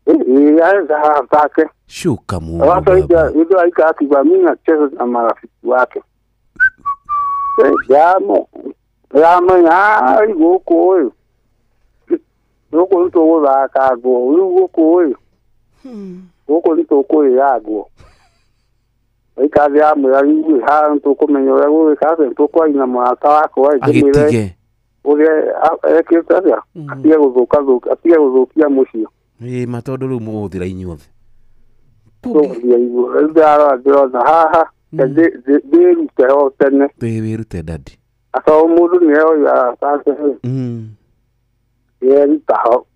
Ĩ arenda arata ake. Shuka Mungu. Sasa ndio aika akiwa mimi nacheza na marafiki wake. Ndamenya gũkũ ĩ. Gũkũ nĩtũgũthaka nguo rĩu gũkũ ĩ. Gũkũ nĩtũkũrĩa nguo. Aikara ndĩramwĩra rĩu ĩ haha nĩtũkũmenya ũrĩa gũgwĩka atĩa nĩtũkwaria na mũrata wakwa ĩ ndĩmwĩre ũrĩa ekĩte atĩa atige gũthũka atige gũthũkia mũciĩ. Ĩ ma tondũ rĩu mũgũthira inyuothe. Tũgũthira inyuothe. Rĩu ndĩrarora ndĩrona haha ndĩrute ho tene. Wĩrute dadi. Akorwo mũndũ nĩ oĩ arata ake yeruta ho.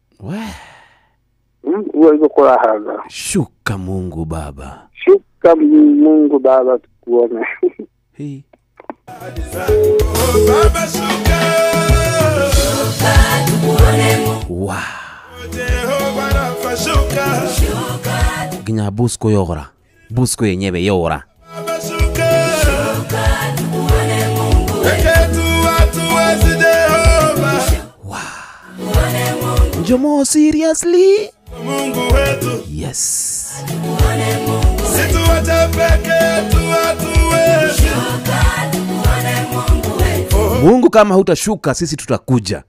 Ũguo nĩguo kũrahana. Shuka Mungu baba. Shuka Mungu baba tukuone. Baba shuka. Shuka tukuone Mungu. Wow. Jehova Rafa shuka. Shuka. Nginya Bosco yora. Bosco yenyewe yora. Baba shuka. Shuka tukuone Mungu. Wetu watu wezi Jehova. Wow. Njomo seriously? Mungu wetu. Yes. Situwache peke tu hatuwezi. Mungu kama hutashuka sisi tutakuja.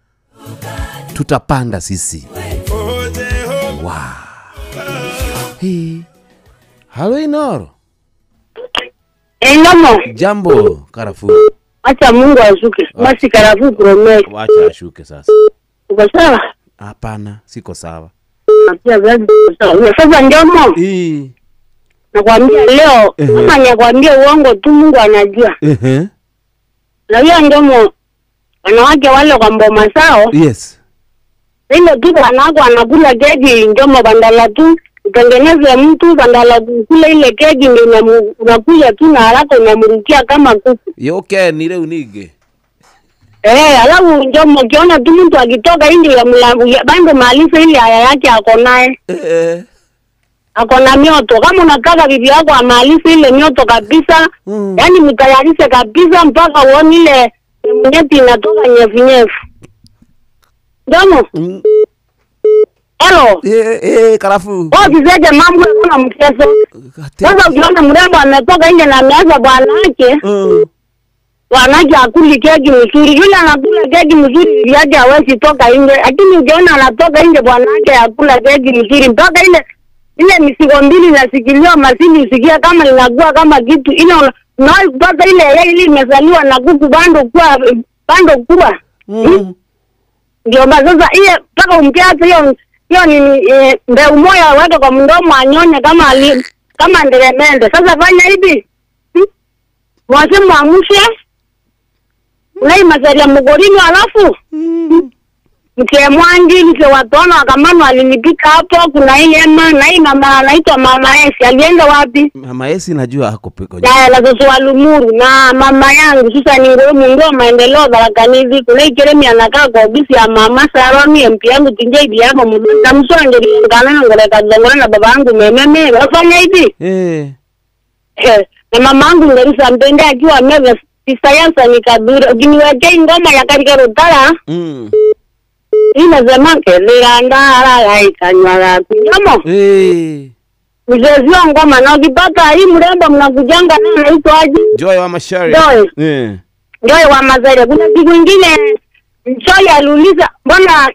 Tutapanda sisi. Wow. Hey. Halo Inoro. Engomo. Jambo Karafu. Acha Mungu ashuke. Basi Karafu promesse. Wacha ashuke sasa. Uko sawa? Hapana, siko sawa. Pia zaidi sawa. Sasa Njomo. Nakwambia leo kama nakwambia uongo tu Mungu anajua. Na hiyo Njomo wanawake wale kwa mboma zao. Yes. Ile tu wanawake wanakula keki Njomo bandala tu utengeneze mtu bandala kula ile keki ndio unakuja tu na haraka unamrukia kama kuku. Yoke ni leo nige. Alafu Njomo ukiona tu mtu akitoka nje ya mlango bando maliza ile haya yake ako naye. Ako na mioto. Kama unataka bibi yako amalize ile mioto kabisa, yani mtayarishe kabisa mpaka uone ile mnyeti inatoka nyevu nyevu. Njomo. Hello. Karafu. Wewe mambo kuna mchezo. Sasa ukiona mrembo ametoka nje na ameacha bwana yake. Bwana akuli keki mzuri. Yule anakula keki mzuri bibi yake hawezi toka nje. Lakini ukiona anatoka nje bwana yake akula keki mzuri mpaka ile misigo mbili nasikiliwa masini usikia kama linakuwa kama kitu ile unawahi kupata ile ile imezaliwa na kuku bando kubwa. Ndio basi sasa ile mpaka umkiacha hiyo hiyo ni mbeu moja weke kwa mdomo anyonye kama nderemende. Sasa fanya hivi. Mwase mwamushe. Unai mazaria mugorino alafu. Mke mwangi mke watono akamano alinipika hapo kuna hii ema na hii mama anaitwa mama Esi alienda wapi? Mama Esi najua hako peko. Na la zozo wa Lumuru na mama yangu sasa ni ngoro maendeleo barakanizi kuna hii Jeremy anakaa kwa ofisi ya mama Saroni MP yangu tinje ibi yako mudunda msonge ngana ngoreka ngora na baba yangu mememe wafanya hivi. Na mama yangu ngerisa mpende akiwa meve sayansa nikadura ukiniwekea ngoma ya katika rutala. Ina zamake lirandara laikanywa kunyamo. Mzezio ngoma na ukipata hii mrembo mnakujanga na anaitwa aje? Joy wa Mashari. Joy. Joy wa Mazare. Kuna siku nyingine Joy aliuliza mbona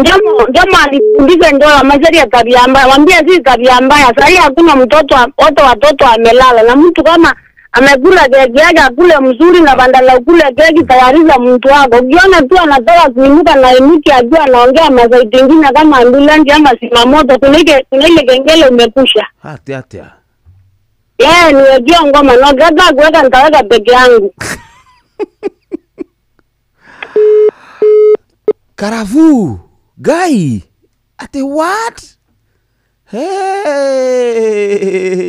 Njomo alifundisha Joy wa Mazare ya tabia mbaya. Waambia si tabia mbaya. Sasa hakuna mtoto wote watoto amelala na mtu kama amekula keki yake akule mzuri na bandala ukule keki tayariza mtu wako. Ukiona tu anataka kuinuka na inuki ajua anaongea mazaidi mengine kama ambulance ama simamoto kuna ile kengele umekusha. Atia. Yeye ni wajua ngoma na gata kuweka nitaweka peke yangu. Karavu, guy. Ate what? Hey,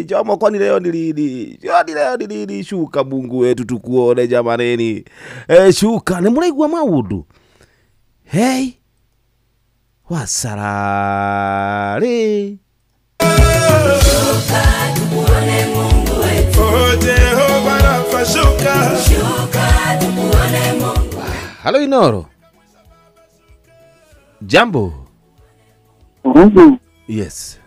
Jomo kwani leo ni lini? Kwani leo ni lini? Shuka Mungu wetu tukuone jamaneni. Shuka ni muraigua maundu. Hey. Wasarare. Shuka tukuone Mungu wetu. Oh Jehova Rafa shuka. Shuka tukuone Mungu. Halo Inoro. Jambo. Yes.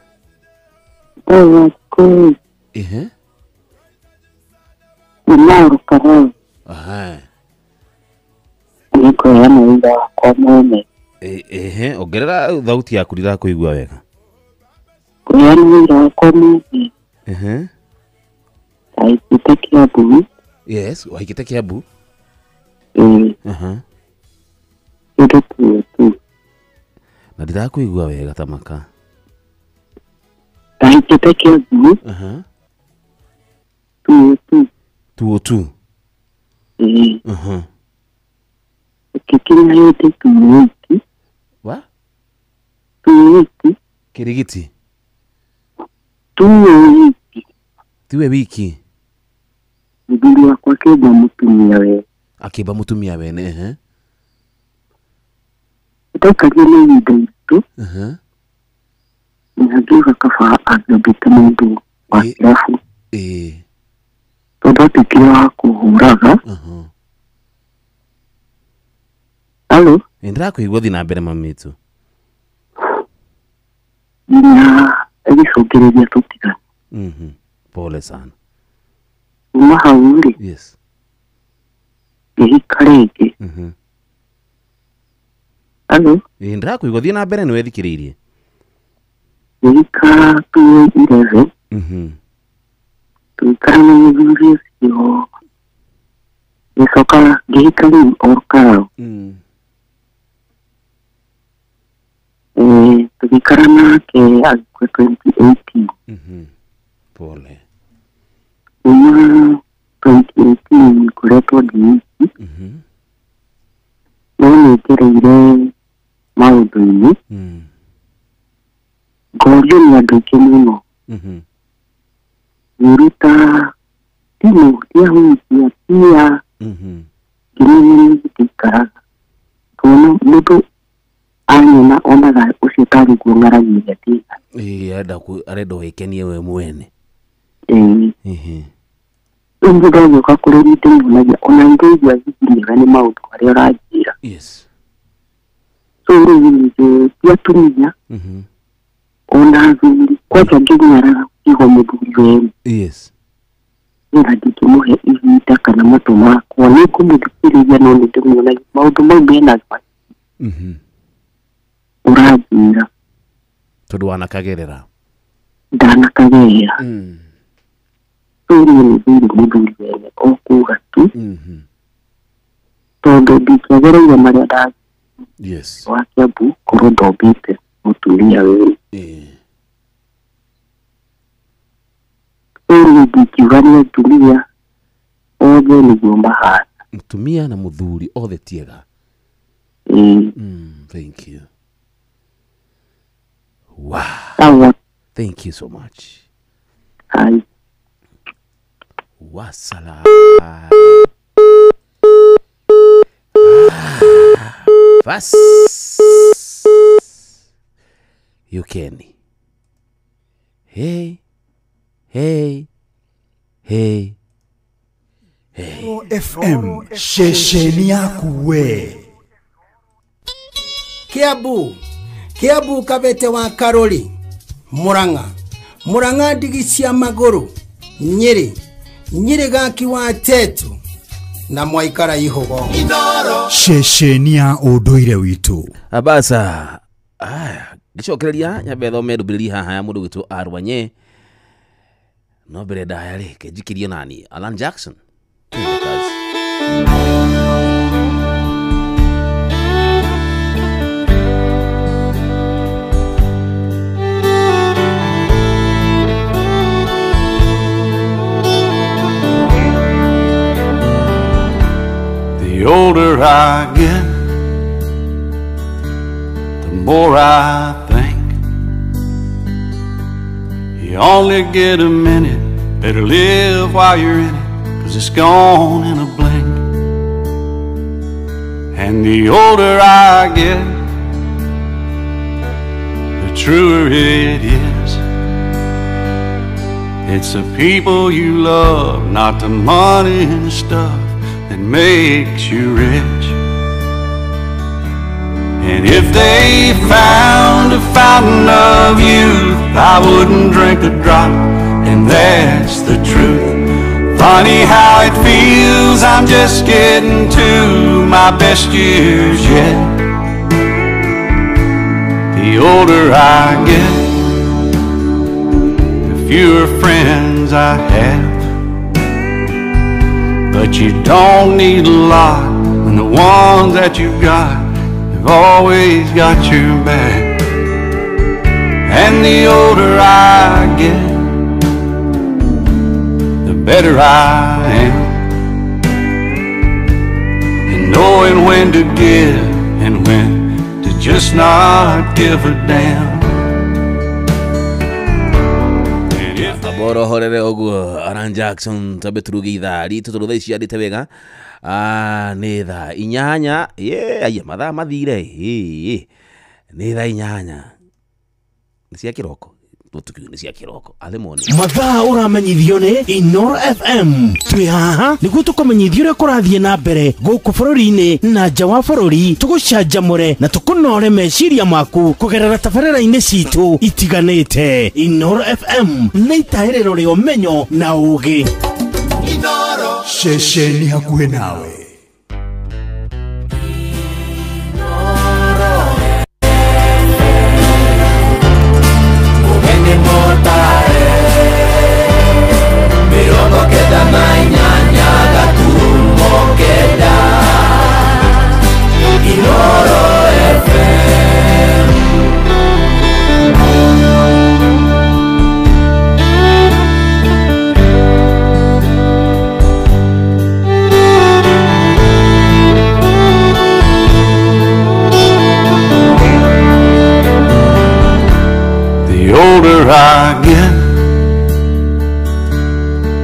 Ongerera thauti yaku ndirakuigua wega. Kuheana wĩra wakwa mwene. Ndaikĩte Kiambu. Yes, waikĩte Kiambu. Kĩndũ tu. Na ndirakuigua wega tamaka. Ndaikĩte Kiambu. Tu. Tu. Ũkĩkinya hĩndĩ 280. Wa? 280. Kirigiti. 280. Tiwe wiki. Mũthuri wakwa akĩmba mũtumia wene. Akĩmba mũtumia wene, Ndaikarire na ihinda iritũ. Na ngiuga kaba angĩombĩte mũndũ wa kĩrabu. Tondũ atuĩkire wa kũhũraga. Halo? Ndĩrakũigua thiĩ na mbere mami witũ. Na ĩgĩcũngĩrĩria tũtigane. Pole sana. Kuma hau rĩ. Yes. Ngĩhika rĩngĩ. Halo? Ndĩrakũigua thiĩ na mbere nĩwe thikĩrĩirie. Ngĩhika 2011. Tũgĩikara na mũthuri ũcio. Ngĩcoka ngĩhika rĩu o Karau. Tũgĩikara nake agĩkua 2018. Pole. Kuma 2018 ngoretwo ndĩ wiki. No nĩ ngereire maũndũ-inĩ. Ngorio nĩ andũ aingĩ mũno. Ngĩruta timũ ndiahunjia pia ngĩmenya nĩ ndikaraga. Tondũ mũndũ anyona onaga ũcio tarĩ guo ng'aragu ĩrĩa ndĩnayo. Arenda wĩkenie we mwene. Rĩu mũndũ agĩũka kũrĩ niĩ ndĩmuonagia ona ndĩraigua thiginyĩra nĩ maũndũ marĩa ũranjĩra. Yes. So rĩu ningĩ ti atumia ona athuri kwanja ngĩnyarara kũigua mũthuri wene. Yes. Ona ndingĩmũhe ihinda kana matũ makwa nĩ ngũmũthikĩrĩria no nĩ ndĩmuonagia maũndũ mau mena ũranjĩra. Tondũ wanakagerera. Ndanakagerera. Rĩu niĩ nĩ thũire mũthuri wene o kuga tu. Tondũ ndingĩagereire marĩa nda Yes. wa Kiambu korwo ndombĩte mũtumia wene. Rĩu niĩ ndingiuga nĩ atumia Othe nĩguo mahana. Mũtumia na mũthuri othe tiega. Thank you. Wow. Thank you so much. Hi. Wasala. Bas. You can. Hey. Hey. Hey. Hey. FM ceceni yaku we. Kiambu. Kiambu Kabete wa Karoli. Murang'a. Murang'a ndigi cia magũrũ. Nyĩrĩ. Nyĩrĩ gaki wa Tetu. Na mwaikara ihogo. Ceceni ya ũndũire witũ. Abasa. Aya, gicokereria nyambe thome ndũmĩrĩri haha ya mũndũ gwĩtwo Arwanye. No mbere ndaya rĩ, kenjikirie nani? Alan Jackson. The older I get, the more I think. You only get a minute, better live while you're in it, 'cause it's gone in a blink. And the older I get, the truer it is. It's the people you love, not the money and the stuff, that makes you rich. And if they found a fountain of youth, I wouldn't drink a drop, and that's the truth. Funny how it feels, I'm just getting to my best years yet. The older I get, the fewer friends I have. But you don't need a lot when the ones that you've got have always got your back. And the older I get, the better I am. And knowing when to give and when to just not give a damn. Boro horere oguo Alan Jackson tabe turuge ithaa ritũ tondũ thaa ici andĩte wega. Nĩ thaa inyanya. Ye mathaa mathire. Nĩ thaa inyanya nĩ cia kĩroko. Nĩ cia kĩroko mathaa ũramenyithio nĩ Inoro FM. Twĩ haha nĩguo tũkũmenyithio ũrĩa kũrathiĩ na mbere gũkũ bũrũri-inĩ na nja wa bũrũri, tũgũcanjamũre na tũkũnore meciria maku kũgerera tabarĩra-inĩ citũ itiganĩte. Inoro FM nĩ itaĩrĩro rĩa ũmenyo na ũũgĩ. Ceceni hakuhĩ nawe. The older I get,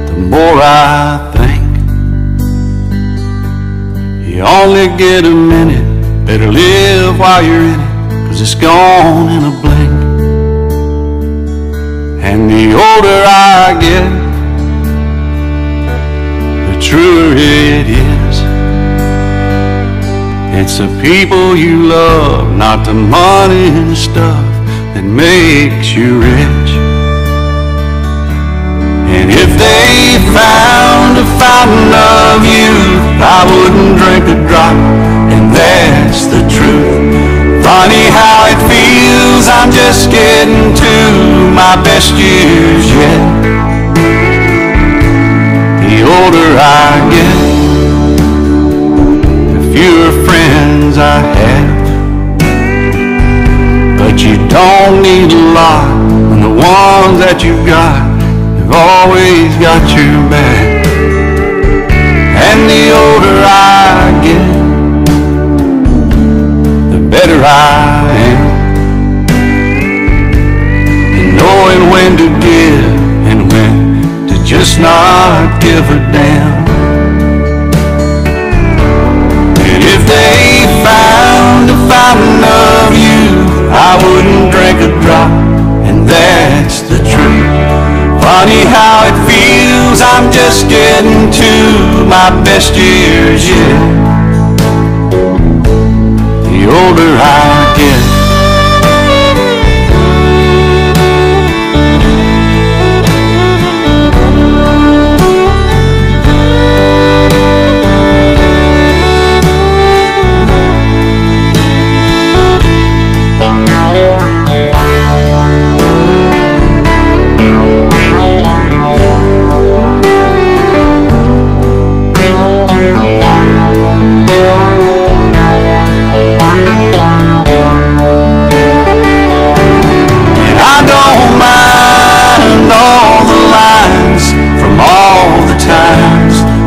the more I think. You only get a minute, better live while you're in it, 'cause it's gone in a blink. And the older I get, the truer it is. It's the people you love, not the money and the stuff, that makes you rich. And if they found a fountain of youth, I wouldn't drink a drop, and that's the truth. Funny how it feels, I'm just getting to my best years yet. The older I get, the fewer friends I have. But you don't need a lot when the ones that you've got have always got your back. And the older I get, the better I am. And knowing when to give and when to just not give a damn. And if they found a fountain of youth, I wouldn't drink a drop, and that's the truth. Funny how it feels, I'm just getting to my best years yet. The older I get.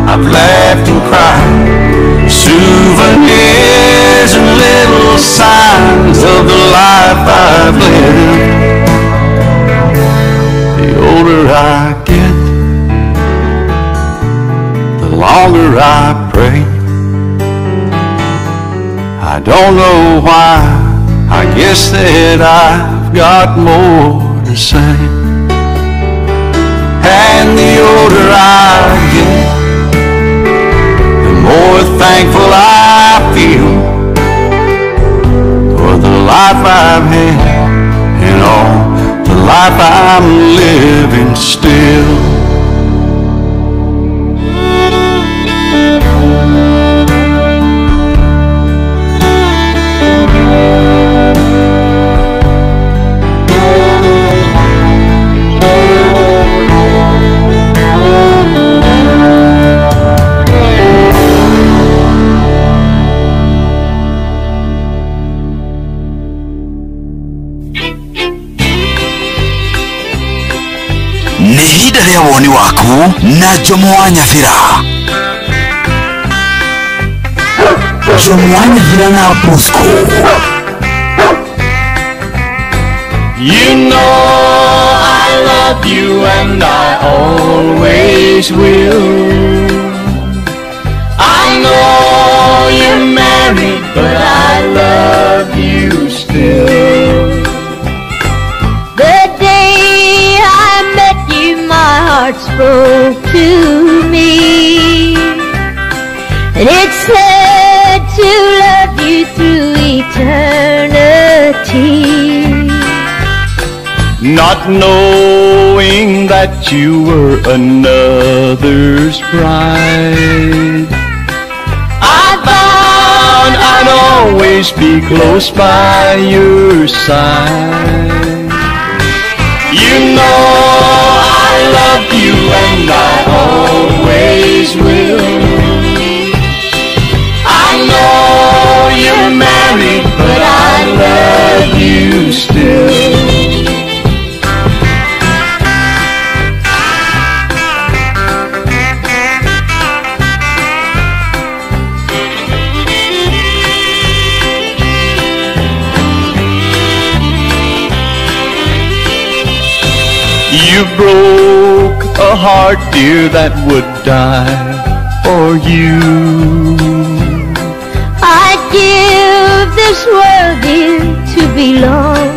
I've laughed and cried, souvenirs and little signs of the life I've lived. The older I get, the longer I pray. I don't know why, I guess that I've got more to say. And the older I get, the more thankful I feel for the life I've had and all the life I'm living still. Rĩa woni waku na Jomo wa Nyathira. Jomo wa Nyathira na Bosco. You know I love you and I always will. I know you're married, but I love you still. The day I met you, my heart spoke to me, and it said to love you through eternity. Not knowing that you were another's bride, I vowed I'd always be close by your side. You know I love you and I always will. I know you're married, but I love you still. You broke a heart, dear, that would die for you. I'd give this world, dear, to belong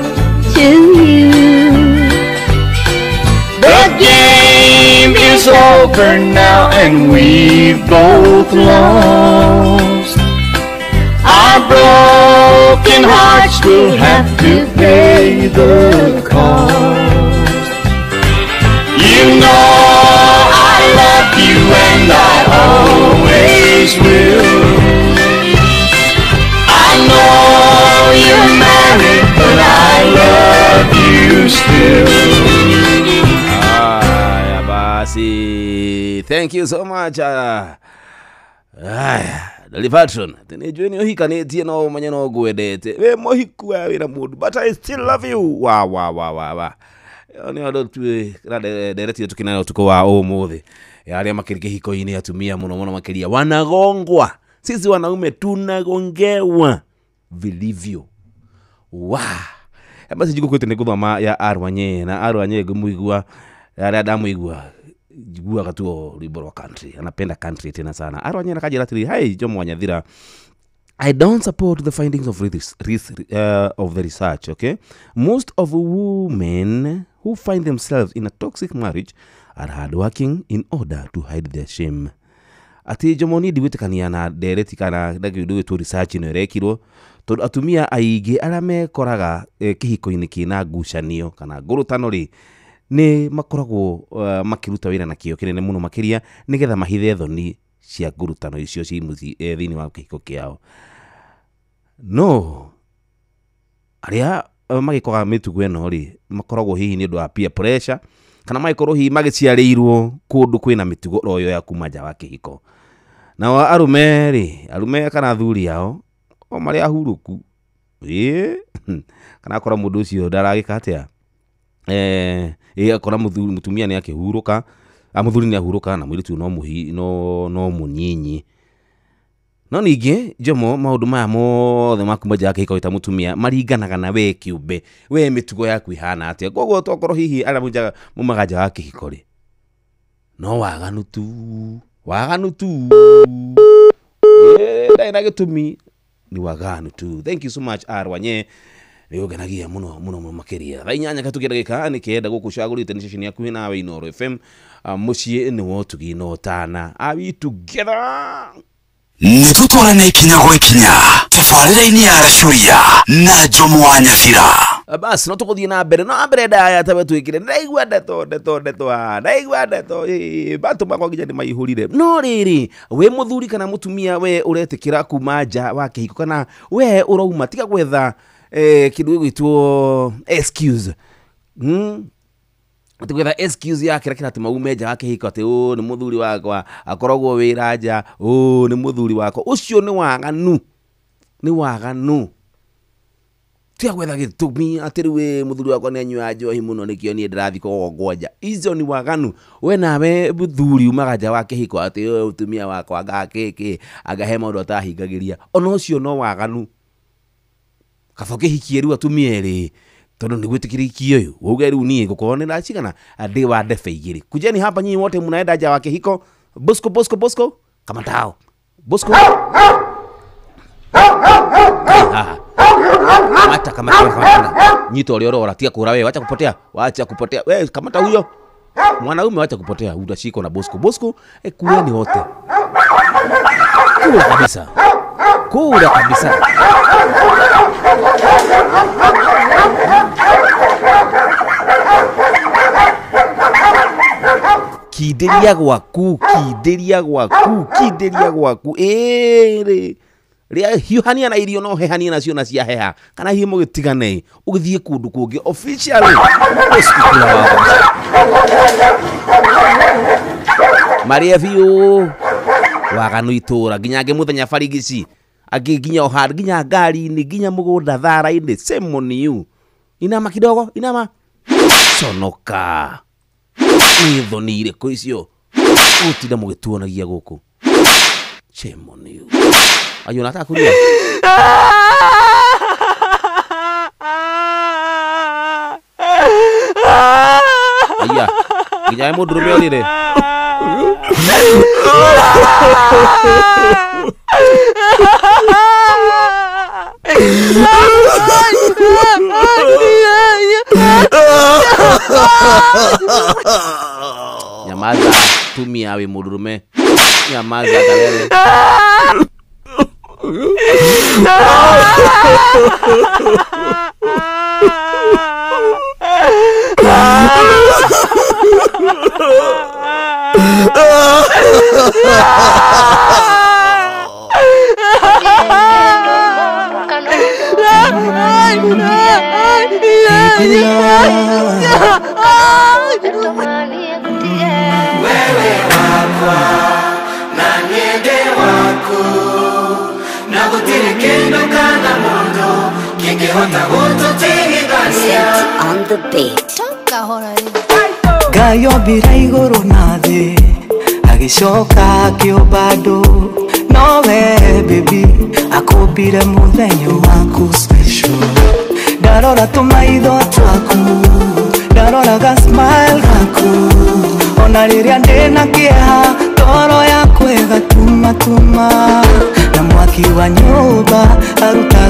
to you. The game is over now and we've both lost. Our broken hearts will have to pay the cost. You know I love you and I always will. I know you're married, but I love you still. Haya basi, thank you so much. Aya, Dolly Parton, nijue ni ohikanĩtie no ũmenye no ngwendete. Wĩ mũhiku we wĩna mũndũ, but I still love you. Wa wa wa wa wa. Nĩ andũ nderetire tũkĩnana ũtukũ wa ũmũthĩ arĩa makĩrĩ kĩhiko-inĩ atumia mũno mũno makĩria wanagongwa. Sisi wanaume tunagongewa vilivyo. Wa basi njigukwĩte nĩ ngũthoma ya Arwanye na Arwanye ngũmũigua arĩa ndamũigua njiguaga tu rwĩmbo rwa country, anapenda country tena sana. Arwanye akanjĩra atĩrĩ, hi Jomo Wanyathira, I don't support the findings of of the research, okay? Most of women who find themselves in a toxic marriage are hardworking in order to hide their shame. Ati Jomo ni ndigwĩtĩkania na ndereti kana na kĩndũ gĩtwo research ĩno ĩrekirwo tondũ atumia aingĩ arĩa mekoraga kĩhiko-inĩ kĩna ngucanio kana ngũrũtano rĩ nĩ makoragwo makĩruta wĩra na kĩo kĩnene mũno makĩria nĩgetha mahithe thoni cia ngũrũtano icio ci mũciĩ thĩinĩ wa kĩhiko kĩao. No arĩa magĩkoraga mĩtugo ĩno rĩ makoragwo hihi nĩ ũndũ wa peer pressure kana magĩkorwo hihi magĩciarĩirwo kũndũ kwĩna mĩtugo oro ĩyo ya kuma nja wa kĩhiko. Nao arume rĩ, arume kana athuri ao o marĩ ahurũku ĩĩ, kana akora mũndũ ũcio ndaragĩka atĩa, ĩĩ akora mũtumia nĩ akĩhurũka, mũthuri nĩ ahurũka na mũirĩtu no mũnyinyi. No ningĩ Jomo, maũndũ maya mothe ma kuma nja wa kĩhiko ta mũtumia maringanaga na we kĩũmbe, we mĩtugo yaku ĩhana atĩa. Koguo tokorwo hihi arĩa mumaga nja wa kĩhiko rĩ no waganu tu, waganu tu, ndarĩ na gĩtũmi, ni waganu tu. Thank you so much Arwanye, nĩ ũngenagia mũno mũno mũno makĩria. Thaa inyanya gatukia ndagĩka nĩ kenda gũkũ ũcagũrĩte nĩ ceceni yaku nawe Inooro FM, mũciĩ nĩ wa ũtugi na ũtana. Are we together? Nĩ tũtwarane ikinya gwa ikinya tabarĩra-inĩ ya Racuria na Jomo Wanyathira. Basi no tũgũthiĩ na mbere no mbere ndaya tawe twĩkire ndaigua ndeto ndeto ndeto ndaigua ndeto batũ makwa nginya nĩ maihũrire. No rĩrĩ wĩ mũthuri kana mũtumia we ũretĩkĩra kuma nja wa kĩhiko kana we ũrauma tiga gwetha kĩndũ gĩgwĩtwo excuse, tigwetha excuse ya kĩrĩa kĩratũma ume nja wa kĩhiko atĩ ũ nĩ mũthuri wakwa akoragwo wĩra nja, ũ nĩ mũthuri wakwa. Ũcio nĩ waganu, nĩ waganu. Tiga gwetha gĩtũmi atĩ rĩu ĩ mũthuri wakwa nĩ anyuaga njohi mũno nĩkĩo niĩ ndĩrathiĩ kũgongwo nja. Icio nĩ waganu. We nawe mũthuri umaga nja wa kĩhiko atĩ ũyũ mũtumia wakwa anga kĩkĩ anga he maũndũ atahingagĩria, ona ũcio no waganu. Kaba ũkĩhikie rĩu atumia erĩ tondũ nĩ gwĩtĩkĩrĩkio ũyũ uge rĩu niĩ ngũkorwo nĩ ndacigana ndĩ wa ndebe igĩrĩ. Kujeni hapa nyinyi wote mnaenda nja wa kĩhiko. Bosco Bosco Bosco kamatao Bosco. Kamata kamata kamata. Nyito ũrĩa ũrora tiga kũra wewe, wacha kupotea, wacha kupotea. Wewe kamata huyo mwanaume, wacha kupotea, utashikwa na Bosco. Bosco kuleni wote. Kula kabisa. Kula kabisa. Kindĩria gwaku, kindĩria gwaku, kindĩria gwaku. Ĩrĩ rĩa hiũhania na irio no hehanie nacio na ciaheha kana hihi mũgĩtigane ũgĩthiĩ kũndũ kũngĩ officially. Marĩa biũ waganu itũra nginya angĩ mũthenya barigici angĩ nginya o nginya ngari-inĩ nginya mũgũnda thara-inĩ. Same on you. Inama kidogo, inama. Conoka. Nĩ thoni irĩkũ icio ũtinda mũgĩtuonagia gũkũ? Shame on you. Ayo nataka kulia. Aya, nginya mũndũrũme ũrĩre. Nyamaza tumia we mũndũrũme. Nyamaza talele. Wewe wakwa na niende waku na gutire kendo kana mundu kingihota gututigithania. On the beat. kahora rĩ. Ngai ombire igũrũ na thĩ agĩcoka akĩũmba andũ nowe baby akũmbire mũthenya waku special ndarora tũmaitho twaku ndarora ga smile gaku ona rĩrĩa ndĩna kĩeha ngoro yakwa ĩgatumatuma na mwaki wa nyũmba arutaga.